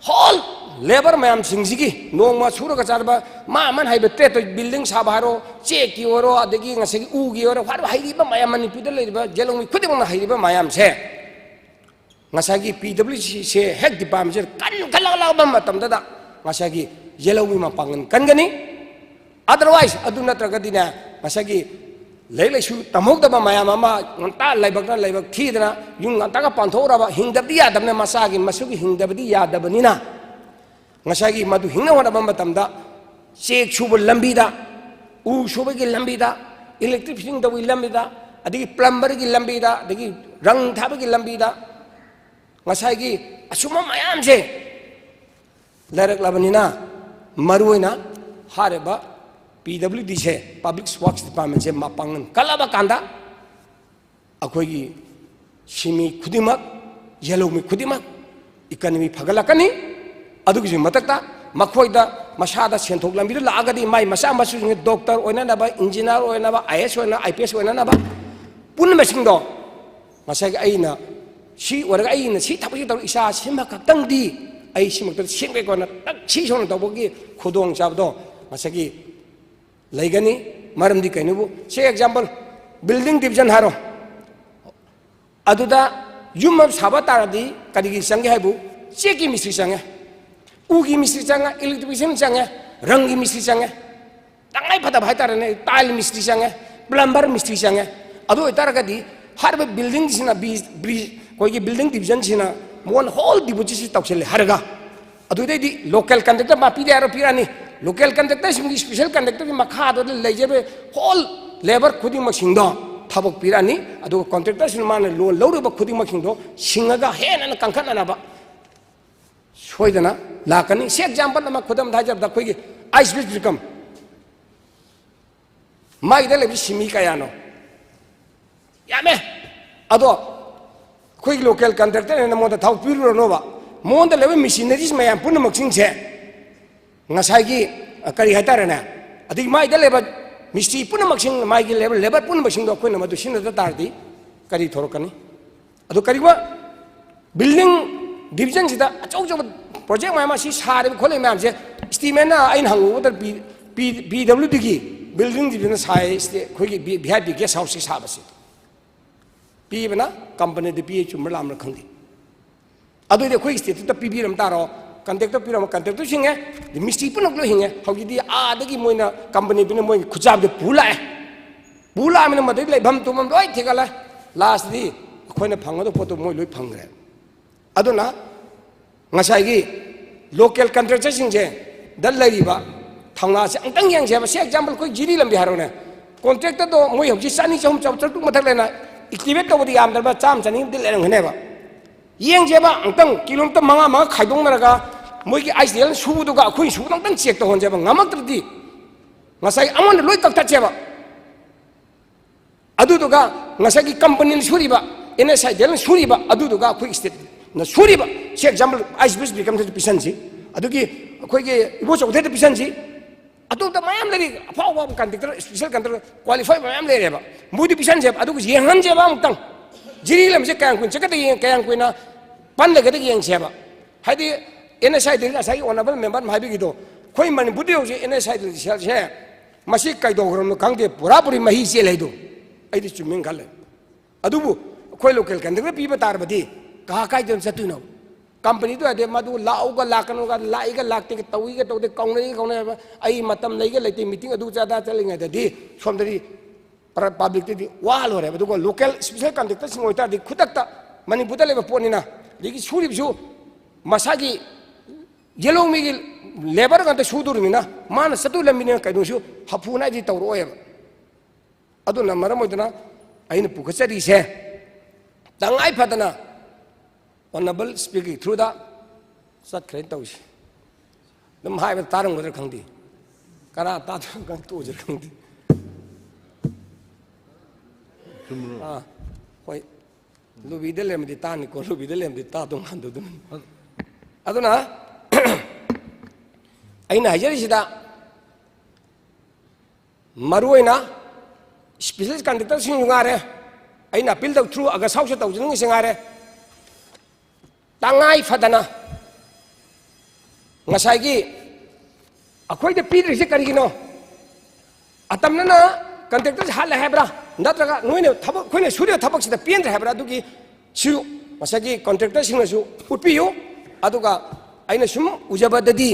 whole labour ꯃꯌꯥꯝꯁꯤꯡꯁꯤꯒꯤ ꯅꯣꯡꯃ ꯁꯨꯔꯒ ꯆꯥꯗꯕ ꯃꯥ ꯑꯃꯅ ꯍꯩꯕ trade, building ꯁꯥꯕ ꯍꯥꯏꯔꯣ, ꯆꯦꯛꯀꯤ ꯑꯣꯏꯔꯣ, ꯑꯗꯒꯤ ꯉꯁꯥꯏꯒꯤ ꯎꯒꯤ ꯑꯣꯏꯔꯣ, ꯍꯥꯏꯔꯤꯕ ꯍꯩꯔꯤꯕ ꯃꯌꯥꯝ, ꯃꯅꯤꯄꯨꯔꯗ ꯂꯩꯔꯤꯕ ꯌꯦꯜꯍꯧꯃꯤ ꯈꯨꯗꯤꯡꯃꯛꯅ ꯍꯩꯔꯤꯕ ꯃꯌꯥꯝꯁꯦ ꯉꯁꯥꯏꯒꯤ ꯄꯤ ꯗꯕ꯭ꯂꯤꯎ ꯁꯤ ꯁꯦ ꯍꯦꯛ department ꯁꯤꯗ ꯀꯟꯈꯠꯂꯛꯂꯕ ꯃꯇꯝꯗꯨꯗ ꯉꯁꯥꯏꯒꯤ ꯌꯦꯜꯍꯧꯃꯤ ꯃꯄꯥꯡꯒꯜ ꯀꯟꯒꯅꯤ꯫ Otherwise, ꯑꯗꯨ ꯅꯠꯇ꯭ꯔꯒꯗꯤꯅꯦ, ꯉꯁꯥꯏꯒꯤ ꯂꯥꯏꯔꯤꯛ ꯂꯥꯏꯁꯨ ꯇꯝꯍꯧꯗꯕ ꯃꯌꯥꯝ ꯑꯃ ꯉꯟꯇꯥ ꯂꯥꯏꯕꯛꯅ ꯂꯥꯏꯕꯛ ꯊꯤꯗꯅ ꯌꯨꯝ ꯉꯟꯇꯥꯒ ꯄꯥꯟꯊꯣꯛꯎꯔꯕ, ꯍꯤꯡꯗꯕꯗꯤ ꯌꯥꯗꯕꯅꯤꯅ, ꯃꯆꯥꯒꯤ ꯃꯁꯨꯒꯤ ꯍꯤꯡꯗꯕꯗꯤ ꯌꯥꯗꯕꯅꯤꯅ, ꯉꯁꯥꯏꯒꯤ ꯃꯗꯨ ꯍꯤꯡꯅ ꯍꯣꯠꯅꯕ ꯃꯇꯝꯗ ꯆꯦꯛ ꯁꯨꯕ ꯂꯝꯕꯤꯗ, ꯎ ꯁꯨꯕꯒꯤ ꯂꯝꯕꯤꯗ, electric fitting ꯇꯧꯕꯒꯤ ꯂꯝꯕꯤꯗ, ꯑꯗꯒꯤ plumber ꯒꯤ ꯂꯝꯕꯤꯗ, ꯑꯗꯒꯤ ꯔꯪ ꯊꯥꯕꯒꯤ ꯂꯝꯕꯤꯗ, ꯉꯁꯥꯏꯒꯤ ꯑꯁꯨꯝꯕ ꯃꯌꯥꯝꯁꯦ ꯂꯩꯔꯛꯂꯕꯅꯤꯅ, ꯃꯔꯨꯑꯣꯏꯅ ꯍꯥꯏꯔꯤꯕ ꯄꯤ ꯗꯕ꯭ꯂꯤꯎ ꯗꯤ ꯁꯦ, Public Works Department ꯁꯦ ꯃꯄꯥꯡꯒꯜ ꯀꯜꯂꯕ ꯀꯥꯟꯗ ꯑꯩꯈꯣꯏꯒꯤ ꯁꯤꯃꯤ ꯈꯨꯗꯤꯡꯃꯛ, ꯌꯦꯜꯍꯧꯃꯤ ꯈꯨꯗꯤꯡꯃꯛ economy ꯐꯒꯠꯂꯛꯀꯅꯤ꯫ ꯑꯗꯨꯒꯤꯁꯨ ꯃꯊꯛꯇ ꯃꯈꯣꯏꯗ ꯃꯁꯥꯗ ꯁꯦꯟꯊꯣꯛ ꯂꯝꯕꯤꯗ ꯂꯥꯛꯑꯒꯗꯤ ꯃꯥꯏ ꯃꯆꯥ ꯃꯁꯨꯁꯤꯡꯅ doctor ꯑꯣꯏꯅꯅꯕ, engineer ꯑꯣꯏꯅꯕ, I A S ꯑꯣꯏꯅ, I P S ꯑꯣꯏꯅꯅꯕ ꯄꯨꯝꯅꯃꯛꯁꯤꯡꯗꯣ ꯉꯁꯥꯏꯒꯤ ꯑꯩꯅ ꯁꯤ ꯑꯣꯏꯔꯒ ꯑꯩꯅ ꯁꯤ ꯊꯕꯛꯁꯤ ꯇꯧꯔ ꯏꯁꯥ ꯁꯤꯃ ꯈꯛꯇꯪꯗꯤ ꯑꯩ ꯁꯤꯃꯛꯇ ꯁꯦꯝꯒꯦ ꯀꯣꯟꯅ ꯇꯛ ꯁꯤ ꯁꯣꯟꯅ ꯇꯧꯕꯒꯤ ꯈꯨꯗꯣꯡꯆꯥꯕꯗꯣ ꯉꯁꯥꯏꯒꯤ ꯂꯩꯒꯅꯤ꯫ ꯃꯔꯝꯗꯤ ꯀꯩꯅꯣꯕꯨ, say example, building division ꯍꯥꯏꯔꯣ, ꯑꯗꯨꯗ ꯌꯨꯝ ꯑꯃ ꯁꯥꯕ ꯇꯥꯔꯗꯤ ꯀꯔꯤꯒꯤ ꯆꯪꯒꯦ ꯍꯥꯏꯕꯨ, ꯆꯦꯛꯀꯤ ꯃꯤꯁꯇ꯭ꯔꯤ ꯆꯪꯉꯦ, ꯎꯒꯤ ꯃꯤꯁꯇ꯭ꯔꯤ ꯆꯪꯉꯦ, electrician ꯆꯪꯉꯦ, ꯔꯪꯒꯤ ꯃꯤꯁꯇ꯭ꯔꯤ ꯆꯪꯉꯦ꯫ ꯇꯉꯥꯏ ꯐꯗꯕ ꯍꯥꯏꯇꯥꯔꯦꯅꯦ, tile ꯃꯤꯁꯇ꯭ꯔꯤ ꯆꯪꯉꯦ, plumber ꯃꯤꯁꯇ꯭ꯔꯤ ꯆꯪꯉꯦ꯫ ꯑꯗꯨ ꯑꯣꯏꯇꯥꯔꯒꯗꯤ ꯍꯥꯏꯔꯤꯕ building ꯁꯤꯅ, ꯕꯤ-, ꯕ꯭ꯔꯤ-, ꯑꯩꯈꯣꯏꯒꯤ building division ꯁꯤꯅ ꯃꯉꯣꯟꯗ whole duty ꯁꯤ ꯇꯧꯁꯤꯜꯂꯦ ꯍꯥꯏꯔꯒ, ꯑꯗꯨꯗꯩꯗꯤ local contractor ꯃꯥ ꯄꯤꯔꯦ ꯍꯥꯏꯔꯣ, ꯄꯤꯔꯛꯑꯅꯤ꯫ Local contractor ꯁꯤꯡꯒꯤ special contractor ꯒꯤ ꯃꯈꯥꯗ ꯂꯩꯖꯕ whole labour ꯈꯨꯗꯤꯡꯃꯛꯁꯤꯡꯗꯣ ꯊꯕꯛ ꯄꯤꯔꯛꯑꯅꯤ꯫ ꯑꯗꯨꯒ contractor ꯁꯤꯡꯅ ꯃꯥꯅ loan ꯂꯧꯔꯤꯕ ꯈꯨꯗꯤꯡꯃꯛꯁꯤꯡꯗꯣ ꯁꯤꯡꯉꯒ ꯍꯦꯟꯅ ꯀꯟꯈꯠꯅꯅꯕ ꯁꯣꯏꯗꯅ ꯂꯥꯛꯀꯅꯤ꯫ Say example ꯑꯃ ꯈꯨꯗꯝꯗ ꯍꯥꯏꯖꯔꯕꯗ, ꯑꯩꯈꯣꯏꯒꯤ ꯑꯥꯏꯁ ꯕꯤꯁ ꯕꯤꯀꯝ ꯃꯥꯒꯤꯗ ꯂꯩꯕ ꯁꯤꯃꯤ ꯀꯌꯥꯅꯣ? ꯌꯥꯝꯃꯦ꯫ ꯑꯗꯣ ꯑꯩꯈꯣꯏꯒꯤ local contractor ꯅ ꯃꯉꯣꯟꯗ ꯊꯕꯛ ꯄꯤꯔꯨꯔꯅꯣꯕ, ꯃꯉꯣꯟꯗ ꯂꯩꯕ machineries ꯃꯌꯥꯝ ꯄꯨꯝꯅꯃꯛꯁꯤꯡꯁꯦ ꯉꯁꯥꯏꯒꯤ, ꯑ, ꯀꯔꯤ ꯍꯥꯏꯇꯥꯔꯦꯅꯦ, ꯑꯗꯒꯤ ꯃꯥꯏꯗ ꯂꯩꯕ ꯃꯤꯁꯇ꯭ꯔꯤ ꯄꯨꯝꯅꯃꯛꯁꯤꯡ, ꯃꯥꯒꯤ ꯂꯩꯕ labour ꯄꯨꯝꯅꯃꯛꯁꯤꯡꯗꯣ ꯑꯩꯈꯣꯏꯅ ꯃꯗꯨ ꯁꯤꯖꯤꯟꯅꯗ ꯇꯥꯔꯗꯤ ꯀꯔꯤ ꯊꯣꯔꯛꯀꯅꯤ? ꯑꯗꯨ ꯀꯔꯤꯒꯨꯝꯕ building division ꯁꯤꯗ ꯑꯆꯧ ꯑꯆꯧꯕ project ꯃꯌꯥꯝ ꯑꯁꯤ ꯁꯥꯔꯤꯕ ꯈꯣꯠꯂꯤꯕ ꯃꯌꯥꯝꯁꯦ, estimateꯅ ꯑꯩꯅ ꯍꯪꯉꯨꯕꯗ ꯄꯤ ꯗꯕ꯭ꯂꯤꯎ ꯗꯤꯒꯤ building division ꯁꯥꯏ, ꯑꯩꯈꯣꯏꯒꯤ V I P guest house ꯁꯤ ꯁꯥꯕꯁꯦ꯫ ꯄꯤꯕꯅ companyꯗ ꯄꯤꯌꯦ, ꯆꯨꯝꯕ꯭ꯔꯥ ꯂꯥꯟꯕ꯭ꯔꯥ ꯈꯪꯗꯦ꯫ ꯑꯗꯨꯗꯤ ꯑꯩꯈꯣꯏ stateꯇ ꯄꯤꯕꯤꯔꯝ ꯇꯥꯔꯣ꯫ Contractor ꯄꯤꯔꯝꯃ contractorꯁꯨ ꯍꯤꯡꯉꯦ, ꯑꯗꯩ ꯃꯤꯁꯇ꯭ꯔꯤ ꯄꯨꯝꯅꯃꯛ ꯂꯣꯏ ꯍꯤꯡꯉꯦ꯫ ꯍꯧꯖꯤꯛꯇꯤ ꯑꯥꯗꯒꯤ ꯃꯣꯏꯅ companyꯗꯨꯅ ꯃꯣꯏꯒꯤ ꯈꯨꯠꯆꯥꯝꯗ ꯄꯨ ꯂꯥꯛꯑꯦ꯫ ꯄꯨ ꯂꯥꯛꯑꯃꯤꯅ ꯃꯗꯩ ꯂꯩꯐꯝ ꯇꯨꯝꯐꯝ ꯂꯣꯏ ꯊꯤꯒꯠꯂꯦ꯫ Lastꯇꯗꯤ ꯑꯩꯈꯣꯏꯅ ꯐꯪꯒꯗꯕ ꯄꯣꯠꯇꯣ ꯃꯣꯏ ꯂꯣꯏ ꯐꯪꯈ꯭ꯔꯦ꯫ ꯑꯗꯨꯅ ꯉꯁꯥꯏꯒꯤ local contractorꯁꯤꯡꯁꯦ ꯗ ꯂꯩꯔꯤꯕ ꯊꯧꯅꯥꯁꯦ ꯑꯃꯨꯛꯇꯪ ꯌꯦꯡꯁꯦꯕ꯫ ꯁꯤ example ꯑꯩꯈꯣꯏ ꯖꯤꯔꯤ ꯂꯝꯕꯤ ꯍꯥꯏꯔꯣꯅꯦ꯫ Contractorꯗꯣ ꯃꯣꯏ ꯍꯧꯖꯤꯛ ꯆꯅꯤ, ꯆꯍꯨꯝ, ꯆꯥꯇ꯭ꯔꯨꯛ ꯃꯊꯛ ꯂꯩꯅ estimate ꯇꯧꯕꯗꯤ ꯌꯥꯝꯗ꯭ꯔꯕ ꯆꯥꯝꯃ ꯆꯅꯤꯗꯤ ꯂꯩꯔꯝꯒꯅꯦꯕ꯫ ꯌꯦꯡꯁꯦꯕ ꯑꯃꯨꯛꯇꯪ, kilometre ꯃꯉꯥ ꯃꯉꯥ ꯈꯥꯏꯗꯣꯛꯅꯔꯒ ꯃꯣꯏꯒꯤ ꯑꯥꯏ ꯁꯤ ꯑꯦꯜ ꯁꯨꯕꯗꯨꯒ ꯑꯩꯈꯣꯏ ꯁꯨꯕꯗꯣ ꯑꯃꯨꯛꯇꯪ check ꯇꯧꯍꯟꯁꯦꯕ꯫ ꯉꯝꯃꯛꯇ꯭ꯔꯗꯤ ꯉꯁꯥꯏ ꯑꯃꯅ ꯂꯣꯏ ꯀꯛꯊꯠꯁꯦꯕ꯫ ꯑꯗꯨꯗꯨꯒ ꯉꯁꯥꯏꯒꯤ companyꯅ ꯁꯨꯔꯤꯕ, NHIDCLꯅ ꯁꯨꯔꯤꯕ, ꯑꯗꯨꯗꯨꯒ ꯑꯩꯈꯣꯏ stateꯅ ꯁꯨꯔꯤꯕ, ꯁꯤ example I C B C B ꯀꯝꯊꯦꯜꯗ ꯄꯤꯁꯟꯁꯤ, ꯑꯗꯨꯒꯤ ꯑꯩꯈꯣꯏꯒꯤ ꯏꯕꯣꯆꯧ ꯀꯝꯊꯦꯜꯗ ꯄꯤꯁꯟꯁꯤ꯫ ꯑꯇꯣꯞꯄ ꯃꯌꯥꯝ ꯂꯩꯔꯤ, ꯑꯐꯥꯎ ꯑꯐꯥꯎꯕ contractor, special contractor, qualify ꯃꯌꯥꯝ ꯂꯩꯔꯦꯕ꯫ ꯃꯣꯏꯗꯤ ꯄꯤꯁꯟꯁꯦꯕ, ꯑꯗꯨꯒ ꯌꯦꯡꯍꯟꯁꯦꯕ ꯑꯃꯨꯛꯇꯪ꯫ ꯖꯤꯔꯤ ꯂꯝꯁꯦ ꯀꯌꯥꯝ ꯀꯨꯏꯅ ꯆꯠꯀꯗꯒꯦ, ꯀꯌꯥꯝ ꯀꯨꯏꯅ ꯄꯟꯂꯒꯗꯒꯦ ꯌꯦꯡꯁꯦꯕ꯫ ꯍꯥꯏꯗꯤ NHIDCL ꯉꯁꯥꯏꯒꯤ honourable member ꯑꯃ ꯍꯥꯏꯕꯤꯈꯤꯗꯣ, ꯑꯩꯈꯣꯏ ꯃꯅꯤꯄꯨꯔꯗ ꯍꯧꯖꯤꯛ NHIDCLꯁꯦ ꯃꯁꯤ ꯀꯩꯗꯧꯈ꯭ꯔꯕꯅꯣ ꯈꯪꯗꯦ, ꯄꯨꯔꯥ ꯄꯨꯔꯤ ꯃꯍꯤ ꯆꯦꯜꯂꯦ ꯍꯥꯏꯗꯣ ꯑꯩꯗꯤ ꯆꯨꯝꯃꯦꯅ ꯈꯜꯂꯦ꯫ ꯑꯗꯨꯕꯨ ꯑꯩꯈꯣꯏ local contractor ꯄꯤꯕ ꯇꯥꯔꯕꯗꯤ ꯀꯍꯥ ꯀꯥꯏꯗꯅ ꯆꯠꯇꯣꯏꯅꯣ? Companyꯗꯨ ꯌꯥꯗꯦ, ꯃꯗꯨ ꯂꯥꯛꯎꯒ ꯂꯥꯛꯀꯅꯨꯒ, ꯂꯥꯛꯏꯒ ꯂꯥꯛꯇꯦꯒ, ꯇꯧꯏꯒ ꯇꯧꯗꯦ, ꯀꯧꯅꯩꯒ ꯀꯧꯅꯩ ꯍꯥꯏꯕ, ꯑꯩ ꯃꯇꯝ ꯂꯩꯒ ꯂꯩꯇꯦ, meeting ꯑꯗꯨ ꯆꯠ ꯑꯗꯥ ꯆꯠꯂꯤꯉꯩꯗꯗꯤ ꯁꯣꯝꯗꯗꯤ ꯄ꯭ꯔ-, publicꯇꯗꯤ ꯋꯥ ꯂꯣꯏꯔꯦꯕ꯫ ꯑꯗꯨꯒ local special contractorꯁꯤꯡ ꯑꯣꯏꯇꯥꯔꯗꯤ ꯈꯨꯗꯛꯇ ꯃꯅꯤꯄꯨꯔꯗ ꯂꯩꯕ ꯄꯣꯠꯅꯤꯅ, ꯑꯗꯒꯤ ꯁꯨꯔꯤꯕꯁꯨ ꯃꯁꯥꯒꯤ ꯌꯦꯜꯍꯧꯃꯤꯒꯤ labour ꯉꯥꯛꯇ ꯁꯨꯗꯣꯔꯤꯕꯅꯤꯅ, ꯃꯥꯅ ꯆꯠꯇꯣꯏ ꯂꯝꯕꯤꯅꯤꯅ ꯀꯩꯅꯣꯁꯨ ꯍꯥꯐꯨ ꯅꯥꯏꯗꯤ ꯇꯧꯔꯛꯑꯣꯏꯕ꯫ ꯑꯗꯨꯅ ꯃꯔꯝ ꯑꯣꯏꯗꯅ ꯑꯩꯅ ꯄꯨꯈꯠꯆꯔꯤꯁꯦ, ꯇꯉꯥꯏ ꯐꯗꯅ honourable speakerꯒꯤ throughꯗ ꯆꯠꯈ꯭ꯔꯦꯅ ꯇꯧꯔꯤꯁꯦ꯫ ꯑꯗꯨꯝ ꯍꯥꯏꯕꯗ ꯇꯥꯔꯝꯒꯗ꯭ꯔꯥ ꯈꯪꯗꯦ, ꯀꯅꯥ ꯇꯥꯗꯣꯏꯅꯣ ꯈꯪ-, ꯇꯣꯛꯑꯁꯤꯔꯥ ꯈꯪꯗꯦ꯫ ꯆꯨꯝꯕ꯭ꯔꯣ? ꯑꯥ, ꯍꯣꯏ, ꯂꯨꯕꯤꯗ ꯂꯩꯔꯝꯃꯗꯤ ꯇꯥꯅꯤꯀꯣ, ꯂꯨꯕꯤꯗ ꯂꯩꯔꯝꯃꯗꯤ ꯇꯥꯗꯧ ꯃꯥꯟꯗꯕꯗꯨꯅ꯫ ꯑꯗꯨꯅ ꯑꯩꯅ ꯍꯥꯏꯖꯔꯤꯁꯤꯗ, ꯃꯔꯨꯑꯣꯏꯅ special contractorꯁꯤꯡꯁꯨ ꯉꯥꯏꯔꯦ, ꯑꯩꯅ ꯑꯄꯤꯜ ꯇꯧ ꯊ꯭ꯔꯨ ꯑꯒꯁ ꯍꯥꯎꯁꯇ ꯇꯧꯖꯅꯤꯡꯉꯤꯁꯦ ꯉꯥꯏꯔꯦ, ꯇꯉꯥꯏ ꯐꯗꯅ ꯉꯁꯥꯏꯒꯤ ꯑꯩꯈꯣꯏꯗ ꯄꯤꯗ꯭ꯔꯤꯁꯦ ꯀꯔꯤꯒꯤꯅꯣ? ꯑꯇꯝꯅꯅ ꯀꯟꯇ꯭ꯔꯦꯛꯇꯔꯁꯦ ꯍꯥꯠꯂꯦ ꯍꯥꯏꯕ꯭ꯔꯥ, ꯅꯠꯇ꯭ꯔꯒ ꯅꯣꯏꯅ ꯊꯕꯛ, ꯑꯩꯈꯣꯏꯅ ꯁꯨꯔꯤꯕ ꯊꯕꯛꯁꯤꯗ ꯄꯦꯟꯗ꯭ꯔꯦ ꯍꯥꯏꯕ꯭ꯔꯥ? ꯑꯗꯨꯒꯤ ꯁꯤꯁꯨ ꯉꯁꯥꯏꯒꯤ ꯀꯟꯇ꯭ꯔꯦꯛꯇꯔꯁꯤꯡꯅꯁꯨ ꯎꯠꯄꯤꯌꯨ꯫ ꯑꯗꯨꯒ ꯑꯩꯅ ꯁꯨꯝ ꯎꯖꯕꯗꯗꯤ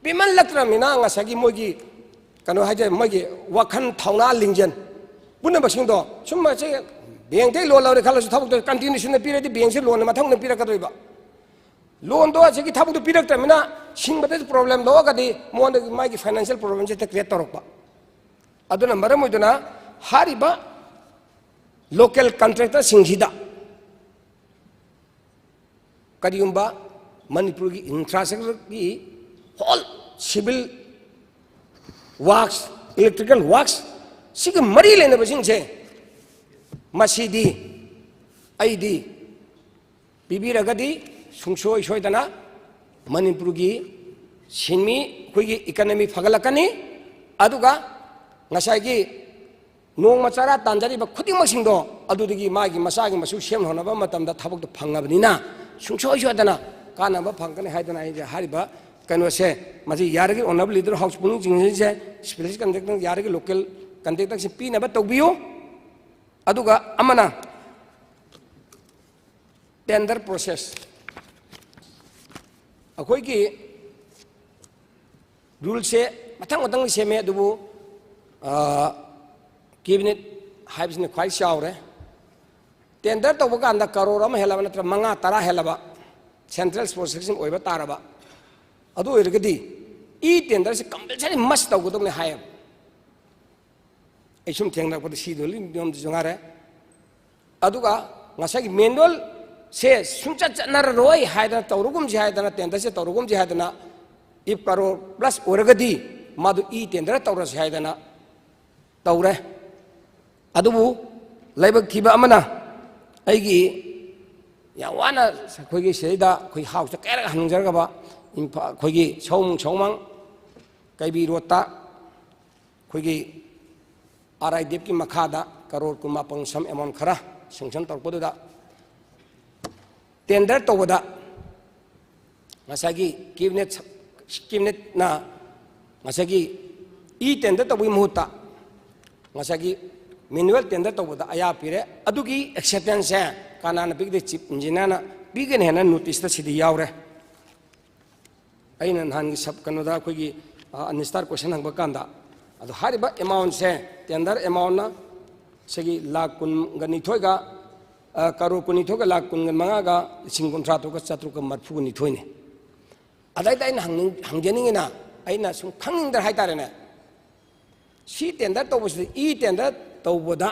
ꯄꯤꯃꯜꯂꯛꯇ꯭ꯔꯕꯅꯤꯅ ꯉꯁꯥꯏꯒꯤ ꯃꯣꯏꯒꯤ ꯀꯩꯅꯣ ꯍꯥꯏꯇꯥꯔꯦ, ꯃꯣꯏꯒꯤ ꯋꯥꯈꯜ, ꯊꯧꯅꯥ, ꯂꯤꯡꯖꯦꯜ ꯄꯨꯝꯅꯃꯛꯁꯤꯡꯗꯣ ꯁꯨꯝ ꯃꯁꯤ ꯕꯦꯡꯛꯇꯩ ꯂꯣꯟ ꯂꯧꯔꯦ ꯈꯜꯂꯁꯨ, ꯊꯕꯛꯇꯣ ꯀꯟꯇꯤꯅ꯭ꯌꯨꯁꯟꯗ ꯄꯤꯔꯗꯤ ꯕꯦꯡꯛꯁꯦ ꯂꯣꯟ ꯃꯊꯪꯗ ꯄꯤꯔꯛꯀꯗꯣꯏꯕ꯫ ꯂꯣꯟꯗꯣ ꯑꯁꯤꯒꯤ ꯊꯕꯛꯇꯣ ꯄꯤꯔꯛꯇ꯭ꯔꯕꯅꯤꯅ ꯁꯤꯡꯕꯗꯁꯨ ꯄ꯭ꯔꯣꯕ꯭ꯂꯦꯝ ꯊꯣꯛꯑꯒꯗꯤ ꯃꯉꯣꯟꯗꯒꯤ ꯃꯥꯒꯤ ꯐꯥꯏꯅꯥꯟꯁꯤꯌꯦꯜ ꯄ꯭ꯔꯣꯕ꯭ꯂꯦꯝꯁꯦ ꯍꯦꯛꯇ ꯀ꯭ꯔꯤꯌꯦꯠ ꯇꯧꯔꯛꯄ꯫ ꯑꯗꯨꯅ ꯃꯔꯝ ꯑꯣꯏꯗꯨꯅ ꯍꯥꯏꯔꯤꯕ ꯂꯣꯀꯦꯜ ꯀꯟꯇ꯭ꯔꯦꯛꯇꯔꯁꯤꯡꯁꯤꯗ ꯀꯔꯤꯒꯨꯝꯕ ꯃꯅꯤꯄꯨꯔꯒꯤ ꯏꯟꯐ꯭ꯔꯥꯁ꯭ꯇ꯭ꯔꯛꯆꯔꯒꯤ ꯍꯣꯜ ꯁꯤꯚꯤꯜ ꯋꯥꯔꯛꯁ, ꯏꯂꯦꯛꯇ꯭ꯔꯤꯀꯦꯜ ꯋꯥꯔꯛꯁ ꯁꯤꯒ ꯃꯔꯤ ꯂꯩꯅꯕꯁꯤꯡꯁꯦ ꯃꯁꯤꯗꯤ ꯑꯩꯗꯤ ꯄꯤꯕꯤꯔꯒꯗꯤ ꯁꯨꯡꯁꯣꯏ ꯁꯣꯏꯗꯅ ꯃꯅꯤꯄꯨꯔꯒꯤ ꯁꯤꯟꯃꯤ ꯑꯩꯈꯣꯏꯒꯤ ꯏꯀꯅꯃꯤ ꯐꯒꯠꯂꯛꯀꯅꯤ꯫ ꯑꯗꯨꯒ ꯉꯁꯥꯏꯒꯤ ꯅꯣꯡꯃ ꯆꯔꯥ ꯇꯥꯟꯖꯔꯤꯕ ꯈꯨꯗꯤꯡꯃꯛꯁꯤꯡꯗꯣ ꯑꯗꯨꯗꯒꯤ ꯃꯥꯒꯤ ꯃꯆꯥꯒꯤ ꯃꯁꯨ ꯁꯦꯝꯅꯅꯕ ꯃꯇꯝꯗ ꯊꯕꯛꯇꯣ ꯐꯪꯉꯕꯅꯤꯅ ꯁꯨꯡꯁꯣꯏ ꯁꯣꯏꯗꯅ ꯀꯥꯟꯅꯕ ꯐꯪꯒꯅꯤ ꯍꯥꯏꯗꯅ ꯑꯩꯁꯦ ꯍꯥꯏꯔꯤꯕ ꯀꯩꯅꯣꯁꯦ ꯃꯁꯤ ꯌꯥꯔꯒꯗꯤ Honourable Leader of House ꯄꯨꯛꯅꯤꯡ ꯆꯤꯡꯁꯤꯟꯁꯦ, special contractor ꯌꯥꯔꯒꯗꯤ ꯂꯣꯀꯦꯜ ꯀꯟꯇ꯭ꯔꯦꯛꯇꯔꯁꯤꯡ ꯄꯤꯅꯕ ꯇꯧꯕꯤꯌꯨ꯫ ꯑꯗꯨꯒ ꯑꯃꯅ ꯇꯦꯟꯗꯔ ꯄ꯭ꯔꯣꯁꯦꯁ, ꯑꯩꯈꯣꯏꯒꯤ ꯔꯨꯜꯁꯦ ꯃꯊꯪ ꯃꯊꯪ ꯁꯦꯝꯃꯦ, ꯑꯗꯨꯕꯨ ꯀꯦꯕꯤꯅꯦꯠ ꯍꯥꯏꯕꯁꯤꯅ ꯈ꯭ꯋꯥꯏ ꯆꯥꯎꯔꯦ꯫ ꯇꯦꯟꯗꯔ ꯇꯧꯕ ꯀꯥꯟꯗ ꯀꯔꯣꯔ ꯑꯃ ꯍꯦꯜꯂꯕ ꯅꯠꯇ꯭ꯔꯒ ꯃꯉꯥ ꯇꯔꯥ ꯍꯦꯜꯂꯕ ꯁꯦꯟꯇ꯭ꯔꯦꯜ ꯄ꯭ꯔꯣꯁꯦꯁꯁꯤꯡ ꯑꯣꯏꯕ ꯇꯥꯔꯕ, ꯑꯗꯨ ꯑꯣꯏꯔꯒꯗꯤ ꯏ ꯇꯦꯟꯗꯔꯁꯤ ꯀꯝꯄꯜꯁꯔꯤ ꯃꯁ ꯇꯧꯒꯗꯕꯅꯤ ꯍꯥꯏꯌꯦꯕ꯫ ꯑꯩ ꯁꯨꯝ ꯊꯦꯡꯅꯔꯛꯄꯗ ꯁꯤꯗꯣ ꯂꯤꯡꯗꯣꯝꯗꯨꯁꯨ ꯉꯥꯏꯔꯦ꯫ ꯑꯗꯨꯒ ꯉꯁꯥꯏꯒꯤ ꯃꯦꯅꯨꯋꯦꯜꯁꯦ ꯁꯨꯡꯆꯠ ꯆꯠꯅꯔꯔꯣꯏ ꯍꯥꯏꯗꯅ, ꯇꯧꯔꯒꯨꯝꯁꯤ ꯍꯥꯏꯗꯅ, ꯇꯦꯟꯗꯔꯁꯦ ꯇꯧꯔꯒꯨꯝꯁꯤ ꯍꯥꯏꯗꯅ, if ꯀꯔꯣꯔ ꯄ꯭ꯂꯁ ꯑꯣꯏꯔꯒꯗꯤ ꯃꯗꯨ ꯏ ꯇꯦꯟꯗꯔ ꯇꯧꯔꯁꯤ ꯍꯥꯏꯗꯅ ꯇꯧꯔꯦ꯫ ꯑꯗꯨꯕꯨ ꯂꯥꯏꯕꯛ ꯊꯤꯕ ꯑꯃꯅ ꯑꯩꯒꯤ ꯌꯥꯝ ꯋꯥꯅ ꯑꯩꯈꯣꯏꯒꯤ ꯁꯤꯗꯩꯗ ꯑꯩꯈꯣꯏ ꯍꯥꯎꯁꯇ ꯀꯌꯥꯔꯛ ꯍꯪꯖꯔꯒꯕ ꯏꯝꯐꯥ-, ꯑꯩꯈꯣꯏꯒꯤ ꯁꯑꯣꯝ ꯁꯑꯣꯃꯥꯡ ꯀꯩꯕꯤ ꯔꯣꯗꯇ ꯑꯩꯈꯣꯏꯒꯤ ꯑꯥꯔ ꯑꯥꯏ ꯗꯤ ꯑꯦꯐꯀꯤ ꯃꯈꯥꯗ ꯀꯔꯣꯔ ꯀꯨꯟ ꯃꯥꯄꯟ ꯁꯝ ꯑꯦꯃꯥꯎꯟ ꯈꯔ ꯁꯦꯡꯁꯟ ꯇꯧꯔꯛꯄꯗꯨꯗ, ꯇꯦꯟꯗꯔ ꯇꯧꯕꯗ ꯉꯁꯥꯏꯒꯤ ꯀꯦꯕꯤꯅꯦꯠ, ꯀꯦꯕꯤꯅꯦꯠꯅ ꯉꯁꯥꯏꯒꯤ ꯏ ꯇꯦꯟꯗꯔ ꯇꯧꯕꯒꯤ ꯃꯍꯨꯠꯇ ꯉꯁꯥꯏꯒꯤ ꯃꯦꯅꯨꯋꯦꯜ ꯇꯦꯟꯗꯔ ꯇꯧꯕꯗ ꯑꯌꯥꯕ ꯄꯤꯔꯦ꯫ ꯑꯗꯨꯒꯤ ꯑꯦꯛꯁꯦꯞꯇꯦꯟꯁꯁꯦ ꯀꯅꯥꯅ ꯄꯤꯒꯗꯦ? ꯆꯤꯐ ꯏꯟꯖꯤꯅꯤꯌꯥꯔꯅ ꯄꯤꯒꯅꯤ ꯍꯥꯏꯅ ꯅꯣꯇꯤꯁꯇ ꯁꯤꯗꯤ ꯌꯥꯎꯔꯦ꯫ ꯑꯩꯅ ꯅꯍꯥꯟꯒꯤ ꯁꯕ ꯀꯩꯅꯣꯗ ꯑꯩꯈꯣꯏꯒꯤ, ꯑ, ꯑꯟꯁꯇꯥꯔ ꯀꯣꯏꯁꯟ ꯍꯪꯕ ꯀꯥꯟꯗ, ꯑꯗꯣ ꯍꯥꯏꯔꯤꯕ ꯑꯦꯃꯥꯎꯟꯁꯦ, ꯇꯦꯟꯗꯔ ꯑꯦꯃꯥꯎꯟꯅ ꯁꯤꯒꯤ ꯂꯥꯈ ꯀꯨꯟꯒ ꯅꯤꯊꯣꯏꯒ, ꯑ, ꯀꯔꯣꯔ ꯀꯨꯟꯅꯤꯊꯣꯏꯒ ꯂꯥꯈ ꯀꯨꯟꯒ ꯃꯉꯥꯒ ꯂꯤꯁꯤꯡ ꯀꯨꯟꯊ꯭ꯔꯥ ꯇꯔꯨꯛꯀ ꯆꯥꯇ꯭ꯔꯨꯛꯀ ꯃꯔꯤꯐꯨꯒ ꯅꯤꯊꯣꯏꯅꯤ꯫ ꯑꯗꯩꯗ ꯑꯩꯅ ꯍꯪꯅꯤꯡ-, ꯍꯪꯖꯅꯤꯡꯉꯤꯅ, ꯑꯩꯅ ꯁꯨꯝ ꯈꯪꯅꯤꯡꯗꯅ ꯍꯥꯏꯇꯥꯔꯦꯅꯦ, ꯁꯤ ꯇꯦꯟꯗꯔ ꯇꯧꯕꯁꯤꯗ, ꯏ ꯇꯦꯟꯗꯔ ꯇꯧꯕꯗ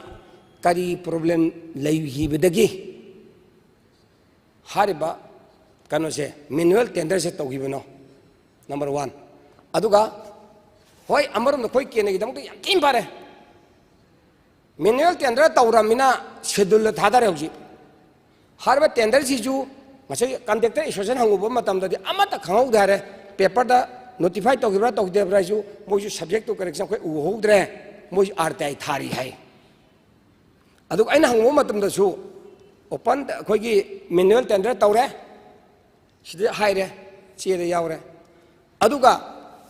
ꯀꯔꯤ ꯄ꯭ꯔꯣꯕ꯭ꯂꯦꯝ ꯂꯩꯈꯤꯕꯗꯒꯤ ꯍꯥꯏꯔꯤꯕ ꯀꯩꯅꯣꯁꯦ, ꯃꯦꯅꯨꯋꯦꯜ ꯇꯦꯟꯗꯔꯁꯦ ꯇꯧꯈꯤꯕꯅꯣ? Number one. ꯑꯗꯨꯒ, ꯍꯣꯏ, ꯑꯃꯔꯣꯝꯗ ꯑꯩꯈꯣꯏ ꯀꯦꯟꯗ꯭ꯔꯒꯤꯗꯃꯛꯇ ꯌꯥꯝ ꯊꯤꯅ ꯐꯔꯦ꯫ ꯃꯦꯅꯨꯋꯦꯜ ꯇꯦꯟꯗꯔ ꯇꯧꯔꯝꯃꯤꯅ ꯁꯦꯗꯨꯜꯗ ꯊꯥꯗꯔꯦ ꯍꯧꯖꯤꯛ꯫ ꯍꯥꯏꯔꯤꯕ ꯇꯦꯟꯗꯔꯁꯤꯁꯨ ꯉꯁꯥꯏ ꯀꯟꯇ꯭ꯔꯦꯛꯇꯔ ꯑꯦꯁꯣꯁꯤꯌꯦꯁꯟ ꯍꯪꯉꯨꯕ ꯃꯇꯝꯗꯗꯤ ꯑꯃꯠꯇ ꯈꯪꯍꯧꯗꯦ ꯍꯥꯏꯔꯦ꯫ ꯄꯦꯄꯔꯗ ꯅꯣꯇꯤꯐꯥꯏ ꯇꯧꯈꯤꯕ꯭ꯔꯥ ꯇꯧꯈꯤꯗꯕ꯭ꯔꯥ ꯍꯥꯏꯁꯨ ꯃꯣꯏꯁꯨ subject to correction ꯑꯩꯈꯣꯏ ꯎꯍꯧꯗ꯭ꯔꯦ, ꯃꯣꯏꯁꯨ ꯑꯥꯔ ꯇꯤ ꯑꯥꯏ ꯊꯥꯔꯤ ꯍꯥꯏ꯫ ꯑꯗꯨꯒ ꯑꯩꯅ ꯍꯪꯉꯨꯕ ꯃꯇꯝꯗꯁꯨ open ꯑꯩꯈꯣꯏꯒꯤ ꯃꯦꯅꯨꯋꯦꯜ ꯇꯦꯟꯗꯔ ꯇꯧꯔꯦ, ꯁꯤꯗ ꯍꯥꯏꯔꯦ, ꯆꯦꯗ ꯌꯥꯎꯔꯦ꯫ ꯑꯗꯨꯒ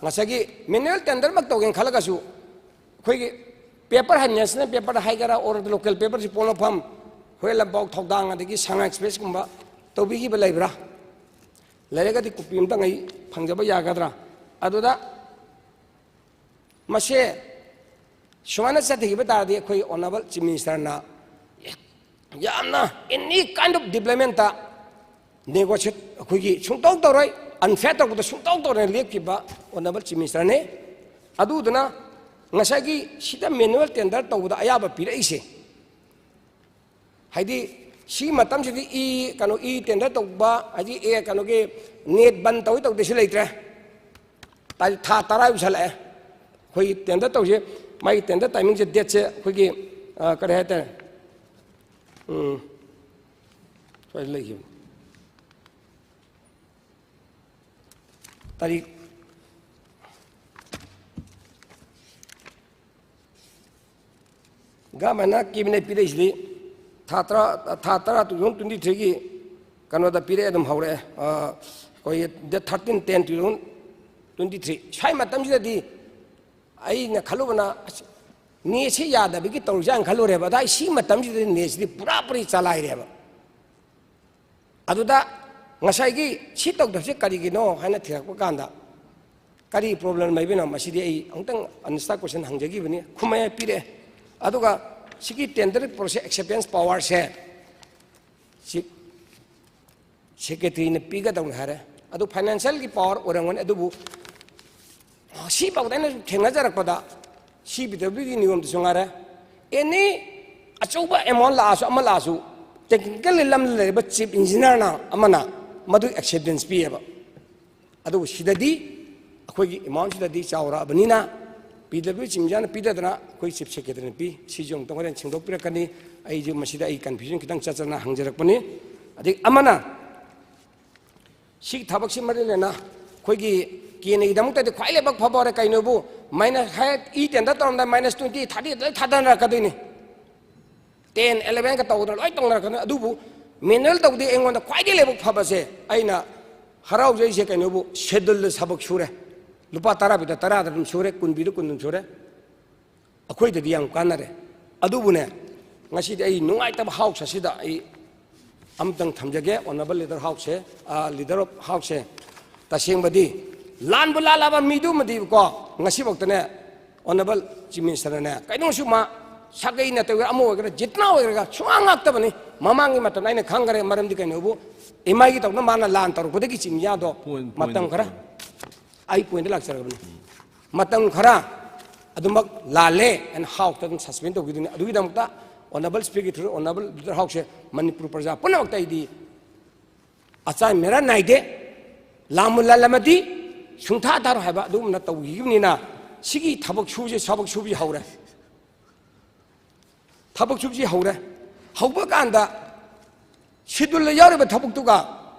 ꯉꯁꯥꯏꯒꯤ ꯃꯦꯅꯨꯋꯦꯜ ꯇꯦꯟꯗꯔꯃꯛ ꯇꯧꯒꯦꯅ ꯈꯜꯂꯒꯁꯨ ꯑꯩꯈꯣꯏꯒꯤ ꯄꯦꯄꯔ ꯍꯥꯏ, ꯅꯦꯁꯅꯦꯜ ꯄꯦꯄꯔꯗ ꯍꯥꯏꯒꯦꯔꯥ, or local ꯄꯦꯄꯔꯁꯤ ꯄꯣꯛꯅꯐꯝ, ꯍꯨꯏꯌꯦꯟ ꯂꯥꯟꯄꯥꯎ, ꯊꯧꯗꯥꯡ, ꯑꯗꯒꯤ ꯁꯉꯥꯏ ꯑꯦꯛꯁꯄ꯭ꯔꯦꯁꯀꯨꯝꯕ ꯇꯧꯕꯤꯈꯤꯕ ꯂꯩꯕ꯭ꯔꯥ? ꯂꯩꯔꯒꯗꯤ ꯀꯣꯄꯤ ꯑꯝꯇꯪ ꯑꯩ ꯐꯪꯖꯕ ꯌꯥꯒꯗ꯭ꯔꯥ? ꯑꯗꯨꯗ ꯃꯁꯦ ꯁꯨꯃꯥꯏꯅ ꯆꯠꯊꯈꯤꯕ ꯇꯥꯔꯗꯤ ꯑꯩꯈꯣꯏ ꯑꯣꯅꯔꯦꯕꯜ ꯆꯤꯐ ꯃꯤꯅꯤꯁꯇꯔꯅ ꯌꯥꯝꯅ any kind of developmentꯇ negotiate ꯑꯩꯈꯣꯏꯒꯤ ꯁꯨꯡꯇꯧ ꯇꯧꯔꯣꯏ, unfair ꯇꯧꯕꯗ ꯁꯨꯡꯇꯧ ꯇꯧꯔꯣꯏ ꯂꯦꯞꯈꯤꯕ ꯑꯣꯅꯔꯦꯕꯜ ꯆꯤꯐ ꯃꯤꯅꯤꯁꯇꯔꯅꯤ꯫ ꯑꯗꯨꯗꯨꯅ ꯉꯁꯥꯏꯒꯤ ꯁꯤꯗ ꯃꯦꯅꯨꯋꯦꯜ ꯇꯦꯟꯗꯔ ꯇꯧꯕꯗ ꯑꯌꯥꯕ ꯄꯤꯔꯛꯏꯁꯦ, ꯍꯥꯏꯗꯤ ꯁꯤ ꯃꯇꯝꯁꯤꯗꯤ ꯏ, ꯀꯩꯅꯣ, ꯏ ꯇꯦꯟꯗꯔ ꯇꯧꯕ ꯍꯥꯏꯗꯤ ꯑꯦ, ꯀꯩꯅꯣꯒꯤ ꯅꯦꯠ ꯕꯟ ꯇꯧꯏ ꯇꯧꯗꯦꯁꯨ ꯂꯩꯇ꯭ꯔꯦ꯫ ꯇꯥꯔꯤꯛ ꯊꯥ ꯇꯔꯥ ꯌꯧꯁꯜꯂꯛꯑꯦ꯫ ꯑꯩꯈꯣꯏꯒꯤ ꯇꯦꯟꯗꯔ ꯇꯧꯁꯦ, ꯃꯥꯒꯤ ꯇꯦꯟꯗꯔ ꯇꯥꯏꯃꯤꯡꯁꯦ, ꯗꯦꯠꯁꯦ ꯑꯩꯈꯣꯏꯒꯤ, ꯑ, ꯀꯔꯤ ꯍꯥꯏꯇꯥꯔꯦ, ꯎꯝ, ꯁ꯭ꯋꯥꯏꯗ ꯂꯩꯈꯤꯕꯅꯤ꯫ ꯇꯥꯔꯤꯛ ꯒꯚꯔꯟꯃꯦꯟꯅ ꯀꯦꯕꯤꯅꯦꯠ ꯄꯤꯔꯛꯏꯁꯤꯗꯤ ꯊꯥ ꯇꯔꯥ, ꯊꯥ ꯇꯔꯥ two thousand twenty three ꯒꯤ ꯀꯩꯅꯣꯗ ꯄꯤꯔꯛꯑꯦ, ꯑꯗꯨꯝ ꯍꯧꯔꯛꯑꯦ꯫ ꯑ, ꯑꯩꯈꯣꯏꯒꯤ date thirteen ten two thousand twenty three꯫ ꯁ꯭ꯋꯥꯏ ꯃꯇꯝꯁꯤꯗꯗꯤ ꯑꯩꯅ ꯈꯜꯂꯨꯕꯅ, ꯑꯁ, ꯅꯦꯠꯁꯤ ꯌꯥꯗꯕꯒꯤ ꯇꯧꯔꯤꯖꯥꯠꯅ ꯈꯜꯂꯨꯔꯦꯕ꯫ ꯑꯗ ꯑꯩ ꯁꯤ ꯃꯇꯝꯁꯤꯗꯗꯤ ꯅꯦꯠꯁꯤꯗꯤ ꯄꯨꯔꯥ ꯄꯨꯔꯤ ꯆꯂꯥꯏꯔꯦꯕ꯫ ꯑꯗꯨꯗ ꯉꯁꯥꯏꯒꯤ ꯁꯤ ꯇꯧꯗꯕꯁꯦ ꯀꯔꯤꯒꯤꯅꯣ ꯍꯥꯏꯅ ꯊꯤꯔꯛꯄ ꯀꯥꯟꯗ, ꯀꯔꯤ problem ꯂꯩꯕꯅꯣ? ꯃꯁꯤꯗꯤ ꯑꯩ ꯑꯃꯨꯛꯇꯪ unanswered question ꯍꯪꯖꯈꯤꯕꯅꯤ, ꯈꯨꯝꯃꯦ, ꯄꯤꯔꯛꯑꯦ꯫ ꯑꯗꯨꯒ ꯁꯤꯒꯤ tender process acceptance powerꯁꯦ chief secretaryꯅ ꯄꯤꯒꯗꯧꯅꯤ ꯍꯥꯏꯔꯦ꯫ ꯑꯗꯨ financialꯒꯤ power ꯑꯣꯏꯔꯝꯒꯅꯤ, ꯑꯗꯨꯕꯨ ꯁꯤꯐꯥꯎꯗ ꯑꯩꯅ ꯊꯦꯡꯅꯖꯔꯛꯄꯗ, ꯁꯤ ꯄꯤ ꯗꯕ꯭ꯂꯤꯎ ꯗꯤ ꯅꯤꯌꯣꯝꯗꯁꯨ ꯉꯥꯏꯔꯦ, any ꯑꯆꯧꯕ amount ꯂꯥꯛꯑꯁꯨ, ꯑꯃ ꯂꯥꯛꯑꯁꯨ, technically ꯂꯝꯗ ꯂꯩꯔꯤꯕ chief engineerꯅ ꯑꯃꯅ ꯃꯗꯨ acceptance ꯄꯤꯌꯦꯕ꯫ ꯑꯗꯨꯕꯨ ꯁꯤꯗꯗꯤ, ꯑꯩꯈꯣꯏꯒꯤ amountꯁꯤꯗꯗꯤ ꯆꯥꯎꯔꯛꯑꯕꯅꯤꯅ, ꯄꯤ ꯗꯕ꯭ꯂꯤꯎ ꯗꯤ chief engineerꯅ ꯄꯤꯗꯗꯅ ꯑꯩꯈꯣꯏ chief secretaryꯅ ꯄꯤ꯫ ꯁꯤꯁꯨ ꯑꯃꯨꯛꯇꯪ ꯍꯣꯔꯦꯟ ꯁꯦꯡꯗꯣꯛꯄꯤꯔꯛꯀꯅꯤ꯫ ꯑꯩꯁꯨ ꯃꯁꯤꯗ ꯑꯩ confusion ꯈꯤꯇꯪ ꯆꯠꯆꯅ ꯍꯪꯖꯔꯛꯄꯅꯤ꯫ ꯑꯗꯒꯤ ꯑꯃꯅ, ꯁꯤꯒꯤ ꯊꯕꯛꯁꯤ ꯃꯔꯤ ꯂꯩꯅ ꯑꯩꯈꯣꯏꯒꯤ ꯀꯦꯟꯅꯒꯤꯗꯃꯛꯇꯗꯤ ꯈ꯭ꯋꯥꯏ ꯂꯥꯏꯕꯛ ꯐꯕ ꯑꯣꯏꯔꯦ꯫ ꯀꯩꯅꯣꯕꯨ, minus, ꯍꯦꯛ e-tender ꯇꯧꯔꯝꯗꯥꯏ minus twenty, thirty ꯂꯣꯏ ꯊꯥꯗꯅꯔꯛꯀꯗꯣꯏꯅꯤ꯫ Ten, eleven ꯀ ꯇꯧꯗꯅ ꯂꯣꯏ ꯇꯧꯅꯔꯛꯀꯗꯣꯏꯅꯤ꯫ ꯑꯗꯨꯕꯨ manual ꯇꯧꯗꯦ, ꯑꯩꯉꯣꯟꯗ ꯈ꯭ꯋꯥꯏꯗꯒꯤ ꯂꯥꯏꯕꯛ ꯐꯕꯁꯦ, ꯑꯩꯅ ꯍꯔꯥꯎꯖꯩꯁꯦ ꯀꯩꯅꯣꯕꯨ, scheduleꯗ ꯊꯕꯛ ꯁꯨꯔꯦ꯫ ꯂꯨꯄꯥ ꯇꯔꯥ ꯄꯤꯗ ꯇꯔꯥꯗ ꯑꯗꯨꯝ ꯁꯨꯔꯦ, ꯀꯨꯟ ꯄꯤꯗ ꯀꯨꯟ ꯑꯗꯨꯝ ꯁꯨꯔꯦ꯫ ꯑꯩꯈꯣꯏꯗꯗꯤ ꯌꯥꯝ ꯀꯥꯟꯅꯔꯦ꯫ ꯑꯗꯨꯕꯨꯅꯦ, ꯉꯁꯤꯗꯤ ꯑꯩ ꯅꯨꯡꯉꯥꯏꯇꯕ house ꯑꯁꯤꯗ ꯑꯩ ꯑꯃꯇꯪ ꯊꯝꯖꯒꯦ, honourable leader house ꯁꯦ, ꯑ, leader of house ꯁꯦ꯫ ꯇꯁꯦꯡꯕꯗꯤ ꯂꯥꯟꯕꯨ ꯂꯥꯜꯂꯕ ꯃꯤꯗꯨꯃꯗꯤꯀꯣ, ꯉꯁꯤꯐꯥꯎꯗꯅꯦ, honourable chief ministerꯅꯅꯦ, ꯀꯩꯅꯣꯁꯨ ꯃꯥ ꯁꯥꯒꯩ ꯅꯠꯇꯕ ꯑꯃ ꯑꯣꯏꯒꯦꯔꯥ, ꯖꯤꯠꯅꯥ ꯑꯣꯏꯒꯦꯔꯥ, ꯁꯨꯡꯉꯥꯡ ꯉꯥꯛꯇꯕꯅꯤ꯫ ꯃꯃꯥꯡꯒꯤ ꯃꯇꯝꯗ ꯑꯩꯅ ꯈꯪꯈ꯭ꯔꯦ, ꯃꯔꯝꯗꯤ ꯀꯩꯅꯣꯕꯨ, M I ꯒꯤ ꯇꯧꯅ ꯃꯥꯅ ꯂꯥꯟ ꯇꯧꯔꯛꯄꯗꯒꯤ ꯆꯤꯡꯌꯥꯗꯣ Point, point ꯃꯇꯝ ꯈꯔ ꯇꯧ꯫ ꯑꯩ pointꯇ ꯂꯥꯛꯆꯔꯕꯅꯤ꯫ ꯃꯇꯝ ꯈꯔ ꯑꯗꯨꯃꯛ ꯂꯥꯜꯂꯦ ꯍꯥꯏꯅ house ꯇ ꯑꯗꯨꯝ suspend ꯇꯧꯈꯤꯗꯣꯏꯅꯤ꯫ ꯑꯗꯨꯒꯤꯗꯃꯛꯇ honourable speaker, honourable leader house ꯁꯦ ꯃꯅꯤꯄꯨꯔ ꯄ꯭ꯔꯖꯥ ꯄꯨꯝꯅꯃꯛꯇ ꯑꯩꯗꯤ ꯑꯆꯥꯏ ꯃꯦꯔꯥ ꯅꯥꯏꯗꯦ꯫ ꯂꯥꯟꯕꯨ ꯂꯥꯜꯂꯝꯃꯗꯤ ꯁꯨꯡꯊꯥ ꯊꯥꯔꯣꯏ ꯍꯥꯏꯕ ꯑꯗꯨꯒꯨꯝꯅ ꯇꯧꯈꯤꯕꯅꯤꯅ ꯁꯤꯒꯤ ꯊꯕꯛ ꯁꯨꯕꯁꯦ, ꯊꯕꯛ ꯁꯨꯕꯁꯤ ꯍꯧꯔꯦ꯫ ꯊꯕꯛ ꯁꯨꯕꯁꯤ ꯍꯧꯔꯦ꯫ ꯍꯧꯕ ꯀꯥꯟꯗ schedule ꯗ ꯌꯥꯎꯔꯤꯕ ꯊꯕꯛꯇꯨꯒ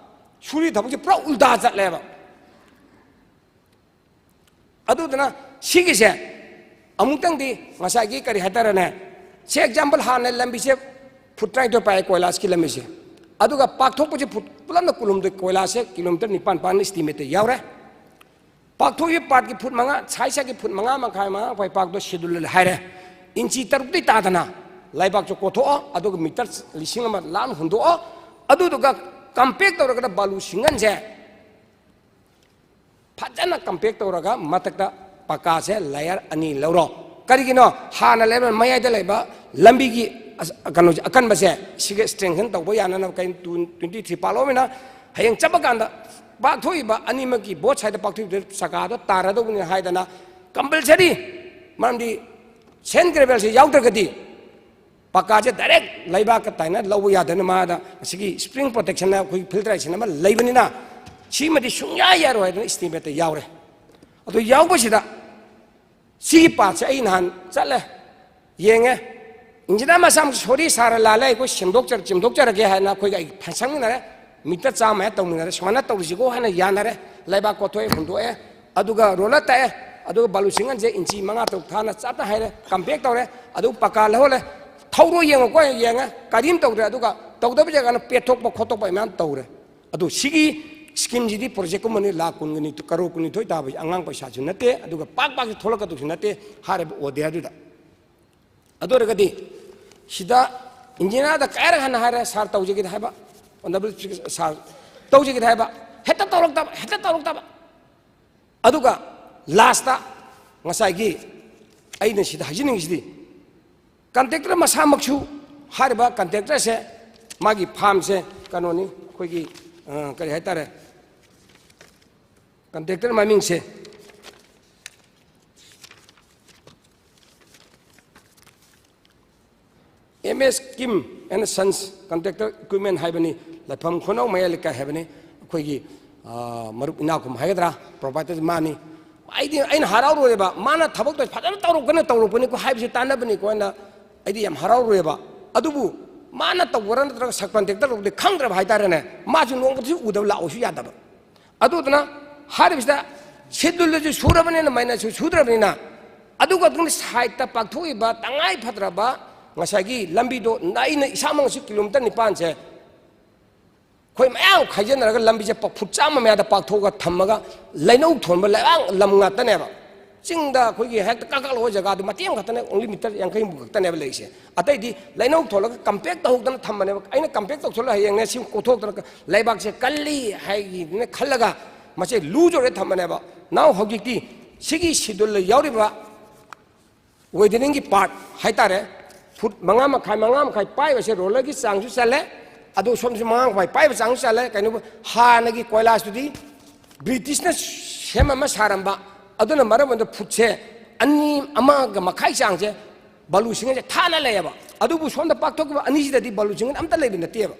ꯁꯨꯔꯤ ꯊꯕꯛꯁꯤ ꯄꯨꯔꯥ ꯎꯜꯇꯥ ꯆꯠꯂꯦꯕ꯫ ꯑꯗꯨꯗꯨꯅ ꯁꯤꯒꯤꯁꯦ ꯑꯃꯨꯛꯇꯪꯗꯤ ꯉꯁꯥꯏꯒꯤ ꯀꯔꯤ ꯍꯥꯏꯇꯥꯔꯦꯅꯦ, ꯁꯦ ꯑꯦꯛꯖꯥꯝꯄꯜ, ꯍꯥꯟꯅ ꯂꯝꯕꯤꯁꯦ ꯐꯨꯠ ꯇꯔꯥꯅꯤꯊꯣꯏ ꯄꯥꯛꯑꯦ ꯀꯣꯏꯂꯥꯁꯀꯤ ꯂꯝꯕꯤꯁꯦ, ꯑꯗꯨꯒ ꯄꯥꯛꯊꯣꯛꯄꯁꯦ ꯐꯨꯠ ꯄꯨꯂꯞꯅ ꯀꯨꯟꯍꯨꯝꯗꯣꯏ, ꯀꯣꯏꯂꯥꯁꯁꯦ ꯀꯤꯂꯣꯃꯤꯇꯔ ꯅꯤꯄꯥꯟ ꯄꯥꯛꯅ ꯏꯁꯇꯤꯃꯦꯠꯇ ꯌꯥꯎꯔꯦ꯫ ꯄꯥꯛꯊꯣꯛꯏꯕ ꯄꯥꯔꯠꯀꯤ ꯐꯨꯠ ꯃꯉꯥ, ꯁꯥꯏ ꯁꯥꯏꯒꯤ ꯐꯨꯠ ꯃꯉꯥ ꯃꯈꯥꯏ, ꯃꯉꯥ ꯃꯈꯥꯏ ꯄꯥꯛꯇꯣ ꯁꯦꯗꯨꯜ ꯍꯥꯏꯔꯦ꯫ ꯏꯟꯆꯤ ꯇꯔꯨꯛꯇꯤ ꯇꯥꯗꯅ ꯂꯩꯕꯥꯛꯁꯨ ꯀꯣꯊꯣꯛꯑꯣ, ꯑꯗꯨꯒ ꯃꯤꯇꯔ ꯂꯤꯁꯤꯡ ꯑꯃ ꯂꯥꯞꯅ ꯍꯨꯟꯗꯣꯛꯑꯣ, ꯑꯗꯨꯗꯨꯒ ꯀꯝꯄꯦꯛ ꯇꯧꯔꯒꯅ ꯕꯥꯂꯨ ꯁꯤꯡꯒꯟꯁꯦ ꯐꯖꯅ ꯀꯝꯄꯦꯛ ꯇꯧꯔꯒ ꯃꯊꯛꯇ ꯄꯀꯥꯁꯦ ꯂꯦꯌꯔ ꯑꯅꯤ ꯂꯧꯔꯣ꯫ ꯀꯔꯤꯒꯤꯅꯣ? ꯍꯥꯟꯅ ꯂꯩꯕ ꯃꯌꯥꯏꯗ ꯂꯩꯕ ꯂꯝꯕꯤꯒꯤ ꯑꯁ-, ꯀꯩꯅꯣꯁꯦ, ꯑꯀꯟꯕꯁꯦ ꯁꯤꯒ ꯁ꯭ꯇꯔꯦꯡꯊꯟ ꯇꯧꯕ ꯌꯥꯅꯅꯕ ꯀꯩ ꯇꯨ-, ꯇ꯭ꯋꯦꯟꯇꯤ ꯊ꯭ꯔꯤ ꯄꯥꯜꯂꯛꯑꯣꯅ ꯍꯌꯦꯡ ꯆꯠꯄ ꯀꯥꯟꯗ ꯄꯥꯛꯊꯣꯛꯏꯕ ꯑꯅꯤꯃꯛꯀꯤ ꯕꯣꯠ ꯁꯥꯏꯗ ꯄꯥꯛꯊꯣꯛꯏꯕ ꯆꯀꯥꯗꯣ ꯇꯥꯔꯗꯧꯕꯅꯤ ꯍꯥꯏꯗꯅ ꯀꯝꯄꯜꯁꯔꯤ, ꯃꯔꯝꯗꯤ ꯁꯦꯟ ꯒ꯭ꯔꯦꯕꯦꯜꯁꯦ ꯌꯥꯎꯗ꯭ꯔꯒꯗꯤ ꯄꯀꯥꯁꯦ ꯗꯥꯏꯔꯦꯛ ꯂꯩꯕꯥꯛꯀ ꯇꯥꯏꯅ ꯂꯧꯕ ꯌꯥꯗꯅ ꯃꯥꯗ ꯑꯁꯤꯒꯤ ꯁ꯭ꯄ꯭ꯔꯤꯡ ꯄ꯭ꯔꯣꯇꯦꯛꯁꯟꯅ ꯑꯩꯈꯣꯏꯒꯤ ꯐꯤꯜꯇꯔꯦꯁꯟ ꯑꯃ ꯂꯩꯕꯅꯤꯅ ꯁꯤꯃꯗꯤ ꯁꯨꯡꯌꯥ ꯌꯥꯔꯣꯏ ꯍꯥꯏꯗꯅ ꯏꯁꯇꯤꯃꯦꯠꯇ ꯌꯥꯎꯔꯦ꯫ ꯑꯗꯨ ꯌꯥꯎꯕꯁꯤꯗ ꯁꯤꯒꯤ ꯄꯥꯔꯠꯁꯦ ꯑꯩ ꯅꯍꯥꯟ ꯆꯠꯂꯦ, ꯌꯦꯡꯉꯦ꯫ ꯏꯟꯖꯤꯅꯤꯌꯥꯔ ꯃꯆꯥ ꯃꯆꯥ, "ꯁꯣꯔꯤ ꯁꯥꯔ, ꯂꯥꯜꯂꯦ, ꯑꯩꯈꯣꯏ ꯁꯦꯝꯗꯣꯛꯆꯔ-, ꯆꯨꯝꯊꯣꯛꯆꯔꯒꯦ" ꯍꯥꯏꯅ ꯑꯩꯈꯣꯏꯒ ꯑꯩ ꯐ-, ꯁꯪꯃꯤꯟꯅꯔꯦ, ꯃꯤꯇꯔ ꯆꯥꯝꯃ ꯍꯦꯛ ꯇꯧꯃꯤꯟꯅꯔꯦ, ꯁꯨꯃꯥꯏꯅ ꯇꯧꯔꯤꯁꯤꯀꯣ ꯍꯥꯏꯅ ꯌꯥꯅꯔꯦ꯫ ꯂꯩꯕꯥꯛ ꯀꯣꯊꯣꯛꯑꯦ, ꯍꯨꯟꯗꯣꯛꯑꯦ, ꯑꯗꯨꯒ ꯔꯣꯂꯔ ꯇꯛꯑꯦ, ꯑꯗꯨꯒ ꯕꯥꯂꯨ ꯁꯤꯡꯒꯟꯁꯦ ꯏꯟꯆꯤ ꯃꯉꯥ ꯇꯔꯨꯛ ꯊꯥꯅ ꯆꯞꯅ ꯍꯥꯏꯔꯦ, ꯀꯝꯄꯦꯛ ꯇꯧꯔꯦ, ꯑꯗꯨ ꯄꯀꯥ ꯂꯧꯍꯜꯂꯦ꯫ ꯊꯧꯔꯣ ꯌꯦꯡꯉꯣꯀꯣ, ꯌꯦꯡꯉꯦ, ꯀꯔꯤꯝ ꯇꯧꯗ꯭ꯔꯦ꯫ ꯑꯗꯨꯒ ꯇꯧꯗꯕ ꯖꯒꯥꯅ ꯄꯦꯠꯊꯣꯛꯄ ꯈꯣꯠꯇꯣꯛꯄ ꯃꯌꯥꯝ ꯇꯧꯔꯦ꯫ ꯑꯗꯨ ꯁꯤꯒꯤ ꯁ꯭ꯀꯤꯝꯁꯤꯗꯤ ꯄ꯭ꯔꯣꯖꯦꯛꯀꯨꯝꯕꯅꯤ, ꯂꯥꯈ ꯀꯨꯟꯒ ꯅꯤꯊꯣꯏ, ꯀꯔꯣꯔ ꯀꯨꯟꯅꯤꯊꯣꯏ ꯇꯥꯕꯁꯤ ꯑꯉꯥꯡ ꯄꯩꯁꯥꯁꯨ ꯅꯠꯇꯦ, ꯑꯗꯨꯒ ꯄꯥꯛ ꯄꯥꯛꯁꯨ ꯊꯣꯛꯂꯛꯀꯗꯧꯁꯨ ꯅꯠꯇꯦ ꯍꯥꯏꯔꯤꯕ ꯑꯣꯔꯗꯔꯗꯨꯗ꯫ ꯑꯗꯨ ꯑꯣꯏꯔꯒꯗꯤ ꯁꯤꯗ ꯏꯟꯖꯤꯅꯤꯌꯥꯔꯗ ꯀꯌꯥꯔꯛ ꯍꯟꯅ ꯍꯥꯏꯔꯦ, "ꯁꯥꯔ, ꯇꯧꯖꯒꯦꯗꯤ" ꯍꯥꯏꯕ, "ꯑꯣꯅꯔꯦꯕꯜ ꯁꯥꯔ, ꯇꯧꯖꯒꯦꯗꯤ" ꯍꯥꯏꯕ, ꯍꯦꯛꯇ ꯇꯧꯔꯛꯇꯕ, ꯍꯦꯛꯇ ꯇꯧꯔꯛꯇꯕ꯫ ꯑꯗꯨꯒ ꯂꯥꯁꯇ ꯉꯁꯥꯏꯒꯤ ꯑꯩꯅ ꯁꯤꯗ ꯍꯥꯏꯖꯅꯤꯡꯉꯤꯁꯤꯗꯤ, ꯀꯟꯇ꯭ꯔꯦꯛꯇꯔ ꯃꯁꯥꯃꯛꯁꯨ, ꯍꯥꯏꯔꯤꯕ ꯀꯟꯇ꯭ꯔꯦꯛꯇꯔꯁꯦ, ꯃꯥꯒꯤ ꯐꯥꯝꯁꯦ ꯀꯩꯅꯣꯅꯤ, ꯑꯩꯈꯣꯏꯒꯤ, ꯑ, ꯀꯔꯤ ꯍꯥꯏꯇꯥꯔꯦ, ꯀꯟꯇ꯭ꯔꯦꯛꯇꯔ ꯃꯃꯤꯡꯁꯦ ꯑꯦꯝ ꯑꯦꯁ ꯀꯤꯝ ꯑꯦꯟ ꯁꯟꯁ ꯀꯟꯇ꯭ꯔꯦꯛꯇꯔ ꯏꯀ꯭ꯋꯤꯞꯃꯦꯟ ꯍꯥꯏꯕꯅꯤ, ꯂꯥꯏꯐꯝ ꯈꯨꯅꯧ ꯃꯌꯥꯏ ꯂꯩꯀꯥꯏ ꯍꯥꯏꯕꯅꯤ꯫ ꯑꯩꯈꯣꯏꯒꯤ, ꯑ, ꯃꯔꯨꯞ ꯏꯅꯥꯎꯈꯨꯝ ꯍꯥꯏꯒꯗ꯭ꯔꯥ, ꯄ꯭ꯔꯣꯄꯥꯏꯇꯔ ꯃꯥꯅꯤ꯫ ꯑꯩꯗꯤ, ꯑꯩꯅ ꯍꯔꯥꯎꯔꯨꯔꯦꯕ, ꯃꯥꯅ ꯊꯕꯛꯇꯣ ꯐꯖꯅ ꯇꯧꯔꯛꯀꯅꯤ, ꯇꯧꯔꯛꯄꯅꯤꯀꯣ ꯍꯥꯏꯕꯁꯤ ꯇꯥꯟꯅꯕꯅꯤꯀꯣ ꯍꯥꯏꯅ ꯑꯩꯗꯤ ꯌꯥꯝ ꯍꯔꯥꯎꯔꯨꯔꯦꯕ꯫ ꯑꯗꯨꯕꯨ ꯃꯥꯅ ꯇꯧꯕ꯭ꯔꯥ ꯅꯠꯇ꯭ꯔꯒ ꯁꯕ ꯀꯟꯇ꯭ꯔꯦꯛꯇꯔ ꯇꯧꯕꯗꯤ ꯈꯪꯗ꯭ꯔꯕ ꯍꯥꯏꯇꯥꯔꯦꯅꯦ꯫ ꯃꯥꯁꯨ ꯅꯣꯡꯃꯇꯁꯨ ꯎꯗꯕ, ꯂꯥꯛꯑꯣꯁꯨ ꯌꯥꯗꯕ꯫ ꯑꯗꯨꯗꯨꯅ ꯍꯥꯏꯔꯤꯕꯁꯤꯗ ꯁꯦꯗꯨꯜꯗꯁꯨ ꯁꯨꯔꯕꯅꯤꯅ, ꯃꯥꯏꯅꯁꯁꯨ ꯁꯨꯗ꯭ꯔꯕꯅꯤꯅ, ꯑꯗꯨꯒ ꯑꯗꯨꯝ ꯁꯥꯏꯠꯇ ꯄꯥꯛꯊꯣꯛꯏꯕ ꯇꯉꯥꯏ ꯐꯗ꯭ꯔꯕ ꯉꯁꯥꯏꯒꯤ ꯂꯝꯕꯤꯗꯣ ꯑꯩꯅ ꯏꯁꯥꯃꯛꯁꯨ ꯀꯤꯂꯣꯃꯤꯇꯔ ꯅꯤꯄꯥꯟꯁꯦ ꯑꯩꯈꯣꯏ ꯃꯌꯥꯝ ꯈꯥꯏꯖꯤꯟꯅꯔꯒ ꯂꯝꯕꯤꯁꯦ ꯄ-, ꯐꯨꯠ ꯆꯥꯝꯃ ꯃꯌꯥꯗ ꯄꯥꯛꯊꯣꯛꯑꯒ ꯊꯝꯃꯒ, ꯂꯩꯅꯧ ꯊꯣꯟꯕ ꯂꯩꯕꯥꯛ ꯂꯝ ꯉꯥꯛꯇꯅꯦꯕ꯫ ꯆꯤꯡꯗ ꯑꯩꯈꯣꯏꯒꯤ ꯍꯦꯛꯇ ꯀꯥꯈꯠꯂꯛꯄ ꯖꯒꯥꯗꯨ ꯃꯇꯦꯛ ꯑꯃ ꯈꯛꯇꯅꯦ, only meter ꯌꯥꯡꯈꯩ ꯃꯨꯛ ꯈꯛꯇꯅꯦꯕ ꯂꯩꯔꯤꯁꯦ꯫ ꯑꯇꯩꯗꯤ ꯂꯩꯅꯧ ꯊꯣꯜꯂꯒ compact ꯇꯧꯍꯧꯗꯅ ꯊꯝꯕꯅꯦꯕ꯫ ꯑꯩꯅ compact ꯇꯧꯊꯣꯛꯂꯒ ꯍꯌꯦꯡꯅꯦ ꯁꯤ ꯀꯣꯊꯣꯛꯇꯅ ꯂꯩꯕꯥꯛꯁꯦ ꯀꯜꯂꯤ ꯍꯥꯏꯒꯤꯅ ꯈꯜꯂꯒ ꯃꯁꯦ ꯂꯨꯖ ꯑꯣꯏꯔ ꯊꯝꯕꯅꯦꯕ꯫ Now ꯍꯧꯖꯤꯛꯇꯤ ꯁꯤꯒꯤ scheduleꯗ ꯌꯥꯎꯔꯤꯕ wideningꯒꯤ part ꯍꯥꯏꯇꯥꯔꯦ, ꯐꯨꯠ ꯃꯉꯥ ꯃꯈꯥꯏ, ꯃꯉꯥ ꯃꯈꯥꯏ ꯄꯥꯏꯕꯁꯦ rollerꯒꯤ ꯆꯥꯡꯁꯨ ꯆꯜꯂꯦ, ꯑꯗꯨ ꯁꯣꯝꯁꯨ ꯃꯉꯥ ꯃꯈꯥꯏ ꯄꯥꯏꯕ ꯆꯥꯡꯁꯨ ꯆꯜꯂꯦ꯫ ꯀꯩꯅꯣ, ꯍꯥꯟꯅꯒꯤ ꯀꯣꯏꯂꯥꯁꯇꯨꯗꯤ ꯕ꯭ꯔꯤꯇꯤꯁꯅ ꯁꯦꯝꯃꯝꯃ ꯁꯥꯔꯝꯕ, ꯑꯗꯨꯅ ꯃꯔꯝ ꯑꯣꯏꯔꯒ ꯐꯨꯠꯁꯦ ꯑꯅꯤ, ꯑꯃꯒ ꯃꯈꯥꯏ ꯆꯥꯡꯁꯦ ꯕꯥꯂꯨ ꯁꯤꯡꯒꯜꯁꯦ ꯊꯥꯅ ꯂꯩꯌꯦꯕ꯫ ꯑꯗꯨꯕꯨ ꯁꯣꯝꯗ ꯄꯥꯛꯊꯣꯛꯈꯤꯕ ꯑꯅꯤꯁꯤꯗꯗꯤ ꯕꯥꯂꯨ ꯁꯤꯡꯒꯜ ꯑꯝꯇ ꯂꯩꯕ ꯅꯠꯇꯦꯕ꯫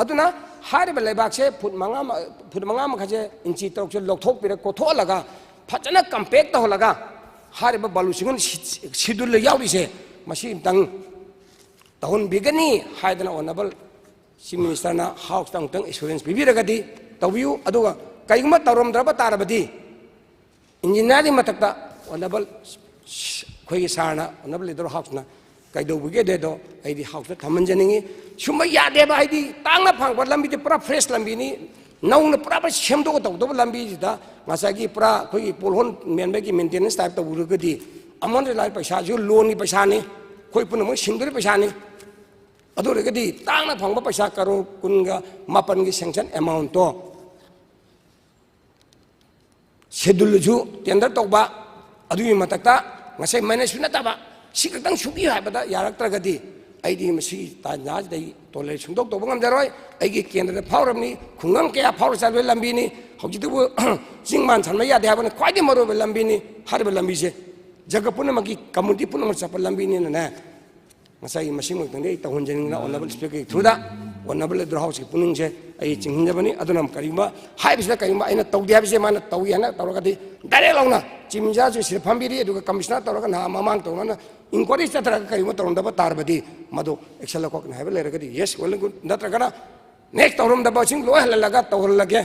ꯑꯗꯨꯅ ꯍꯥꯏꯔꯤꯕ ꯂꯩꯕꯥꯛꯁꯦ ꯐꯨꯠ ꯃꯉꯥ ꯃ-, ꯐꯨꯠ ꯃꯉꯥ ꯃꯈꯥꯏꯁꯦ, ꯏꯟꯆꯤ ꯇꯔꯨꯛꯁꯦ ꯂꯧꯊꯣꯛꯄꯤꯔꯒ, ꯀꯣꯊꯣꯛꯍꯜꯂꯒ, ꯐꯖꯅ compact ꯇꯧꯍꯜꯂꯒ, ꯍꯥꯏꯔꯤꯕ ꯕꯥꯂꯨ ꯁꯤꯡꯒꯜ ꯁꯤ-, scheduleꯗ ꯌꯥꯎꯔꯤꯁꯦ, ꯃꯁꯤ ꯑꯝꯇꯪ ꯇꯧꯍꯟꯕꯤꯒꯅꯤ ꯍꯥꯏꯗꯅ honourable Chief Ministerꯅ Houseꯇ ꯑꯃꯨꯛꯇꯪ assurance ꯄꯤꯕꯤꯔꯒꯗꯤ ꯇꯧꯕꯤꯌꯨ꯫ ꯑꯗꯨꯒ ꯀꯔꯤꯒꯨꯝꯕ ꯇꯧꯔꯝꯗ꯭ꯔꯕ ꯇꯥꯔꯕꯗꯤ, engineerꯒꯤ ꯃꯊꯛꯇ honourable ꯑꯩꯈꯣꯏꯒꯤ sirꯅ, honourable leader of Houseꯅ ꯀꯩꯗꯧꯕꯒꯦ ꯑꯗꯨꯗꯣ ꯑꯩꯗꯤ Houseꯇ ꯊꯝꯍꯟꯖꯅꯤꯡꯉꯤ꯫ ꯁꯨꯝꯕ ꯌꯥꯗꯦꯕ, ꯍꯥꯏꯗꯤ ꯇꯥꯡꯅ ꯐꯪꯕ ꯂꯝꯕꯤꯗꯤ ꯄꯨꯔꯥ fresh ꯂꯝꯕꯤꯅꯤ, ꯅꯧꯅ ꯄꯨꯔꯥ ꯄꯨꯔꯥ ꯁꯦꯝꯗꯣꯛꯀ ꯇꯧꯗꯧꯕ ꯂꯝꯕꯤꯁꯤꯗ ꯉꯁꯥꯏꯒꯤ ꯄꯨꯔꯥ ꯑꯩꯈꯣꯏꯒꯤ pothole ꯃꯦꯟꯕꯒꯤ maintenance type ꯇꯧꯔꯒꯗꯤ ꯑꯃꯣꯟ ꯂꯥꯏ ꯄꯩꯁꯥꯁꯨ, loanꯒꯤ ꯄꯩꯁꯥꯅꯤ, ꯑꯩꯈꯣꯏ ꯄꯨꯝꯅꯃꯛ ꯁꯤꯡꯗꯣꯔꯤ ꯄꯩꯁꯥꯅꯤ꯫ ꯑꯗꯨ ꯑꯣꯏꯔꯒꯗꯤ ꯇꯥꯡꯅ ꯐꯪꯕ ꯄꯩꯁꯥ ꯀꯔꯣꯔ ꯀꯨꯟꯒ ꯃꯥꯄꯟꯒꯤ sanction amountꯇꯣ scheduleꯗꯁꯨ tender ꯇꯧꯕ, ꯑꯗꯨꯒꯤ ꯃꯊꯛꯇ ꯉꯁꯥꯏ ꯃꯦꯅꯦꯖꯁꯨ ꯅꯠꯇꯕ, ꯁꯤ ꯈꯛꯇꯪ ꯁꯨꯕꯤꯌꯨ ꯍꯥꯏꯕꯗ ꯌꯥꯔꯛꯇ꯭ꯔꯒꯗꯤ ꯑꯩꯗꯤ ꯃꯁꯤ ꯇꯥꯟꯖꯥꯁꯤꯗ ꯑꯩ tolerate ꯁꯨꯡꯇꯧ ꯇꯧꯕ ꯉꯝꯖꯔꯣꯏ꯫ ꯑꯩꯒꯤ ꯀꯦꯟꯗ꯭ꯔꯗ ꯐꯥꯎꯔꯕꯅꯤ, ꯈꯨꯡꯒꯪ ꯀꯌꯥ ꯐꯥꯎꯔ ꯆꯠꯂꯕ ꯂꯝꯕꯤꯅꯤ꯫ ꯍꯧꯖꯤꯛꯇꯕꯨ ꯆꯤꯡ ꯃꯥꯟ ꯁꯥꯟꯕ ꯌꯥꯗꯦ ꯍꯥꯏꯕꯅ ꯈ꯭ꯋꯥꯏꯗꯒꯤ ꯃꯔꯨꯑꯣꯏꯕ ꯂꯝꯕꯤꯅꯤ꯫ ꯍꯥꯏꯔꯤꯕ ꯂꯝꯕꯤꯁꯦ ꯖꯒꯠ ꯄꯨꯝꯅꯃꯛꯀꯤ, community ꯄꯨꯝꯅꯃꯛ ꯆꯠꯄ ꯂꯝꯕꯤꯅꯤꯅꯅꯦ, ꯉꯁꯥꯏꯒꯤ ꯃꯁꯤꯃꯛꯇꯪꯗꯤ ꯑꯩ ꯇꯧꯍꯟꯖꯅꯤꯡꯗꯅ honourable speakerꯒꯤ throughꯗ honourable leader of Houseꯀꯤ ꯄꯨꯛꯅꯤꯡꯁꯦ ꯑꯩ ꯆꯤꯡꯍꯟꯖꯕꯅꯤ꯫ ꯑꯗꯨꯅ ꯀꯔꯤꯒꯨꯝꯕ ꯍꯥꯏꯕꯁꯤꯗ ꯀꯔꯤꯒꯨꯝꯕ ꯑꯩꯅ ꯇꯧꯗꯦ ꯍꯥꯏꯕꯁꯦ ꯃꯥꯅ ꯇꯧꯏ ꯍꯥꯏꯅ ꯇꯧꯔꯒꯗꯤ direct ꯂꯥꯎꯅ Chief Ministerꯁꯨ ꯁꯤꯗ ꯐꯝꯕꯤꯔꯤ, ꯑꯗꯨꯒ commissioner ꯇꯧꯔꯒ ꯅꯍꯥꯟ ꯃꯃꯥꯡ ꯇꯧꯅꯅ inquiry ꯆꯠꯊꯔꯒ ꯀꯔꯤꯒꯨꯝꯕ ꯇꯧꯔꯝꯗꯕ ꯇꯥꯔꯕꯗꯤ ꯃꯗꯨ action ꯂꯧꯈꯠꯀꯅꯤ ꯍꯥꯏꯕ ꯂꯩꯔꯒꯗꯤ yes, well and good, ꯅꯠꯇ꯭ꯔꯒꯅ next ꯇꯧꯔꯝꯗꯕꯁꯤꯡ ꯂꯣꯏ ꯍꯜꯍꯜꯂꯒ ꯇꯧꯍꯜꯂꯒꯦ,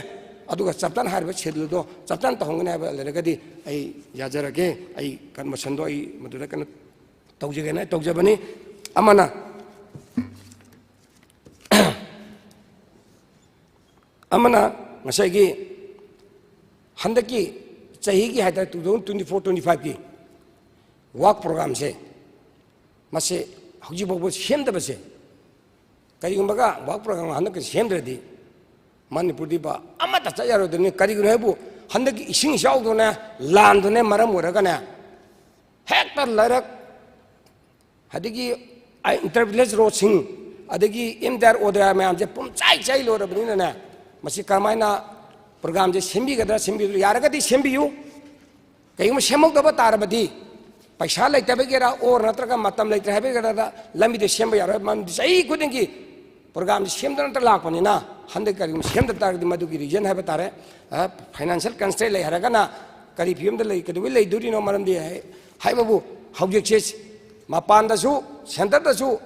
ꯑꯗꯨꯒ ꯆꯞ ꯆꯥꯅ ꯍꯥꯏꯔꯤꯕ scheduleꯗꯣ ꯆꯞ ꯆꯥꯅ ꯇꯧꯍꯟꯒꯅꯤ ꯍꯥꯏꯕ ꯂꯩꯔꯒꯗꯤ ꯑꯩ ꯌꯥꯖꯔꯒꯦ꯫ ꯑꯩ ꯀꯟ-, motionꯗꯣ ꯑꯩ ꯃꯗꯨꯗ ꯀꯟꯅ ꯇꯧꯖꯒꯦꯅ ꯇꯧꯖꯕꯅꯤ꯫ ꯑꯃꯅ, ꯑꯃꯅ ꯉꯁꯥꯏꯒꯤ ꯍꯟꯗꯛꯀꯤ ꯆꯍꯤꯒꯤ ꯍꯥꯏꯇꯥꯔꯦ, two thousand twenty four twenty five ꯀꯤ work programmeꯁꯦ, ꯃꯁꯤ ꯍꯧꯖꯤꯛ ꯐꯥꯎꯕ ꯁꯦꯝꯗꯕꯁꯦ, ꯀꯔꯤꯒꯨꯝꯕꯒ work programme ꯍꯟꯗꯛꯀꯤ ꯁꯦꯝꯗ꯭ꯔꯗꯤ ꯃꯅꯤꯄꯨꯔꯗꯤ ꯕ-, ꯑꯃꯠꯇ ꯆꯠ ꯌꯥꯔꯣꯏꯗꯣꯏꯅꯤ꯫ ꯀꯔꯤꯒꯤꯅꯣ ꯍꯥꯏꯕꯨ ꯍꯟꯗꯛꯀꯤ ꯏꯁꯤꯡ ꯏꯆꯥꯎꯗꯨꯅꯦ, ꯂꯥꯟꯗꯨꯅꯦ ꯃꯔꯝ ꯑꯣꯏꯔꯒꯅꯦ, ꯍꯦꯛꯇ ꯂꯩꯔꯛ, ꯑꯗꯒꯤ inter village roadꯁꯤꯡ, ꯑꯗꯒꯤ ꯑꯦꯝ ꯗꯤ ꯑꯥꯔ ꯑꯣ ꯗꯤ ꯑꯥꯔ ꯃꯌꯥꯝꯁꯦ ꯄꯨꯝꯆꯥꯏ ꯆꯥꯏ ꯂꯣꯏꯔꯕꯅꯤꯅꯅꯦ, ꯃꯁꯤ ꯀꯔꯝꯍꯥꯏꯅ programmeꯁꯦ ꯁꯦꯝꯕꯤꯒꯗ꯭ꯔꯥ, ꯁꯦꯝꯕꯤꯔꯣꯏꯗ꯭ꯔꯥ? ꯌꯥꯔꯒꯗꯤ ꯁꯦꯝꯕꯤꯌꯨ꯫ ꯀꯩꯒꯨꯝꯕ ꯁꯦꯝꯍꯧꯗꯕ ꯇꯥꯔꯕꯗꯤ, ꯄꯩꯁꯥ ꯂꯩꯇꯕꯒꯤꯔ or ꯅꯠꯇ꯭ꯔꯒ ꯃꯇꯝ ꯂꯩꯇ꯭ꯔꯦ ꯍꯥꯏꯕꯒꯤꯔ, ꯂꯝꯕꯤꯗꯣ ꯁꯦꯝꯕ ꯌꯥꯔꯣꯏ꯫ ꯃꯔꯝꯗꯤ ꯆꯍꯤ ꯈꯨꯗꯤꯡꯒꯤ programmeꯁꯦ ꯁꯦꯝꯗꯅꯇ ꯂꯥꯛꯄꯅꯤꯅ, ꯍꯟꯗꯛ ꯀꯔꯤꯒꯨꯝꯕ ꯁꯦꯝꯗ ꯇꯥꯔꯒꯗꯤ ꯃꯗꯨꯒꯤ reason ꯍꯥꯏꯕ ꯇꯥꯔꯦ꯫ ꯑ, financial constraint ꯂꯩ ꯍꯥꯏꯔꯒꯅ ꯀꯔꯤ ꯐꯤꯕꯝꯗ ꯂꯩ, ꯀꯩꯗꯧꯕꯩ ꯂꯩꯗꯣꯔꯤꯅꯣ? ꯃꯔꯝꯗꯤ ꯍꯥꯏ-, ꯍꯥꯏꯕꯕꯨ ꯍꯧꯖꯤꯛꯁꯦ ꯃꯄꯥꯟꯗꯁꯨ centreꯗꯁꯨ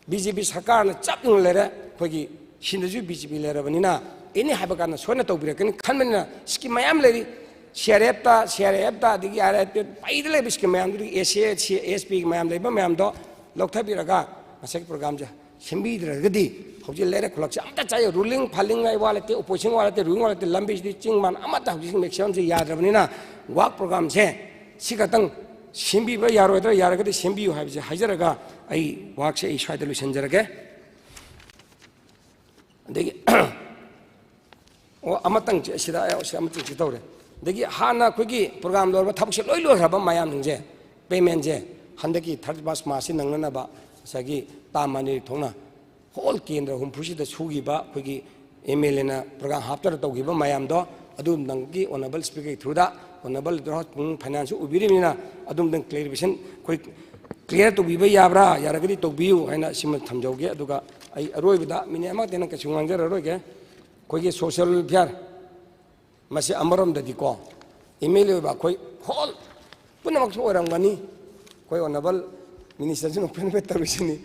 ꯕꯤ ꯖꯦ ꯄꯤ ꯁꯔꯀꯥꯔꯅ ꯆꯞ ꯌꯨꯡꯅ ꯂꯩꯔꯦ꯫ ꯑꯩꯈꯣꯏꯒꯤ ꯁꯤꯟꯗꯁꯨ ꯕꯤ ꯖꯦ ꯄꯤ ꯂꯩꯔꯕꯅꯤꯅ, ꯑꯦꯅꯤ ꯍꯥꯏꯕ ꯀꯥꯟꯗ ꯁꯣꯏꯅ ꯇꯧꯕꯤꯔꯛꯀꯅꯤ ꯈꯟꯕꯅꯤꯅ, scheme ꯃꯌꯥꯝ ꯂꯩꯔꯤ꯫ ꯁꯤ ꯑꯥꯔ ꯑꯦꯐꯇ, ꯁꯤ ꯑꯥꯔ ꯑꯦꯐꯇ, ꯑꯗꯒꯤ ꯑꯥꯔ ꯑꯥꯔ ꯑꯦꯐ ꯄꯩꯗ ꯂꯩꯕ scheme ꯃꯌꯥꯝꯗꯨꯗꯒꯤ S C, S P ꯃꯌꯥꯝ ꯂꯩꯕ ꯃꯌꯥꯝꯗꯣ ꯂꯧꯊꯕꯤꯔꯒ ꯉꯁꯥꯏꯒꯤ programmeꯁꯦ ꯁꯦꯝꯕꯤꯗ꯭ꯔꯒꯗꯤ ꯍꯧꯖꯤꯛ ꯂꯩꯔꯛ ꯈꯨꯂꯛꯁꯦ ꯑꯝꯇ ꯆꯥꯏ-, ruling ꯐꯥꯂꯤꯡ ꯍꯥꯏ ꯋꯥ ꯂꯩꯇꯦ, opposition ꯋꯥ ꯂꯩꯇꯦ, ruling ꯋꯥ ꯂꯩꯇꯦ, ꯂꯝꯕꯤꯁꯤꯗꯤ ꯆꯤꯡ ꯃꯥꯟ ꯑꯃꯠꯇ ꯍꯧꯖꯤꯛ maximumꯁꯦ ꯌꯥꯗ꯭ꯔꯕꯅꯤꯅ, work programmeꯁꯦ ꯁꯤ ꯈꯛꯇꯪ ꯁꯦꯝꯕꯤꯕ ꯌꯥꯔꯣꯏꯗ꯭ꯔꯥ? ꯌꯥꯔꯒꯗꯤ ꯁꯦꯝꯕꯤꯌꯨ ꯍꯥꯏꯕꯁꯦ ꯍꯥꯏꯖꯔꯒ ꯑꯩ ꯋꯥꯍꯩꯁꯦ ꯑꯩ ꯁ꯭ꯋꯥꯏꯗ ꯂꯣꯏꯁꯤꯟꯖꯔꯒꯦ꯫ ꯑꯗꯒꯤ, ꯑꯣ, ꯑꯃꯇꯪ ꯁꯤꯗ, ꯑꯩ ꯁꯤ ꯑꯃꯇꯪ ꯁꯤ ꯇꯧꯔꯦ꯫ ꯑꯗꯒꯤ ꯍꯥꯟꯅ ꯑꯩꯈꯣꯏꯒꯤ programme ꯂꯣꯏꯔꯕ, ꯊꯕꯛꯁꯦ ꯂꯣꯏ ꯂꯣꯏꯈ꯭ꯔꯕ ꯃꯌꯥꯝꯁꯤꯡꯁꯦ, paymentꯁꯦ ꯍꯟꯗꯛꯀꯤ thirty first Marchꯁꯤ ꯅꯪꯅꯅꯕ ꯉꯁꯥꯏꯒꯤ ꯇꯥ ꯃꯅꯤꯔꯤ ꯊꯣꯛꯅ whole ꯀꯦꯟꯗ꯭ꯔ ꯍꯨꯝꯐꯨꯁꯤꯗ ꯁꯨꯈꯤꯕ ꯑꯩꯈꯣꯏꯒꯤ ꯑꯦꯝ ꯑꯦꯜ ꯑꯦꯅ programme ꯍꯥꯞꯇꯅ ꯇꯧꯈꯤꯕ ꯃꯌꯥꯝꯗꯣ, ꯑꯗꯨ ꯅꯪꯒꯤ honourable speakerꯒꯤ throughꯗ, honourable ꯗꯣꯔꯥꯁ ꯄꯨꯡ finance ꯑꯣꯏꯕꯤꯔꯤꯕꯅꯤꯅ, ꯑꯗꯨꯝꯇꯪ clarification, ꯑꯩꯈꯣꯏ clear ꯇꯧꯕꯤꯕ ꯌꯥꯕ꯭ꯔꯥ? ꯌꯥꯔꯒꯗꯤ ꯇꯧꯕꯤꯌꯨ ꯍꯥꯏꯅ ꯁꯤꯃ ꯊꯝꯖꯍꯧꯒꯦ꯫ ꯑꯗꯨꯒ ꯑꯩ ꯑꯔꯣꯏꯕꯗ minute ꯑꯃꯈꯛꯇꯪ ꯀꯩꯁꯨ ꯉꯥꯡꯖꯔꯔꯣꯏꯒꯦ꯫ ꯑꯩꯈꯣꯏꯒꯤ social welfare, ꯃꯁꯤ ꯑꯃꯔꯣꯝꯗꯗꯤꯀꯣ, ꯑꯦꯝ ꯑꯦꯜ ꯑꯦ ꯑꯣꯏꯕ ꯑꯩꯈꯣꯏ whole ꯄꯨꯝꯅꯃꯛꯁꯨ ꯑꯣꯏꯔꯝꯒꯅꯤ, ꯑꯩꯈꯣꯏ honourable ministerꯁꯨ ꯅꯣꯛꯐꯦꯠ ꯅꯣꯛꯐꯦꯠ ꯇꯧꯔꯤꯁꯤꯅꯤ꯫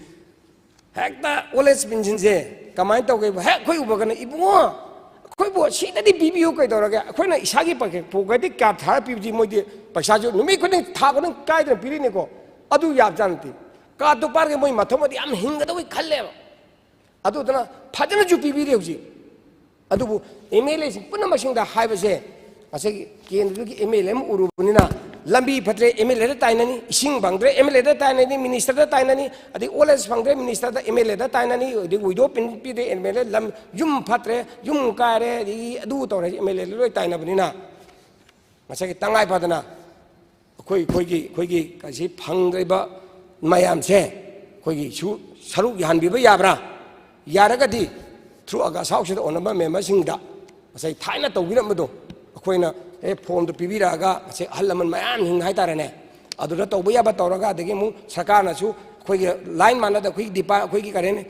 ꯍꯦꯛꯇ old age pensionꯁꯦ ꯀꯃꯥꯏꯅ ꯇꯧꯒꯦꯕꯨ ꯍꯦꯛ ꯑꯩꯈꯣꯏ ꯎꯕꯒꯅ, "ꯏꯕꯨꯡꯉꯣ, ꯑꯩꯈꯣꯏꯕꯨ ꯁꯤꯗꯗꯤ ꯄꯤꯕꯤꯌꯨ, ꯀꯩꯗꯧꯔꯒꯦ?" ꯑꯩꯈꯣꯏꯅ ꯏꯁꯥꯒꯤ pocket, pocketꯇꯒꯤ ꯀꯥꯞꯊꯥꯔ ꯄꯤꯕꯗꯤ ꯃꯣꯏꯗꯤ ꯄꯩꯁꯥꯁꯨ ꯅꯨꯃꯤꯠ ꯈꯨꯗꯤꯡ, ꯊꯥ ꯈꯨꯗꯤꯡ ꯀꯥꯏꯗꯅ ꯄꯤꯔꯤꯅꯤꯀꯣ꯫ ꯑꯗꯨ ꯌꯥꯕꯖꯥꯠ ꯅꯠꯇꯦ꯫ ꯀꯥꯔꯠꯇꯨ ꯄꯥꯏꯔꯒ ꯃꯣꯏ ꯃꯊꯧ ꯑꯗꯤ ꯌꯥꯝ ꯍꯤꯡꯒꯗꯧꯕꯩ ꯈꯜꯂꯦꯕ꯫ ꯑꯗꯨꯗꯨꯅ ꯐꯖꯅꯁꯨ ꯄꯤꯕꯤꯔꯦ ꯍꯧꯖꯤꯛ꯫ ꯑꯗꯨꯕꯨ ꯑꯦꯝ ꯑꯦꯜ ꯑꯦꯁꯤꯡ ꯄꯨꯝꯅꯃꯛꯁꯤꯡꯗ ꯍꯥꯏꯕꯁꯦ, ꯉꯁꯥꯏꯒꯤ ꯀꯦꯟꯗ꯭ꯔꯗꯨꯒꯤ ꯑꯦꯝ ꯑꯦꯜ ꯑꯦ ꯑꯃ ꯎꯔꯨꯕꯅꯤꯅ, ꯂꯝꯕꯤ ꯐꯠꯇ꯭ꯔꯦ ꯑꯦꯝ ꯑꯦꯜ ꯑꯦꯗ ꯇꯥꯏꯅꯅꯤ, ꯏꯁꯤꯡ ꯐꯪꯗ꯭ꯔꯦ ꯑꯦꯝ ꯑꯦꯜ ꯑꯦꯗ ꯇꯥꯏꯅꯅꯤ, ꯃꯤꯅꯤꯁꯇꯔꯗ ꯇꯥꯏꯅꯅꯤ, ꯑꯗꯩ ꯑꯣꯜ ꯑꯦꯖ ꯐꯪꯗ꯭ꯔꯦ ꯃꯤꯅꯤꯁꯇꯔꯗ, ꯑꯦꯝ ꯑꯦꯜ ꯑꯦꯗ ꯇꯥꯏꯅꯅꯤ, ꯑꯗꯩ ꯋꯤꯗꯣ ꯄꯤꯗꯦ ꯑꯦꯝ ꯑꯦꯜ ꯑꯦ, ꯂꯝ ꯌꯨꯝ ꯐꯠꯇ꯭ꯔꯦ, ꯌꯨꯝ ꯀꯥꯏꯔꯦ, ꯑꯗꯒꯤ ꯑꯗꯨ ꯇꯧꯔꯦ ꯑꯦꯝ ꯑꯦꯜ ꯑꯦꯗ ꯂꯣꯏ ꯇꯥꯏꯅꯕꯅꯤꯅ, ꯉꯁꯥꯏꯒꯤ ꯇꯉꯥꯏ ꯐꯗꯅ ꯑꯩꯈꯣꯏ, ꯑꯩꯈꯣꯏꯒꯤ, ꯑꯩꯈꯣꯏꯒꯤ ꯀꯁꯤ ꯐꯪꯗ꯭ꯔꯤꯕ ꯃꯌꯥꯝꯁꯦ ꯑꯩꯈꯣꯏꯒꯤꯁꯨ ꯁꯔꯨꯛ ꯌꯥꯍꯟꯕꯤꯕ ꯌꯥꯕ꯭ꯔꯥ? ꯌꯥꯔꯒꯗꯤ through August House ꯁꯤꯗ ꯑꯣꯅꯔꯦꯕꯜ ꯃꯦꯝꯕꯔꯁꯤꯡꯗ ꯉꯁꯥꯏ ꯊꯥꯏꯅ ꯇꯧꯕꯤꯔꯝꯕꯗꯣ ꯑꯩꯈꯣꯏꯅ, ꯑꯦ, ꯐꯣꯝꯗꯣ ꯄꯤꯕꯤꯔꯛꯑꯒ ꯉꯁꯥꯏ ꯑꯍꯜ ꯂꯃꯟ ꯃꯌꯥꯝꯁꯤꯡ ꯍꯥꯏꯇꯥꯔꯦꯅꯦ, ꯑꯗꯨꯗ ꯇꯧꯕ ꯌꯥꯕ ꯇꯧꯔꯒ, ꯑꯗꯒꯤ ꯑꯃꯨꯛ ꯁꯔꯀꯥꯔꯅꯁꯨ ꯑꯩꯈꯣꯏꯒꯤ ꯂꯥꯏꯟ ꯃꯥꯟꯅꯗ ꯑꯩꯈꯣꯏꯒꯤ ꯗꯤꯄꯥ-, ꯑꯩꯈꯣꯏꯒꯤ ꯀꯔꯤ ꯍꯥꯏꯅꯤ,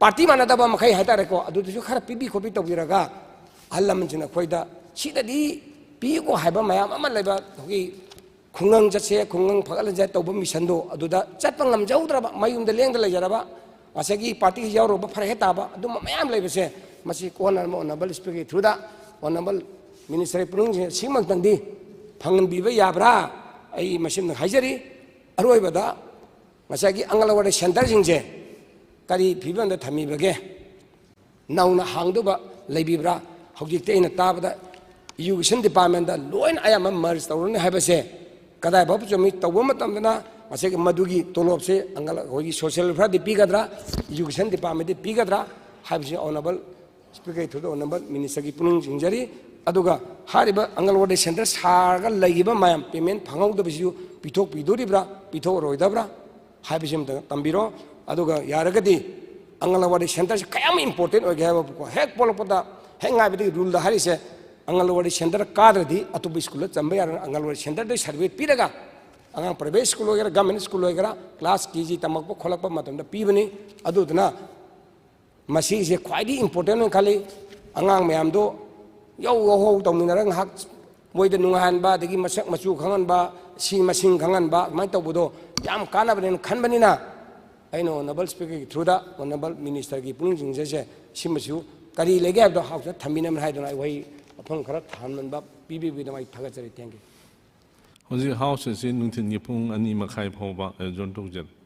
ꯄꯥꯔꯇꯤ ꯃꯥꯟꯅꯗꯕ ꯃꯈꯩ ꯍꯥꯏꯇꯥꯔꯦꯀꯣ, ꯑꯗꯨꯗꯁꯨ ꯈꯔ ꯄꯤꯕꯤ ꯈꯣꯠꯄꯤ ꯇꯧꯕꯤꯔꯒ, ꯑꯍꯜ ꯂꯃꯟꯁꯤꯡꯅ ꯑꯩꯈꯣꯏꯗ ꯁꯤꯗꯗꯤ ꯄꯤꯌꯨꯀꯣ ꯍꯥꯏꯕ ꯃꯌꯥꯝ ꯑꯃ ꯂꯩꯕ, ꯑꯩꯈꯣꯏꯒꯤ ꯈꯨꯡꯒꯪ ꯆꯠꯁꯦ, ꯈꯨꯡꯒꯪ ꯐꯒꯠꯍꯟꯁꯦ ꯇꯧꯕ ꯃꯤꯁꯟꯗꯣ ꯑꯗꯨꯗ ꯆꯠꯄ ꯉꯝꯖꯍꯧꯗ꯭ꯔꯕ, ꯃꯌꯨꯝꯗ ꯂꯦꯡꯗ ꯂꯩꯖꯔꯕ, ꯉꯁꯥꯏꯒꯤ ꯄꯥꯔꯇꯤ ꯌꯥꯎꯔꯨꯕ ꯐꯔꯛ ꯍꯦꯛ ꯇꯥꯕ, ꯑꯗꯨꯝꯕ ꯃꯌꯥꯝ ꯂꯩꯕꯁꯦ, ꯃꯁꯤ ꯀꯣꯟꯅ ꯑꯣꯅꯔꯦꯕꯜ ꯁ꯭ꯄꯤꯀꯔꯒꯤ ꯊ꯭ꯔꯨꯗ ꯑꯣꯅꯔꯦꯕꯜ ꯃꯤꯅꯤꯁꯇꯔꯒꯤ ꯄꯨꯛꯅꯤꯡ ꯁꯤꯃꯛꯇꯪꯗꯤ ꯐꯪꯍꯟꯕꯤꯕ ꯌꯥꯕ꯭ꯔꯥ? ꯑꯩ ꯃꯁꯤꯃ ꯍꯥꯏꯖꯔꯤ꯫ ꯑꯔꯣꯏꯕꯗ ꯉꯁꯥꯏꯒꯤ ꯑꯪꯒꯜꯋꯥꯗꯤ ꯁꯦꯟꯇꯔꯁꯤꯡꯁꯦ ꯀꯔꯤ ꯐꯤꯕꯝꯗ ꯊꯝꯃꯤꯕꯒꯦ? ꯅꯧꯅ ꯍꯥꯡꯗꯧꯕ ꯂꯩꯕꯤꯕ꯭ꯔꯥ? ꯍꯧꯖꯤꯛꯇꯤ ꯑꯩꯅ ꯇꯥꯕꯗ ꯏꯖꯨꯀꯦꯁꯟ ꯗꯤꯄꯥꯔꯠꯃꯦꯟꯗ ꯂꯣꯏꯅ ꯑꯌꯥꯝꯕ ꯃꯔꯖ ꯇꯧꯔꯅꯤ ꯍꯥꯏꯕꯁꯦ ꯀꯗꯥꯏ ꯐꯥꯎꯕ ꯆꯨꯝꯃꯤ? ꯇꯧꯕ ꯃꯇꯝꯗꯅ ꯉꯁꯥꯏꯒꯤ ꯃꯗꯨꯒꯤ ꯇꯣꯂꯣꯞꯁꯦ ꯑꯪꯒꯜ-, ꯑꯩꯈꯣꯏꯒꯤ ꯁꯣꯁꯤꯌꯦꯜ ꯋꯦꯜꯐꯤꯌꯔꯗꯤ ꯄꯤꯒꯗ꯭ꯔꯥ, ꯏꯖꯨꯀꯦꯁꯟ ꯗꯤꯄꯥꯔꯠꯃꯦꯟꯗꯤ ꯄꯤꯒꯗ꯭ꯔꯥ ꯍꯥꯏꯕꯁꯤ ꯑꯣꯅꯔꯦꯕꯜ ꯁ꯭ꯄꯤꯀꯔꯒꯤ ꯊ꯭ꯔꯨꯗ ꯑꯣꯅꯔꯦꯕꯜ ꯃꯤꯅꯤꯁꯇꯔꯒꯤ ꯄꯨꯛꯅꯤꯡ ꯆꯤꯡꯖꯔꯤ꯫ ꯑꯗꯨꯒ ꯍꯥꯏꯔꯤꯕ ꯑꯪꯒꯜꯋꯥꯗꯤ ꯁꯦꯟꯇꯔ ꯁꯥꯔꯒ ꯂꯩꯈꯤꯕ ꯃꯌꯥꯝ ꯄꯦꯃꯦꯟ ꯐꯪꯍꯧꯗꯕꯁꯤꯁꯨ ꯄꯤꯊꯣꯛꯄꯤꯗꯣꯔꯤꯕ꯭ꯔꯥ, ꯄꯤꯊꯣꯛꯑꯔꯣꯏꯗꯕ꯭ꯔꯥ ꯍꯥꯏꯕꯁꯤ ꯑꯝꯇ ꯇꯝꯕꯤꯔꯣ꯫ ꯑꯗꯨꯒ ꯌꯥꯔꯒꯗꯤ ꯑꯪꯒꯜꯋꯥꯗꯤ ꯁꯦꯟꯇꯔꯁꯤ ꯀꯌꯥꯝ ꯏꯝꯄꯣꯔꯇꯦꯟ ꯑꯣꯏꯒꯦ ꯍꯥꯏꯕꯀꯣ, ꯍꯦꯛ ꯄꯣꯛꯂꯛꯄꯗ ꯍꯦꯛ ꯉꯥꯏꯕꯗꯒꯤ ꯔꯨꯜꯗ ꯍꯥꯏꯔꯤꯁꯦ, ꯑꯪꯒꯜꯋꯥꯗꯤ ꯁꯦꯟꯇꯔ ꯀꯥꯗ꯭ꯔꯗꯤ ꯑꯇꯣꯞꯄ ꯁ꯭ꯀꯨꯜꯗ ꯆꯟꯕ ꯌꯥꯔꯣꯏ꯫ ꯑꯪꯒꯜꯋꯥꯗꯤ ꯁꯦꯟꯇꯔꯗ ꯁꯥꯔꯇꯤꯐꯤꯀꯦꯠ ꯄꯤꯔꯒ ꯑꯉꯥꯡ ꯄ꯭ꯔꯥꯏꯚꯦꯠ ꯁ꯭ꯀꯨꯜ ꯑꯣꯏꯒꯦꯔꯥ ꯒꯃꯦꯟ ꯁ꯭ꯀꯨꯜ ꯑꯣꯏꯒꯦꯔꯥ ꯀ꯭ꯂꯥꯁ ꯀꯦ ꯖꯤ ꯇꯝꯃꯛꯄ ꯈꯣꯠꯂꯛꯄ ꯃꯇꯝꯗ ꯄꯤꯕꯅꯤ꯫ ꯑꯗꯨꯗꯨꯅ ꯃꯁꯤꯁꯦ ꯈ꯭ꯋꯥꯏꯗꯒꯤ ꯏꯝꯄꯣꯔꯇꯦꯟ ꯑꯣꯏꯅ ꯈꯜꯂꯤ꯫ ꯑꯉꯥꯡ ꯃꯌꯥꯝꯗꯣ ꯌꯧ ꯌꯧ ꯍꯧ ꯇꯧꯃꯤꯟꯅꯔꯒ ꯉꯥꯏꯍꯥꯛ ꯃꯣꯏꯗ ꯅꯨꯡꯉꯥꯏꯍꯟꯕ, ꯑꯗꯒꯤ ꯃꯁꯛ ꯃꯆꯨ ꯈꯪꯍꯟꯕ, ꯁꯤ ꯃꯁꯤꯡ ꯈꯪꯍꯟꯕ, ꯑꯗꯨꯃꯥꯏꯅ ꯇꯧꯕꯗꯣ ꯌꯥꯝ ꯀꯥꯟꯅꯕꯅꯦꯅ ꯈꯟꯕꯅꯤꯅ, ꯑꯩꯅ ꯑꯣꯅꯔꯦꯕꯜ ꯁ꯭ꯄꯤꯀꯔꯒꯤ ꯊ꯭ꯔꯨꯗ ꯑꯣꯅꯔꯦꯕꯜ ꯃꯤꯅꯤꯁꯇꯔꯒꯤ ꯄꯨꯛꯅꯤꯡ ꯆꯤꯡꯖꯔꯤꯁꯦ, ꯁꯤꯃꯁꯨ ꯀꯔꯤ ꯂꯩꯒꯦ ꯍꯥꯏꯕꯗꯣ ꯍꯥꯎꯁꯇ ꯊꯝꯕꯤꯅꯕ ꯍꯥꯏꯗꯨꯅ ꯑꯩ ꯋꯥꯍꯩ ꯋꯥꯐꯝ ꯈꯔ ꯊꯝꯂꯝꯕ ꯄꯤꯕꯤꯕꯒꯤꯗꯃꯛ ꯑꯩ ꯊꯥꯒꯠꯆꯔꯤ꯫ Thank you꯫ ꯍꯧꯖꯤꯛ ꯍꯥꯎꯁ ꯑꯁꯤ ꯅꯨꯡꯊꯤꯜꯒꯤ ꯄꯨꯡ ꯑꯅꯤ ꯃꯈꯥꯏ ꯐꯥꯎꯕ ꯑꯦꯖꯣꯔꯟ ꯇꯧꯖꯔꯤ꯫